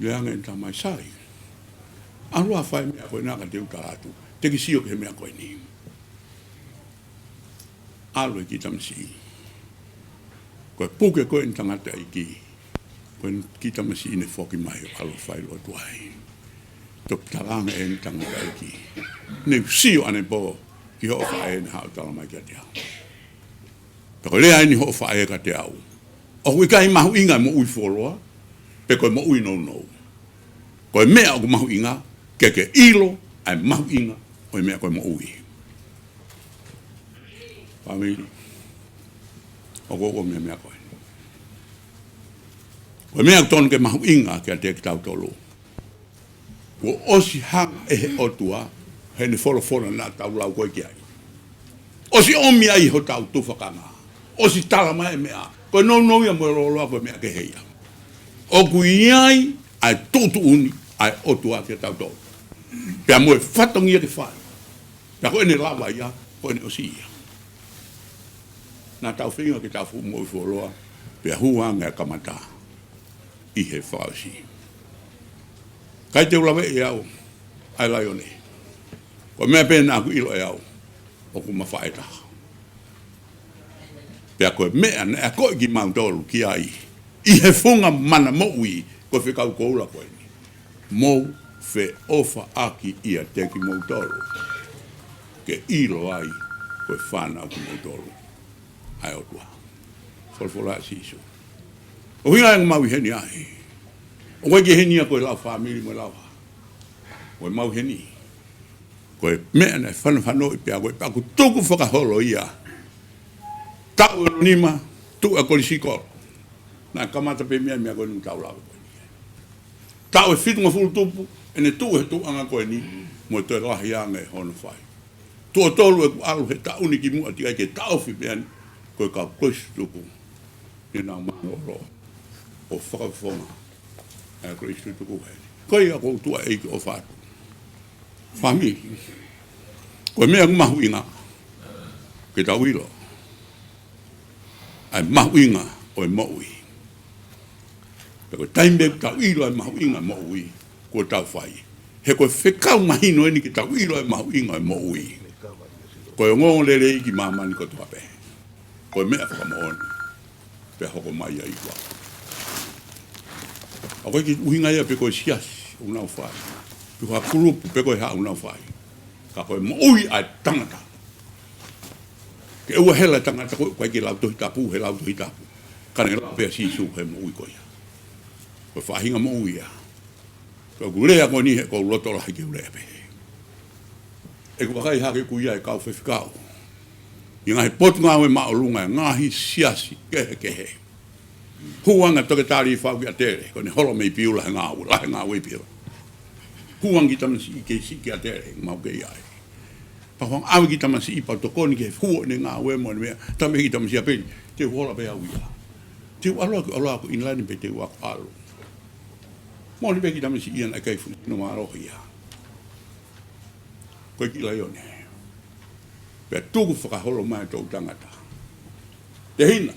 Lea ange ʻe he tamai, Sali, ʻalu ā fai e meʻa ko ena ka te u talaatu. Te ke sio ki he meʻa ko eni. ʻAlu e kiʻi tamasiʻi. Ko e puke ko ē ʻene tangataʻeiki, ko e kiʻi tamasiʻi ne foki mai ʻo ʻalu ʻo fai lotu ai. Toki talaange ʻe heʻene tangataʻeiki, Ne u sio ʻanepō ki hoʻo faʻē ne haʻu ʻo talamai kiate au. Pea ko e lea eni hoʻo faʻē kiate au, ʻOku ʻikai mahuʻinga e moʻui fuoloa, pe ko e moʻui nounou. Ko e meʻa ʻoku mahuʻinga, ke ke ʻilo ʻa e mahuʻinga ʻo e meʻa ko e moʻui. Fāmili, ʻoku ou ʻomi e meʻa ko eni. Ko e meʻa ʻoku totonu ke mahuʻinga kiate kitautolu, kuo ʻosi hanga ʻe he ʻOtua heʻene folofola naʻa tau lau ko ē ki ai. ʻOsi ʻomi ai hotau tufakanga. ʻOsi talamai e meʻa. Ko e nounou ia mo e lōloa ko e meʻa kehe ia. ʻOku ʻi ai ʻa e tuʻutuʻuni ʻa e ʻOtua kiate kitautolu. Pea mo e fatongia ke fai. Pea ko ʻene lava ia, ko ʻene ʻosi ia. Naʻa tau feinga ke tau fuʻu moʻui fuoloa, pea hū ange ʻa e kamata ʻi he fakaʻosi. ʻIkai te u laveʻi ʻe au ʻa e laione. Ko e meʻa pē naʻá ku ʻilo ʻe au, ʻoku ma faʻē taha. Pea ko e meʻa naʻe akoʻi kimautolu ki ai ʻi he funga mana moʻui, ko e fekau koula ko eni. Mou feʻofaʻaki ʻiate kimoutolu, ke ʻilo ai ko e fānau kimoutolu ʻa e ʻOtua. Folofola ʻa Sīsū. ʻUhinga ia ʻoku mau ʻi heni ai. ʻOku ʻikai ke ʻi heni ia ko e lau fāmili mo e lau hā. ʻOku mau ʻi heni. Ko e meʻa naʻe fanofanoʻi pea ko e pea ʻoku tukufakaholo ia. Taʻu ʻe ono nima, tuʻu ʻa e kolisi kolo. Naʻe kamata pē meʻa, meʻa ko eni ʻoku tau lave ko eni. Taʻu ʻe fitungofulu tupu ʻene tuʻu he tuʻuʻanga ko eni, mo e toe lahi ange hono fai. Tuʻo tolu ʻeku ʻalu he taʻu ni kimuʻa teʻeki ai ke taʻofi meʻa ni, ko e kau kolisi tutuku. Ne nau mālōlō ʻo fakafofonga ʻa e kolisi tutuku heni. Ko ia ʻoku ou tuʻu ai ke ʻofa atu. Fāmili, ko e meʻa ʻoku mahuʻinga ke tau ʻilo ʻa e mahuʻinga ʻo e moʻui. Pea ko e taimi pē ʻoku tau ʻilo ʻa e mahuʻinga ʻo e moʻui, kuo tau fai. He ko e fekau mahino eni ke tau ʻilo ʻa e mahuʻinga ʻo e moʻui. Ko e ongoongolelei ki māmani kotoa pē. Ko e meʻa fakamoʻoni. Pea hoko mai ia ʻi tuʻa. ʻOku ʻikai ke ʻuhinga ia pe ko e siasi ʻoku nau fai, pe ko ha kulupu pe ko e hā ʻoku nau fai. Ka ko e moʻui ʻa e tangata. Ke ʻoua hela tangata ko ē ʻoku ʻikai ke lau Tohi Tapu, he lau Tohi Tapu. Ka ne lau pē ʻa Sīsū he moʻui ko ia. Ko e faʻahinga moʻui ia. Ko ʻeku lea ko eni he ʻoku ou loto lahi ke u lea pehē. ʻeku vakai hake ʻoku ʻi ai e kau faifekau ʻi he ngaahi potungāue māʻolunga, ngaahi siasi kehekehe. Hū ange ʻa Toketā Lifau ki ʻAtele, ko ʻene holo mei Piula he ngāue, lahi e ngāue ʻi Piula. Hū ange kiʻi tamasiʻi kei siʻi ki ʻAtele, mau kei ʻi ai. Pea hū ange ʻave kiʻi tamasiʻi pea tokoni ki he hū ʻene ngāue mo ʻene meʻa, talamai kiʻi tamasiʻi ʻapē, te u hola pē au ia. Te u ʻalu ʻaku, ʻalu ʻaku ʻInilani pē te u ako ʻalu. Moʻoni pē kiʻi tamasiʻi ia naʻe ʻikai fuʻu sino mālohi ia. Ko e kiʻi laione. Pea tuku fakaholo mai e toʻutangata. Tehina.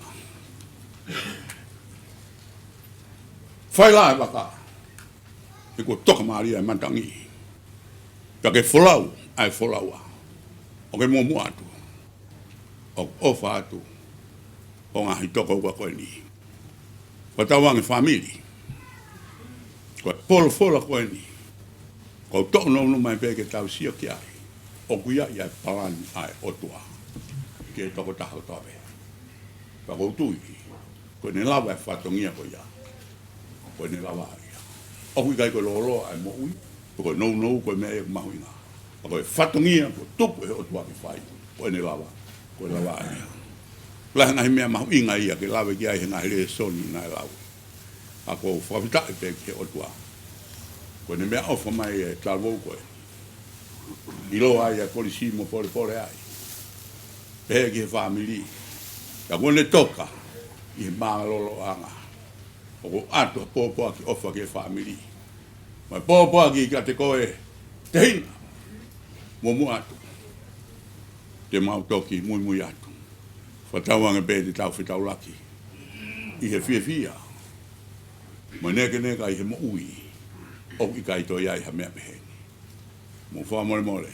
Fai lā e vaka. He kuo toka mālie e matangi. Pea ke folau ʻa e folaua. ʻO ke muʻomuʻa atu. ʻOku ʻofa atu hoʻo ngaahi tokoua ko eni. Fakatauange fāmili, ko e folofola ko eni, ʻoku ou tōnounou mai pē ke tau sio ki ai. ʻOku ʻi ai e palani ʻa e ʻOtua ki he tokotaha kotoa pē. Pea ʻoku ou tui ko ʻene lava e fatongia ko ia, ko ʻene lava ia. ʻOku ʻikai ko e lōloa ʻa e moʻui, pe ko e nounou, ko e meʻa ia ʻoku mahuʻinga. Ka ko e fatongia kuo tuku ʻe he ʻOtua ke fai, ko ʻene lava, ko e lava ia. Lahi e ngaahi meʻa mahuʻinga ia ke lave ki ai he ngaahi lēsoni naʻe lau. Ka ʻoku ou fakafetaʻi pē ki he ʻOtua. Ko ʻene meʻaʻofa mai e talavou ko ē, ʻiloa ai ʻa e kolisi mo polepole ai. Pehē ki he fāmili. Ka kuo ne toka ʻi he mālōlōʻanga. ʻOku ʻoatu ha pōpoaki ʻofa ki he fāmili. Mo e pōpoaki kiate koe, Tehina, muʻomuʻa atu. Te mau toki muimui atu. Fakatauange pē te tau fetaulaki ʻi he fiefia mo e nekeneka ʻi he moʻui. ʻOku ʻikai toe ʻi ai ha meʻa peheni. Mou fakamolemole,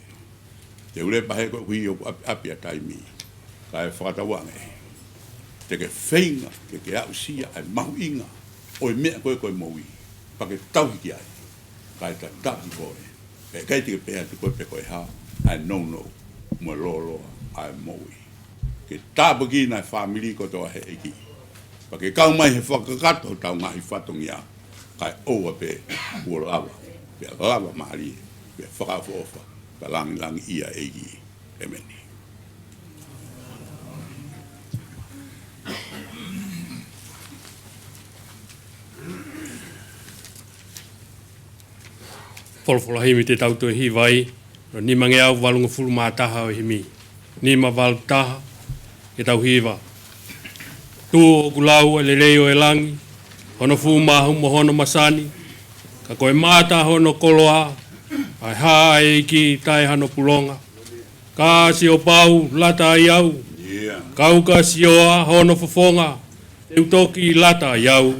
te u lea pē he koeʻuhi ʻoku ʻapiʻapi ʻa e taimi. Kae fakatauange te ke feinga ke ke aʻusia ʻa e mahuʻinga ʻo e meʻa ko ē ko e moʻui, pea ke tauhi ki ai. Kae tataki koe, pea ʻikai te ke pehē atu koe pe ko e hā ʻa e nounou mo e lōloa ʻa e moʻui. Ke tāpuekina e fāmili kotoa ʻe he ʻEiki. Pea ke kau mai he fakakakato hotau ngaahi fatongia, kae ʻoua pē kuo lava, pea lava mālie, pea fakaʻofoʻofa, pea langilangiʻia e ʻEiki. ʻEmeni. Folofola himi te tau toe hiva ai, ko e nimangeau valungofulu mā taha ʻo e himi. Nima valu taha, ke tau hiva. Tuʻu ʻoku lau ʻa e lelei ʻo e langi, hono fuʻu mahu mo hono masani, ka ko e mata hono koloa, ʻa e hā ʻa e ʻEiki taʻe hano pulonga. Ka sio pau, lata ai au. Kau ka sioa hono fofonga, te u toki lata ai au.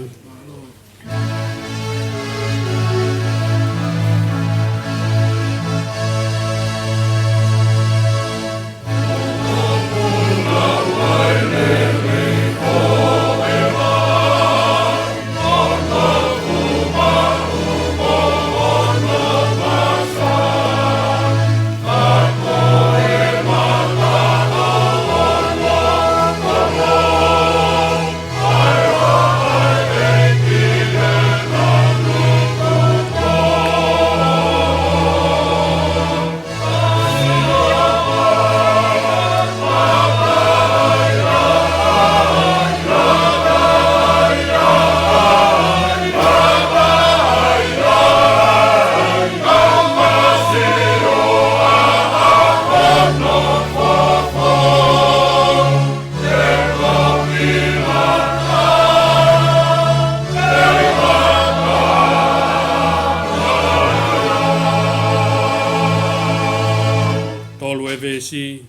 Tolu e veesi.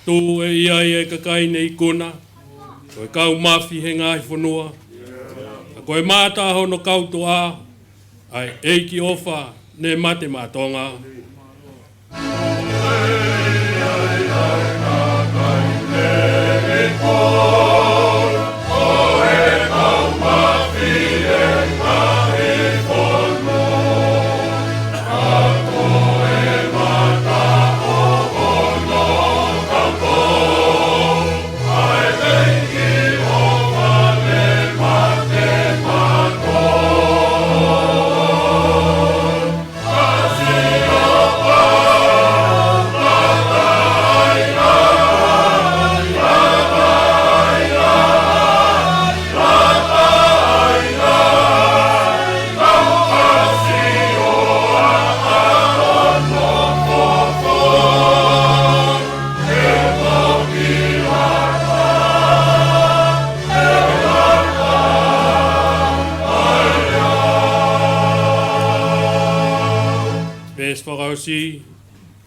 Tuʻu ʻe ʻi ai e kakai ne ikuna, ko e kau mafi he ngaahi fonua, ka ko e mata hono kau toʻa, ʻa e ʻEiki ʻofa ne mate maʻa Tonga. ʻOsi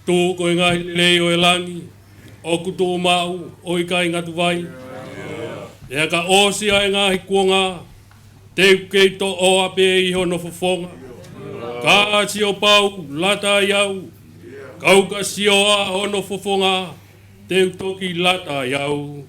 tuʻu ko e ngaahi lelei ʻo e langi, ʻoku tuʻu maʻu ʻo ʻikai ngata vai. Pea ka ʻosi ʻa e ngaahi kuonga, te u kei toʻoa pē ʻi hono fofonga. Ka sio pau, lata ai au. Kau ka sio ʻa hono fofonga, te u toki lata ai au.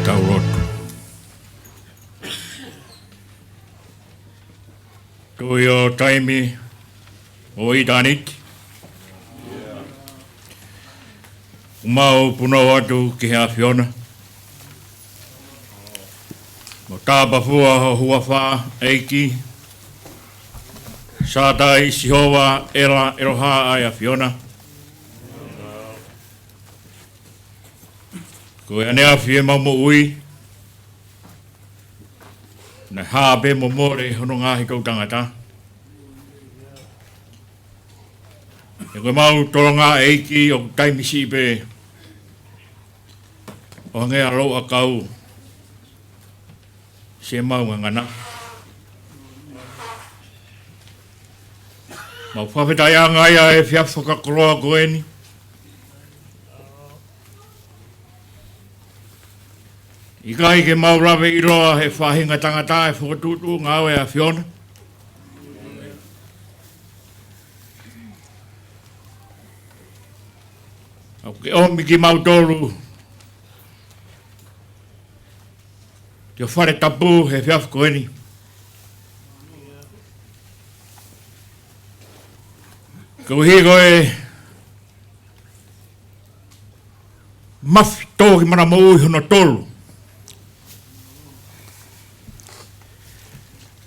Tau lotu. Tuʻi ʻo taimi ʻo ʻitāniti, ʻoku mau punou atu ki he ʻAfiona, mo tāpafua ho huafa, ʻEiki Sātai Sihova ʻEla ʻEloha ʻa e ʻAfiona. Ko e ʻaneafi ʻemau moʻui, naʻe hā pē mo mole hono ngaahi toʻutangata. He ko ʻemau tolonga, ʻEiki, ʻoku taimi siʻi pē ʻo hangē ʻa e louʻakau siʻemau ngangana. Mau fakafetaʻiʻanga ia he efiafi fakakoloa ko eni. ʻIkai ke mau lave ʻiloa he faʻahinga tangata ʻa e fokotuʻutuʻu ngāue ʻa e ʻAfiona. ʻOku ke ʻomi kimautolu ki ho fale tapu he efiafi ko eni. Koeʻuhi ko e mafi tō ki mana moʻui hono tolu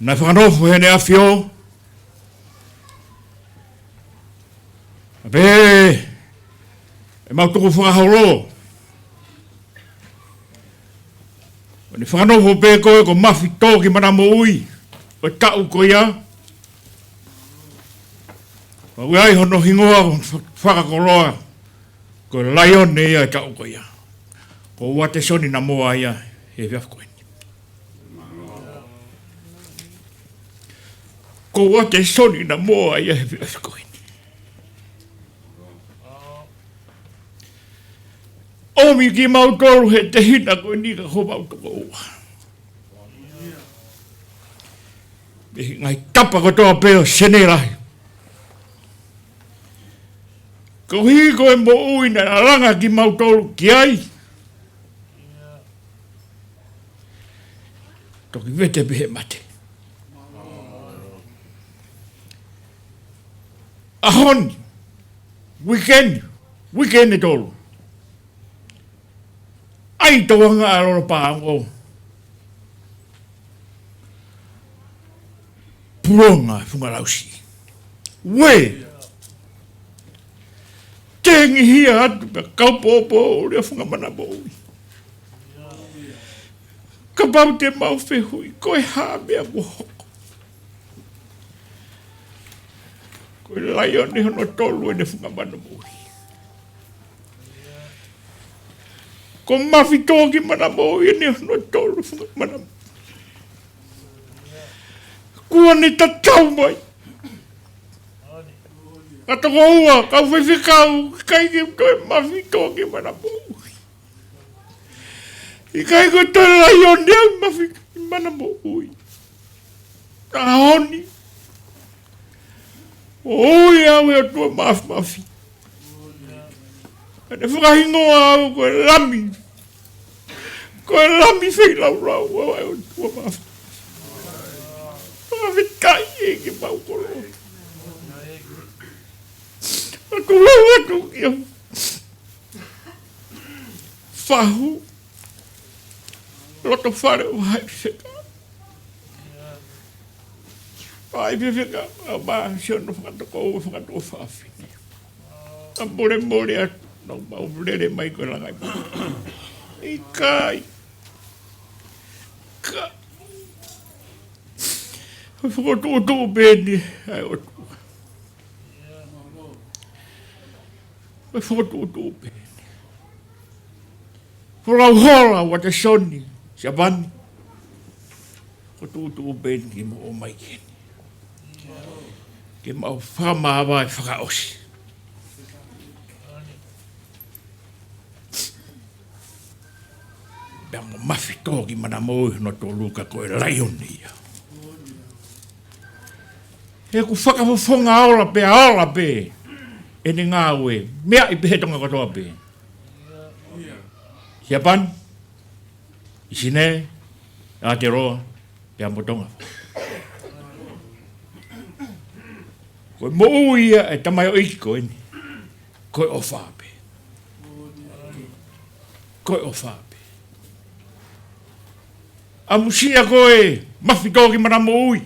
naʻe fakanofo he ʻEne ʻAfio, pea ʻe mau tuku fakaholo ʻo ne fakanofo pē koe ko e mafi tō ki mana moʻui ʻo e taʻu ko ia. Pau ai hono hingoa fakakoloa ko e laione ia ʻo e taʻu ko ia. Ko Uatesoni Namoa ia he efiafi ko eni. Ko Uatesoni Namoa ia he efiafi ko eni. ʻOmi kimautolu he tehina ko eni ka ko homau tokoua mei he ngaahi tapa kotoa pē ʻo Senē Lahi. Koeʻuhi ko e moʻui naʻe langa kimautolu ki ai, toki vete pē he mate. ʻAho ni, uike ni, uike ʻe tolu, ʻai toanga ʻa Lolo Pāongo, pulonga e Funga Lausiʻi. Uē, tengihia atu pea kau pōpōʻuli ʻa e funga mana moʻui. Kapau te mau fehuʻi, ko e hā e meʻa kuo hoko? Ko e laione hono tolu ʻene funga mana moʻui. Ko e mafi tō ki mana moʻui ʻene hono tolu funga mana moʻui. Kuo ne tatau mai. Ka tokoua, kau faifekau, ʻikai ke toe mafi tō ki mana moʻui. ʻIkai ko e toe laione ʻa e mafi ki mana moʻui. Taʻahine. ʻOiauē ʻOtua Māfimafi. Pea ne fakahingoa au ko e Lami. Ko e Lami feilaulau ʻa e ʻOtua Māfimafi. Fakafetaʻi ʻEiki mau koloa. Mau koloa atu ki he fahu. Loto fale ʻo Vahaʻi Fefeka. Vahaʻi Fefeka, ʻa Mā Sione Fakatokouʻa Fakatuofafine. ʻA mole mole atu, naʻa mau lele mai ko e langai. ʻIkai. Ka. Fokotuʻutuʻu pē eni, ʻa e ʻOtua. Fokotuʻutuʻu pē eni. Folau hola Uatesoni, Siapani. Fokotuʻutuʻu pē eni ke mau ō mai ki heni. Ke mau fakamāvae fakaʻosi. Pea mo Mafi Tōkimanamoʻui hono tolu ka ko e laione ia. He ʻoku fakafofonga ola pē, ola pē ʻene ngāue, meaʻi pē he Tonga kotoa pē. Siapani, ʻi Sine, Aotearoa, pea mo Tonga. Ko e moʻui ia ʻa e tamaioʻeiki ko eni. Ko e ʻofa pē. Ko e ʻofa pē. ʻAmusia koe Mafi Tōkimanamoʻui.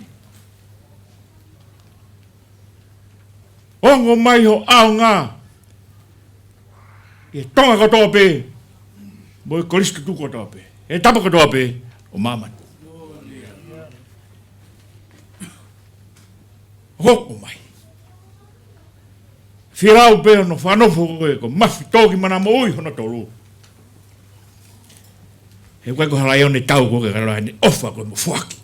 Ongo mai ho ʻaonga. ʻI he Tonga kotoa pē. Mo e kolisi tutuku kotoa pē. ʻI he tapa kotoa pē ʻo māmani. Hoko mai. Fielau pē hono fakanofo ko e ko Mafi Tōkimanamoʻui hono tolu. He ʻoku ʻikai ko ha laione tau ko e ka laione ʻofa ko e mo foaki.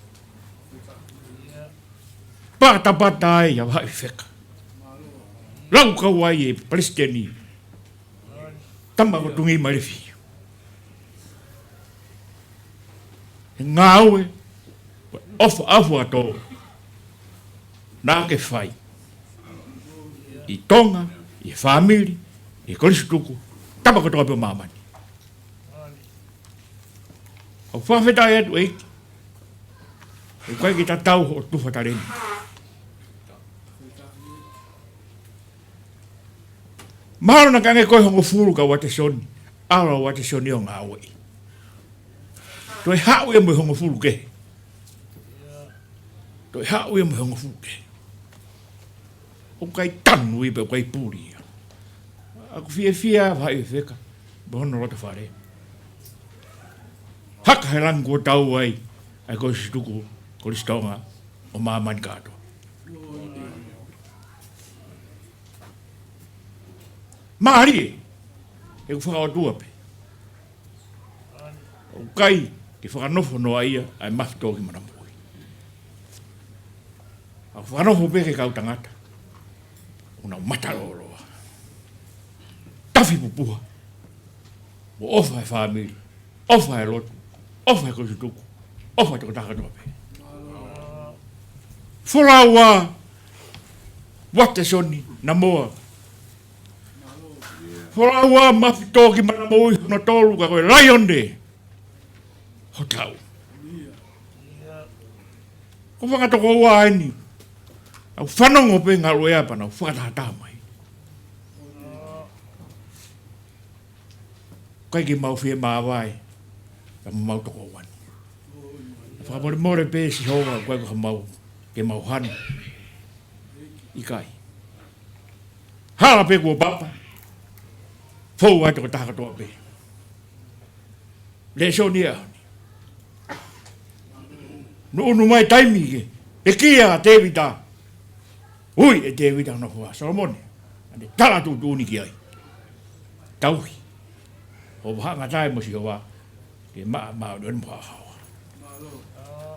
Patapata ai ʻa Vahaʻi Fefeka. Laukau ai e palesiteni. Tama ko Tungimailefiu. He ngāue, ʻofa ʻofa atu. Naʻa ke fai. ʻI Tonga, ʻi he fāmili, ʻi he kolisi tutuku, tapa kotoa pē ʻo māmani. ʻOku fakafetaʻi atu ʻEiki. ʻOku ʻikai ke tatau hoʻo tufa taleni. Mahalo naʻa ke ʻange ko e hongofulu ka Uatesoni. ʻAlu ʻa Uatesoni ʻo ngāueʻi. Toe haʻu ia mo e hongofulu kehe. Toe haʻu ia mo e hongofulu kehe. ʻOku ʻikai tanu ia pea ʻoku ʻikai puli ia. ʻOku fiefia Vahaʻi Fefeka. Mo hono loto fale. Haka he langi kuo tau ai. ʻA e kolisi tutuku, kolisi Tonga. ʻO māmani kātoa. Mālie, ʻoku fakaʻotua pē. ʻOku ʻikai ke fakanofo noa ia, ʻa e Mafi Tōkimanamoʻui. ʻOku fakanofo pē ki he kau tangata. ʻOku nau mata lōloa. Tafi pupuha. Mo ʻofa he fāmili. ʻOfa he lotu, ʻofa he kolisi tutuku, ʻofa he tokotaha kotoa pē. Folau ʻa Uatesoni Namoa. Folau ʻa Mafi Tōkimanamoʻui hono tolu ka ko e laione. Hotau. Ko Fakatokoua eni. ʻOku fanongo pē ngalu ea pea nau fakatahataha mai. ʻIkai ke mau fiemāvae, ka mau tokoua ni. Fakamolemole pē Sihova, ʻoku ʻikai ko ha mau, ke mau hanu. ʻIkai. Hala pē kuo papa. Fou ai tokotaha kotoa pē. Lēsoni ʻa e ʻaho ni. Naʻe ʻunu mai taimi ke pekia ʻa Tēvita. Ui ʻe Tēvita hono hoa Solomone. ʻA ne tala tuʻutuʻuni ki ai. Tauhi. ʻO vahaʻangatae mo Sihova. Ke maʻa māʻoniʻoni mo haohaoa.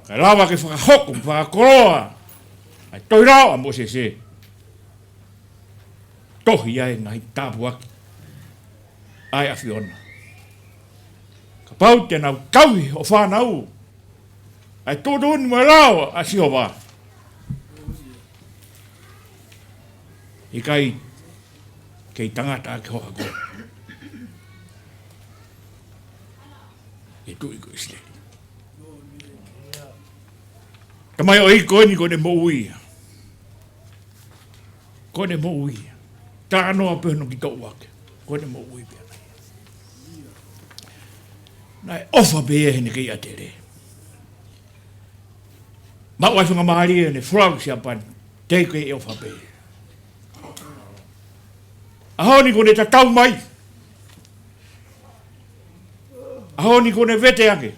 Kae lava ke fakahoko, fakakoloa. ʻA e tohi lao ʻa Mōsese. Tohi ai ngaahi tāpuaki. ʻA e ʻAfiona. Kapau te nau tauhi ʻo fānau. ʻA e tuʻutuʻuni mo e lao ʻa Sihova. ʻIkai kei tangata ʻa e hoʻatā ko ē, ʻe tuʻi ko ʻIsileli. Tamaioʻeiki ko eni ko ʻene moʻui ia. Ko ʻene moʻui ia. Talanoa pē hono kitoʻu ake. Ko ʻene moʻui pē ʻana ia. Naʻe ʻofa pē ia heʻene kei ʻatele. Maʻu ai faingamālie ʻene folau ki Siapani. Teʻeki ke ʻofa pē. ʻAho ni ko ʻene tatau mai. ʻAho ni ko ʻene vete ange.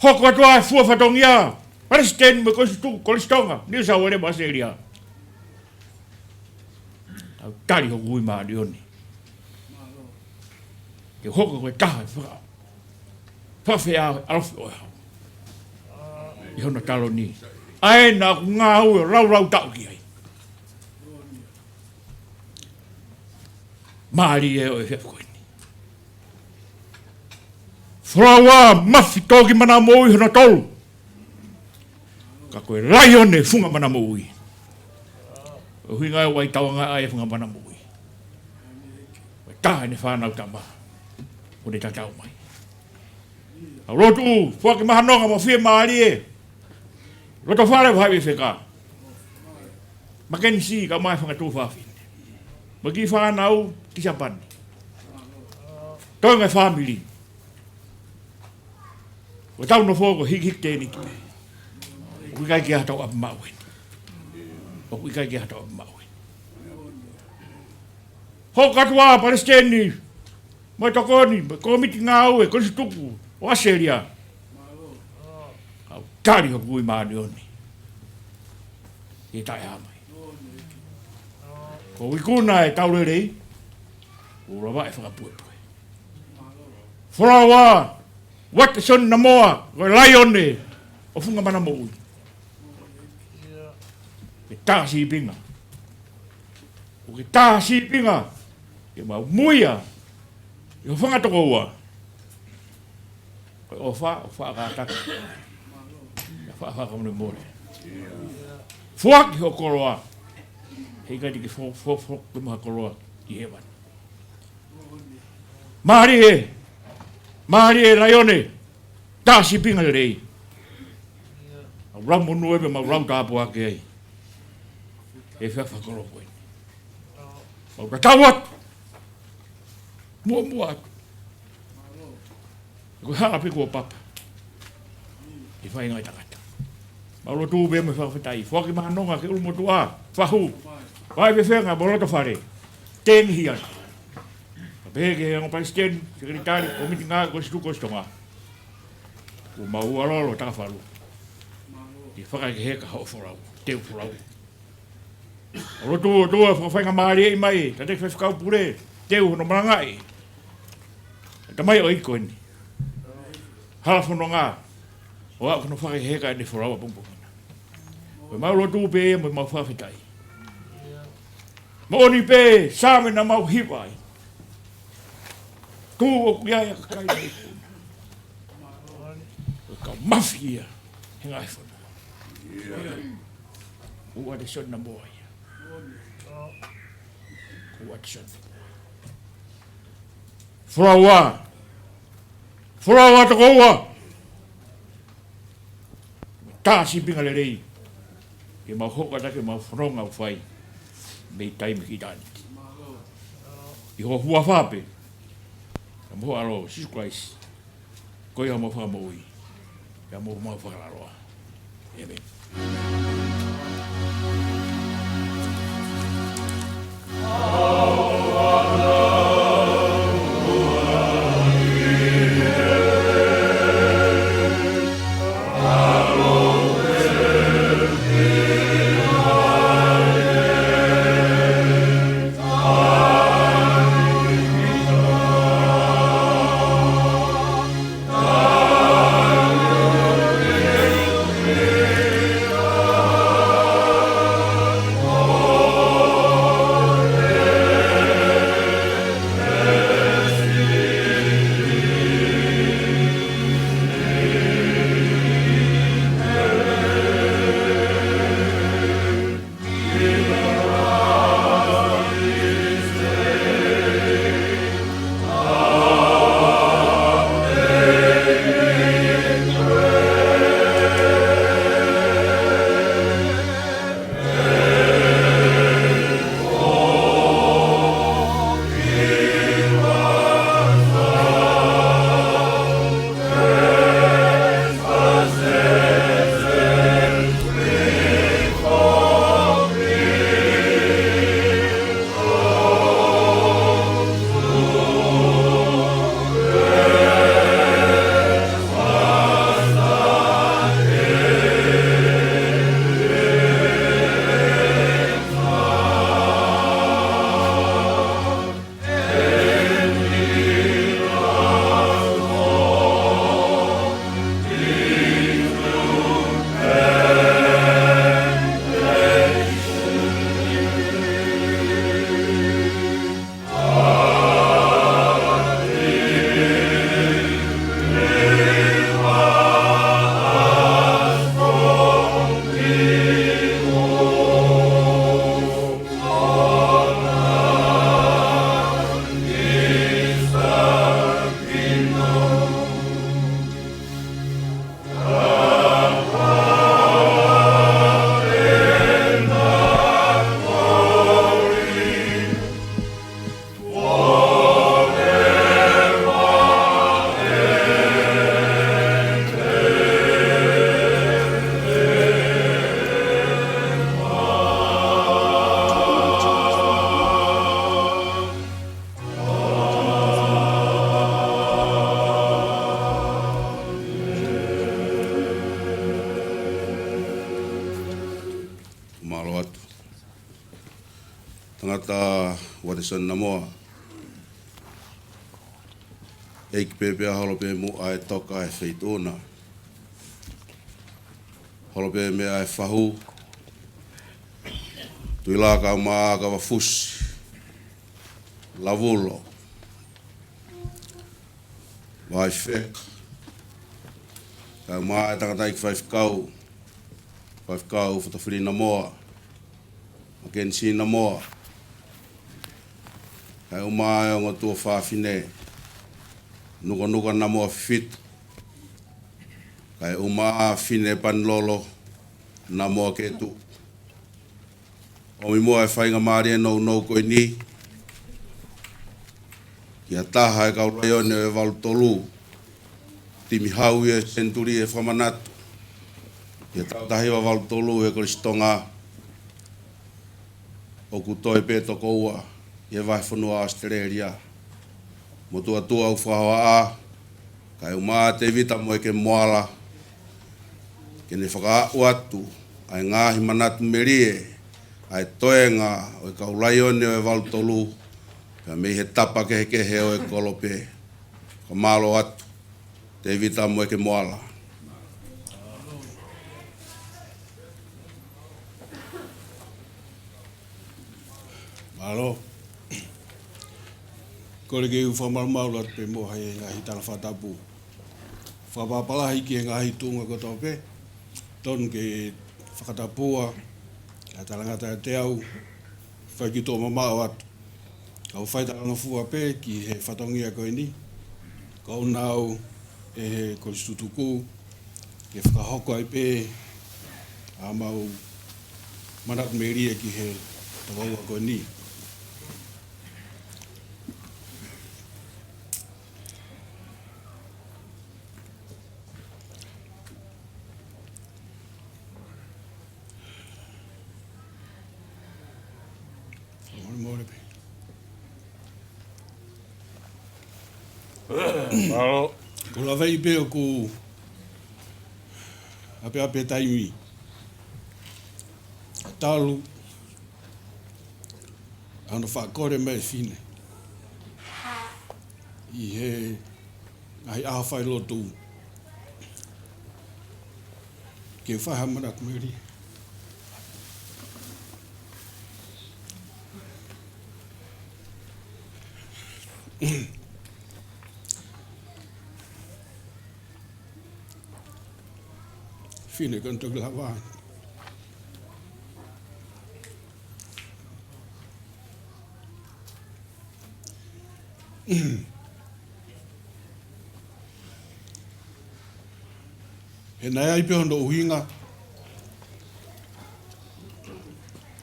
Hoko atu ʻa e fua fatongia. Palesiteni mo e Kolisi Tuku, Kolisi Tonga, Niu Sauele mo ʻAositelēlia. ʻOku tali hoku ui māʻoniʻoni ke hoko ko e taha e faka-, fakafeʻao ʻalofi ʻo e ʻaho ʻi hono taloni. ʻA ē naʻa ku ngāue ʻo laulau taʻu ki ai. Mālie ʻo e efiafi ko eni. Folau ā, mafi, toki mana moʻui hono tolu. Ka ko e laione funga mana moʻui. ʻUhinga ʻoku ʻi ai e tauʻanga ʻa e funga mana moʻui. Ko e taha ʻene fānau tama. Ko ʻene tatau mai. ʻOku ou lotu, foaki mahanonga mo e fiemālie. Lotofale ʻo e Faifekau Makenisi kae ʻumaʻā e fanga tuofāfine. Mo e kiʻi fānau ki Siapani. Toenga e fāmili. Ko ʻetau nofo ko e hikihiki tēniti pē. ʻOku ʻikai ke ʻi ai haʻatau ʻapi maʻu eni. ʻOku ʻikai ke ʻi ai haʻatau ʻapi maʻu eni. Hoko atu ā Palesiteni mo e tokoni, mo e kōmiti ngāue, Kolisi Tuku ʻo ʻAositelēlia. ʻOku tali hoku ui māʻoniʻoni. ʻI he taʻehāmai. Ko e ikuna ʻetau lelei, ʻoku lava ʻe fakapuepue. Folau ā, Uatesoni Namoa, ko e laione ʻo e funga mana moʻui. Ke tā sīpinga. ʻOku ke tā sīpinga. Ke mau muia. ʻI hoʻo fanga tokoua. Ko e ʻofa, ʻofa kātaki. Ke fai ha fakamolemole. Foaki hoʻo koloa. Heʻikai te ke fo, fo, fo, ke maha koloa ʻi hēvani. Mālie, mālie laione, tā sīpinga lelei. ʻOku lau monū ē pea mau lau tāpuaki ai. ʻE fea fakolo koe. Mau tatau atu. Muʻomuʻa atu. Ko e hala pē kuo papa. ʻI he faʻahinga ʻo e tangata. Mau lotu pē mo e fakafetaʻi. Foaki mahanonga ki he ʻulumotuʻa. Fahu. Faifekau mo e lotofale. Tengihi atu. Pea pehē ki he ongo palesiteni, sekelitali, kōmiti ngāue, Kolisi Tuku, Kolisi Tonga. Kuo mau ʻalu ʻo takafalu. Ke fakaheka hoʻo folau. Teu folau. ʻOku lotu ʻOtua fakafaingamālieʻi mai, Tataki Faifekau Pule, teu hono malangaʻi e tamaioʻeiki ko eni. Hala fononga, ʻo aʻu ki hono fakaheka ʻene folau ʻapongipongi na. Ko ʻemau lotu pē ia mo ʻemau fakafetaʻi. Moʻoni pē, Saame naʻa mau hiva ai. Tuʻu ʻoku ʻi ai ʻa e kakai ʻo e ikuna. Ko e kau mafi ia, he ngaahi fonua. Ko Uatesoni Namoa ia. Ko Uatesoni Namoa. Folau ā. Folau ā tokoua. Tā sīpinga lelei. Ke mau hoko atu ke mau fononga ʻo fai. Mei taimi ki ʻitāniti. ʻI ho huafa pē. Ka mo ho ʻAlo, Sīsū Kalaisi. Ko ia homau Fakamoʻui. Pea mo homau Fakalaloa. ʻĒmeni. Lēsoni Namoa. ʻEiki pē pea holo pē muʻa e toka e feituʻu na. Holo pē meʻa e fahu. Tuʻi Lākaumākavafusi. Lavulo. Vaifeka. Kae ʻumaʻā e tangataʻeiki faifekau. Faifekau Fotofili Namoa. Makenisi Namoa. Kae ʻumaʻā e ongo tuofāfine. Nukanuka Namoa Fifitu. Kae ʻumaʻā Finepanilolo Namoa Ketu. ʻOmi muʻa e faingamālie nounou ko eni ki ha taha e kau Laione ʻo e Valu Tolu, timi hau ʻi he senituli ʻe fakamanatu, ki he taʻu taha hiva valu tolu he Kolisi Tonga, ʻoku toe pē toko ua ʻi he vahefonua ʻAositelēlia. Motuʻa tuʻa ʻoku fakahohaʻa, kae ʻumaʻā Tēvita Moeke Moala, ke ne fakaaʻu atu ʻa e ngaahi manatu melie ʻa e toenga ʻo e kau Laione ʻo e Valu Tolu, pea mei he tapa kehekehe ʻo e kolope. Fakamālō atu, Tēvita Moeke Moala. Mālō. Kole ke u fakamalumalu atu pē mo e ngaahi tala fakatapu. Fakapapālangi ki he ngaahi tuʻunga kotoa pē. Tonu ke fakatapua, ʻa e talangataʻa ʻiate au, fai ki tuʻa mamaʻo atu. Kau fai talangofua pē ki he fatongia ko eni. Kau nau ʻi he Kolisi Tutuku, ke fakahoko ai pē ʻa e mau manatu melie ki he tokoua ko eni. Molemole pē. Mālō. Ko e lave pē ʻoku ʻapiʻapi e taimi. Talu ʻa hono fakakole mai e fine ʻi he ngaahi ʻaho failotu ke fai ha manatu melie. Fine, ko ʻene toki lava. He naʻe ʻi ai pē hono ʻuhinga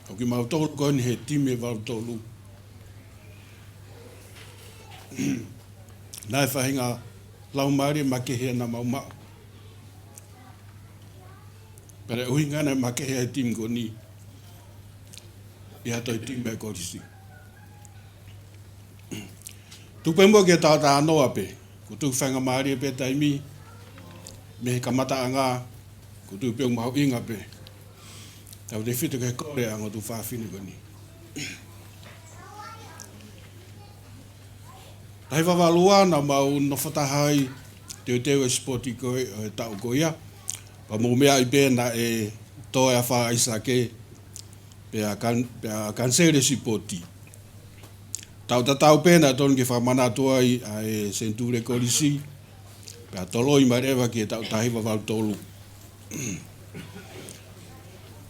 ʻo kimautolu ko eni he timi ʻe valu tolu. Naʻe faʻahinga laumālie makehe naʻa mau maʻu. Pea ʻuhinga naʻe makehe ai e timi ko eni ʻi ha toe timi ʻa e kolisi. Tuku pē muʻa ke tau talanoa pē, ko e tuʻu faingamālie pē taimi, mei he kamataʻanga, ko e tuʻu pē ʻo mahuʻinga pē. Tautefito ki he kole ʻa e ongo tuofāfine ko eni. Taha hiva valu ua naʻa mau nofo taha ai teuteu e sipoti ko ē ʻo e taʻu ko ia. Pea mou meaʻi pē naʻe toe ʻa Faʻa ʻAisake, pea kan-, pea kaniseli e sipoti. Taʻu tatau pē naʻe tonu ke fakamanatu ai ʻa e senituli kolisi, pea toloi mai leva ki he taʻu taha hiva valu tolu.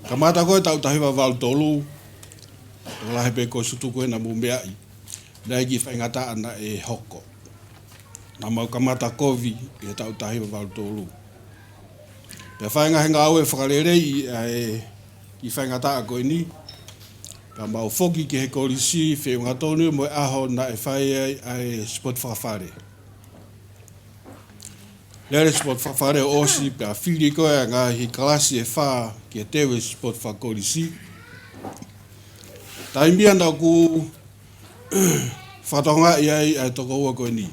Kamata ko ē taʻu taha hiva valu tolu, ʻo lahi pē ko e sutu ko ē naʻa mou meaʻi, naʻe ʻi ai e kiʻi faingataʻa naʻe hoko. Naʻa mau kamata kovi ʻi he taʻu taha hiva valu tolu. Pea fai e ngaahi ngāue fakaleleiʻi ʻa e kiʻi faingataʻa ko eni. Pea mau foki ki he kolisi, feʻunga tonu mo e ʻaho naʻe fai ai ʻa e sipoti fakafale. Lele sipoti fakafale ʻo ʻosi, pea fili ko ē ʻa e ngaahi kalasi ʻe fā ke teu e sipoti fakakolisi. Taimi ia naʻa ku fakatokangaʻi ai ʻa e tokoua ko eni,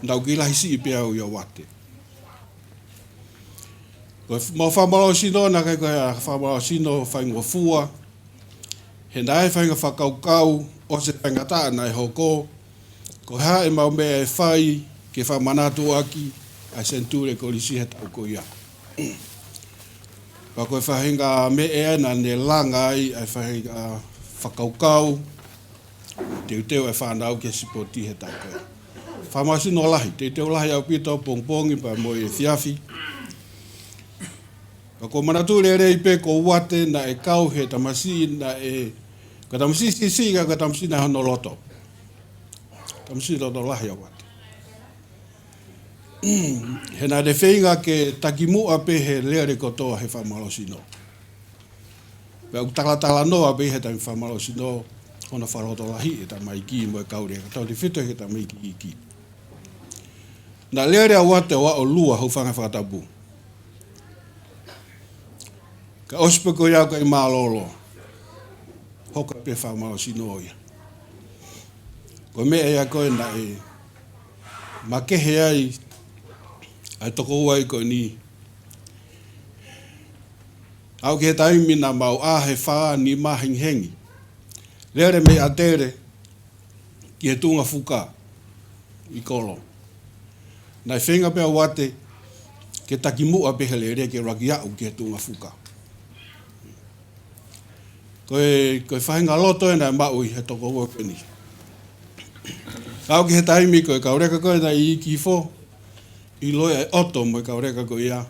naʻa ku kiʻi lahi siʻi pē au ʻi ʻAuate. Ko e f-, mau fakamālohisino, naʻe ʻikai ko e fakamālohisino faingofua, he naʻe faʻahinga fakakaukau ʻosi e faingataʻa naʻe hoko, ko e hā ʻemau meʻa ʻe fai ke fakamanatu ʻaki ʻa e senituli kolisi he taʻu ko ia. Pea ko e faʻahinga meʻa ia naʻa ne langa ai ʻa e faʻahinga fakakaukau, teuteu ʻa e fānau ki he sipoti he taʻu ko ia. Fakamālohisino lahi, teuteu lahi ʻaupito pongipongi pea mo e efiafi. Ka ʻoku ou manatu lelei pē ko Uate naʻe kau he tamasiʻi naʻe, ko e tamasiʻi siʻisiʻi ka ko e tamasiʻi naʻe hono loto. Tamasiʻi loto lahi ʻa Uate. He naʻa ne feinga ke takimuʻa pē he lele kotoa he fakamālohisino. Pea ʻoku talatalanoa pē he taimi fakamālohisino, hono fakalotolahiʻi e tamaiki mo e kau leka, tautefito ki he tamaiki iiki. Naʻe lele ʻa Uate ʻo aʻu ʻo lua, hūfanga he fakatapu. Ka ʻosi pē ko ia ʻoku ʻikai mālōlō. Hoko pē fakamālohisino ia. Ko e meʻa ia ko ē naʻe makehe ai ʻa e tokoua ko eni. Aʻu ki he taimi naʻa mau ʻā he fā nima hengihengi. Lele mei ʻAtele ki he tuʻunga fuka ʻi Kolo. Naʻe feinga pē ʻa Uate ke takimuʻa pē he lele ke lava ke aʻu ki he tuʻunga fuka. Ko e, ko e faʻahinga loto ē naʻe maʻu ʻi he tokoua ko eni. Aʻu ki he taimi ko e kau leka ko ē naʻe iiki hifo, ʻiloa ʻe ʻOto mo e kau leka ko ia.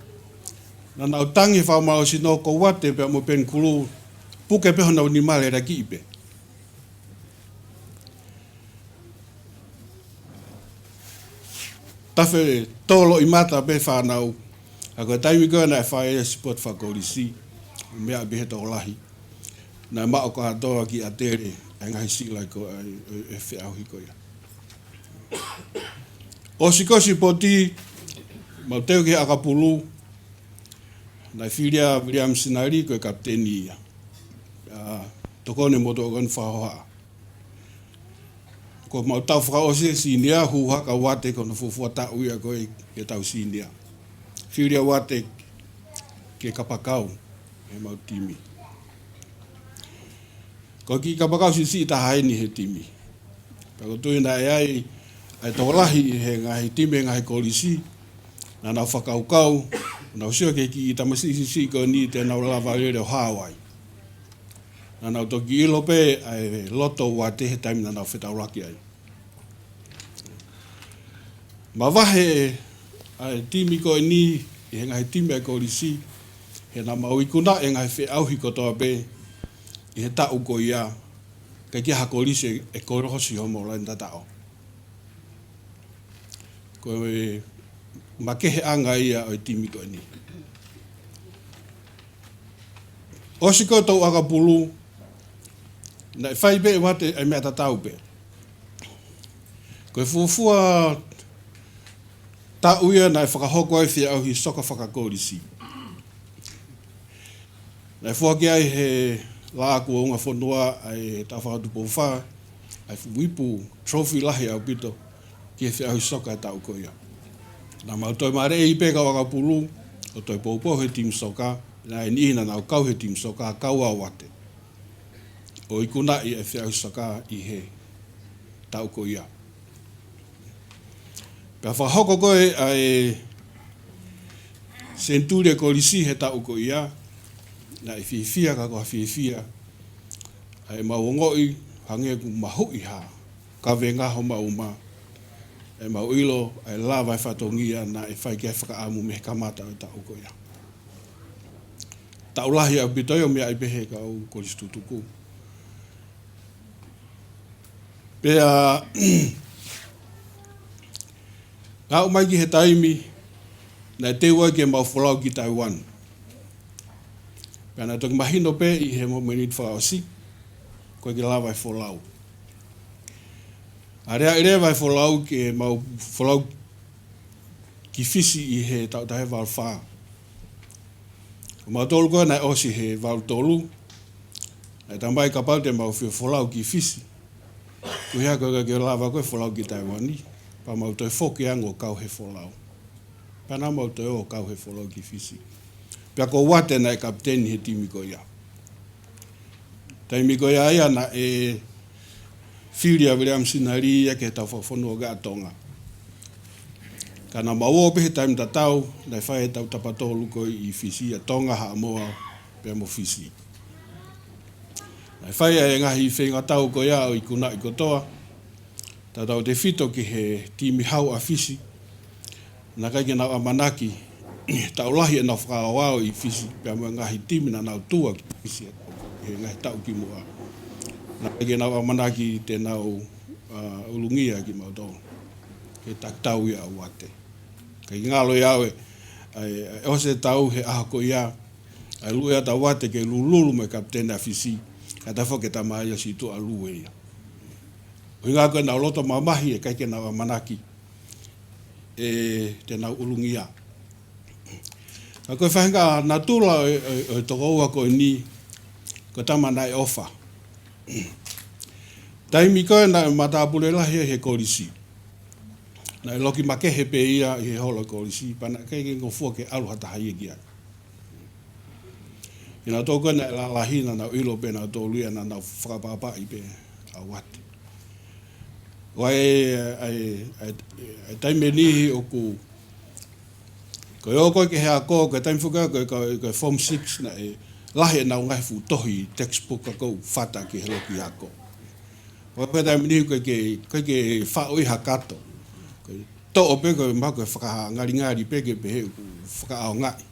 Naʻa nau tangi he fakamālohisino ko Uate pea mo Penikulu, puke pē honau nima lele ki ʻi pē. Tafe tolo ʻi mata pē fānau. ʻA ko e taimi ko ē naʻe fai e sipoti fakakolisi, meʻa pē he tokolahi. Naʻe maʻu kātoa ki ʻAtele, ʻa e ngaahi siʻi lahi ko ē, ʻa e, ʻa e, ʻa e feʻauhi ko ia. ʻOsi ko e sipoti, mau teu ki he ʻakapulu, naʻe fili ʻa Viliami Sinali ko e kapiteni ia. ʻA, tokoni motuʻa ko eni fakahohaʻa. Ko mau tau fakaʻosi e senior, hū hake ʻa Uate ko hono fuofua taʻu ia ko ē ke tau senior. Fili ʻa Uate ke kapakau ʻemau timi. Ko e kiʻi kapakau siʻisiʻi taha eni he timi. Pea ʻoku ou tui naʻe ʻi ai ʻa e tokolahi he ngaahi timi he ngaahi kolisi, naʻa nau fakakaukau, nau sio ki he kiʻi tamasiʻi siʻisiʻi ko eni te nau lava lele ʻo hao ai. Naʻa nau toki ʻilo pē ʻa e loto ʻo Uate he taimi naʻa nau fetaulaki ai. Mavahe ʻa e timi ko eni ʻi he ngaahi timi ʻa e kolisi, he naʻa mau ikunaʻi e ngaahi feʻauhi kotoa pē ʻi he taʻu ko ia, ʻikai ke ʻi ai ha kolisi ʻe, ʻe kolosi homo laini tataʻo. Ko e makeheʻanga ia ʻo e timi ko eni. ʻOsi ko e tau ʻakapulu, naʻe fai pē ʻe Uate ʻa e meʻa tatau pē. Ko e fuofua taʻu ia naʻe fakahoko ai e feʻauhi soka fakakolisi. Naʻe foaki ai he Laʻā kuo Ungafonua ʻa e Taʻu Fakatupou Fā, ʻa e fuʻu ipu, trophy lahi ʻaupito ki he feʻauhi soka e taʻu ko ia. Naʻa mau toe mālieʻi pē kau ʻakapulu, ʻo toe poupou he timi soka, naʻe niʻihi naʻa nau kau he timi soka, kau ʻa Uate. ʻO ikunaʻi e feʻauhi soka ʻi he taʻu ko ia. Pea fakahoko ko ē ʻa e senituli kolisi he taʻu ko ia, naʻe fiefia ka ko ha fiefia ʻa ʻemau ongoʻi hangē ʻoku mahuʻi ha kavenga homau uma, ʻemau ʻilo ʻa e lava e fatongia naʻe fai ki ai e fakaʻamu mei he kamata ʻo e taʻu ko ia. Taʻu lahi ʻaupito ia ʻo meaʻi pē he kau kolisi tutuku. Pea aʻu mai ki he taimi naʻe teu ai ke mau folau ki Taiwan. Pea naʻe toki mahino pē ʻi he momeniti fakaʻosi, ʻoku ʻikai ke lava e folau. ʻAlu ʻa e leva e folau ke mau folau ki Fisi ʻi he taʻu taha hiva valu fā. Ko mautolu ko ē naʻe ʻosi he valu tolu, naʻe talamai kapau te mau fie folau ki Fisi, ko ia ko ē ʻikai ke lava ko ē folau ki Taiwani, pea mau toe foki ange ʻo kau he folau. Pea naʻa mau toe ō ʻo kau he folau ki Fisi. Pea ko Uate naʻe kapiteni he timi ko ia. Taimi ko ia ia naʻe fili ʻa Viliami Sinalī ia ke tau fakafonua ki ʻa Tonga. Ka naʻa mau ō pē he taimi tatau, naʻe fai ʻetau tapa tolu ko ē ʻi Fisi, ʻa Tonga, Haʻamoa, pea mo Fisi. Naʻe fai ʻa e ngaahi feingatau ko ia ʻo ikunaʻi kotoa, tautautefito ki he timi hau ʻa Fisi, naʻe ʻikai ke nau ʻamanaki, taʻu lahi ʻenau fakaaoao ʻi Fisi, pea mo e ngaahi timi naʻa nau tuʻa ki Fisi he ngaahi taʻu kimuʻa. Naʻe ʻikai ke nau ʻamanaki te nau, ā, ʻulungia kimautolu. Ke takitau ia ʻa Uate. Ka ʻikai ngalo ia ʻe au ʻe, ʻa e, ʻa e ʻosi e tau he ʻaho ko ia, ʻa e lue ʻa Uate ke lulululu mo e kapiteni ʻa Fisi, ka tau foki ke tama ia si tuʻa lue ia. ʻUhinga ko ʻenau loto mamahi ʻe ʻikai ke nau ʻamanaki ʻe te nau ʻulungia. Ka ko e faʻahinga natula ʻo e, ʻo e, ʻo e tokoua ko eni, ko e tama naʻe ʻofa. Taimi ko ē naʻe matāpule lahi ai he kolisi, naʻe loki makehe pē ia ʻi he holo kolisi, pea naʻe ʻikai ke ngofua ke ʻalu ha taha ia ki ai. Kinautolu ko ē naʻe lalahi naʻa nau ʻilo pē nautolu ia naʻa nau fakaʻapaʻapaʻi pē ʻa Uate. ʻA e, ʻa e, ʻa e, ʻa e taimi ʻe niʻihi ʻoku, ko e ō ko ē ki he ako, ko e taimi foki ko ē, ko e, ko e form six naʻe lahi ʻenau ngaahi fuʻu tohi textbook ʻoku fata ki he loki ako. Ko e taimi ʻe niʻihi ko e ke, ko e ke faʻu ʻi ha kato. Ko e toʻo pē ko e mahalo ko e fakangalingali pē ke pehē ʻoku fakaʻaongaʻi.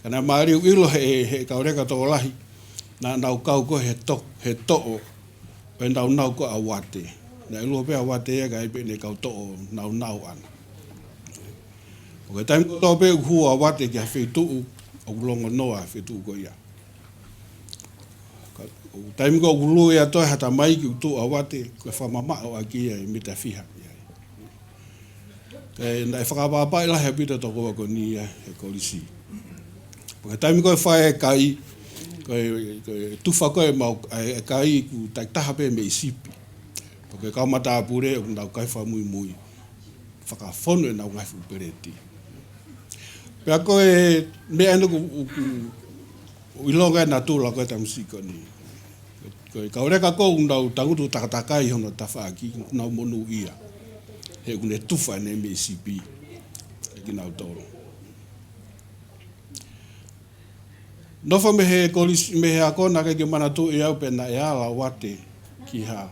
Ka naʻe mālie ʻilo he, he kau leka tokolahi, naʻa nau kau ko ē he to-, he toʻo, ʻo e naunau ko ē ʻa Uate. Naʻe ʻi ai pē ʻa Uate ia ka ʻi ai pē ʻene kau toʻo naunau ʻana. ʻO ka taimi ko ē tō pē ʻoku hū ʻa Uate ki ha feituʻu, ʻoku longonoa feituʻu ko ia. Ka, ʻo taimi ko ē ʻoku lue atu ai ha tamaiki ʻoku tuʻu ʻa Uate, ko e fakamamaʻo ʻaki ia ʻe mita fiha ia. Ka naʻe fakaʻapaʻapaʻi lahi ʻaupito e tokoua ko eni ia he kolisi. Ko e taimi ko ē fai e kai, ko e, ko e tufa ko ē mau, ʻa e kai ʻoku takitaha pē mei sipi. Ko e kau matāpule ʻoku nau kai fakamuimui. Fakafonu ʻenau ngaahi fuʻu peleti. Pea ko e meʻa ʻeni ʻoku, ʻoku, ʻoku ʻilonga e natula ko e taimi siʻi ko eni. Ko e kau leka ko ē ʻoku nau tangutu takatakai hono tafaʻaki, ʻoku nau monūʻia. He ʻoku ne tufa ʻene mei sipi. ʻE kinautolu. Nofo mei he kolisi, mei he ako naʻe ʻikai ke manatuʻi au pe naʻe ala Uate ki ha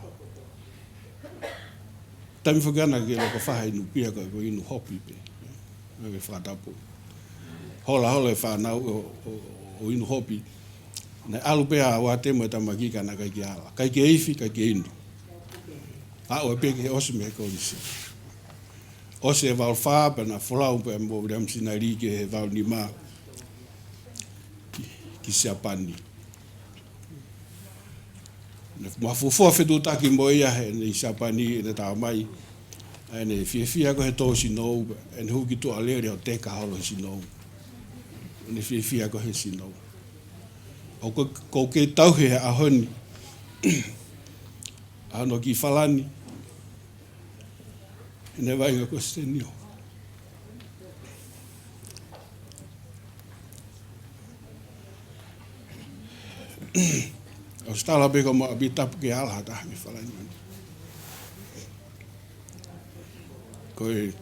taimi foki ʻana ke loko faha inu pia ko e, ko e inu hopi pē. Naʻe fakatapu. Hola hola e fānau ʻo, ʻo, ʻo inu hopi. Naʻe ʻalu pē ʻa Uate mo e tamaiki ka naʻe ʻikai ke ala. ʻIkai ke ifi, ʻikai ke inu. Aʻu pē ke ʻosi mei he kolisi. ʻOsi e valu fā pea naʻe folau pē mo Viliami Sinalī ki he valu nima ki, ki Siapani. Naʻe mafuofua fetuʻutaki mo ia heʻene ʻi Siapani ʻene taʻa mai. ʻA ʻene fiefia ko ē he tō sinou, ʻene hū ki tuʻa lele ʻo teka holo he sinou. ʻEne fiefia ko ē he sinou. ʻOku, ʻoku ou kei tauhi he ʻaho ni ʻa hono kiʻi falani. ʻEne vaʻinga ko Senio. ʻOsi tala pē ko ma ʻapi tapu ke ala ha taha mei falani. Ko e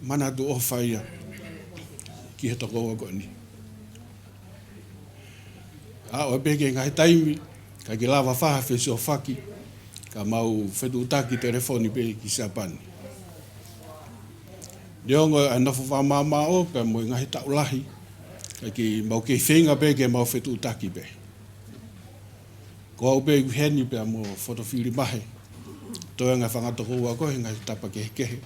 manatu ʻofa ia ki he tokoua ko eni. Aʻu pē ki he ngaahi taimi, ʻikai ke lava faha fesiofaki, ka mau fetuʻutaki telefoni pē ki Siapani. Neongo ʻa e nofo fakamāmāʻo pea mo e ngaahi taʻu lahi, ʻikai ke mau kei feinga pē ke mau fetuʻutaki pē. Ko au pē ʻi heni pea mo Fotofili Mahe, toe ngaahi fanga tokoua ko ē he ngaahi tapa kehekehe.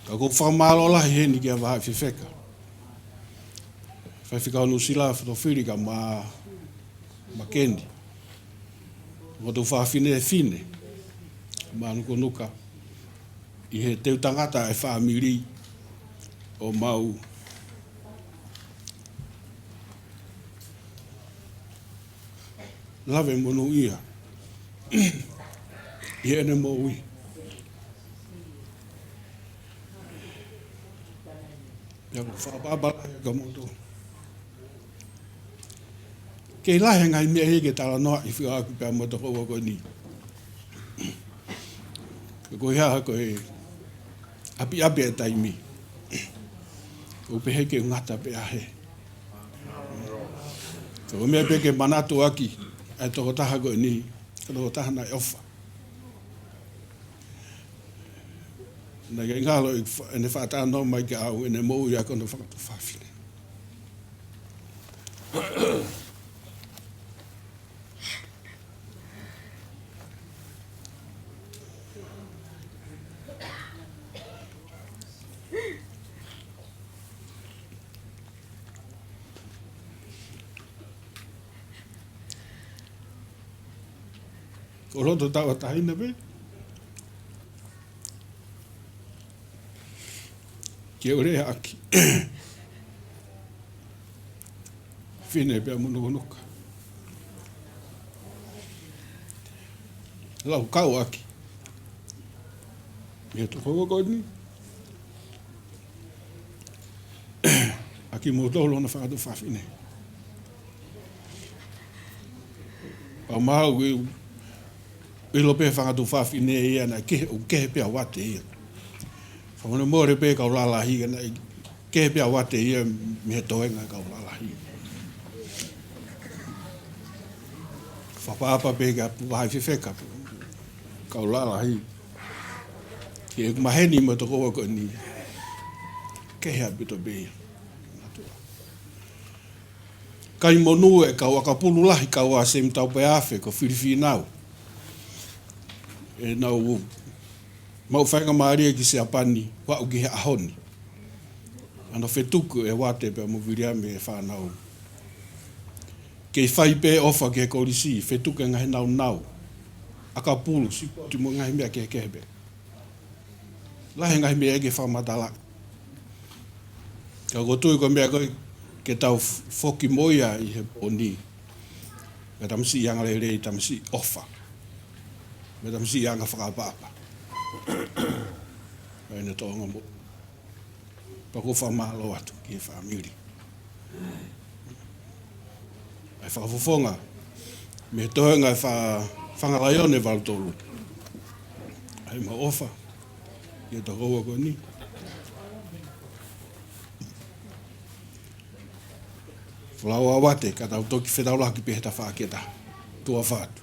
Ka ʻoku ou fakamālō lahi heni kia Vahaʻi Fefeka, Faifekau Nuʻusila, Fotofili kae ʻumaʻā Makeni. Mo e tuofāfine Fine, Manukanuka, ʻi he teu tangata e fāmili ʻo mau lave monūʻia ʻi heʻene moʻui. Pea ʻoku ou fakaʻapaʻapa lahi kia moutolu. Kei lahi e ngaahi meʻa ia ke talanoaʻi ʻi he fekauʻaki pea mo e tokoua ko eni. Ko ia ko e ʻapiʻapi e taimi. ʻOku pehē ke ngata pē ʻa e hē. Ko e meʻa pē ke manatuʻaki ʻa e tokotaha ko eni, ko e tokotaha naʻe ʻofa. Naʻe ʻikai ngalo ʻene fa-, ʻene faʻa talanoa mai kiate au ʻene moʻui ʻaki hono fakatuofāfine. Ko e loto tauʻatāina pē. Ke u lea ʻaki. Fine pea mo Nukanuka. Lau kau ʻaki. Mei he tokoua ko eni. ʻA kimoutolu hono fanga tuofāfine. Pea mahalo ʻoku ʻilo pē fanga tuofāfine ia naʻe kehe, ʻoku kehe pē ʻa Uate ia. Fakamolemole pē kau lalahi ka naʻe kehe pē ʻa Uate ia mei he toenga kau lalahi. Fakaʻapaʻapa pē ka pu hai fefeka kau lalahi. Ke maheni mo e tokoua ko eni. Kehe ʻaupito pē ia. Kai monū e kau ʻakapulu lahi kau ʻa Semi Taupeafe ko Filifinau. ʻEnau maʻu faingamālie ki Siapani, ʻo aʻu ki he ʻaho ni. ʻA hono fetuku ʻe Uate pea mo Viliami e fānau. Kei fai pē ʻofa ki he kolisi, fetuku e ngaahi naunau. ʻAkapulu, sipoti mo e ngaahi meʻa kehekehe pē. Lahi e ngaahi meʻa ke fakamatalaʻi. Ka ʻoku ou tui ko e meʻa ko ē ke tau f-, foki mo ia ʻi he pō ni. Ko e tamasiʻi angalelei, tamasiʻi ʻofa. Mo e tamasiʻi anga fakaʻapaʻapa. Ko ʻene tōʻonga mo. Pea ʻoku ou fakamālō atu ki he fāmili. ʻA e fakafofonga mei he toenga e fa-, fanga laione valu tolu. ʻA e maʻu ʻofa ki he tokoua ko eni. Folau ʻa Uate, ka tau toki fetaulaki pē he tafaʻaki ʻe taha. Tuʻa ʻofa atu.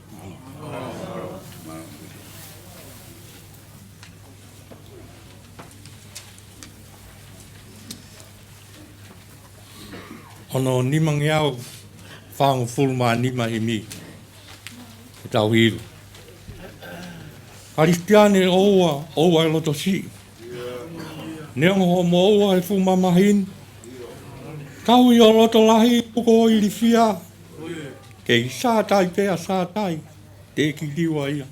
Ono nimangeau fāngofulu mā nima ʻi mī. Ke tau hilu. Kalisitiane ʻoua, ʻoua ʻe loto siʻi. Neongo hoʻo moʻua he fuʻu mamahi ni. Tauhi ho loto lahi, tuku ho ilifia. Kei sātai pea sātai, teʻeki liliu ia.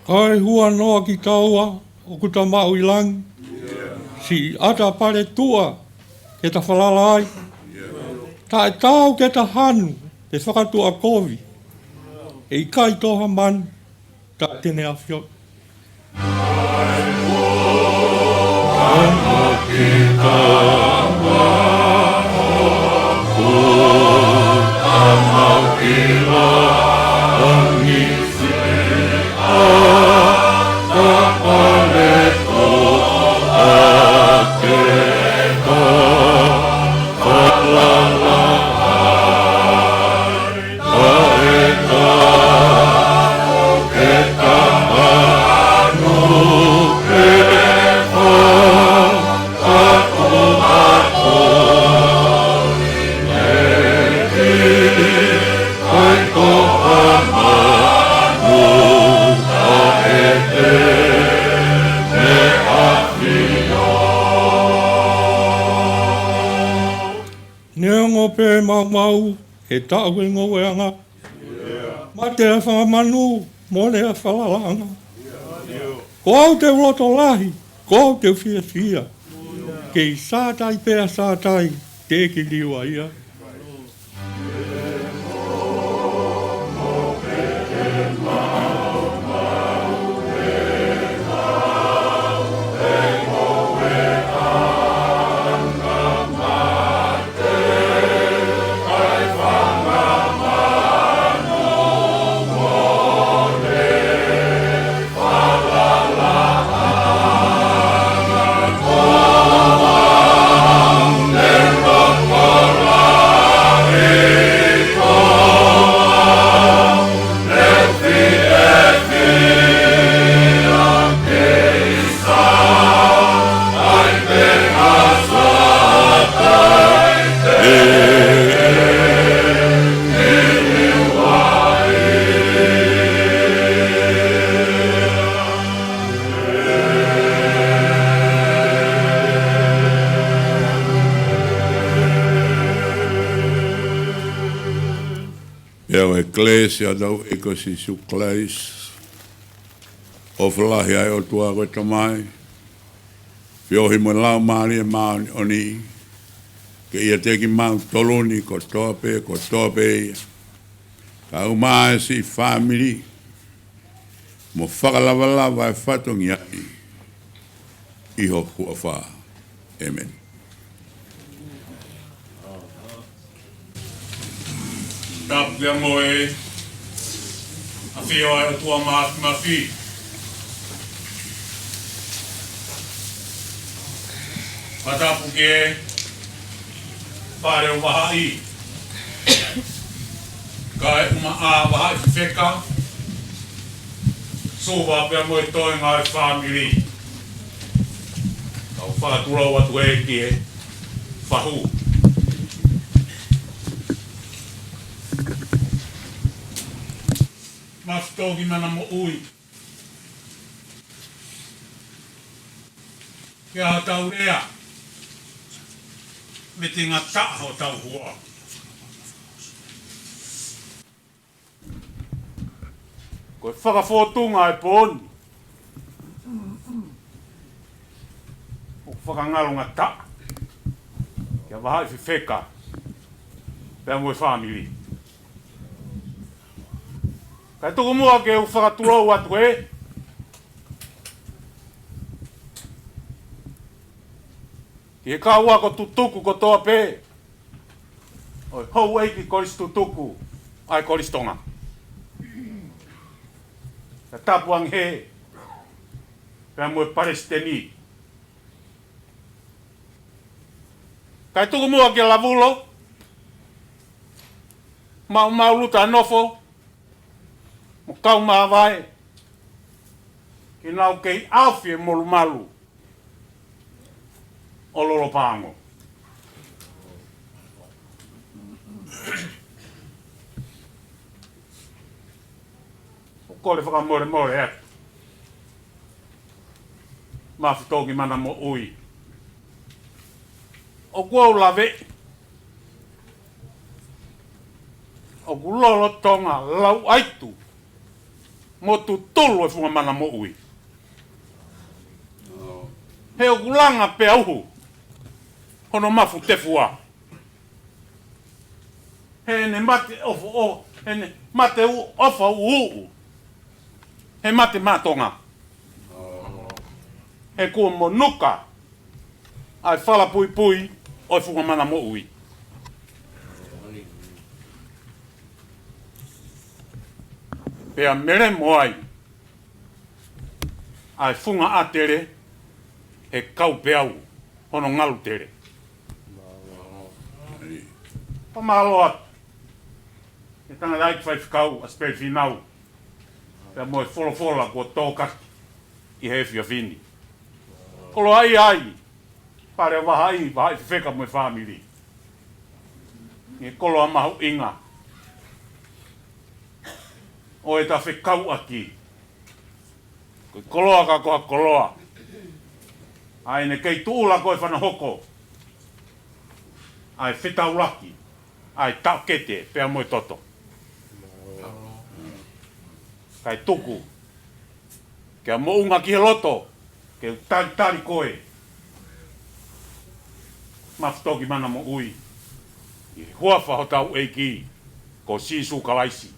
Kae huanoa kitaua ʻoku ta maʻu ʻi langi, siʻi ʻata paletuʻa ke ta falala ai. Taʻe taau ke ta hanu pe fakatuʻakovi, ʻe ʻikai tō ha manu taʻe te ne ʻafioʻi. ʻe taʻu ʻa e ngoueʻanga. Mate ʻa e fanga manu, mole ʻa e falalaʻanga. Ko au te u loto lahi, ko au te u fiefia. Kei sātai pea sātai, teʻeki liliu ia. Pea ko e kelesi ʻa hotau ʻEiki ko Sīsū Kalaisi, ʻofa lahi ʻa e ʻOtua ko e Tamai, feohi mo e Laumālie Māʻoniʻoni, ke ʻiate kimautolu ni kotoa pē, kotoa pē ia. Kae ʻumaʻā e siʻi fāmili, mo fakalavalava e fatongia ni, ʻi ho huafa. ʻĒmeni. Tapu ia mo e ʻafio ʻa e ʻOtua Māfimafi. Fakatapu ki he Fale ʻo Vahaʻi, kae ʻumaʻā Vahaʻi Fefeka, Suva pea mo e toenga ʻo e fāmili. Kau fakatulou atu ē ki he fahu. Mafu Toki Mana Moʻui. Ke ʻa hotau lea, mei he ngataʻa hotau hoa. Ko e fakafōtunga e pō ni, ʻoku fakangalongataʻa kia Vahaʻi Fefeka pea mo e fāmili. Kae tuku muʻa ke u fakatulou atu ē ki he kau ako tutuku kotoa pē ʻo e Houʻeiki Kolisi Tutuku ʻa e Kolisi Tonga, kia Tapuangihē pea mo e Palesiteni. Kae tuku muʻa kia Lavulo, Maumau Lutanofo, mo Kaumavae, ke nau kei ʻaofi e molumalu ʻo Lolopango. ʻOku ou kole fakamolemole atu, Mafu Toki Mana Moʻui, ʻoku ou laveʻi ʻoku lolotonga lauʻaitu mo tutulu e funga mana moʻui. He ʻoku langa pea uhu hono mafu tefua. He ne mate ʻofa ʻo, he ne mate u-, ʻofa uʻuuʻu. He mate mātonga. He kuo monuka ʻa e fala puipui ʻo e funga mana moʻui. Pea melemo ai ʻa e funga ʻatele he kaupeau hono ngalu tele. Fakamālō atu ki he tangataʻeiki faifekau ʻa Sipeli Fīnau, pea mo e folofola kuo tōkaki ʻi he efiafi ni. Koloaʻia ai Fale ʻo Vahaʻi, Vahaʻi Fefeka mo e fāmili. He koloa mahuʻinga ʻo ʻeta fekauʻaki. Ko e koloa ka ko ha koloa, ʻa ʻene kei tuʻula ko e fana hoko ʻa e fetaulaki ʻa e taʻokete pea mo e toto. Kae tuku ke u moʻunga ki he loto, ke u talitali koe, Mafitoki Mana Moʻui, ʻi he huafa hotau ʻEiki ko Sīsū Kalaisi,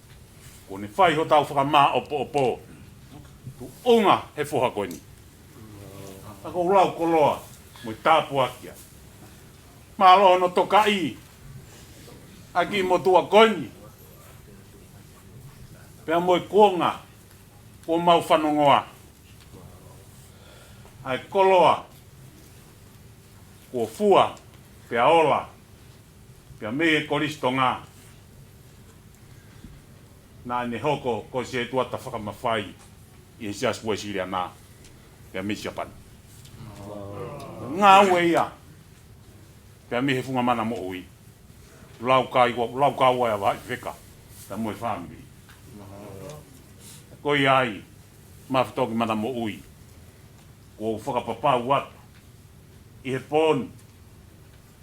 kuo ne fai hotau fakamāʻopoʻopo tuʻunga he foha ko eni. Ka ʻoku ou lau koloa mo e tāpuaki ia. Mālō hono tokaʻi ʻa e kiʻi motuʻa ko eni pea mo e kuonga kuo mau fanongoa. ʻA e koloa kuo fua pea ola pea mei he kolisi Tonga, naʻa ne hoko ko e setuata fakamafai ʻi he Siasi Uēsiliana pea mei Siapani. Ngāue ia pea mei he funga mana moʻui. Lau kai, lau kau ai ʻa Vahaʻi Feka pea mo e fāmili. Ko ia ai, Mafitoki Mana Moʻui, ʻoku ou fakapapau atu ʻi he pō ni,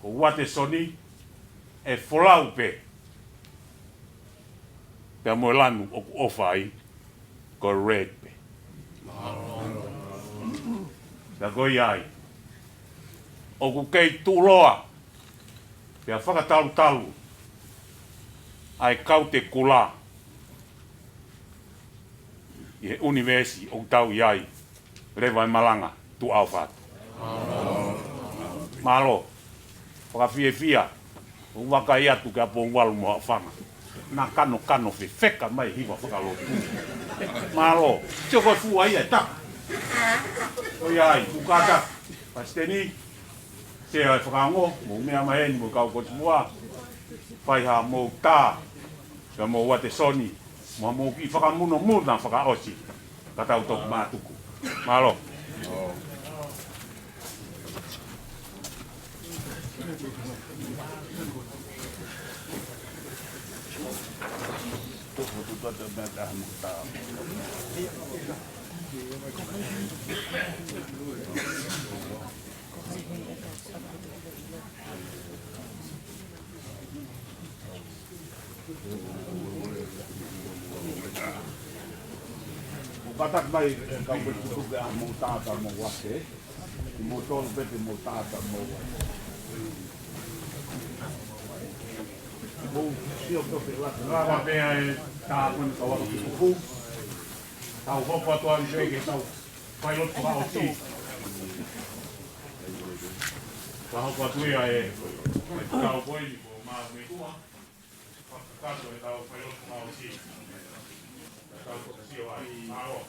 ko Uatesoni ʻe folau pē pea mo e lanu ʻoku ʻofa ai, ko e red pē. Pea ko ia ai, ʻoku kei tuʻuloa pea fakatalutalu ʻa e kaute kula ʻi he ʻunivēsi ʻoku tau ʻi ai, leva e malanga, tuʻa ʻofa atu. Mālō. Fakafiefia, ʻoku vakai atu kia Pouvalu mo haʻo fanga. Naʻa kanokano fefeka mai hiva fakalotu. Mālō. Sio ko e fua ia ʻe taha. Ko ia ai, ʻoku kātaki, Palesiteni, Sea ʻo e Fakaongo, mo e meʻa mai eni mo e kau kotimua, fai haʻamou tā, pea mo Uatesoni, mo haʻamou kiʻi fakamunomuna fakaʻosi, ka tau toki mātuku. Mālō. ʻOku kātaki mai e kau kotimua ke ʻai haʻamou tā pea mou ʻave. Mo tolu pē te mou tā pea mou ʻave. Mou sio ki he lata. Lava pē ʻa e tā ko eni ka ʻoku fuʻu. Tau hoko atu ai pē ke tau fai lotu fakaʻosi. Ka hoko atu ia e, e kau ko eni ko Mā Metua. Fakakato e tau fai lotu fakaʻosi. Tau fakasio ai, mālō.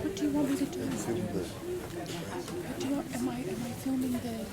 What do you want me to do? What do you want, am I, am I filming the?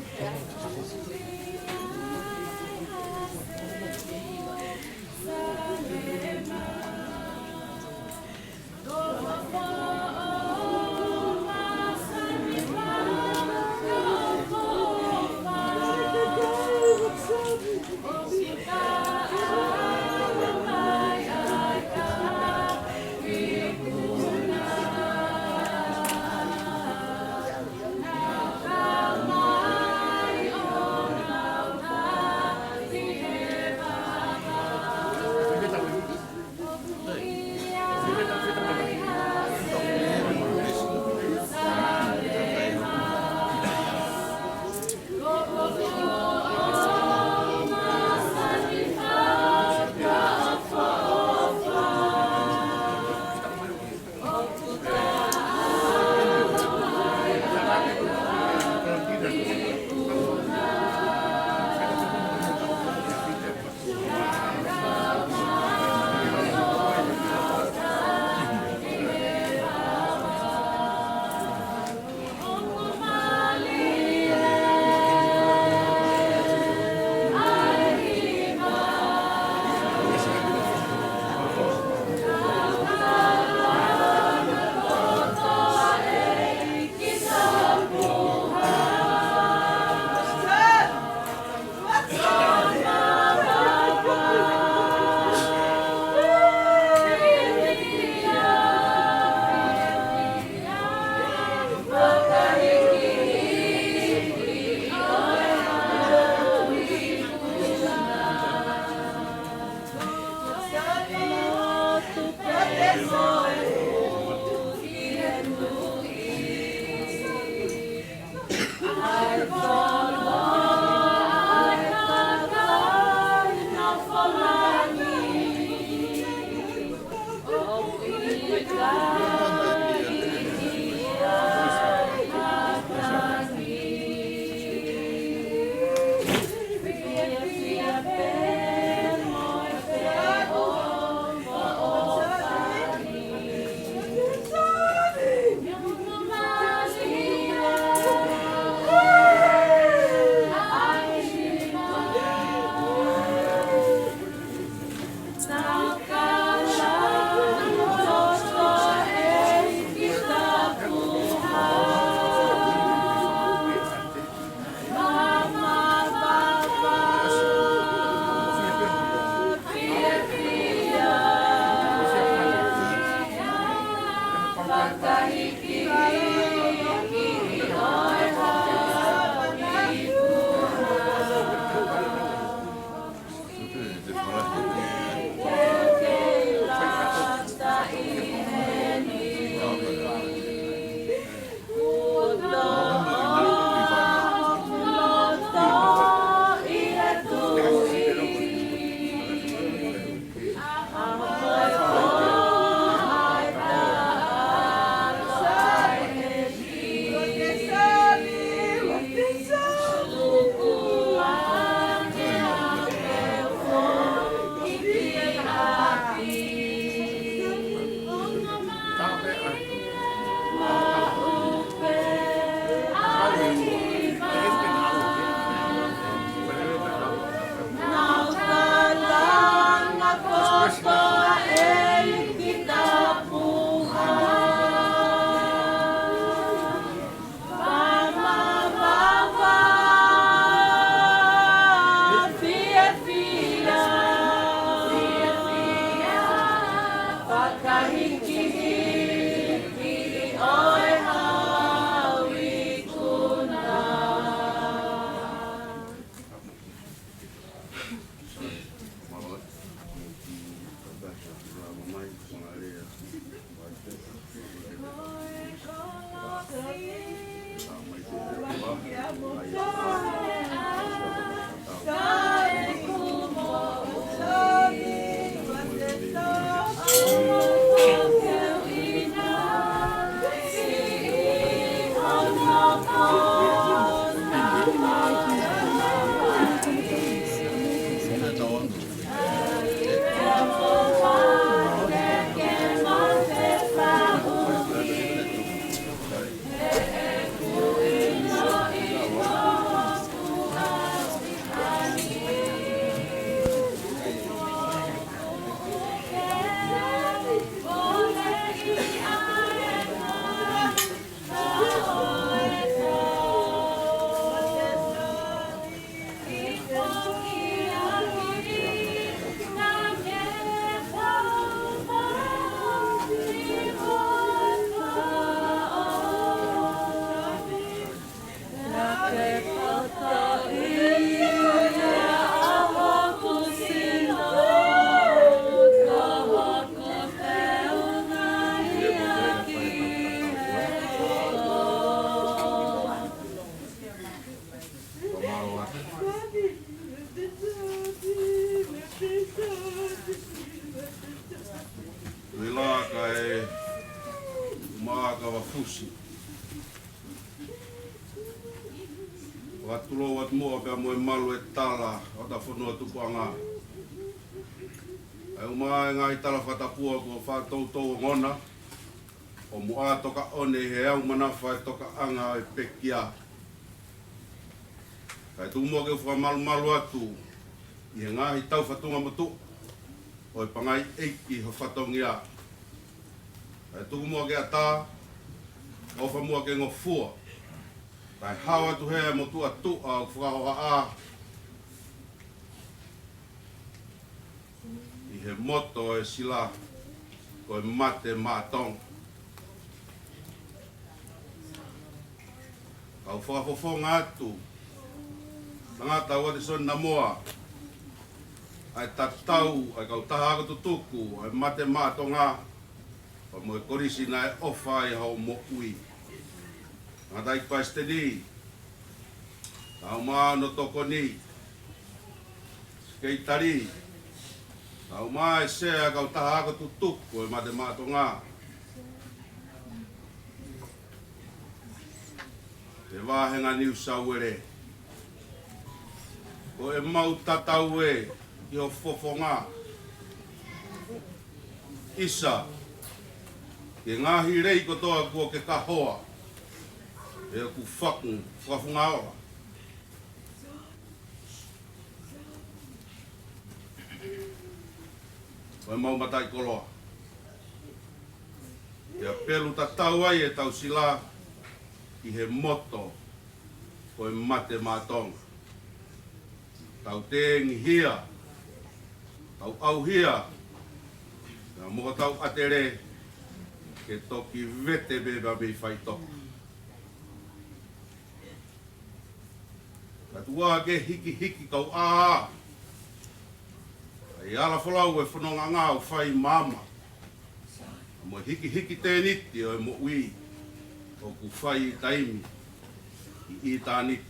Uila kae ʻumaʻā ka ua fusi. Ua tulou atu muʻa pea mo e malu e tala ʻo hota fonua tupuʻanga. ʻA e ʻumaʻā e ngaahi tala fakatapua kuo fakatoutou ongona, ʻo muʻa toka ʻone he au manafa e tokaʻanga e pekia. Kae tuku muʻa ke u fakamalumalu atu ʻi he ngaahi tau fatunga motuʻa ʻo e pangai ʻeiki ho fatongia. Kae tuku muʻa ke ʻatā, ʻofa muʻa ke ngofua. Kae hao atu he motuʻa tuʻa ʻo fakahohaʻa ʻi he moto e sila ko e Mate Maʻatonga. Kau fakafofonga atu, tangata Uatesoni Namoa, ʻa e tatau ʻa e kautaha ako tutuku ʻa e Mate Maʻatonga, pea mo e kolisi naʻe ʻofa ai hoʻo moʻui. Tangataʻeiki Palesiteni, tau mā no tokoni, Sekelitali, tau mā e sea kautaha ako tutuku ʻa e Mate Maʻatonga, he vāhenga Niu Sauele. Ko e mau tatau ē ʻi ho fofonga. ʻIsa, ki he ngaahi lei kotoa kuo ke kahoa, ʻe ʻoku faku fakafunga ola. Ko e mau mataʻikoloa. Pea pelu tatau ai e tau sila ʻi he moto ko e Mate Maʻatonga. Tau tengihia, tau ʻauhia, pea mo tau ʻatele ke toki vete pē pea mei faitoka. Ka tuku ke hikihiki kau ʻā. ʻAi ala folau e fononga ngāue fai maama. Mo e hikihiki tēniti ʻo e moʻui ʻoku fai taimi ʻi ʻitāniti.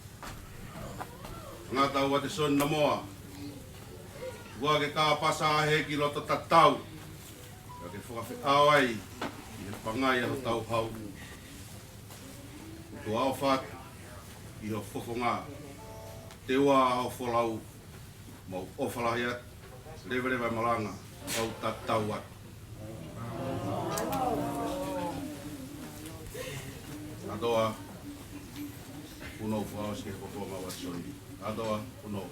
Tangata Uatesoni Namoa. Tuku ke kāpasa he ki loto tatau. Ka ke fakafeʻao ai ʻi he pangai ʻa hotau hau. Tuku ʻofa atu ʻi ho fofonga. Teua ho folau. Mau ʻofa lahi atu. Leveleva e malanga. Mau tatau atu. Atoa. Punou fakaʻosi ki he kotoa mau ʻa Soni. Atoa. Punou.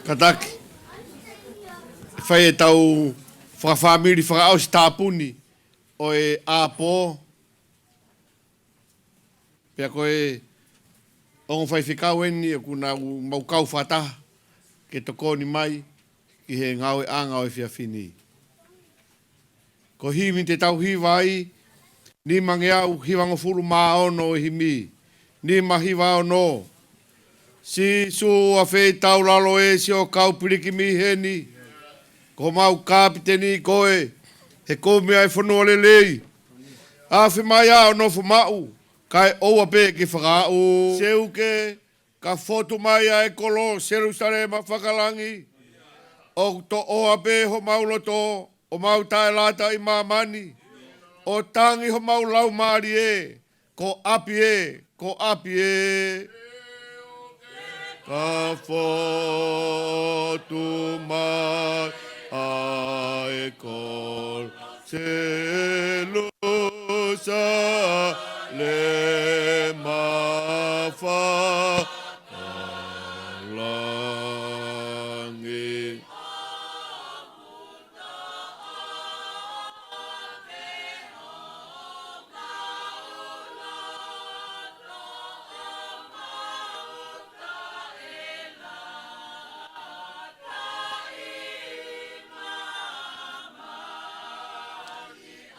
Kātaki, fai ʻetau fakafāmili fakaʻosi tāpuni ʻo e ʻapō. Pea ko e ongo faifekau eni ʻoku nau mau kau fakataha ke tokoni mai ki he ngāueʻanga ʻo e efiafi ni. Ko e himi te tau hiva ai, nimangeau hivangofulu mā ono ʻo e himi, nima hiva ono. Sīsū, ʻafeitaulalo ē, siʻo kau pilikimi heni. Ko homau kapiteni koe, he kumi ʻa e fonua lelei. Afe mai ā ʻo nofo maʻu, kae ʻoua pē ke fakaaʻu. Seuke, ka fotu mai ʻa e kolo Selusalema fakalangi. ʻO toʻoa pē homau loto, ʻo mau taʻelata ʻi māmani. ʻO tangi homau laumālie, ko ʻapi ē, ko ʻapi ē. Ka fotu mai ʻa e kolo Selusalema fakalangi.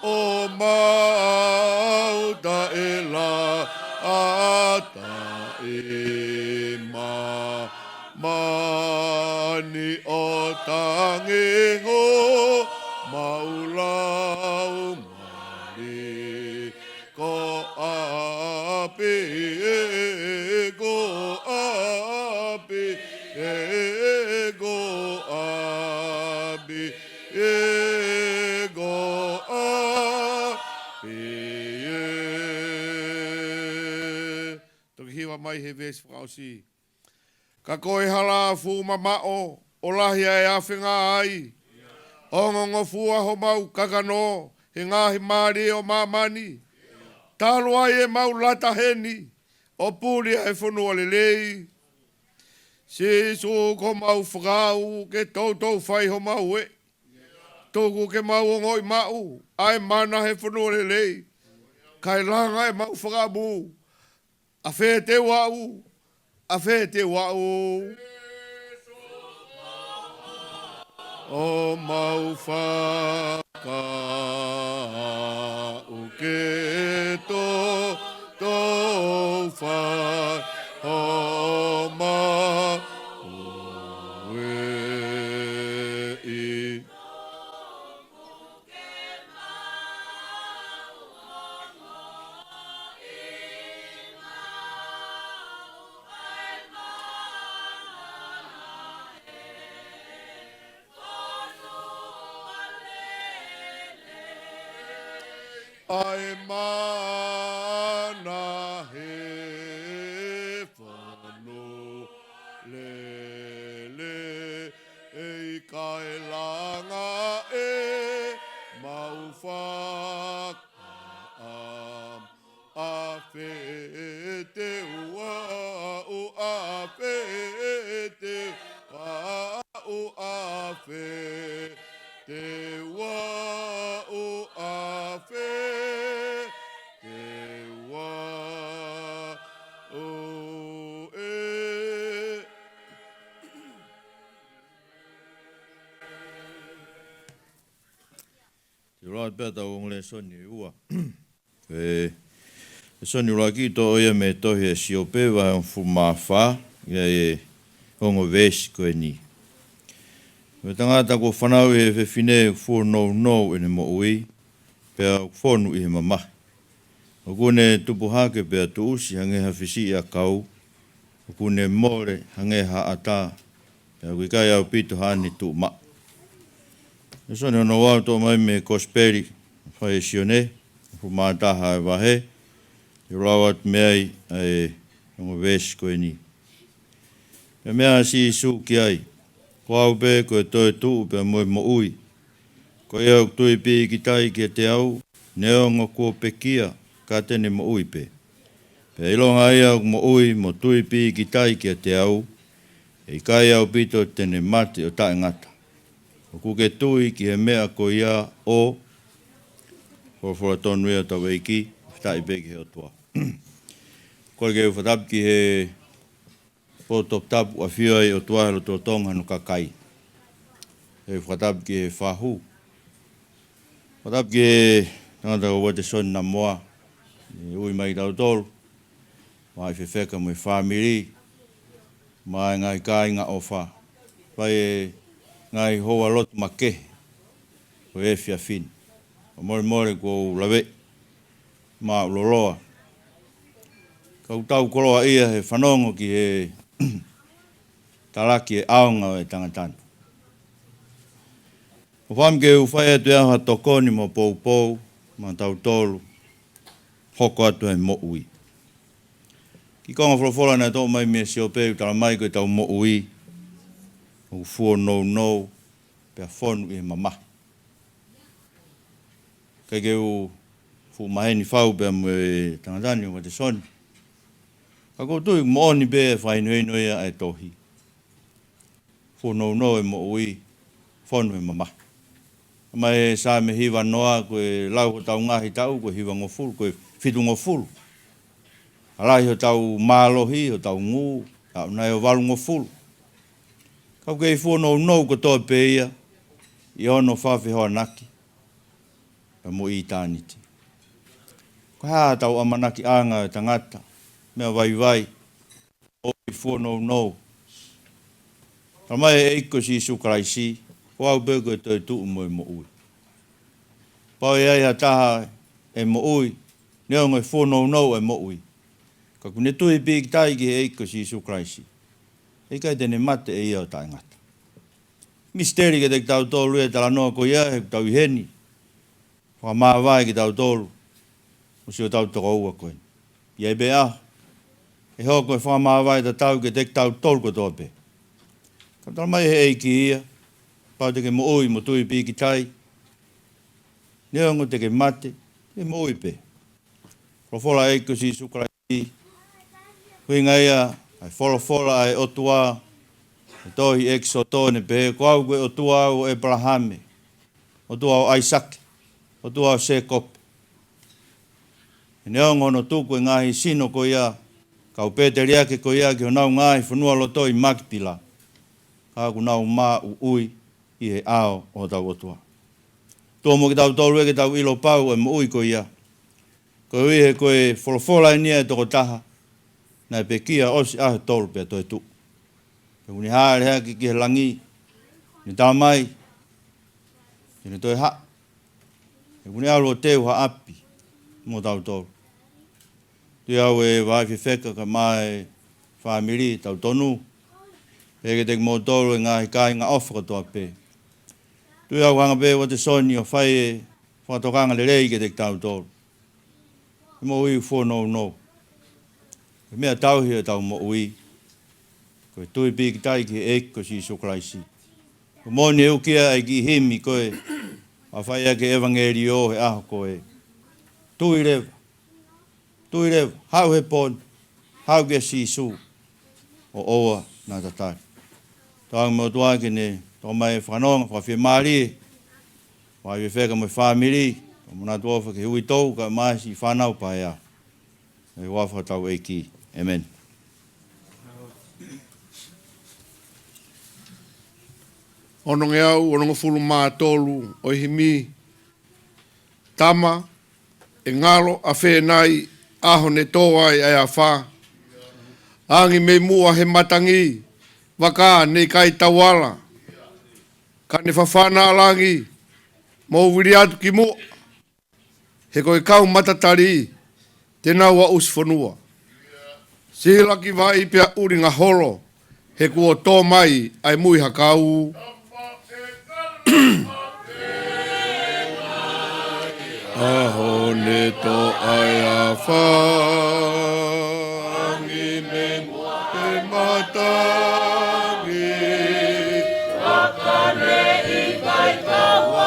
ʻO mau taʻelata ʻi māmani. ni ʻo tangi homau laumālie. Ko ʻapi ē, ko ʻapi ē, ko ʻapi ē, ko ʻapi ē. Toki hiva mai he veesi fakaʻosi. Ka ko e hala fuʻu mamaʻo, ʻo lahi ʻa e afenga ai, ongongofua homau kakano he ngaahi mālie ʻo māmani, talu ai ʻemau lata heni, ʻo puli ʻa e fonua lelei. Sīsū ko homau fakaʻau ke toutou fai homau ē. Tuku ke mau ongoʻi maʻu ʻa e mana he fonua lelei, kae langa ʻemau fakaʻamu. ʻAfē te u aʻu, ʻafē te u aʻu. ʻO mau fakaʻau ke toutou fai homau ē. ʻA e mana he fonua lelei, ʻe ʻikai langa ʻemau fakaʻamu. ʻAfē te u aʻu, ʻafē te u aʻu, ʻafē te u aʻu, ʻafē te u aʻu ē. Te u lau atu pē ʻetau ongo lēsoni ʻe ua. Ko e lēsoni ʻuluaki toʻo ia mei he tohi ʻa Siope vahe hongofulu mā fā, ʻi he ongo veesi ko eni. Ko e tangata kuo fanauʻi ʻe he fefine ʻoku fuonounou ʻene moʻui, pea ʻoku fonu ʻi he mamahi. ʻOku ne tupu hake pea tuʻusi hangē ha fisiʻi ʻakau, ʻoku ne mole hangē ha ʻata, pea ʻoku ʻikai ʻaupito haʻane tuʻu maʻu. Lēsoni hono ua toʻo mai mei he Kosipeli naʻe fai ʻe Sione, hongofulu mā taha ʻa e vahe, te u lau atu mei ai ʻa e ongo veesi ko eni. Pea meʻa ʻa Sīsū ki ai, Ko au pē ko e toetuʻu pea mo e moʻui. Ko ia ʻoku tui pīkitai kiate au, neongo kuo pekia, ka te ne moʻui pē. Pea ʻilonga ia ʻoku moʻui mo tui pīkitai kiate au, ʻe ʻikai ʻaupito te ne mate ʻo taʻengata. ʻOku ke tui ki he meʻa ko ia ʻo folofola tonu ia ʻa hotau ʻEiki, fakafetaʻi pē ki he ʻOtua. Kole ke u fakatapu ki he potu toputapu ʻafio ai ʻOtua he lotolotonga hono kakai. ʻE fakatapu ki he fahu. Fakatapu ki he tangata ko Uatesoni Namoa. ʻE ui mai tautolu. Mai fefeka mo e fāmili. Mai ngaahi kāinga ʻofa. Fai e ngaahi houa lotu makehe. Ko e efiafi ni. Ka molemole kuo u lave. Māʻuloloa. Ka u tau koloaʻia he fanongo ki he talaki e ʻaonga ʻo e tangata ni. ʻOfa mai ke u fai atu ʻe au ha tokoni mo poupou, maʻa tautolu, hoko atu he moʻui. Kiʻi konga folofola naʻe toʻo mai mei Siope ʻoku tala mai ko ʻetau moʻui, ʻoku fuonounou, pea fonu ʻi he mamahi. ʻIkai ke u fuʻu maheni fau pea mo e tangata ni ʻo Uatesoni. Ka ʻoku ou tui moʻoni pē ʻa e fakahinohino ia ʻa e tohi. Fuonounou e moʻui, fonu e mamahi. Mai Saame hiva noa, ko e lau hotau ngaahi taʻu, ko e hivangofulu, ko e fitungofulu. Lahi hotau mālohi, hotau ngū, taʻu nai ʻo valungofulu. Ka ʻoku kei fuonounou kotoa pē ia, ʻi hono fakafehoanaki pea mo ʻitāniti. Ko e hā ʻetau ʻamanakiʻanga ʻo e tangata, meʻa vaivai, ʻo e fuonounou. Talamai ʻe he ʻEiki ko Sīsū Kalaisi, ko au pē ko e toetuʻu mo e moʻui. Kapau ʻe ʻi ai ha taha ʻe moʻui, neongo ʻe fuonounou ʻa e moʻui, ka kuo ne tui pīkitai ki he ʻEiki ko Sīsū Kalaisi, ʻe ʻikai te ne mate ʻe ia ʻo taʻengata. Misiteli kiate kitautolu ia e talanoa ko ia, he ʻoku tau ʻi heni fakamāvae kitautolu mo siʻotau tokoua ko eni. ʻI ai pē ʻaho ʻe hoko e fakamāvae tatau kiate kitautolu kotoa pē. Ka talamai ʻe he ʻEiki ia, kapau te ke moʻui mo tui pīkitai, neongo te ke mate, te ke moʻui pē. Folofola ʻa e ʻEiki ko Sīsū Kalaisi, ʻuhinga ia ʻa e folofola ʻa e ʻOtua he tohi ʻEkisoto, ne pehē, ko au ko e ʻOtua ʻo ʻĒpalahame, ʻOtua ʻo ʻAisake, ʻOtua ʻo Sēkope. He neongo hono tuku e ngaahi sino ko ia, kau pēteliake ko ia ki honau ngaahi fonua loto ʻi Makipila, ka ʻoku nau maʻuʻui ʻi he ʻao ʻo hotau ʻOtua. Tuʻu mo kitautolu ia ke tau ʻilo pau e moʻui ko ia. Koeʻuhi he ko e folofola eni ia e tokotaha naʻe pekia ʻosi ʻaho ʻe tolu pea toetuʻu. He ʻoku ne hāʻele hake ki he langi, ne talamai te ne toe haʻu. He ʻoku ne ʻalu ʻo teu ha ʻapi mo tautolu. Tui au ʻe Vaifefeka kae ʻumaʻā e fāmili, tau tonu. Pehē kiate kimoutolu e ngaahi kāinga ʻofa kotoa pē. Tui au hanga pē Uatesoni ʻo fai e fakatokanga lelei kiate kitautolu. Ko e moʻui ʻoku fuonounou, ko e meʻa tauhi ʻo ʻetau moʻui, ko e tui pīkitai ki he ʻEiki ko Sīsū Kalaisi. Ko e moʻoni ʻoku ʻi ai e kiʻi himi ko ē ʻoku fai ʻaki e ʻevangeliō he ʻaho ko ē. Tui leva. Tui leva. Haʻu he pō ni. Haʻu kia Sīsū ʻo ʻoua naʻa tatali. Tauange mo e ʻOtua ke ne toʻo mai e fakanonga fakafiemālie, Vaifefeka mo e fāmili, ʻo manatu ʻofa ki he uitou kae ʻumaʻā siʻi fānau paea. ʻI he huafa ʻo hotau ʻEiki. ʻĒmeni. Onongeau onongofulu mā tolu ʻo e himi. Tama, ʻe ngalo ʻafē nai ʻaho ne tō ai ʻa e afā? Angi mei muʻa he matangi, vaka ne ʻikai tauala. Ka ne fafana ʻa langi, mou vili atu ki muʻa, he ko e kau matatali te nau aʻusi fonua. Sila ki vai pea ʻulinga holo, he kuo tō mai ʻa e muihakau. ʻAho ne tō ai ʻa e afā, angi mei muʻa he matangi, vaka ne ʻikai tauala.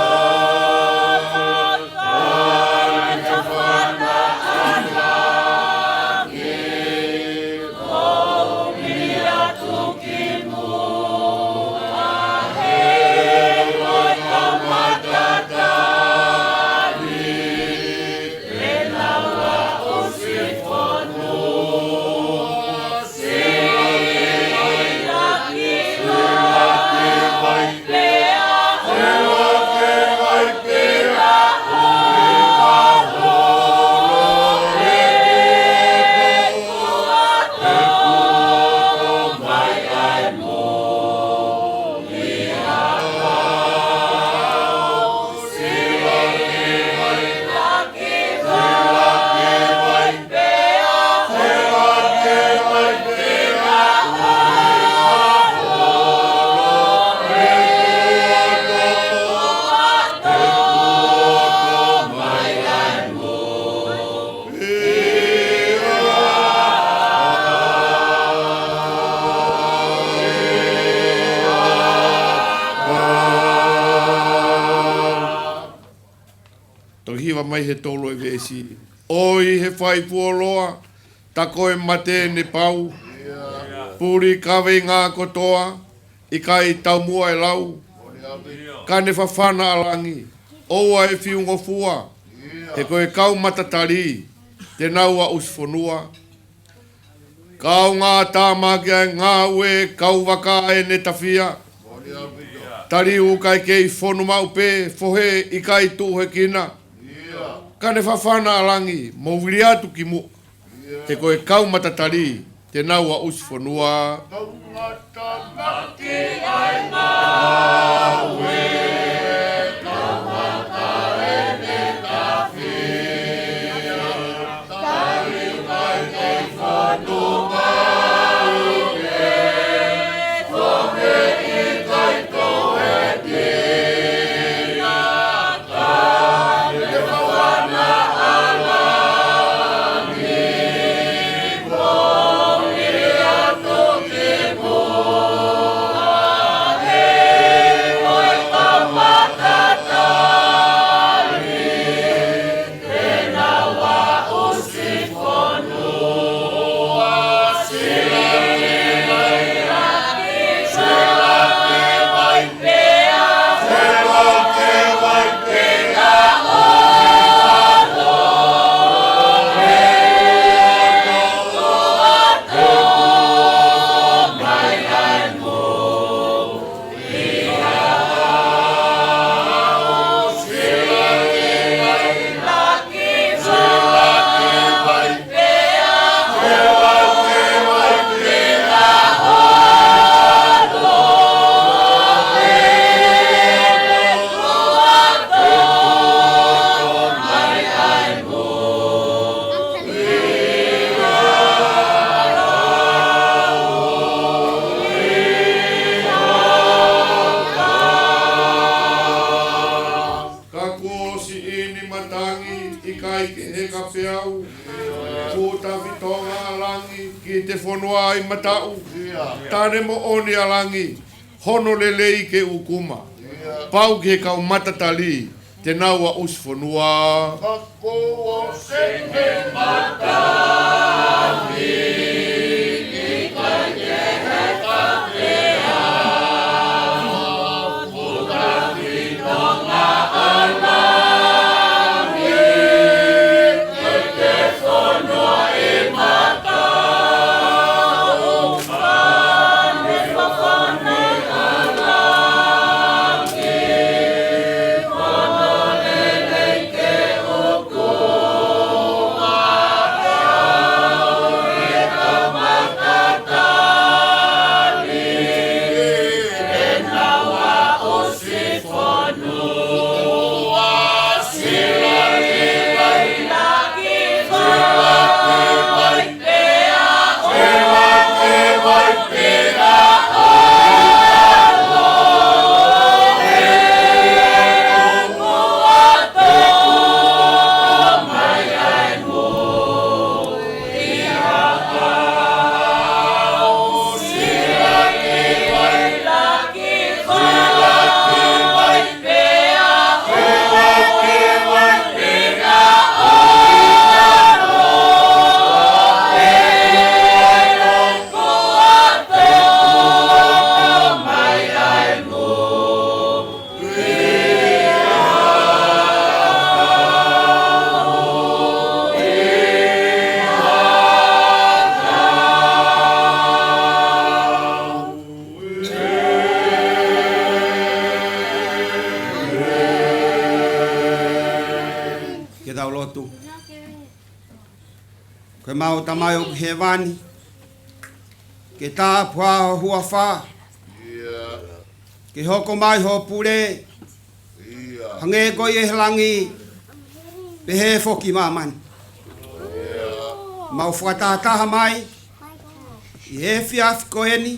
Toki hiva mai he tolu e veesi. ʻOi he fai fuoloa, tā ko e mate ne pau. Puli kaveinga kotoa, ʻikai taumuʻa e lau. Ka ne fafana ʻa langi, ʻoua ʻe fiu ngofua, he ko e kau matatali te nau aʻusi fonua. Kaungā tāmaki ʻa e ngāue, kau vaka ʻene tafia. Taliu kae kei fonu maʻu pē, fohe ʻikai tuʻuhekina. Ka ne fafana ʻa langi, mou vili atu ki muʻa, he ko e kau matatali te nau aʻusi fonua. Ka kuo siʻi ni matangi, ʻikai ke heka pē au. Kuo tafi tonga ʻa langi ki te fonua ʻi mataʻu. Tane moʻoni ʻa langi, hono lelei ke ʻukuma. Pau ki he kau matatali, te nau aʻusi fonua. Ka kuo siʻi ni matangi, ʻikai ke heka pē au. Ke tau lotu. Ko ʻemau Tamai ʻoku ʻi hēvani, ke tāpuhā ho huafa. Ke hoko mai ho pule, hangē ko ia ʻi he langi, pehē foki ʻi māmani. Mau fakatahataha mai ʻi he efiafi ko eni,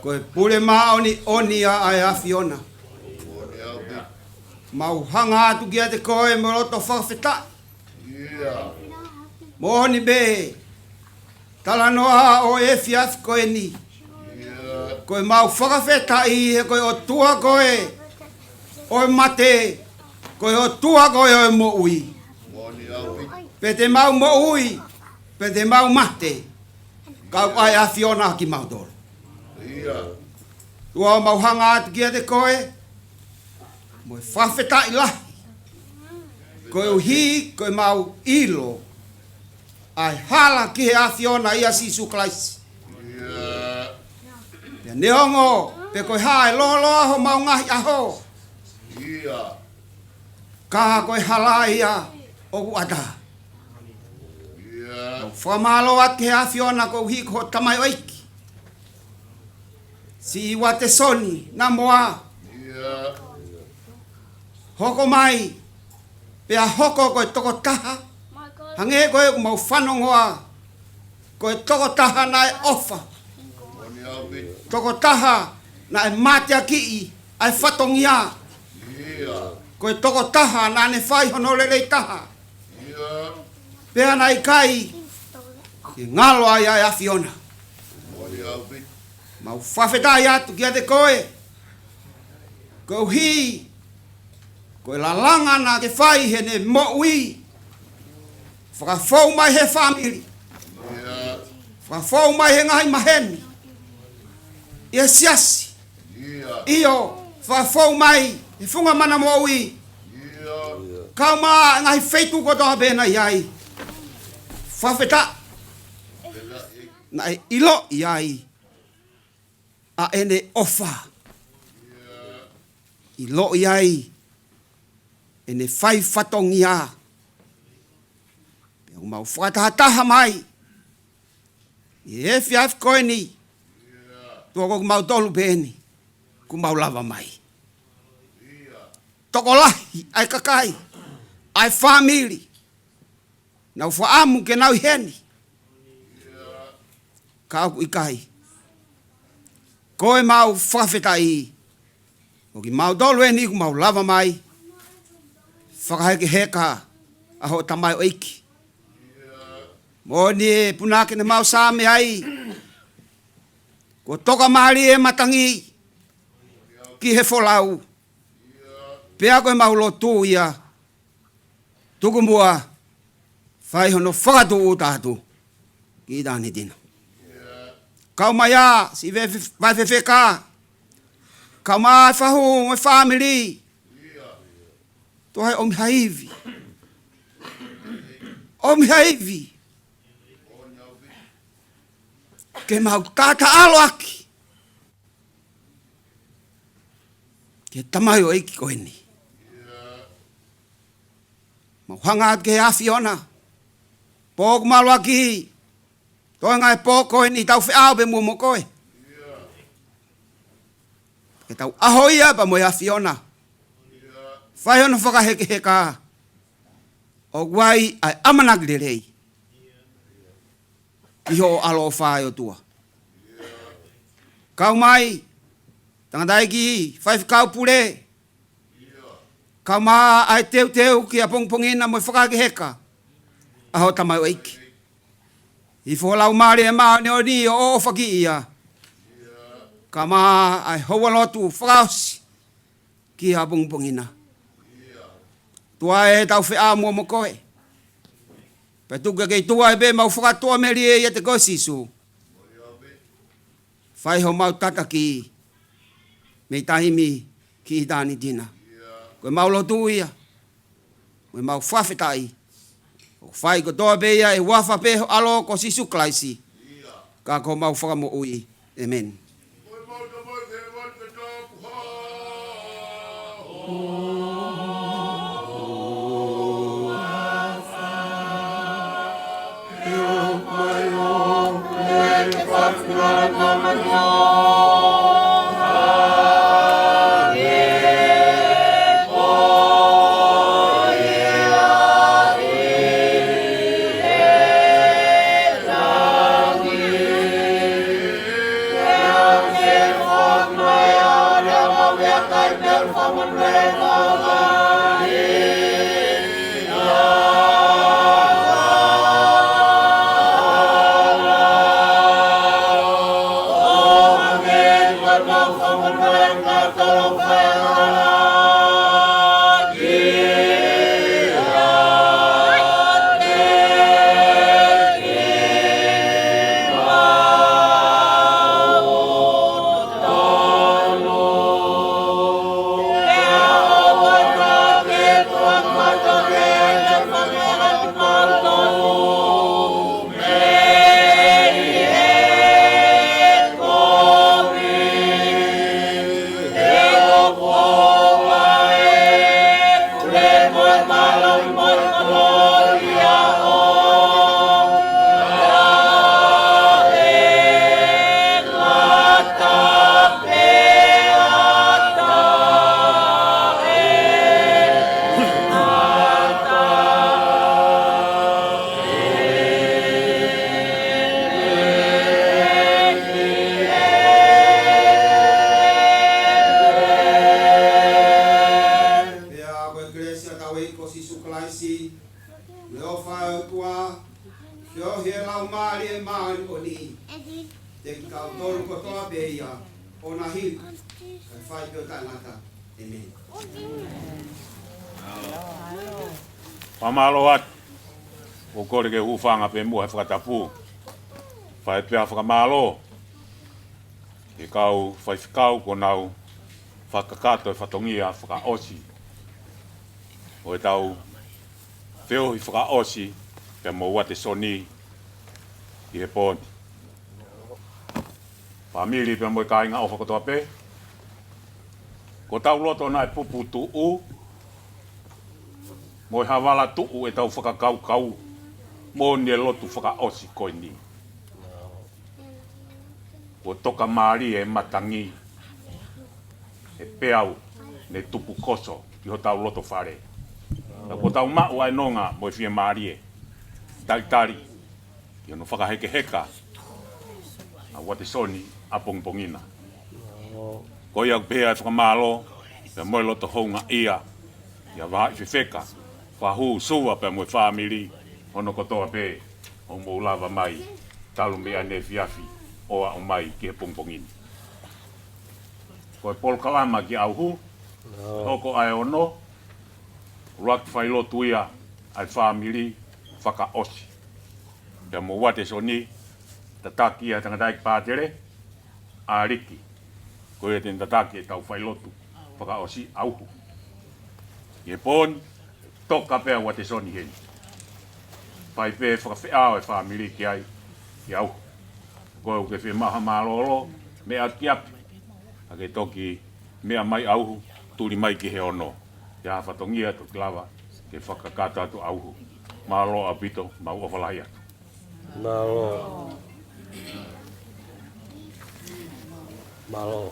ko e pule māʻoniʻoni ʻa e ʻAfiona. Mau hanga atu kiate koe mo e loto fakafetaʻi. Moʻoni pē, talanoa ʻo e efiafi ko eni, ko ʻemau fakafetaʻi he ko e ʻOtua koe ʻo e mate, ko e ʻOtua koe ʻo e moʻui. Pea te mau moʻui, pea te mau mate, kau ai ʻAfiona kimautolu. ʻOtua, mau hanga atu kiate koe mo e fakafetaʻi lahi, koeʻuhi ko ʻemau ʻilo ʻa e hala ki he ʻAfiona ʻia Sīsū Kalaisi. Pea neongo pe ko e hā e lōloa homau ngaahi ʻaho, ka ko e hala ia ʻoku ʻatā. Fakamālō atu ki he ʻAfiona koeʻuhi ko hoʻo tamaioʻeiki, Siʻi Uatesoni Namoa. Hoko mai, pea hoko ko e tokotaha, hangē ko ʻeku mau fanongoa, ko e tokotaha naʻe ʻofa, tokotaha naʻe mateakiʻi ʻa e fatongia, ko e tokotaha naʻa ne fai hono lelei taha, pea naʻe ʻikai ke ngalo ai ʻa e ʻAfiona. Mau fakafetaʻi atu kiate koe, koeʻuhi ko e lalanga naʻa ke fai heʻene moʻui. Fakafou mai he fāmili, fakafou mai he ngaahi maheni, ʻi he siasi. ʻIo, fakafou mai he funga mana moʻui, kau mai ʻa e ngaahi feituʻu kotoa pē naʻe ʻi ai. Fakafetaʻi, naʻe ʻiloʻi ai ʻa ʻene ʻofa, ʻiloʻi ai ʻene fai fatongia. Pea ʻoku mau fakatahataha mai ʻi he efiafi ko eni, tuʻa ko kimautolu pē eni kuo mau lava mai. Tokolahi ʻa e kakai, ʻa e fāmili, nau fakaʻamu ke nau ʻi heni, ka ʻoku ʻikai. Ko e mau fakafetaʻi, ko kimautolu eni kuo mau lava mai fakahekeheka ʻa hoʻo tamaioʻeiki. Moʻoni e punake ne mau saame ai, kuo tokamālie e matangi ki he folau. Pea ko e mau lotu ia, tuku muʻa, fai hono fakatūʻuta atu ki ʻitāniti na. Kau mai ʻa Siʻi Vaifefeka, kau mai ʻa e fahu mo e fāmili. Toe ʻomi ha ivi, ʻomi ha ivi ke mau tataʻalo ʻaki ki he tamaioʻeiki ko eni. Mau hanga atu ki he ʻAfiona, pō kuo malu ʻaki, toenga e pō ko eni, tau feʻao pē muʻa mo koe. Ke tau ʻaho ia pea mo e ʻAfiona, fai hono fakahekeheka, ʻoku ʻi ai ʻa e ʻamanaki lelei ki hoʻo ʻaloʻofa ʻe ʻOtua. Kau mai tangataʻeiki faifekau pule, kau mai ʻa e teuteu ki he ʻapongipongi na mo e fakahekeheka ʻa hoʻo tamaioʻeiki. Hifo ho Laumālie Māʻoniʻoni ʻo ʻofaʻi ia, kau mai ʻa e houalotu fakaʻosi ki he ʻapongipongi na. ʻOtua ē, tau feʻao muʻa mo koe. Pea tuku ke kei tuai pē mau fakatuʻamelie ʻiate koe Sīsū. Fai homau tataki mei taimi ki ʻitāniti na. Ko e mau lotu ia, ko e mau fakafetaʻi, ʻoku fai kotoa pē ia ʻi he huafa pē ho ʻAlo ko Sīsū Kalaisi, ka ko homau Fakamoʻui. ʻĒmeni. Ke ohi e Laumālie Māʻoniʻoni, te kau tolu kotoa pē ia, ʻo na hili, kae fai pē ʻo taʻengata. ʻĒmeni. Fakamālō atu. ʻOku ou kole ke u hūfanga pē muʻa he fakatapu. Fai pē ʻa e fakamālō ki he kau faifekau kuo nau fakakakato e fatongia fakaʻosi ʻo ʻetau feohi fakaʻosi pea mo Uatesoni ʻi he pō ni. Fāmili pea mo e kāinga ʻofa kotoa pē, ko hotau loto naʻe puputuʻu mo e havala tuʻu ʻetau fakakaukau mo e lotu fakaʻosi ko eni. Kuo tokamālie e matangi, e peau ne tupukoso ʻi hotau loto fale. Pea kuo tau maʻu ʻa e nonga mo e fiemālie, talitali ki hono fakahekeheka ʻa Uatesoni ʻapongipongi na. Ko ia ʻoku pehē ʻa e fakamālō pea mo e loto houngaʻia ʻia Vahaʻi Fefeka, Fahū, Suva pea mo e fāmili hono kotoa pē, ʻo mou lava mai talu mei ʻaneefiafi ʻo aʻu mai ki he pongipongi ni. Ko e polokalama ki ʻAuhu, hoko ʻa e ono, ʻuluaki failotu ia ʻa e fāmili fakaʻosi pea mo Uatesoni, tataki ia ʻe he tangataʻeiki pātele, ʻAliki. Ko ia te ne tataki ʻetau failotu fakaʻosi ʻAuhu. ʻI he pō ni, toka pē ʻa Uatesoni heni. Fai pē fakafeʻao e fāmili ki ai, ki ʻAuhu. Ko e ʻoku ke fiemaʻu ha mālōlō, meʻa ki ʻapi. Ka ke toki meʻa mai ʻAuhu, tuli mai ki he ono. ʻI ha fatongia toki lava ke fakakakato atu ʻAuhu. Mālō ʻaupito, mau ʻofa lahi atu. Mālō. Mālō.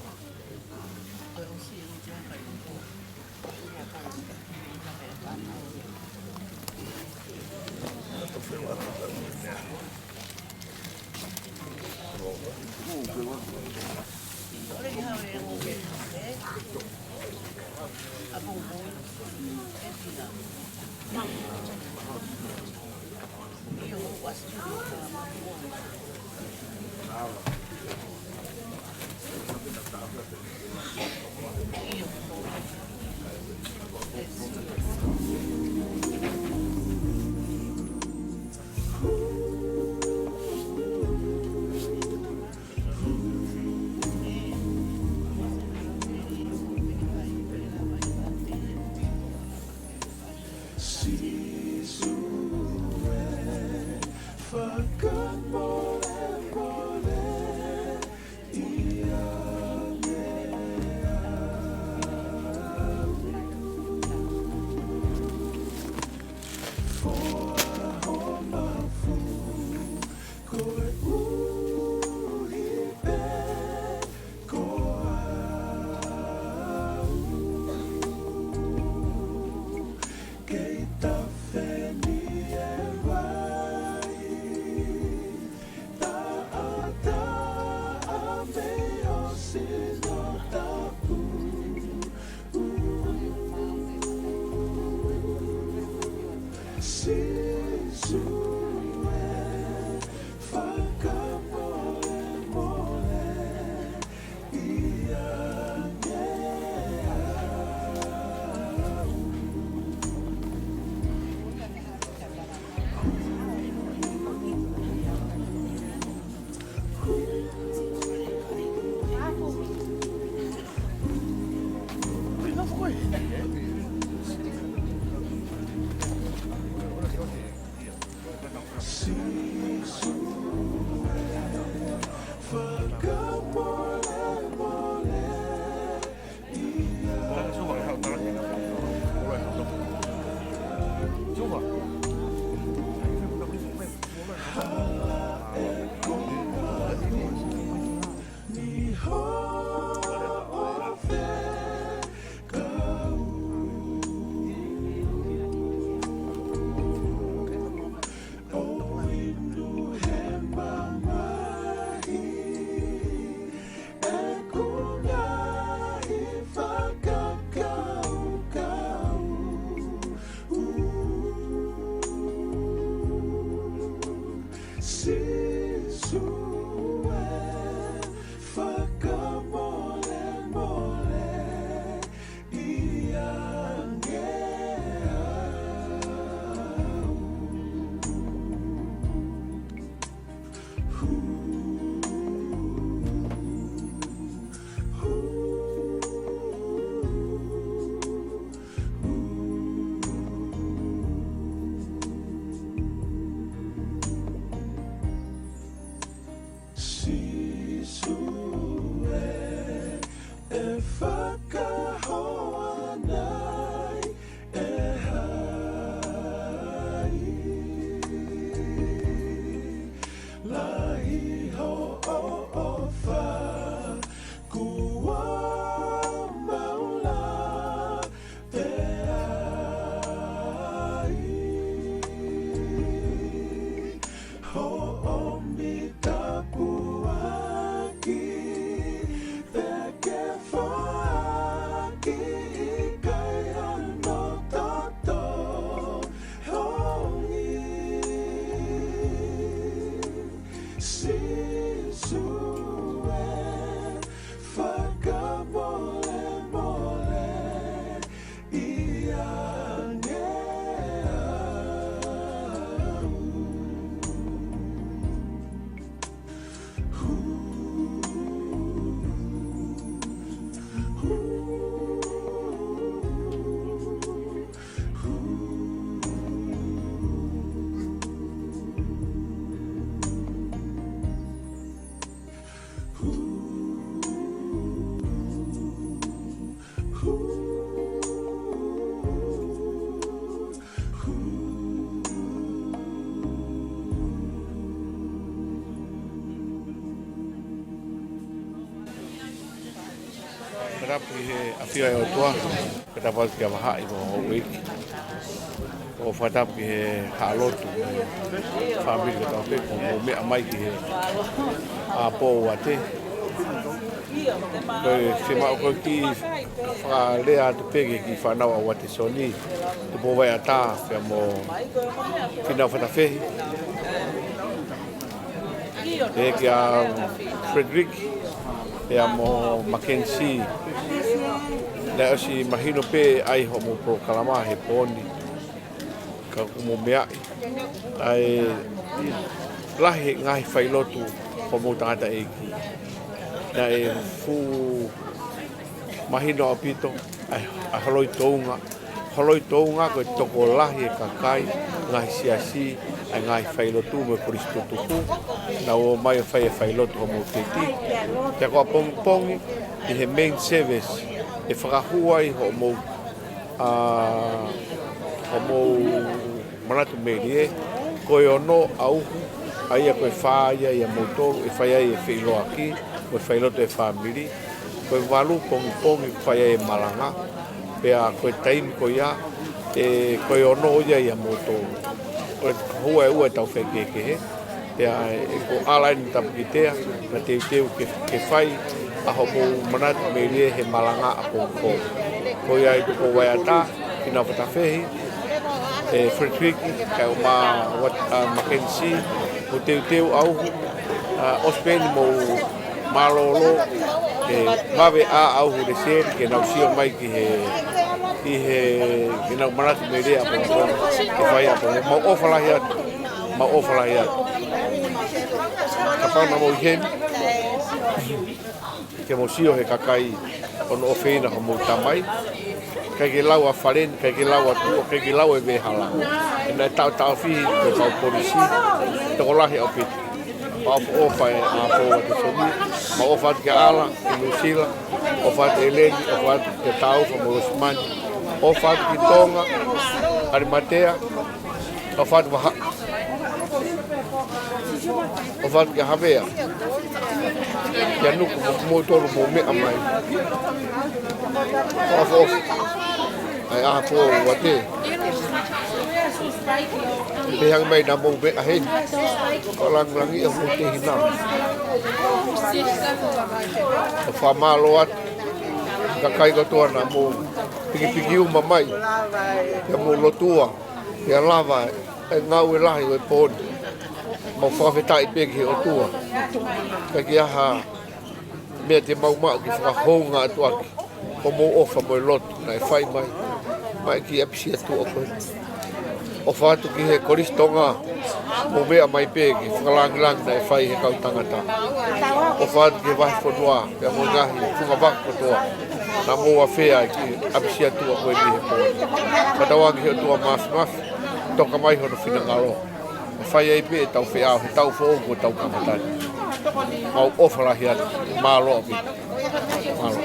Ka hoa nai e hai, lahi hoʻo ʻofa, kuo mau lave ai. Hoʻo mita puaki, feke foaki, ʻikai hano toto hongi. Sīsū ē, fakamolemole ia ange au. Fakatapu ki he ʻafio ʻa e ʻOtua, fakatapu ki he vahaʻa ʻi he uike. ʻOku fakatapu ki he haʻa lotu, fāmili kotoa pē kuo mou meʻa mai ki he ʻapō Uate. Ko e fiemaʻu ko e kiʻi fakalea atu pē ki he kiʻi fānau ʻa Uate Soni, Tupou Vaiata, pea mo Finau Fatafehi. Pea kia Frederick, pea mo Mackenzie. Naʻe ʻosi mahino pē ʻa e hoʻomou polokalama he pō ni. Ka kuo mou meaʻi. ʻA e lahi e ngaahi failotu homou tangataʻeiki. Naʻe fuʻu mahino ʻaupito ʻa e, ʻa e holoi tounga. Holoi tounga ko e tokolahi e kakai, ngaahi siasi, ʻa e ngaahi failotu mo e kolisi tutuku. Naʻa nau ō mai ʻo fai e failotu homou teti. Pea ko ʻapongipongi ʻi he main service ʻe fakahū ai hoʻomou, ʻa, hoʻomou manatu melie, ko e ono ʻauhu, ʻa ia ko e fā ia ʻia moutolu ʻe fai ai e feʻiloaki, ko e failotu e fāmili, ko e valu pongipongi ʻoku fai ai e malanga, pea ko e taimi ko ia, ʻe, ko e ono ia ʻia moutolu. Ko e hua ʻe ua ʻetau fekehekehe, pea ʻe ko ala eni tapu ki tea, ka teuteu ke, ke fai ʻa hoʻomou manatu melie he malanga ʻapongipongi. Ko ia ʻi Tupou Vaiata, Finau Fatafehi, ʻe Frederick, kae ʻumaʻā Wat-, ʻa, Mackenzie, mo teuteu ʻauhu, ʻa, ʻosi pē eni mou mālōlō, ʻe vave ʻa ʻauhu Lesieli ke nau sio mai ki he, ʻi he, ke nau manatu melie ʻapongipongi, ke fai ʻapongipongi. Mau ʻofa lahi atu, mau ʻofa lahi atu. Kapau naʻa mou ʻi heni, ke mou sio he kakai ʻo nau ʻofeina homou tamai. ʻIkai ke lau ʻa fale ni, ʻikai ke lau ʻa tuʻa, ʻikai ke lau e vehala. ʻE naʻe taʻotaʻofi ko e kau polisi, tokolahi ʻaupito. ʻOfa, ʻofa e ʻapō Uate Soni, mau ʻofa atu kia ʻAla, ki Nuʻusila, ʻofa atu ʻEleni, ʻofa atu kia Taufa mo Losimani, ʻofa atu ki Tonga, Kalimatea, ʻofa atu Vahaʻa. ʻOfa atu kia Havea. Kia Nuku mo kimoutolu mou meʻa mai. ʻOfa, ʻofa. ʻA e ʻapō Uate. Pehē ange mai naʻa mou meʻa heni. Ko e langilangi ʻa hoʻomou tehina. ʻOku fakamālō atu. Kakai kotoa naʻa mou pikipiki uma mai. Pea mou lotua. Pea lava e ngāue lahi ʻo e pō ni. Mau fakafetaʻi pē ki he ʻOtua. ʻIkai ke ʻi ai ha meʻa te mau maʻu ke fakahounga atu ʻaki hoʻomou ʻofa mo e lotu naʻe fai mai. Mai ki ʻapisia tuʻa ko ē. ʻOfa atu ki he Kolisi Tonga. Mou meʻa mai pē ki he fakalangilangi naʻe fai he kau tangata. ʻOfa atu ki he vahefonua, pea mo e ngaahi fungavaka kotoa. Naʻa mou afea ki ʻapisia tuʻa ko eni he pō ni. Fakatauange ki he ʻOtua Māfimafi, toka mai hono finangalo. ʻO fai ai pē ʻetau feʻao, he taʻu foʻou kuo tau kamata ni. Mau ʻofa lahi atu, mālō ʻaupito. Mālō.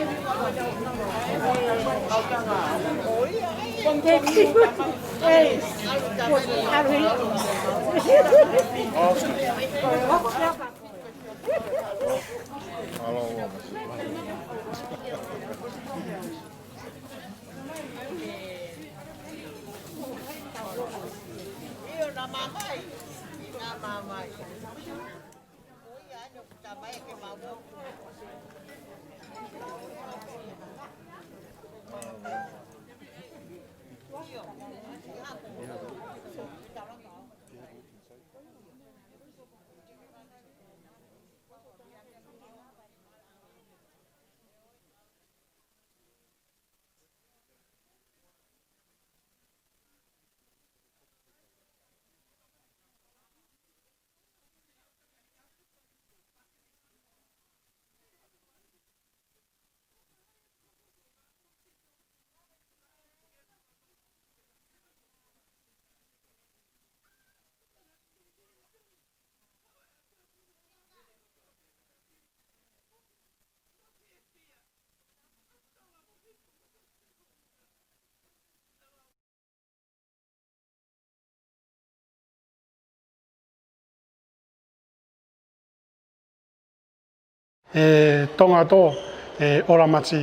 ʻE Tonga Tō, ʻe Ola Mati,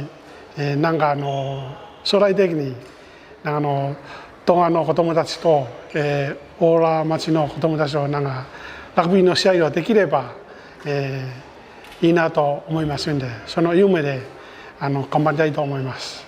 ʻe Nanga no Sorai Tekini, Nanga no Tonga no Kotomotachi Tō, ʻe Ola Mati no Kotomotachi Tō, Nanga Lakapī no Siailo, tekilepā, ʻe ʻi ai nā tō ʻomoi masunde, sono iumere, ano kamata i tō ʻomoi mas.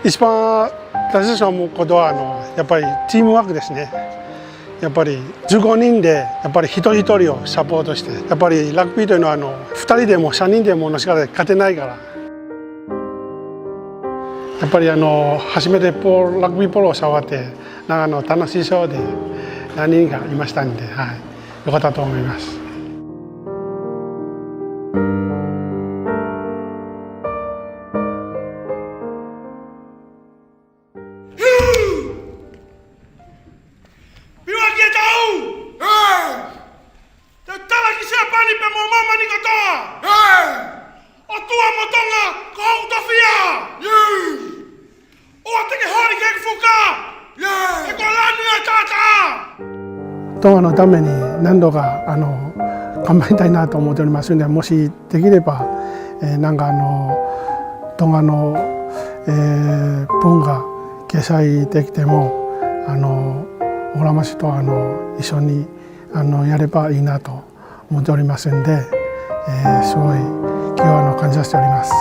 Ispa, tasi samu kotoa no, ya pari timu ak desu ne. Ya pari jugonin de, ya pari hito hitorio sapoto ste. Ya pari lakapī to no ano, futari de mo, sanin de mo, no sikare, katenai kara. Ya pari ano, hasimete polo, lakapī polo savate, na ano, tanasi so de, nani ka, imastan de, hai. Yokata to omoimasu. Piwa ki he tau! Te tala ki Siapani pea mo māmani kotoa! ʻOtua mo Tonga, ko hoku tofiʻa! ʻOua te ke holi ki heʻeku fuka! He ko lanu ia tata! Tonga no Tameni, nandoka, ano, kamaitai na to mo te masunde, mosi tekilepā, ʻe Nanga no Tonga no, ʻe Punga, ke sai tekitemo, ano, Ola Mati Tō ano, isoni, ano, yalepā ʻi ai nā tō mo te masunde, ʻe soi, ki o ano, kansas te masu.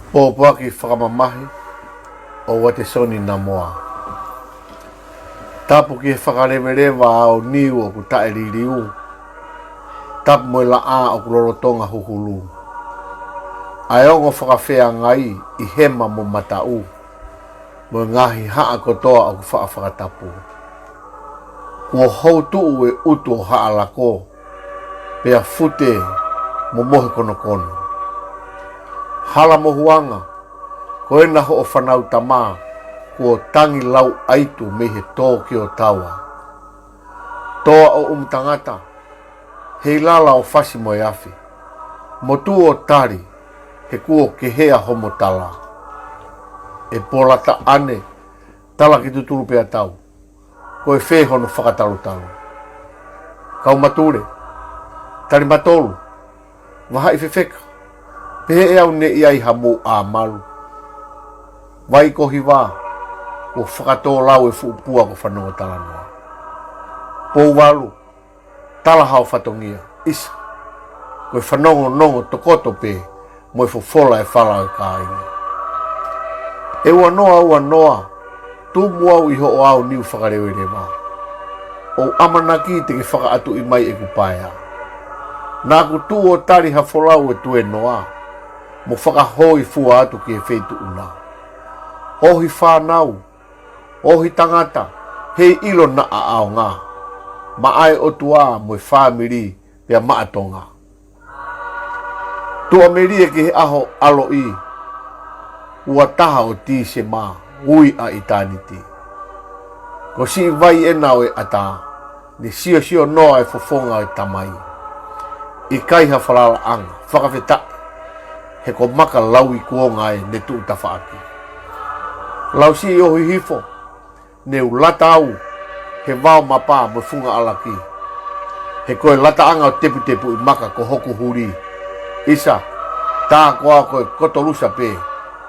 Pōpoaki fakamamahi ʻo Uatesoni Namoa. Tapu ki he fakaleveleva ʻa ʻo niu ʻoku taʻeliliu. Tapu mo e laʻā ʻoku lolotonga huhulu. ʻA e ongo fakafeangai ʻi hema mo mataʻu, mo e ngaahi haʻa kotoa ʻoku faʻa fakatapu. Kuo houtuʻu e ʻutu ʻo Haʻalako, pea fute mo mohe konokono. Hala mo Huanga, ko ena hoʻo fānau tama, kuo tangi lau ʻaitu mei he Tōkio Taua. Toa ʻo ʻUmutangata, hei lala ʻo Fasi mo e Afi, mo tuʻu ʻo tali, he kuo kehea homo tala. ʻE Polataʻane, tala ki Tutulupeatau, ko e fē hono fakatalutalu? Kau Matule, tali matolu, vahaʻi fefeka, pehē ʻe au ne ʻi ai ha mou ʻā malu. Vai ko Hiva, kuo fakatōlau e fuʻu pua ko Fanongo Talanoa. Pouvalu, tala hao fatongia, ʻisa, ko e fanongonongo tokoto pē, mo e fofola e fala ʻo e kāinga. ʻE Uanoa, Uanoa, tumu au ʻi hoʻo ʻao niu fakaleveleva. ʻOku ʻamanaki te ke fakaʻatuʻi mai ʻeku paea. Naʻa ku tuʻu ʻo tali ha folau ʻo e tuēnoa, mo fakahōifua atu ki he feituʻu na. ʻOhi fānau, ʻohi tangata, hei ʻilo naʻa ʻaonga, maʻa e ʻOtua mo e fāmili pea maʻa Tonga. Tuʻamelie ki he ʻaho ʻaloʻi, ua taha ʻo Tīsema, ui ʻa ʻitāniti. Ko siʻi vai ena ʻo e ʻatā, ne siosio noa e fofonga ʻo e tamai. ʻIkai ha falalaʻanga, fakafetaʻi, he ko Maka Lauikuonga ē ne tuʻu tafaʻaki. Lausiʻi ʻohi hifo, ne u lata au he vao mapa mo e funga ʻalaki. He ko e lataʻanga ʻo teputepuʻi maka ko hoku huli. ʻIsa, tā koā ko e kotolusa pē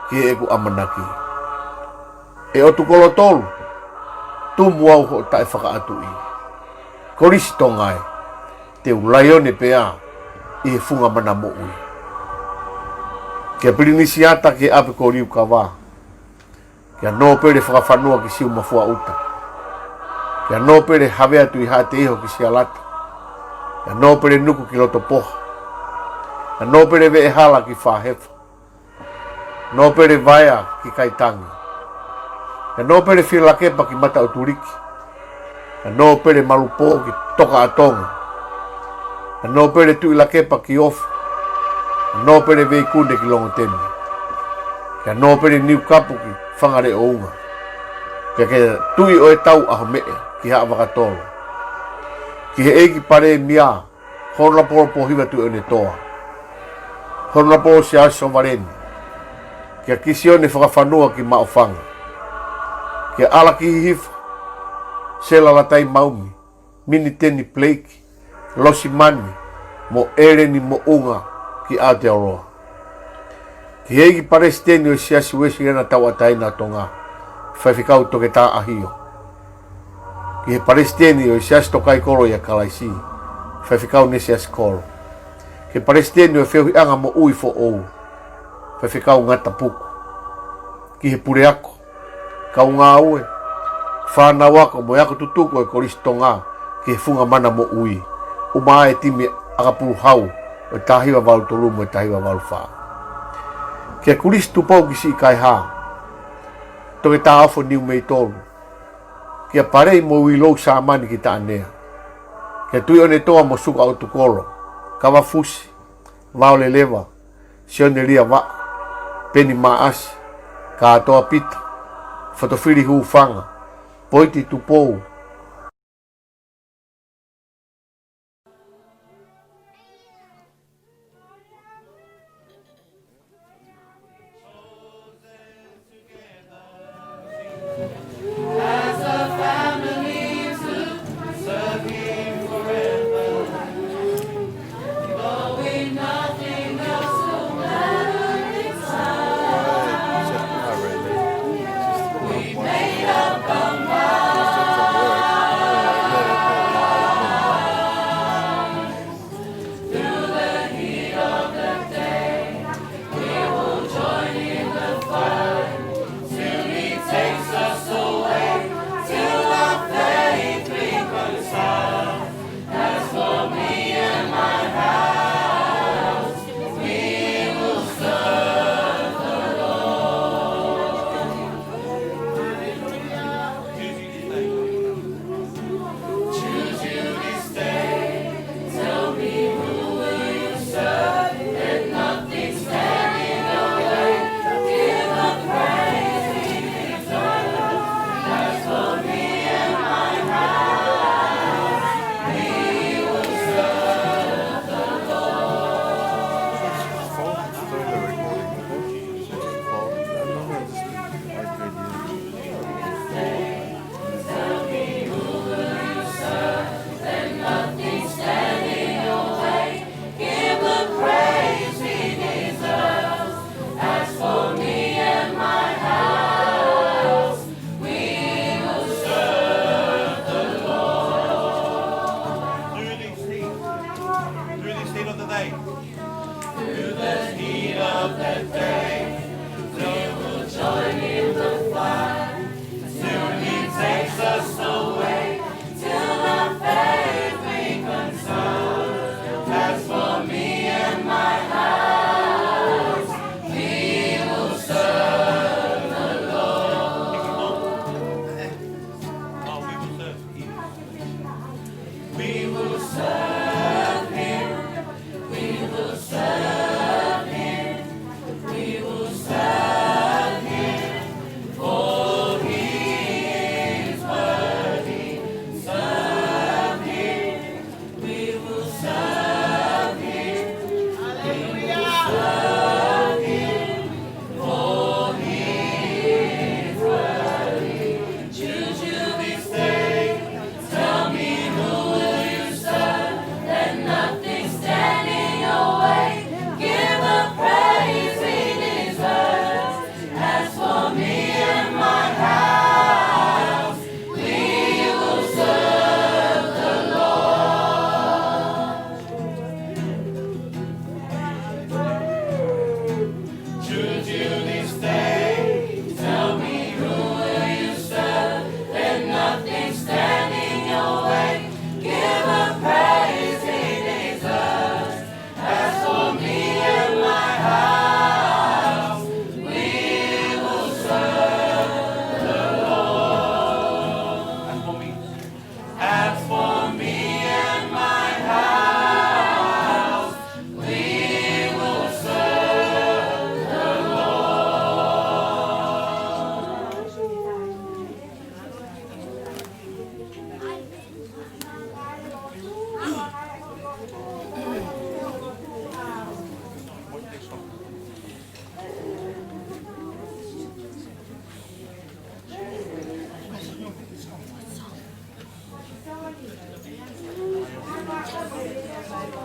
ki heʻeku ʻamanaki. ʻE ʻOtukolo tolu, tumu au hoʻo taʻefakaʻatuʻi. Kolisi Tonga ē, te u laione pē ā ʻi he funga mana moʻui. Kia Pilinisi Ata ki he ʻapi ko Liukava. Kia Nōpele Fakafanua ki Siumafuaʻuta. Kia Nōpele Havea Tuʻihaʻateiho ki Sialata. Kia Nōpele Nuku ki Lotopoha. Kia Nōpele Veʻehala ki Fāhefa. Nōpele Vaea ki Kaitangi. Kia Nōpele Fielakepa ki Mataʻutuliki. Kia Nōpele Malupō ki Tokaʻatonga. Kia Nōpele Tuʻilakepa ki Ofa. Kia Nōpele Veikune ki Longoteme. Kia Nōpele Niukapu ki Fangaleʻounga. Kia, kia Tuʻi ʻo e Tau ʻAhomeʻe ki Haʻavakatolo. Ki he ʻEiki Palēmia, Honourable Pōhiva Tuʻiʻonetoa. Honourable Siaosi Sovaleni. Kia Kisione Fakafanua ki Maʻufanga. Kia ʻAlakī Hifo, Sela Latai Maumi, Miniteni Blake, Losimani, mo ʻEleni Moʻunga ki Aotearoa. Ki he ʻEiki Palesiteni ʻo e Siasi Uēsiliana Tauʻatāina ʻo Tonga, Faifekau Toketā ʻAhio. Ki he Palesiteni ʻo e Siasi Tokāikolo ʻia Kalaisi, Faifekau Nesiasi Kolo. Ki he Palesiteni ʻo e Feohiʻanga Moʻui Foʻou, Faifekau Ngata Puku. Ki he Puleako, kau ngāue, fānau ako mo e ako tutuku ʻo e Kolisi Tonga ki he funga mana moʻui, ʻumaʻā e timi ʻakapulu hau ʻo e taha hiva valu tolu mo e taha hiva valu fā. Kia Kulisi Tupou ki Siʻi Kaehā, Toketā Ofo Niumeitolu. Kia Palei mo Uilou Sāmani ki Taʻanea. Kia Tuʻiʻonetoa mo Suka ʻOtukolo, Kavafusi, Vaoleleva, Sione Liavaʻa, Peni Maʻasi, Kātoa Pita, Fotofili Hūfanga, Poiti Tupou,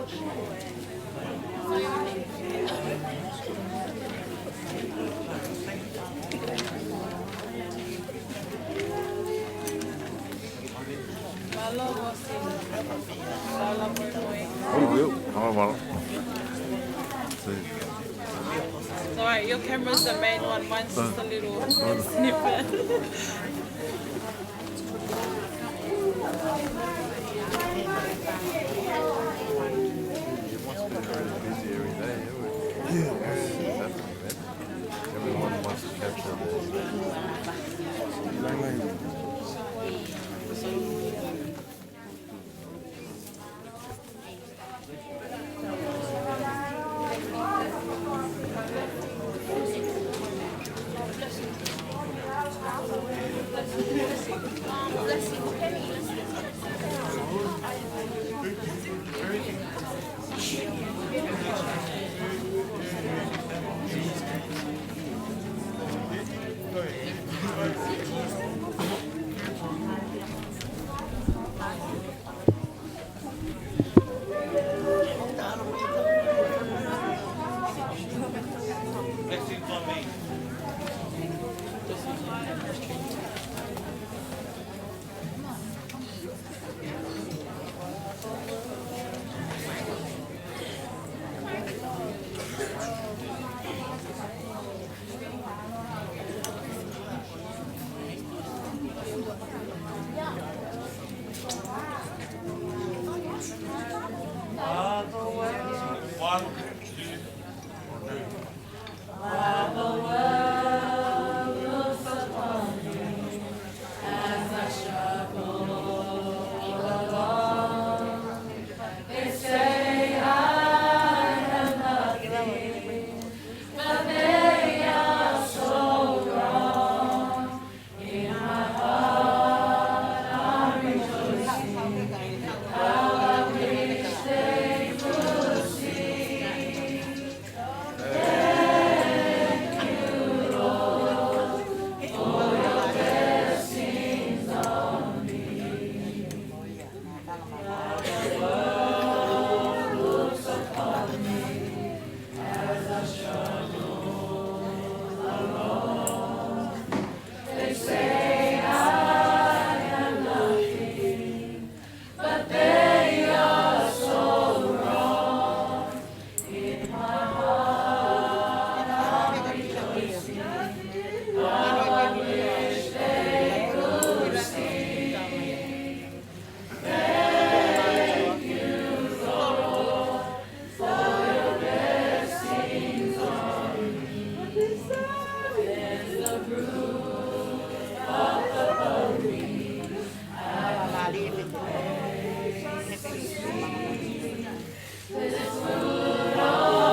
Mālō, mālō. Mālō. Sorry, your camera's the main one. Mine's just a little snippet. It must be very busy every day, every, every, every event. Everyone wants to capture the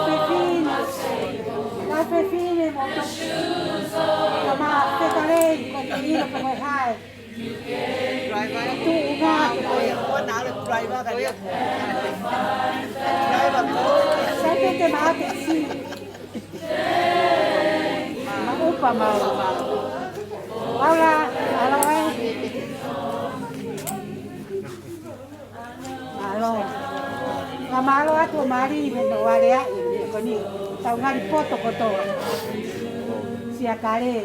Fefine, la fefine mo ka ma fekalei ko kiri ko mo hai. Tuʻu ngā ke ko ia. Ko na le driver ka ia. Driver ko. Sai ke te ma te si. Ma upa ma upa. Paula, alo ai. Mālō. Ka mālō atu ʻo mālō ʻi he no wale ai, ko ni, tau ngali poto kotoa. Siakale.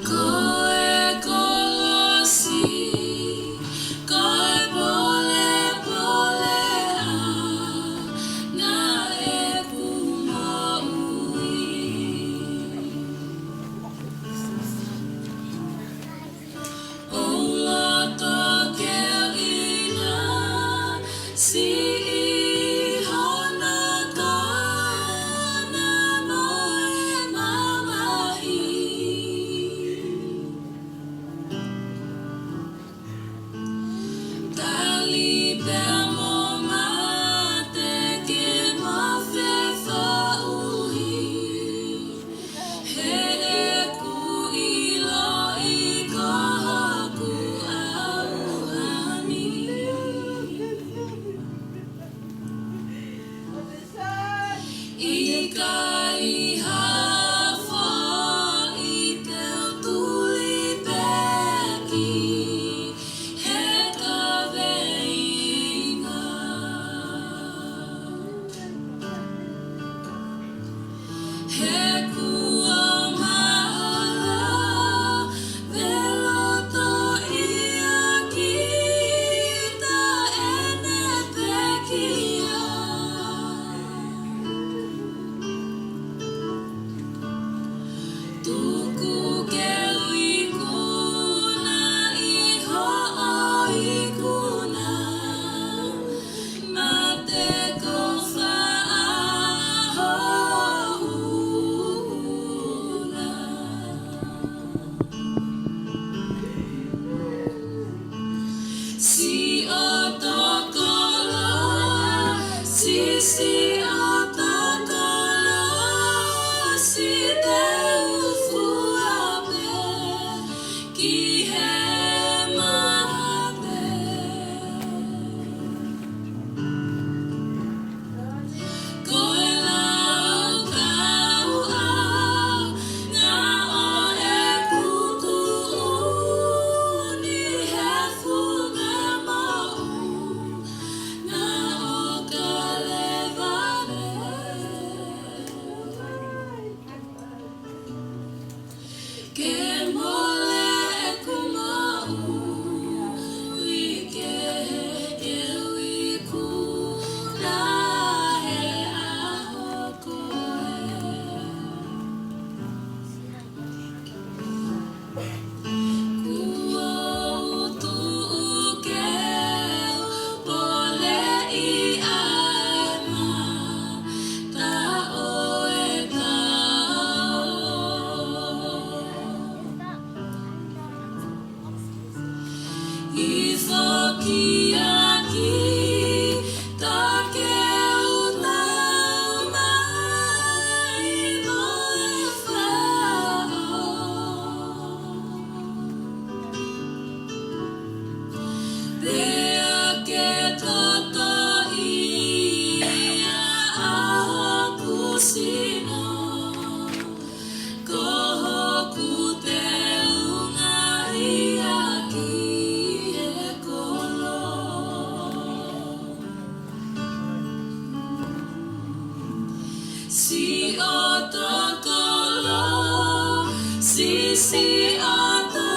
Ko e kolosi, ko e polepole ʻa naʻe ku moʻui. ʻOu loto ke ʻi na siʻi hono kona mo e mamahi. Tali pea mo mate ke mo fefaʻuhi. He ʻeku ʻiloʻi ko hoku ʻauha ni. ʻIkai ha foʻi te u tuli pē ki he kaveinga. He kuo mahalo velotoʻi ʻa kita ʻene pekia. Tuku ke u ikuna ʻi hoʻo ikuna. Mate ko fā hoʻo ʻuna. Siʻoto kolosi, siʻoto kolosi, te u fua pē ki he mate. Ko e laukau ʻa ʻeku tuʻu ni he funga moʻunga ʻo Kalevale. Ke mole ʻeku moʻui, ke, ke u ikuna he ʻaho ko ē. Kuo u tuʻu ke u poleʻi ʻa e mata ʻo e tao. ʻI foki ʻaki ta ke u tau mai mo e fao. Pea ke totoʻi ʻa hoku sino. Ko hoku teunga ia ki he kolo. Siʻoto kolosi, siʻoto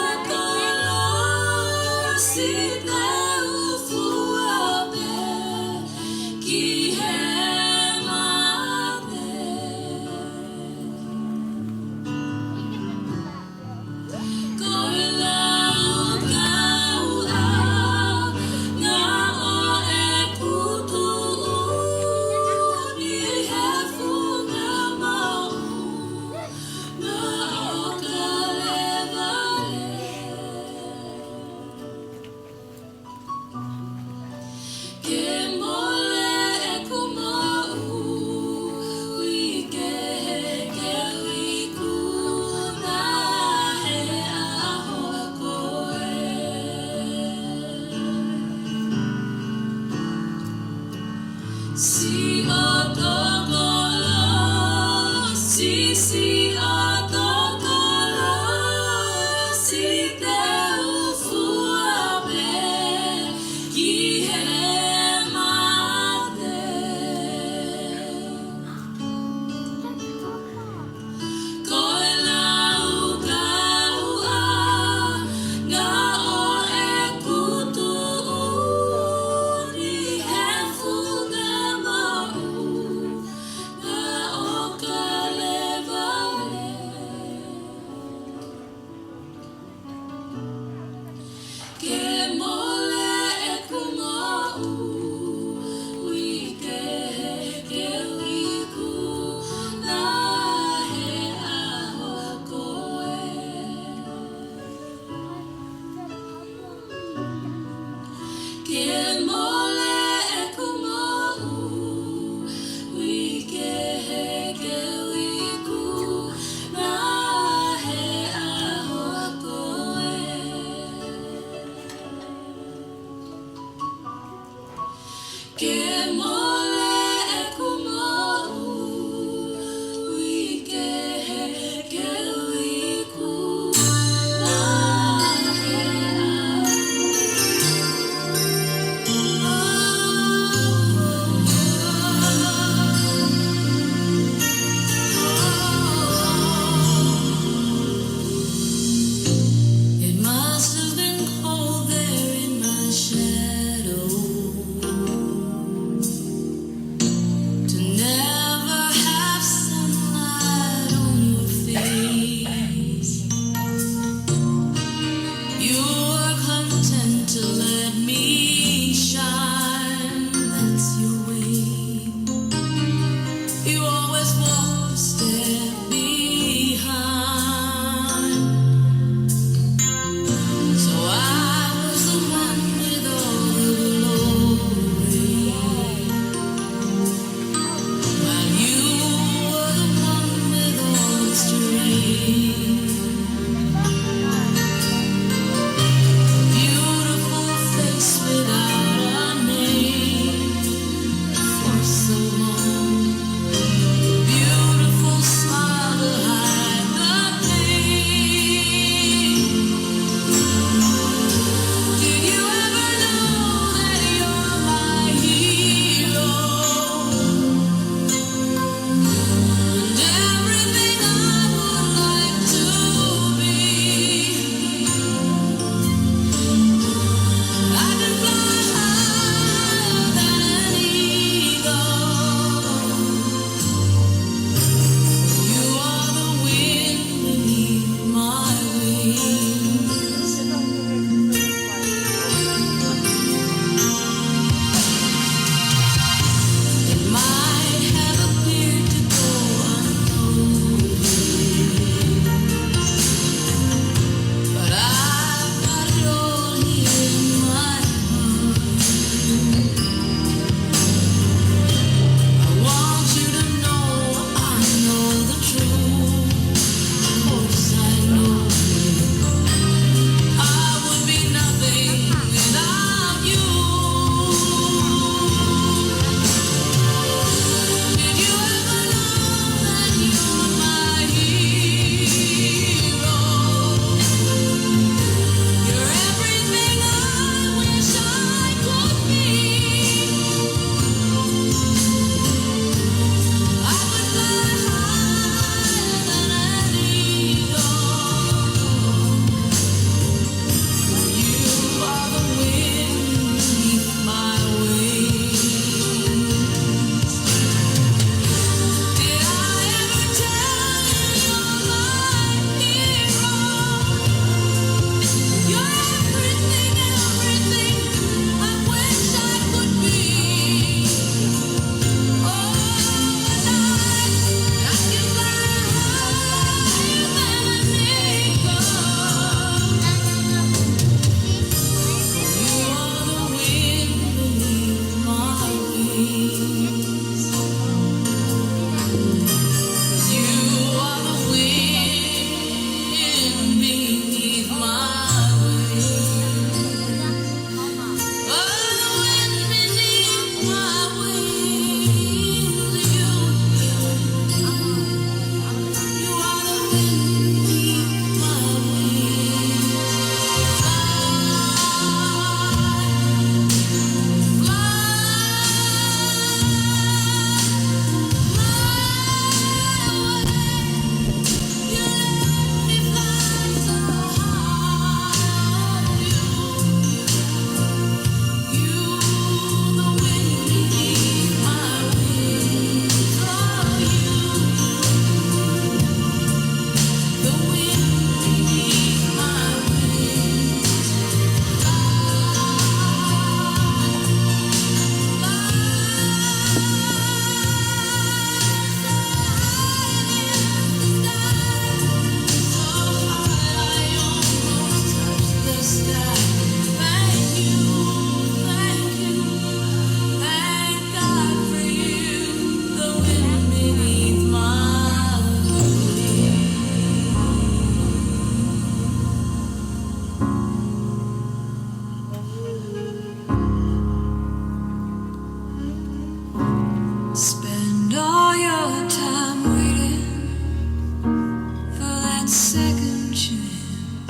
A second chance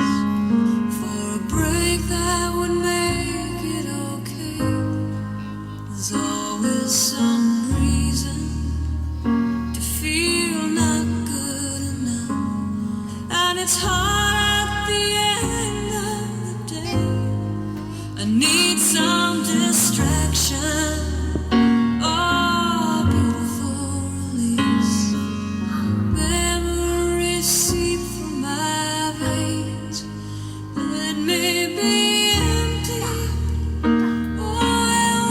for a break that would make it okay. There's always some reason to feel not good enough, and it's hard at the end of the day. I need some distraction or a beautiful release. Memories seep through my veins. Let me be empty or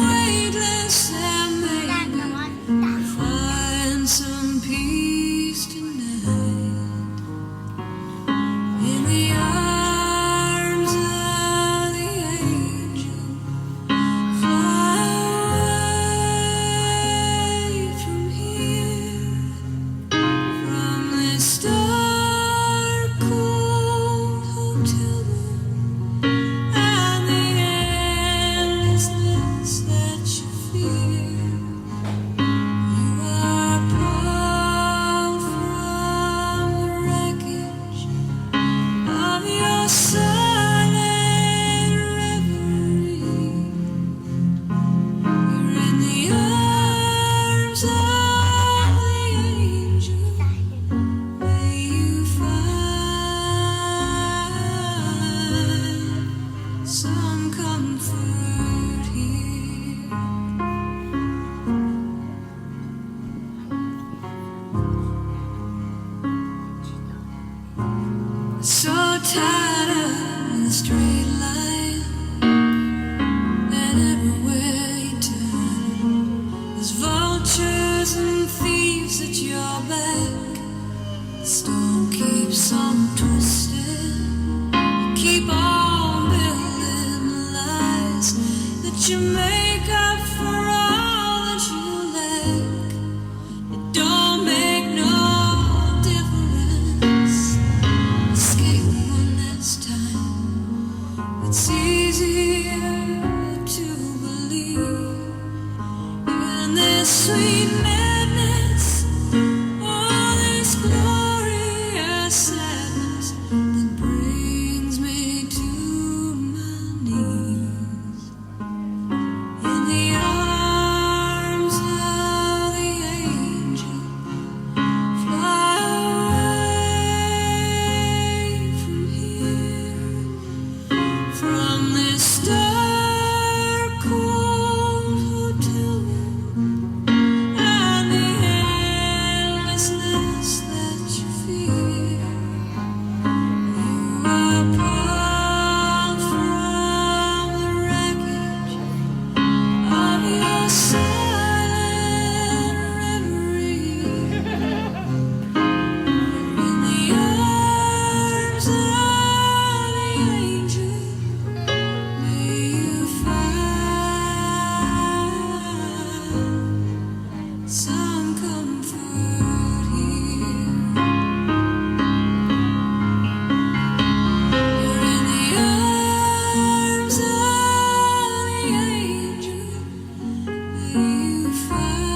weightless, and maybe find some peace tonight. In the arms of the angel, fly away from here, from this dark, cold hotel room and the endlessness that you fear. You are pulled from the wreckage of your silent reverie. You're in the arms of the angel. May you find some comfort here. So tired of the straight line, and everywhere you turn, there's vultures and thieves at your back. The storm keeps on twisting. You keep on building lies that you make up for all that you lack. It don't make no difference. Escape one last time. It's easier to believe in this sweet madness, all this glorious sadness that brings me to my knees. In the arms of the angel, fly away from here, from this dark, cold hotel room and the endlessness that you fear. You are pulled from the wreckage of your silent reverie. In the arms of the angel, may you find some comfort here. You're in the arms of the angel. May you find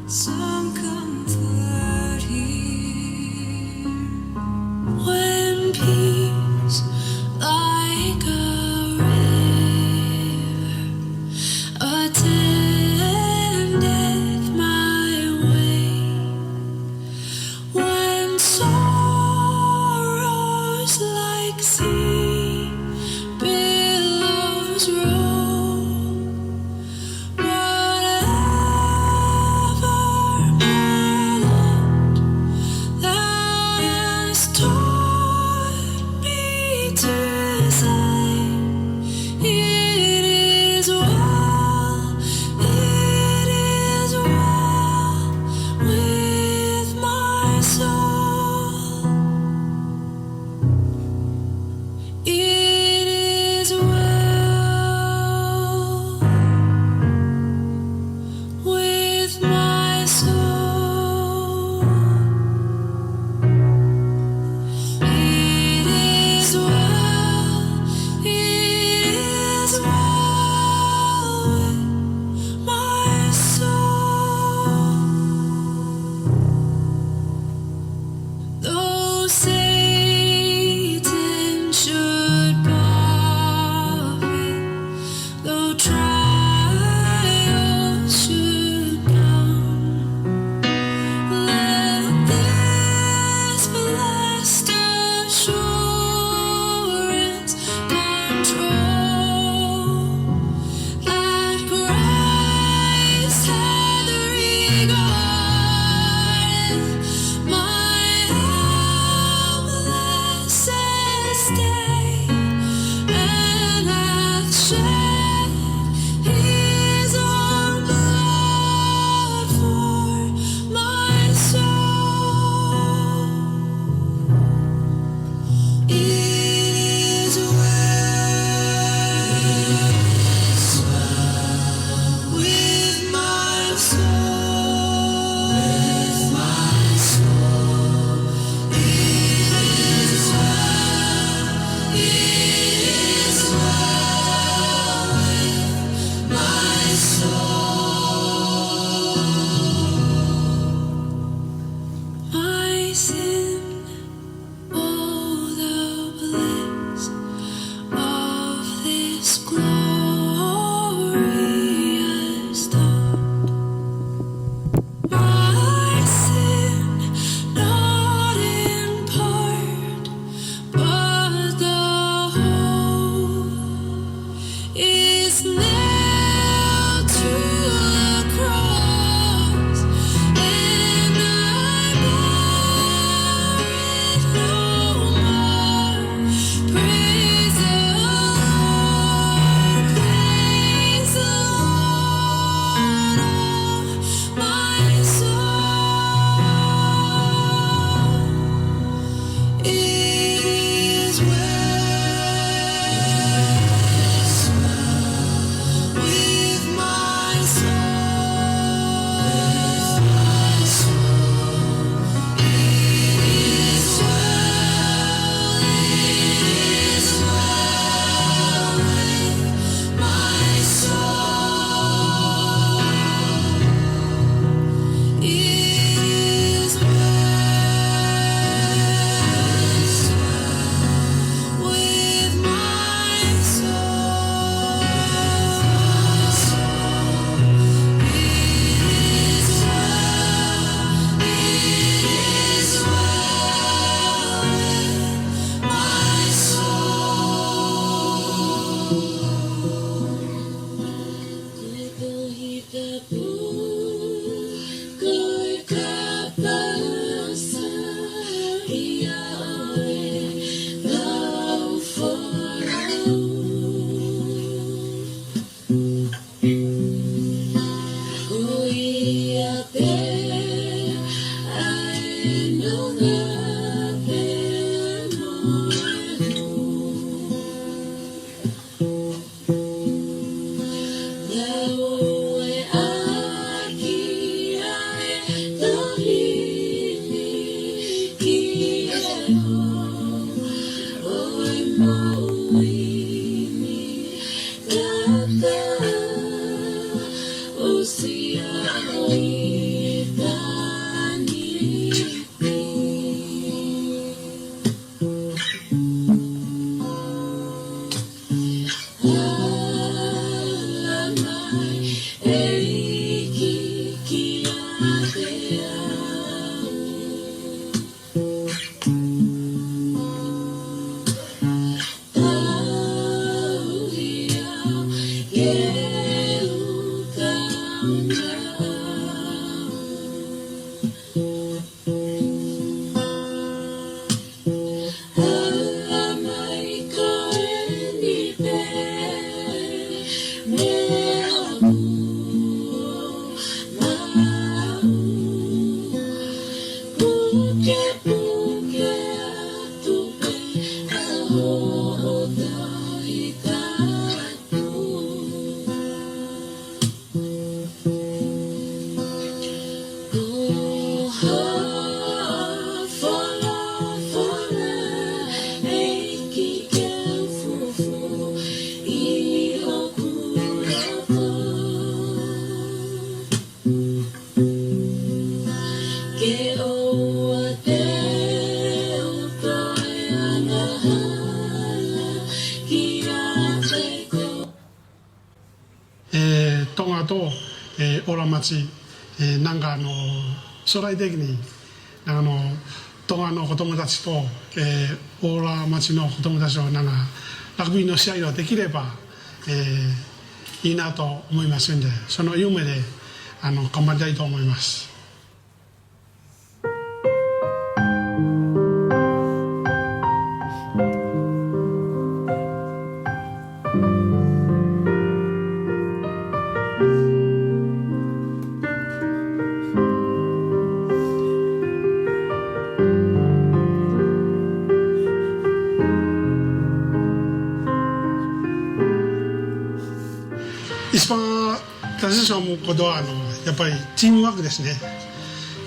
some comfort here. When peace like a river attendeth my way, when sorrows like sea billows roll, whatever ʻE Tonga Tō, ʻe Ola Mati, ʻe Nanga no Sorai Tekini, Nanga no Tonga no Kotomo Tachi Tō, ʻe Ola Mati no Kotomo Tachi Tō, Nanga Lakapī no Siairo Tekilepa, ʻe ʻInato Moimasende, sono iumere, ano kamata i tō Moimas. Ispa Tashi Somu kotoa no, やっぱりチームワークですね。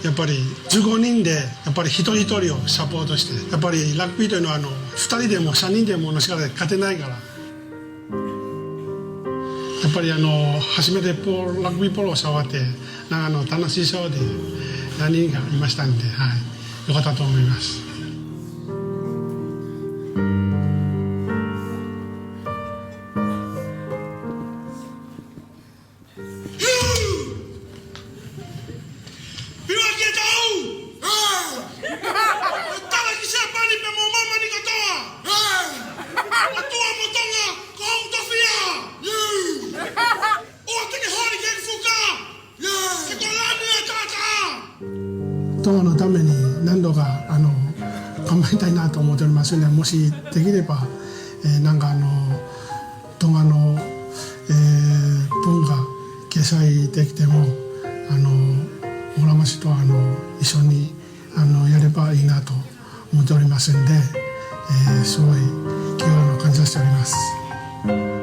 やっぱりじゅうごにんで、やっぱり一人一人をサポートして、やっぱりラグビーというのは、あの、二人でも三人でもの力で勝てないから。やっぱり、あの、初めて、ラグビーボールを触って、なんか、あの、楽しそうで、何人かいましたんで、はい。よかったと思います。 Pila ke tau! Tala ki Siapani pea mo māmani kotoa! ʻOtua mo Tonga, ko hoku tofiʻa! ʻOua te ke holi ki heʻeku fuka! Ke ko lani e tata! Tonga no ta me ni, 何度か、あの、構えたいなと思っておりますね。もしできれば、えー、なんかあの、Tonga no, ʻe, 文化、決裁できても、あの、オラマシと、あの、一緒に、あの、やればいいなと思っておりますんで、えー、すごい、今日は、あの、感謝しております。 Thank you.